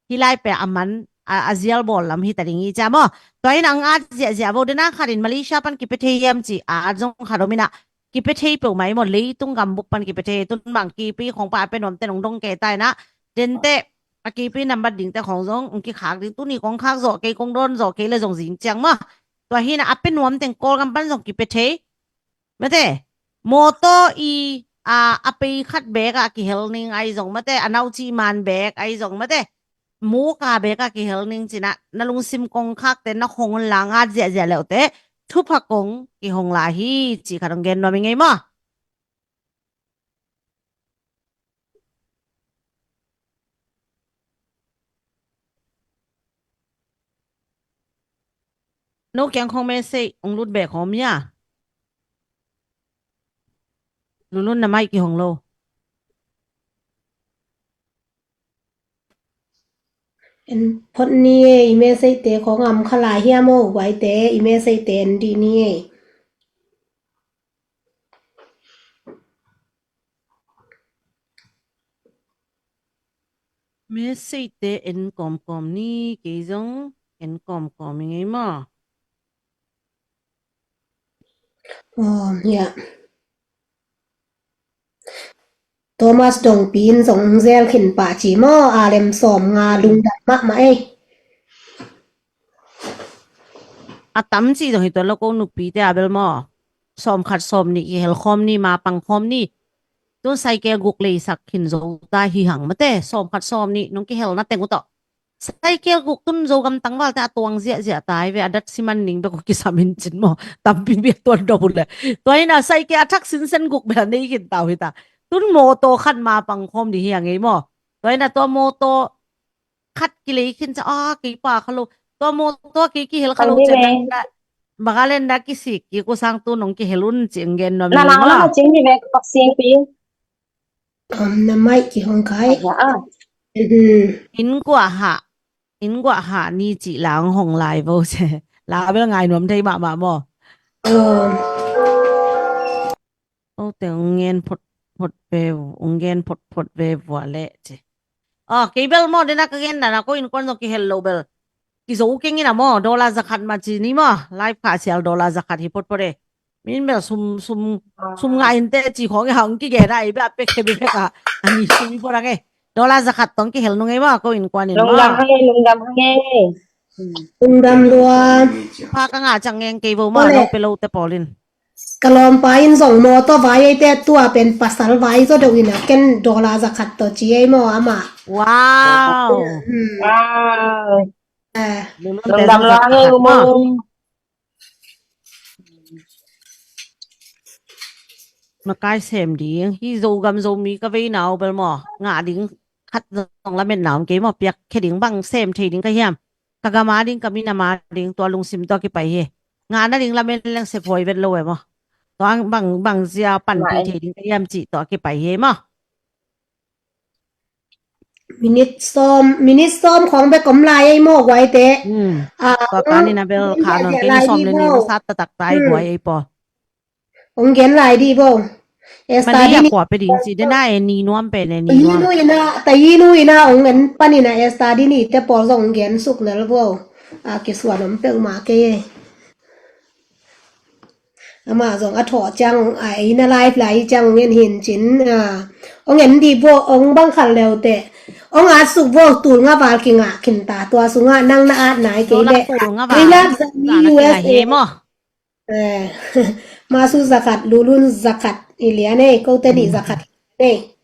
hi lai pia a man a zial bawl lam hi ta ding hi cia maw. Tua in ang at ziahziah vo dena khatin Malaysia pan kipia thei hiam ci at zong khat om ina kipia thei peuh mai maw leitung gambup pan kipia thei tun bang kipi khong pa a pia nuam te nong dong kei ta ina dente a kipi nambat dingte khong zong ong kikhak ding tuni kong khak zawh kei kong dawn zawh kei le zong zing ciang maw. Tua hina a pia nuam teng Kawlgam pan zong kipia thei mate. Mawtaw i a a pei khat bek a kihel ning ai zong mate a nauci man bek ai zong mate. Muka bek a kihel ning cina na lungsim kongkhakte na khong un la ngat ziahziah leuhte thupha kong kihong lai hi ci khat ong gen nuam i ngei maw. No kiang khong message ong lut bek khong mia. Lulun na mai kihong lo. En phot ni e i message te khong am khalai hiam o guai te i message te en di ni e. Message te en kawmkawm ni kei zong en kawmkawm i ngei maw. Aw, hiah Thomas Dongpi in zong zel khin pah ci maw a lem sawm nga lungdam mahmah ei. A tam ci zong hi tuan lo ko nupite a bel maw sawm khat sawm nih kihel khawm ni ma pang khawm ni. Tun cycle guk leisak khin zo ta hi hang mate sawm khat sawm nih nong kihel na teng uh tawh. Cycle guk tun Zogam tangvalte a tuang ziahziah ta hi ve, a dat siman ning bek uh kisam in cin maw. Tampi bia tuan dok uh le. Tua hi na cycle a thak sinsen guk bel a nei khin ta uh hi ta. Tun mawtaw khat ma pang khawm ding hi a ngei maw. Tua hi na tua mawtaw khat kilei khin ca, a, kei pa kha lo. Tua mawtaw kei kihel kha lo cian na, baka len na kisik kik uh sang tu nong kihel un ci ang gen nuam ning maw. Om na mai kihong kai. Inn guah hah, inn guah hah ni cih la hong hong lai vo se. La bel ngai nuam thei mahmah maw. Om. Ote hong ngen phot phot ve, hong ngen phot phot ve vua leh ci. Aw, kei bel maw, dena ka gen dana ko innkuan zong kihel lo bel. Kizo keng ina maw, dollar zakhat ma ci ni maw, live kha sial dollar zakhat hi phot phot e. Min bel sum, sum, sum ngah inte ci khong e hong kigen a, i bel a pek khe bi pek a. Ani sum i phot ang e. Dollar zakhat tong kihel nung e maw, ko innkuan in maw. Lungdam hang e, lungdam hang e. Lungdam lua. Pha ka ngah ciang ngeng kei vo maw, no pe lo te pawl in. Ka lawmpa in zong mawtaw vai ei te tua pen pasal vai zaw deuh ina ken dollar zakhat tawh ci ei maw ama. Wow. Hmm. Wow. Eh. Lungdam lua hang e, u maw. Makai sem ding hi Zogam Zomi ka veina uh bel maw. Ngah ding khat zong lametna om kei maw, piak khe ding bang sem thei ding ka hiam. Ka gam a ding, ka minam a ding, tua lungsim tua kipai hi. Ngah nading lamen leng sep huai vet lo e maw. Tua bang, bang zia panpih thei ding ka hiam cih tua kipai hi maw. Minit sawm, minit sawm khawng bek om lai ei maw guaite. Hmm. Ah, tua kan ina bel kha non kei ni sawm le ni sat tatak tai guai ei paw. Ong gen lai di bo. Esther di ni. Mani a kua pe ding ci dena e ni nuam pen e ni nuam. Tayi nu ina, tayi nu ina ong en pan ina Esther di ni te pawl zong ong gen suk lel bo. A kisuan om peuhmah kei e. Ama zong a thawh ciang a eina live lai ciang ong en hin cin a ong en di bo ong bang khal leu te. Ong at suk bo tul nga val kingah khin ta tua sungah nang na at nai kei le. Tul nga val kingah khin ta hi maw. Eh, masu zakhat, lulun zakhat, i lian ei, kote nih zakhat, ei.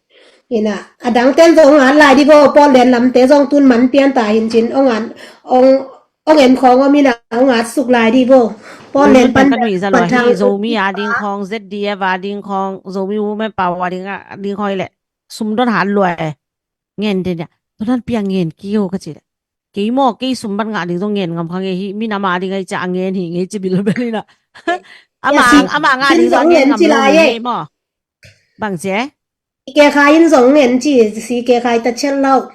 Ina, adang ten zong at lai di bo, Portland lamte zong tun man pian ta hin cin, ong an, ong, ong en khawng om ina, ong at suk lai di bo. Portland pan ka nuih za lua hi, Zomi a ding khawng, Z D F a ding khawng, Zomi Women Power a ding, a ding khawng i le, sum don hat lua e. Ngen den ya, tunan piang ngen kio ka ci le. Kei maw, kei sum ban ngah ding zong ngen ngam kha ngei hi, minam a ding ai ca a ngen hi ngei ci bilbel ina. Ama, ama ngah ding zong ngen ngam lo ngei maw. Bang ci e? Si ke khai in zong ngen ci, si ke khai ta chet lo.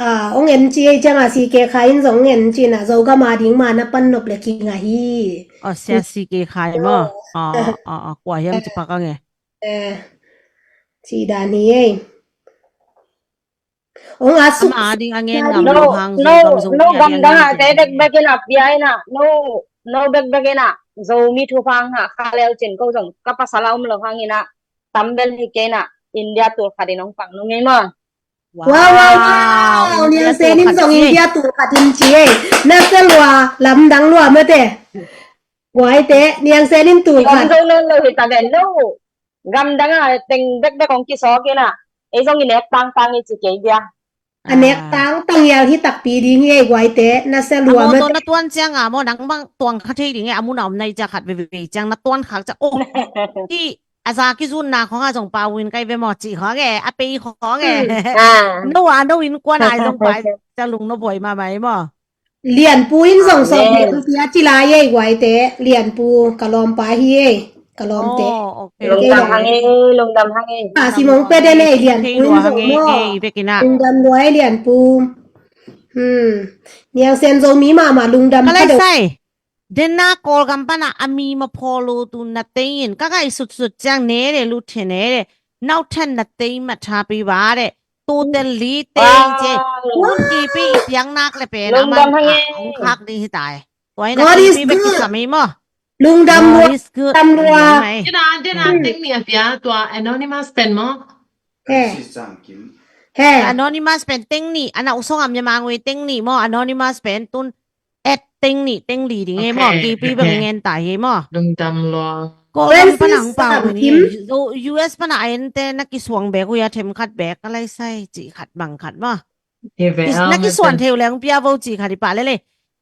A, ong en ci ei ciang a si ke khai in zong ngen ci na Zogam a ding ma na pan nop le kingah hi. Aw, sia si ke khai maw. A, a, a, kua hiam ci pak ang e. Eh, ci dan hi ei. Ong a suk ama ding a ngen ngam lo hang no, no, no, gamdang a te bekbek ina pia ina no, no bekbek ina Zomi thupha hang ha kha leu cin ko zong ka pasal a om lo hang ina tambel hi ke ina India tul khat in ong pang nung ei maw. Wow, wow, wow. Niang Sen in zong India tul khat in ci ei. Na se lua lamdang lua mate. Guai te Niang Sen in tul khat. Zong non lo hi ta ben lo. Gamdang a teng bekbek ong kisawk ina. Ei zong i nek tangtang i ci kei bia. A nek tangtang ial hi takpi ding hi ei guaite na se lua ma. Amo to na tuan ciang a maw nang bang tuang kha thei ding e a mun a om nai cia khat veve ciang na tuan khak cia oh. Ti a za kizunna khawng a zong pau in kai ve maw ci khawng e a pei khawng e. No a no in kuan a zong pai cia lung no buai mahmah ei maw. Lianpu in zong sawm lian pia ci lai ei guaite, Lianpu ka lawmpa hi ei, ka lawmte. Lungdam hang ei, lungdam hang ei. A simong pe den ei Lianpu in zong maw. Lungdam lua ei Lianpu. Hmm. Niang Sen Zomi mahmah lungdam ka deuh. Dena Kawlgam pana a mi ma phaw lo tu na tei in ka ngaihsutsut ciang ne le lu the ne le nau then na tei ma tha pi ba le tu ten li tei ce. Lungdam hang ei. Lungdam hang ei. Ong khak ding hi tai. Tua in a tei pi bek kisam ei maw. Lungdam lua. Dena, dena teng ni a pia tua anonymous pen maw. He. He. Anonymous pen teng ni ana usong am ya mangwe teng ni maw anonymous pen tun. Et teng nih teng li ding e maw kipi bang ngen ta hi maw. Lungdam lua. Ko lam panang pau ni U S pana a ente na kisuang bek uh ya them khat bek ka lai sai ci khat bang khat maw. Hi ve, Is- ah, na kisuan meten. Thei uh leng pia vo ci kha di pah lele.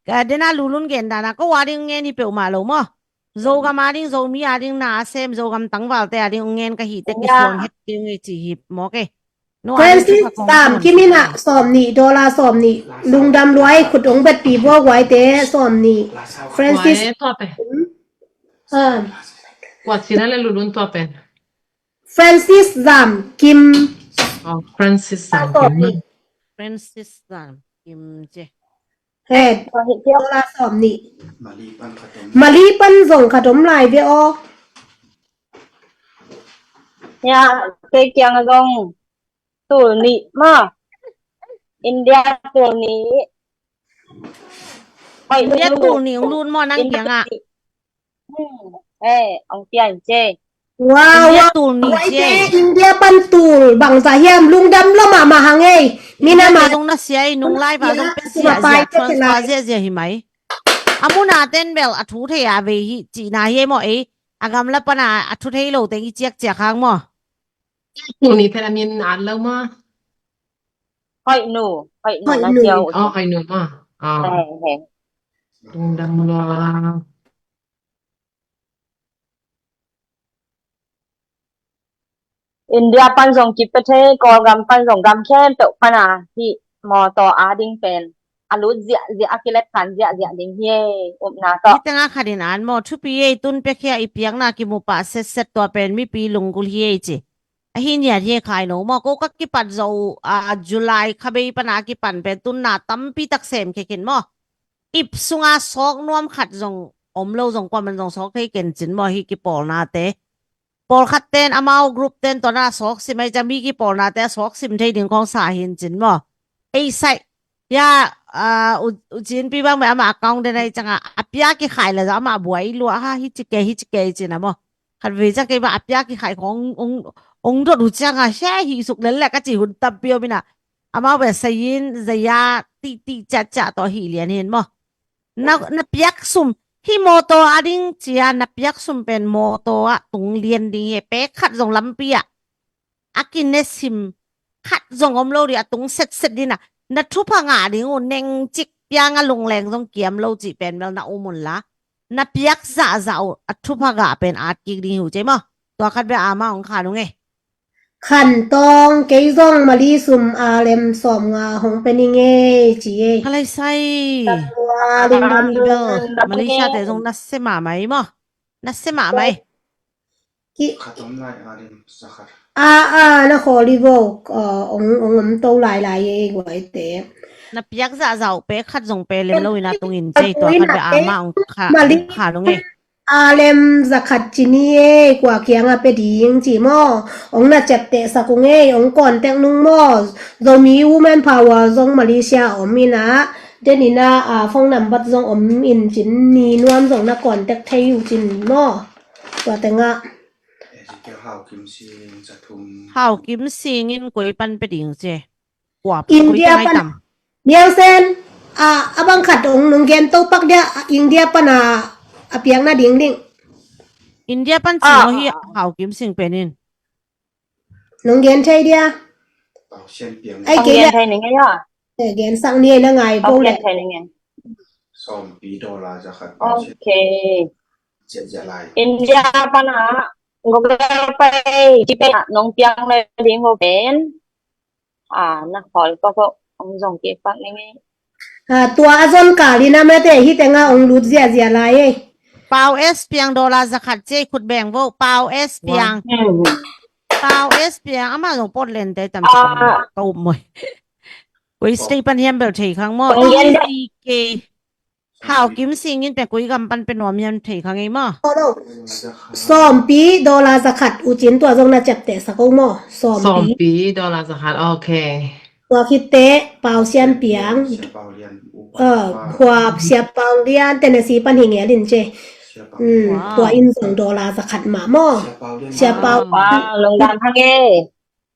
Ka dena lulun gen dana ko a ding ngen hi peuhmah lo maw. Zogam a ding, Zomi a ding na a sem, Zogam tangvalte a ding ong ngen ka hi te Ya. kisuan het ding hi ci hi maw ke. No, a ding Francis kha kong Sam, suan Kim in a ci. Sawm nih, dollar sawm nih. Lungdam luai khut ong betpi bua guai te sawm nih. Francis Guai tua pen. Hmm? Ah. Guai cina le lulun tua pen. Francis Zam Kim. Oh, Francis Zam Kim. Sawm nih. Francis Zam Kim ce. He, dollar sawm nih. Mali pan zong khat om lai ve aw. Ya, kei kiang a zong tul nih ma. India tul nih. Hoi, India tul nih ong lut maw nang kiang ah. Hmm. Eh, ong pian ce. Wow, India wow. Tul nih Wai ce. Te India pan tul bangza hiam lungdam lo mahmah hang ei. Mina India ma zong na sia ei nung lai va zong pe sia zia transfer zia zia hi mai. A muna ten bel a thu thei a vei hi cihna hi ei maw ei. A gamla pana a thu thei lo teng i ciak ciak hang maw. Tul nih pen a min at lo maw. Hoi nu, hoi nu Hoi na nu. Kiau. Oh, hoi nu maw. Oh. He, he. Lungdam lo. India pan zong kipia thei, Kawlgam pan zong gam khempeuh pana hih mawtaw a ding pen a lut ziahziah a kilet khan ziahziah ding hi ei, upna tawh. Hi tengah khat in an maw, thupi ei tun piakhia i piakna kimu pah setset tua pen mipi lunggulh hi ei ci. Ahi niat hi ei khai no maw, ko ka kipat zo uh, a July kha bei pana kipan pen tunna tampi tak sem khe khin maw. Ip sunga sawk nuam khat zong om lo zong kuaman zong sawk thei ken cin maw hi kipawlnate. Pawlkhat ten amau group ten tawna sawk sim ai ca mi kipawlnate a sawk sim thei ding kong sa hin cin maw. Ei saih ya, ah, u, u cin pi bang me ama account den ai canga a pia kikhai la za ama buai lua ha hi cike hi cike cin a maw. Khat vei ca kei ba a pia kikhai khong ong, ong dot uh cianga hia hi suk lel le ka ci hun tampi om ina. Amau ve sayin zaya ti ti ca ca tawh hi lian hin maw. Na, na piak sum hi mawtaw a ding cia na piak sum pen mawtaw ah tung lian ding hi pek khat zong lampi ah. A kine sim khat zong om lo di a tung setset dina. Na thupha ngah ding uh neng cik piang a lungleng zong kiam lo cih pen bel na um un la. Na piak zahzah uh a thupha gah pen at kik ding hi uh cei maw. Tua khat bia ama ong kha nung e. Khan tawng kei zong mali sum a lem sawm nga hong pe ning e ci e. Khalai sai. Tam lua, lungdam Bel, lua. Malaysia te zong na se mah mai maw. Na se mah mai. Ki Khat om lai a lim zakhat. A, a, na khawl i vo, uh, ong, ong om to lai lai e guai te. Na piak zahzah uh pe khat zong pe lem lo ina tungin cei tua khat bia ama ong kha, Mali ong kha nung e. A lem zakhat ci ni e kua kianga pe ding ci maw. Ong na ciapteh sak ung e, ong contact nung maw. Zomi Women Power zong Malaysia om ina. Den ina, a, phone number zong om in cin ni nuam zong na contact thei uh cin maw. Tua tengah. Ezekiel Hau Kim Sing, Zathum. Hau Kim Sing in koi pan pe ding ce. Kua, India koi pan. Tam. Niang Sen, a, a bang khat ong nong gen to pak dia, a, India pan a, a piang na ding ding. India pan ci Ah, maw hi ah, ah. Hau Kim Sing pen in. Nong gen thei dia. Pau Sian Piang. Ai, Ong kei gen la. Thei ning ya. Eh, gen sang ni na ngai Ong bo le. Gen thei ning ya. Sawmpi dollar zakhat Pau Sian. Okay. Zia zia lai. India pana Google Pay, GPay nong piang le ding ho pen. Ah, na khawl ko ko ong zong ke pak ning e. Ah, tua a zon kal ina mate hi tenga ong lut zia zia lai e. Pau S Piang dollar zakhat ce khut beng vo. Pau S Piang. Hmm. Pau S Piang ama zong Portland te tam Ah. Ka up moi. Koi state pan hiam bel thei khang maw. Ong gen da. E C K. Hau Kim Sing in pe koi gam pan pe nuam hiam thei khang ei maw. Sawmpi dollar zakhat uh cin tua zong na ciapteh sak ung maw. Sawmpi. Sawmpi dollar zakhat. Okay. Tua khit teh Pau Sian Piang. Sia Pau Lian, Upa. Eh, Pua Sia Pau Lian, Tennessee pan hi ngel in ce. Sia Pau. Hmm, Wow. Tua in zong dollar zakhat mah maw. Sia Pau Lian. Sia Pau. Wow. Wow, lungdam hang e.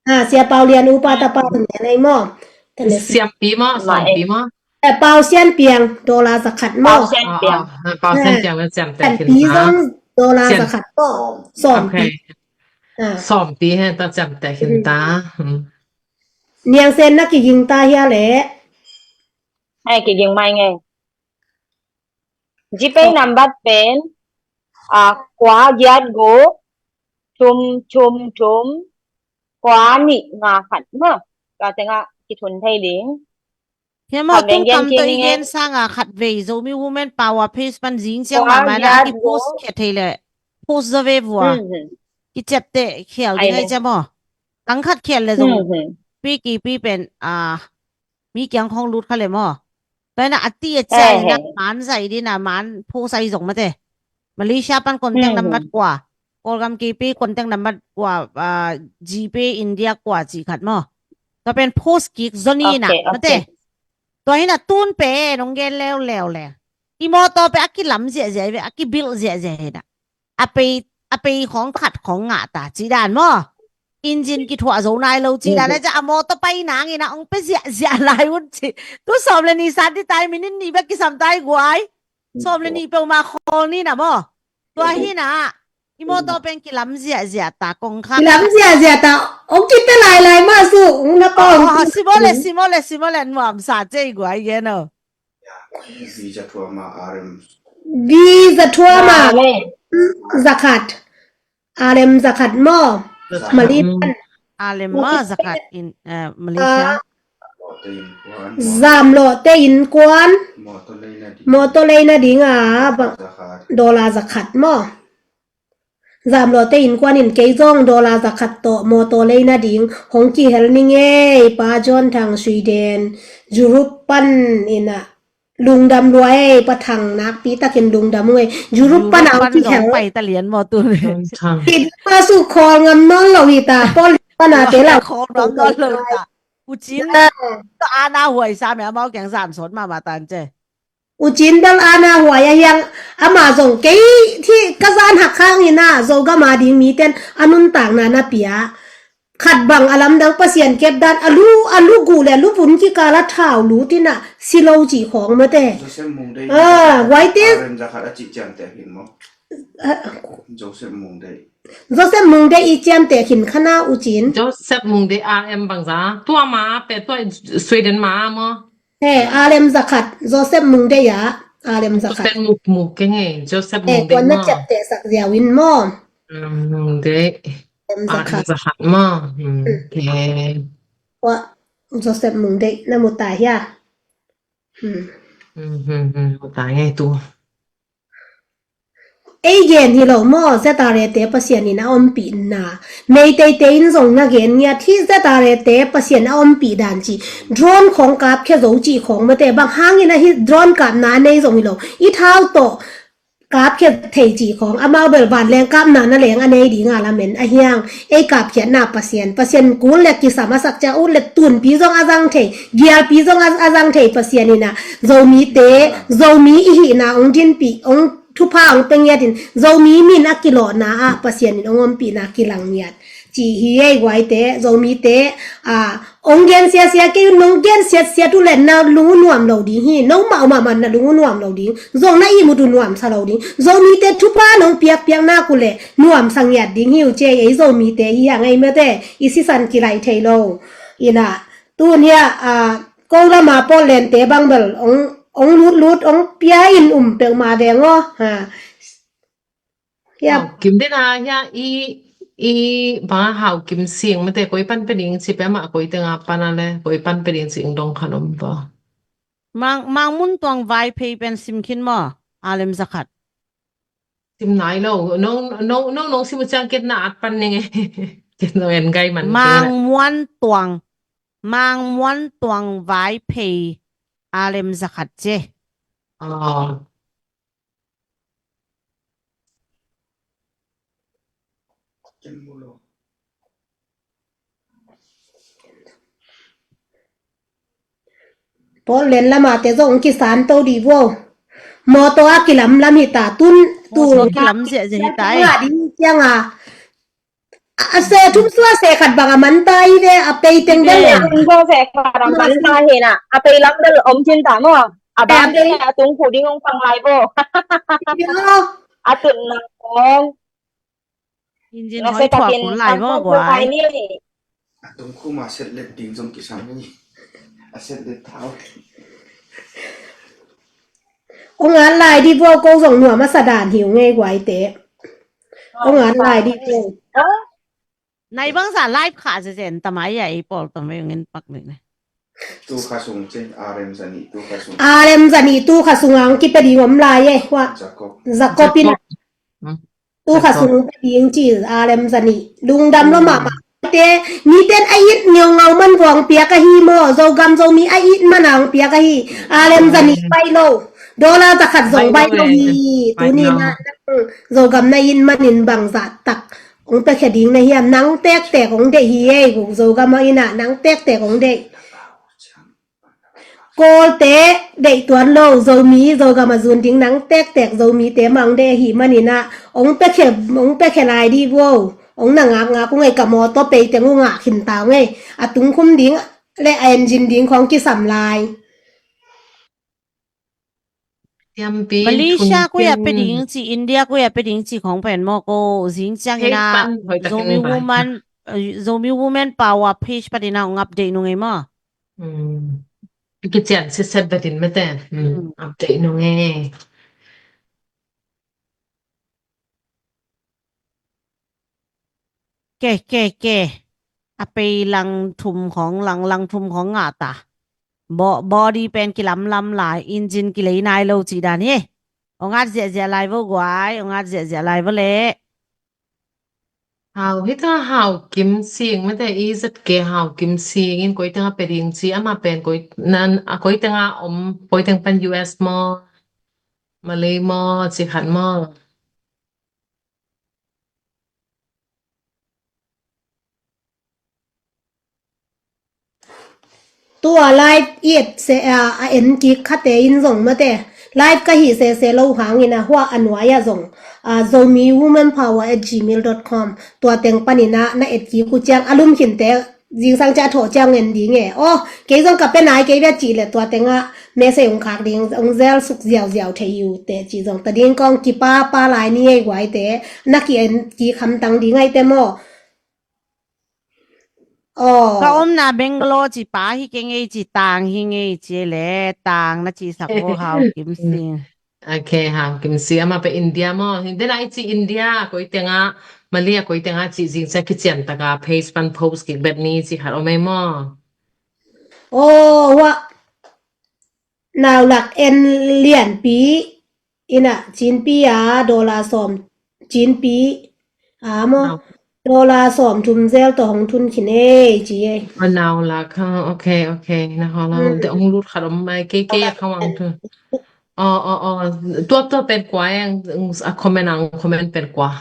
Ah, Sia Pau Lian upa tapa hi ngel ei maw. Tennessee. Siampi maw, Mah e. Sawmpi maw. Eh, Pau Sian Piang, dollar zakhat maw. Pau Sian Piang. Ah, ah, ah, Pau Sian Piang, eh, Sian Piang, Sian Piang. Zong dollar Sian. Zakhat maw. Sawmpi. Okay. Ah. Sawmpi he ta ciamteh khin ta. Hmm. Hmm. Niang Sen na kiging ta hia le. Ai, kiging mai nge. GPay number pen, ah, kua giat guk, thum, thum, thum, kua nih nga khat maw. Ka tengah kithun thei ding. Hiam maw, tung kam tawh i gen sanga khat vei Zomi Women Power page pan zing ciang mahmah na a ki post khiat thei le. Post zaw ve vua. Kiciapteh khial ding ai ciam maw. Kang khat khial le zong. Pi kipi pen, ah, mi kiang khong lut kha le maw. Tua ina a ti a cia ina man zai dina man post ai zong mate. Malaysia pan contact number kua. Kawlgam kipi contact number kua, ah, GPay India kua ci khat maw. Tua pen post kik zoni na mate. Tua hina tun pen ong gen leuleu le. I mawtaw pen a kilam ziahziah ve, a kibilh ziahziah hina. A pei, a pei khawng khat khawng ngah ta ci dan maw. Engine kithuah zo nai lo ci dan le ca a mawtaw pai nangin a ong pe ziahziah lai un ci. Tu sawm le ni sat ni tai minit ni bek kisam tai guai. Sawm le ni peuhmah khawl ni na maw. Tua hina i mawtaw pen kilam ziahziah ta kong kha. Kilam ziahziah ta. Ong kipe lailai mah su ong na kong. Simole, simole, simole nuam sa cei guai gen o. Visa thuama arem. Visa thuama. Zakhat. Alem zakhat maw. Mali pan. Alem maw zakhat in, eh, Malaysia. Zamlawhte innkuan. Mawtaw leina dinga dollar zakhat maw. Zamlawhte innkuan in kei zong dollar zakhat tawh mawtaw leina ding hong kihel ning ei. Pa John Thang Sweden, Europe pan ina. Lungdam lua ei, Pa Thang nakpi takin lungdam uh ei. Europe pan a ong kihel. Pai ta lian maw tu. Kidma su khawl ngam nawn lo hi ta. Paul pana te la khawl ngam nawn lo hi ta. U Cin ta ana huai sa me amau kiang zan sawt mahmah tan ce. U Cin bel ana huai a hiang ama zong kei thi ka zan hak hang ina Zogam a ding miten a nuntakna na pia. Khat bang a lamdang Pasian kep dan a lu, a lu guh le a lu vun kikal a thau lut ina si lo cih khawng mate. Joseph Mungdei. Ah, guaite. Arem zakhat a cih ciamteh khin maw. Joseph Mungdei. Joseph Mungdei i ciamteh khin khana U Cin. Joseph Mungdei arem bangza. Tua ma pe tua Sweden ma maw. He, alem zakhat, Joseph Mungdei a, alem zakhat. Joseph Mung, Mung keng he, Joseph Mungdei maw. He, tua na ciapteh sak ziau in maw. Mungdei. Alem zakhat maw. He. Tua Joseph Mungdei na mu ta hia. Mu ta nge tu. Ei gen hi lo maw, Z R A te Pasian in a ompihna. Meiteite in zong na gen ngiat hi, Z R A te Pasian a ompih dan ci. Drone khawng kapkhia zo cih khawng mate, bang hangin ahi drone kapna a nei zong hi lo. I thau tawh kapkhia thei cih khawng, amau bel vanleng kapna na leng a nei dinga lamen a hiang. Ei kapkhiatna Pasian, Pasian kul le kisam a sak ciang ut le tunpi zong a zang thei, gialpi zong a, a zang thei Pasian ina. Zomite, Zomi i hihna ong dinpih, ong thupha ong pe ngiatin Zomi min a kilawhna ah Pasian in ong ompihna kilang ngiat. Ci hi ei guaite, Zomite, a, ong gen siasia kei un, nong gen siatsiat uh le na lung uh nuam lo ding hi, nong mah uh mahmah na lung uh nuam lo ding, zong na ihmut uh nuam sa lo ding. Zomite thupha nong piakpiak nak uh le nuam sa ngiat ding hi uh ci ei, ei Zomite hi hang ei mate, i sisan kilai thei lo. Ina, tun hia, a, ko lama Portland te bang bel, ong, ong lutlut, ong pia in um peuhmah veng aw. Ha. Hia. Hau kim den a, hia i, i bang a hau kim sing mate koi pan pe ding ci pe mah koi tenga pan a le, koi pan pe ding ci ing dong khan om to. Mang, Mang Mun Tuang Vaiphei pen sim khin maw, alem zakhat. Sim nai lo, nong, nong, nong, nong sim ciang ket na at pan ning e. Ket nong en gai man. Mang Muan Tuang, Mang Muan Tuang Vaiphei alem zakhat ce. Ah. Portland lama te zong kisan to di vo. Mawtaw a kilam lam hi ta tun tu. Mawtaw kilam ziahziah hi ta e. Nga ding ciang a. A se thum sua se khat bang a man ta hi ve a pei teng bel. Thum sua se khat a man ta hi na. A pei lam bel om cin ta maw. A bang ding a tung khu ding ong pang lai vo. A tun nang kong. Injin hoi thuak kul lai maw guai. A tung khuma set let ding zong kisam ni. A set let thau. Ong at lai di bo, ko zong nuam a sa dan hi ung ei guaite. Ong at lai di bo. Nai bang sa live kha se zen tamai ya i pol tam ve ung in pak ni ne. Tu kha sung cin, R M zani, tu kha sung. R M zani, tu kha sung ang kipe ding om lai e, wa. Jacob. Jacob in. Hmm. Tu kha sung ding ci, R M zani. Lungdam lo mama. Te, mi ten a it ngeu ngau man vong piak ahi mo, Zogam Zomi a it man ang piak ahi. R M zani pai lo. Dollar za khat zong pai lo hi. Tuni na, Zogam na it man in bang za tak. Ong pe khe ding na hiam, nang tektek ong deih hi ei, Zogam a ina, nang tektek ong deih. Kawlte deih tuan lo, Zomi, Zogam a zun ding nang tektek Zomite mang deih ahi manin ah, ong pe khe, ong pe khe lai di vo. Ong na ngak ngak ung ei ka mawtaw pei teng ung ngak khin ta ung ei. A tung khum ding le a engine ding khong kisam lai. Malaysia koi a pe ding ci, India koi a pe ding ci khong pen maw ko zing ciang ina Zomi Woman, eh, Zomi Woman Power page patin a ong update nung ei maw. Hmm. Kician siset betin mete. Hmm. Update nung ei. Ke, ke, ke. A pei lang thum khong, lang, lang thum khong ngah ta. Bo-, body pen kilamlam lai, engine kilei nai lo ci dan hi. Ong at ziahziah lai vo guai, ong at ziahziah lai vo le. Hau, hita Hau Kim Sing, mete i zat ke Hau Kim Sing in koi tenga pe ding ci, ama pen koi, nan, a koi tenga om, koi teng pan U S maw, Malay maw, ci khat maw. Tua live i et se a, a en kik khate in zong mate. Live ka hi sese lo hangin a hua a nuai a zong. A, Zomi Woman Power at gmail dot com. Tua teng panin a na et kik uh ciang a lum khinte zingsang cia a thawh ciang en ding e. Aw, kei zong ka pe nai kei bia cih le tua tengah message ong khak ding, ong zel suk ziauziau thei uh te cih zong ta ding kong kipa pa lai ni ei guai te, na ki en ki khamtang ding ai te maw. Aw. Ka omna Bangalore ci pa hi kei ngei ci tang hi ngei ci le tang na ci sak aw Hau Kim Sing. Ok, Hau Kim Sing ama pe India maw. Dena i ci India koi tengah, Malaysia koi tengah ci zing cia kician taka page pan post kik bet ni ci khat om ei maw. Aw, hua. Naulak en lianpi ina cinpi a dollar sawm cinpi a maw. Dollar sawm thum zel tawh hong thun khin ei ci ei. Naulak ha, ok, ok. Na hong la te hong lut khat om mai kei kei a khawang thu. Aw, aw, aw. Tua, tua pen kua eng a comment ang comment pen kua.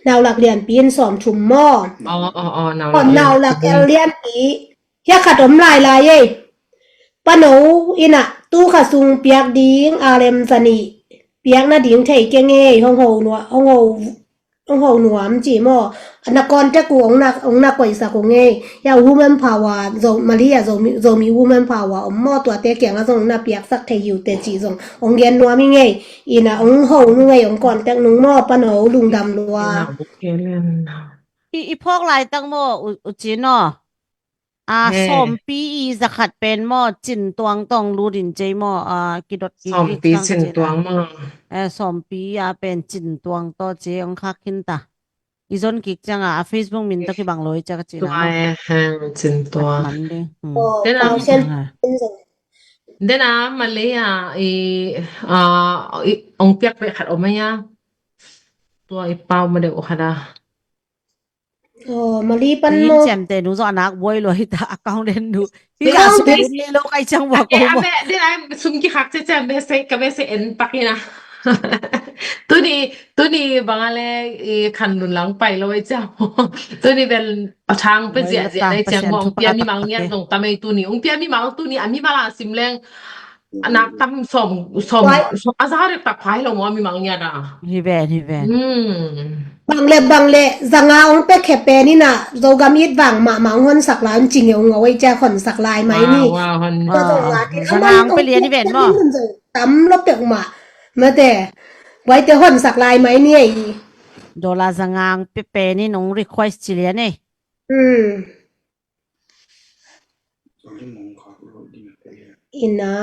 Naulak lianpi in sawm thum maw. Aw, aw, aw, naulak lianpi. Hia khat om lai lai ei. Pano ina tu kha sung piak ding a lem zani. Piak na ding thei keng ei hong ho nua, hong ho, hong ho nuam ci maw. Na contact uh ong na, ong na koihsak ung ei. Hia Woman Power, Zo, Malaysia Zomi, Zomi Woman Power om maw tuate kiangah zong na piaksak thei hi uh te ci zong ong gen nuam ing ei. Ina ong ho nung ei ong contact nung maw pano lungdam lua. I, i phawk laitak maw u, u ci naw. A, sawmpi i zakhat pen maw cin tuang tawng lut in cei maw a kidot kik sawmpi cin tuang maw. Sawmpi a pen cin tuang taw ci ong khak khin ta. I zon kik cianga a Facebook min tawh kibang loi ciak a cina. Tua e heng cin tua. Dena Malay a i, a, i ong piak pek khat om a ia. Tua i pau ma deuh khat a. Aw, Malay pan maw. Ciamte nu zawh nak buai lua hita account den nu. Hita sum le lo kai ciang buak ko maw. Dena sum ki khak ciang ciang message ka message en pak ina. Tuni, tuni bang a le i khan lun lang pai lo i ciang. Tuni bel a thang pe zia zia le ciang maw ong pia mi mang niat dong tamei tuni. Ong pia mi mang tuni a mi mala sim leng. Nak tam sawm, sawm, sawm a za rek tak phai lo maw mi mang niat a. Hi ven, hi ven. Bang le, bang le, zanga ong pe khe pen ina Zogam it vang mahmah ong honsak lai, ong cing e ong ngau ei ciak honsak lai mai ni. Zanga ong pe lian i ven maw. Tam lo pek mah. Mate, guaite honsak lai mai ni ei. Dollar zanga ong pia pen in ong request ci lian e. Hmm. Ina.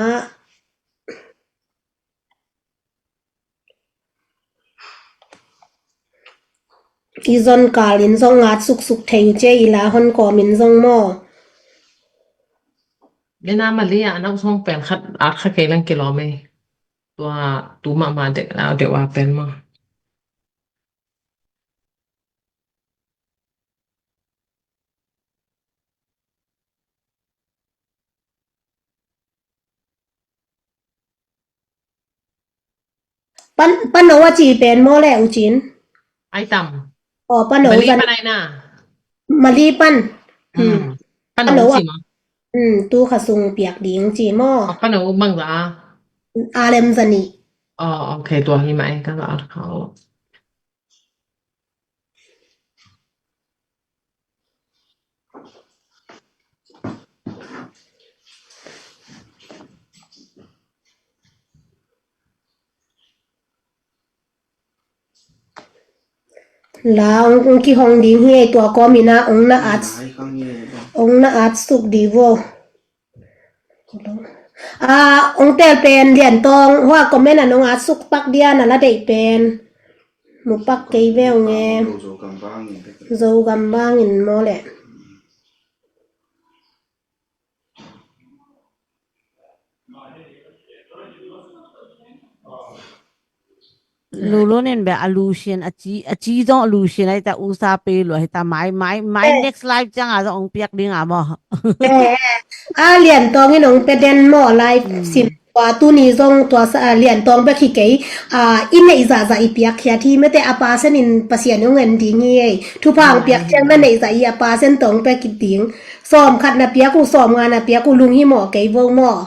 I zon kal in zong ngat suksuk thei uh cia i la hon kawm in zong maw. Bena Malia a nau song pen khat at kha kei lang kilawm e. Tua tu mahmah deuh a pen maw. Pan, pano a ci pen maw le u cin? Ai tam. Aw, pano Mali zan. Pan ai na. Mali pan. Hmm. Hmm. Pano pano ci a maw? Hmm, tu kha sung piak ding ci maw? Aw, pano bang za. A lem zani. Aw, okay, tua hi mai ka za kha. La ong, ong kihong ding hi ei, tua kawm ina ong na at, ong na at suk di vo. A, ong tel pen Lian Tawng hua comment a nong at suk pak dia na la deih pen. Mu pak kei ve ong e. Zogam bangin maw le. Lulun in bia a lusian a ci, a ci zong a lusian a hita usa pe lua hita mai, mai, mai next live ciang a zong ong piak ding a maw. Eh, eh. A Lian Tawng in ong pe den maw live sin tua tuni zong tua sa, a Lian Tawng bek hi kei, a i neih zahzah i piak khiat hi mete a pasen in Pasian ong en ding hi ei. Thupha ong piak ciang na neih zah i a pasen tawng pe kit ding. Sawm khat na piak uh, sawm nga na piak uh lung hi maw kei vo maw.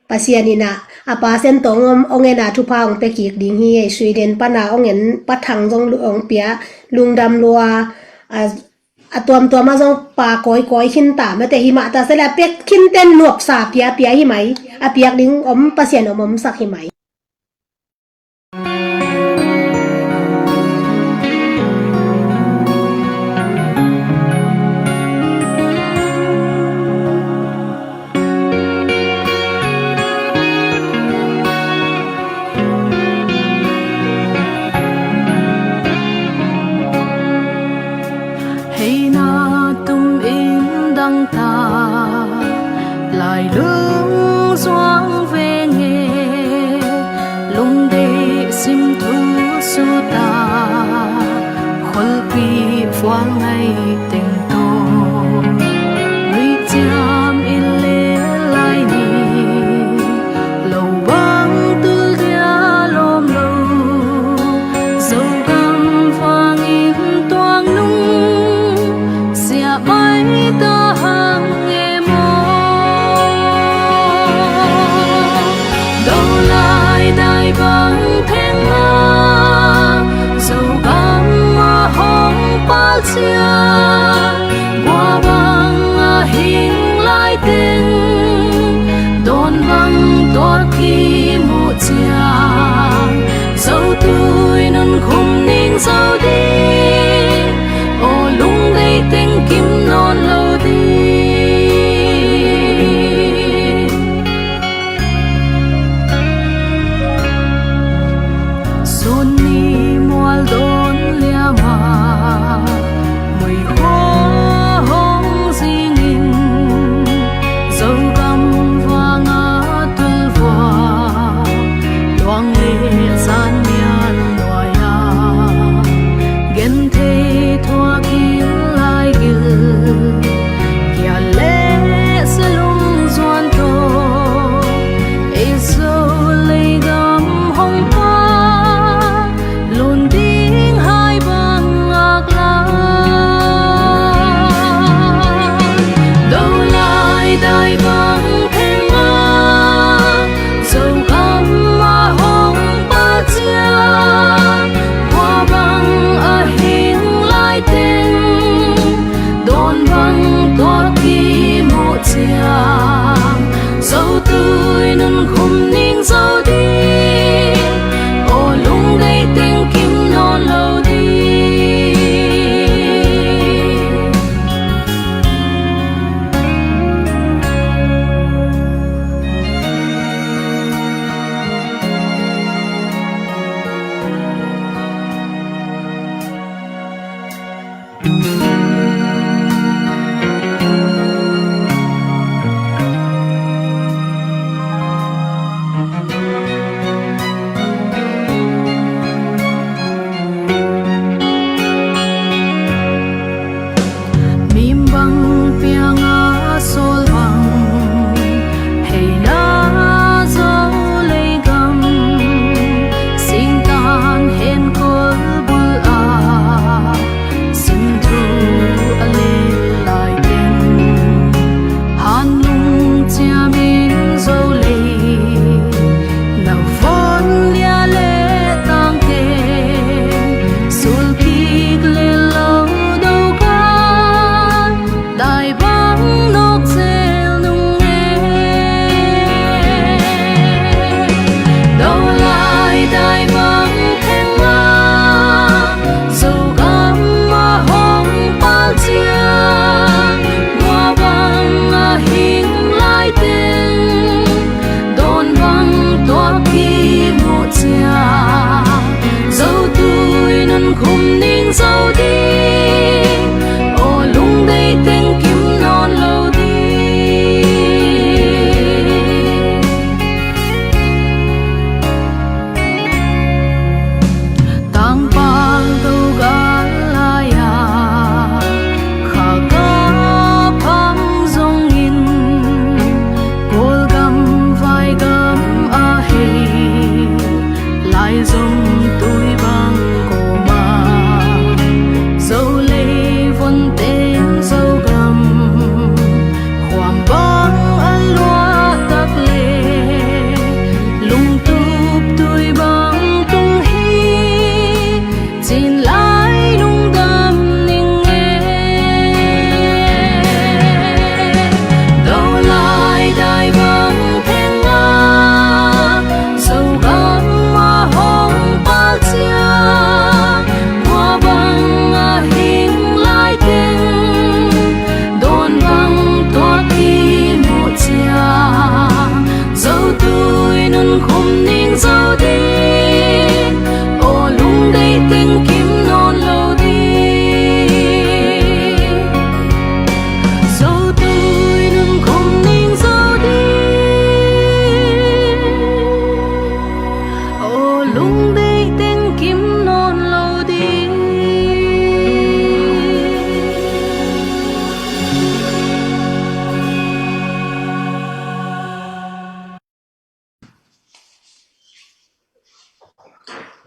Pasian ina a pasen tawng ong en a thupha ong pe kik ding hi ei. Sweden pana ong en pathang zong ong pia lungdam lua a, a tuamtuam a zong pa kawikawi khin ta mate hi mah ta sela pek khin ten nuapsa piapia hi mai. A piak ding om Pasian om omsak hi mai. Hei na tum in dang ta, lai lung zuang venge, lungdei sim thu su ta, kholpi fual ngai teng to, lui ciam in le lai ni. Lo bang tul dia lawm lo, Zogam vangin tuang nung, siah mai ta hang e maw. Do lai dai bang theng a, Zogam a hong pal cia, gua bang a hing lai teng, dawn bang tuak kimu ciang, zo tui nun khum ning zo ding, aw lungdei teng kim nawn lo ding. Sun ni mual dawn liama, mui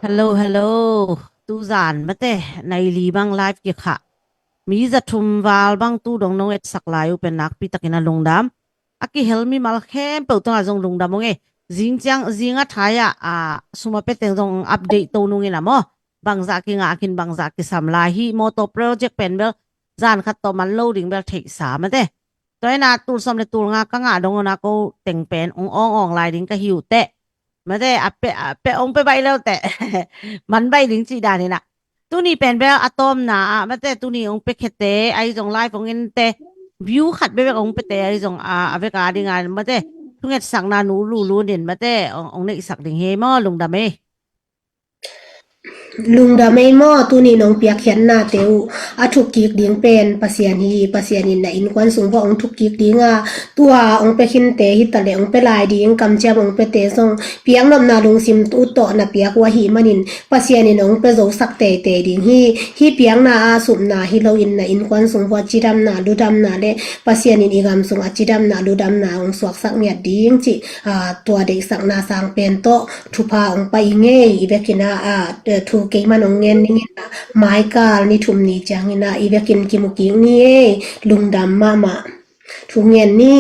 Hello, hello. Tuzan mate, nai li bang live kikhah. Mi za thum val bang tu dong nong etsak lai uh pen nakpi takin a lungdam. A kihel mimal khempeuh tungah zong lungdam ung e. Zing ciang, zing a thai ah, a, sum a pia teng zong update to nung in a maw. Bangzah kingah khin, bangzah kisam lai hi. Motor project pen bel zan khat tawh man lo ding bel theihsa mate. Tua hi na tul sawm le tul nga ka ngah dong uh na ko teng pen ong awng awng lai ding ka hi uh teh. Mate, a pe, a pe ong pe baih leu teh. Man baih ding cih dan hi na. Tuni pen bel a tawmna ah mate, tuni ong pe khete, ahi zong live ong ente. View khat bebek ong pete, ahi zong a, a vek a ding a mate. Thungetsakna nu lulu nin mate, ong, ong neihsak ding hi maw, lungdam e. Lungdam ei maw, tuni nong piakkhiatnate uh a thuk kik ding pen Pasian hi. Pasian in na innkuan sung vuah ong thuk kik ding a, tua ong pia khinte hi ta leh ong pia lai ding kamciam ong piate zong piaknopna lungsim uh tawh na piak uh ahih manin Pasian in ong pia zosak teitei ding hi. Hih piakna a supna hi loin na innkuan sung vuah cidamna ludamna le Pasian in i gam sung a cidamna ludamna ong suaksak ngiat ding cih, a, tua deihsakna sang pen tawh thupha ong pai i ngei. I vekin a, a, thu keiman ong ngen ning in a, maikal ni thum ni ciangin a i vekin kimu kik ni ei. Lungdam mahmah. Thu ngen ni.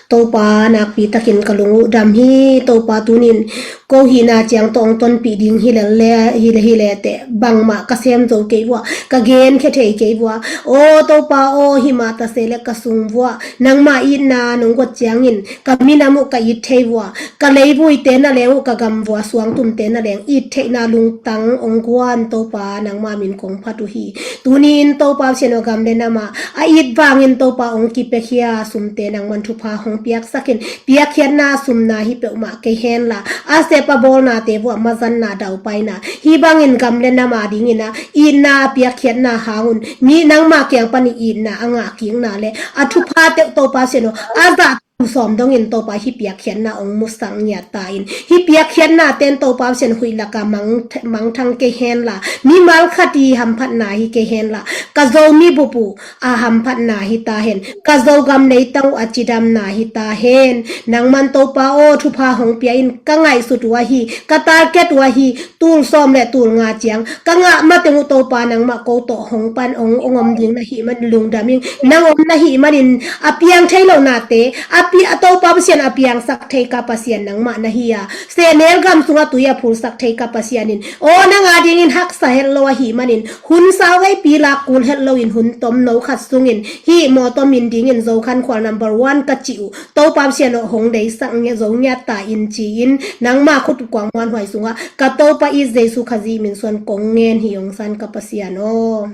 Topa, nakpi takin ka lung uh dam hi. Topa, tunin ko hihna ciang tawh ong tonpih ding hi lel le, hi le, hi le teh bangmah ka sem zo kei vua, ka gen khe thei kei vua. Aw Topa aw, himah ta se le ka sung vua nangmah itna nong guat ciangin ka minam uh ka it thei vua, ka leivuite na leng uh, ka gam vua suangtumte na leng it theihna lungtang ong guan Topa, nangma min kong phat uh hi. Tunin Topa Pasian aw, gam le nam ah a it vangin Topa ong kipiakhia sumte nangman thupha hong piaksak in. Piakkhiatna sumna hi peuhmah kei henla, a sep a bawlnate vuah mazanna daupaina hi bangin gam le nam a dingin a itna a piakkhiatna hangun mi nangma kiang pan i itna a ngah kikna le a thupha teuh Topa Pasian aw, a zah tul sawm dongin Topa hih piakkhiatna ong musak ngiat ta in. Hih piakkhiatna ten Topa Pasian huih laka mang, mangthang kei henla, mimal khat i hamphatna hi kei henla, ka Zomi bup uh a hamphatna hi ta hen, ka Zogam leitang uh a cidamna hi ta hen. Nangman Topa aw, thupha hong pia in. Ka ngaihsut uh ahi, ka target uh ahi, tul sawm le tul nga ciang ka ngah mateng uh Topa, nangmah ko tawh hong pan ong, ong om ding na hih man lungdam ing. Nang om na hih manin a piang thei lohnate a pi, a Topa Pasian a piangsak thei ka Pasian nangmah na hi a, sehnel gam sungah tui a phulsak thei ka Pasian in, aw, nang a dingin haksa het lo ahih manin hun sau veipi lak kul het loin hun tomno khat sungin hih mawtaw min dingin Zokhankhual number one ka cih uh Topa Pasian aw, hong deihsak nge zo ngiat ta in ci-in nangma khut kuang muanhuai sungah ka Topa i Jesu Khazih min suan kong ngen hi, ong san ka Pasian aw.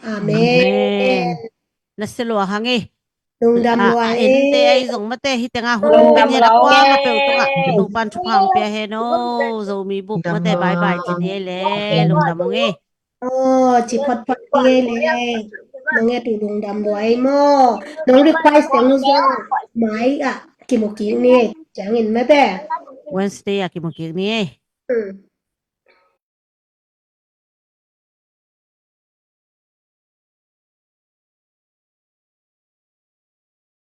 Amen. Amen. Na sia lua hang e. Lungdam lua e. A ente ahi zong mate, hih tengah hun ong pe ni a kuang a peuh tungah Topan thupha ong pia hen aw. Zomi bup mate, bye bye ci ni ei le. Lungdam ong e. Aw, ci photphot ni ei le. Nong et uh lungdam lua ei maw. Nong request teng uh zong mai ah kimu kik ni ei. Ciangin mate, Wednesday ah kimu kik ni ei. Hmm.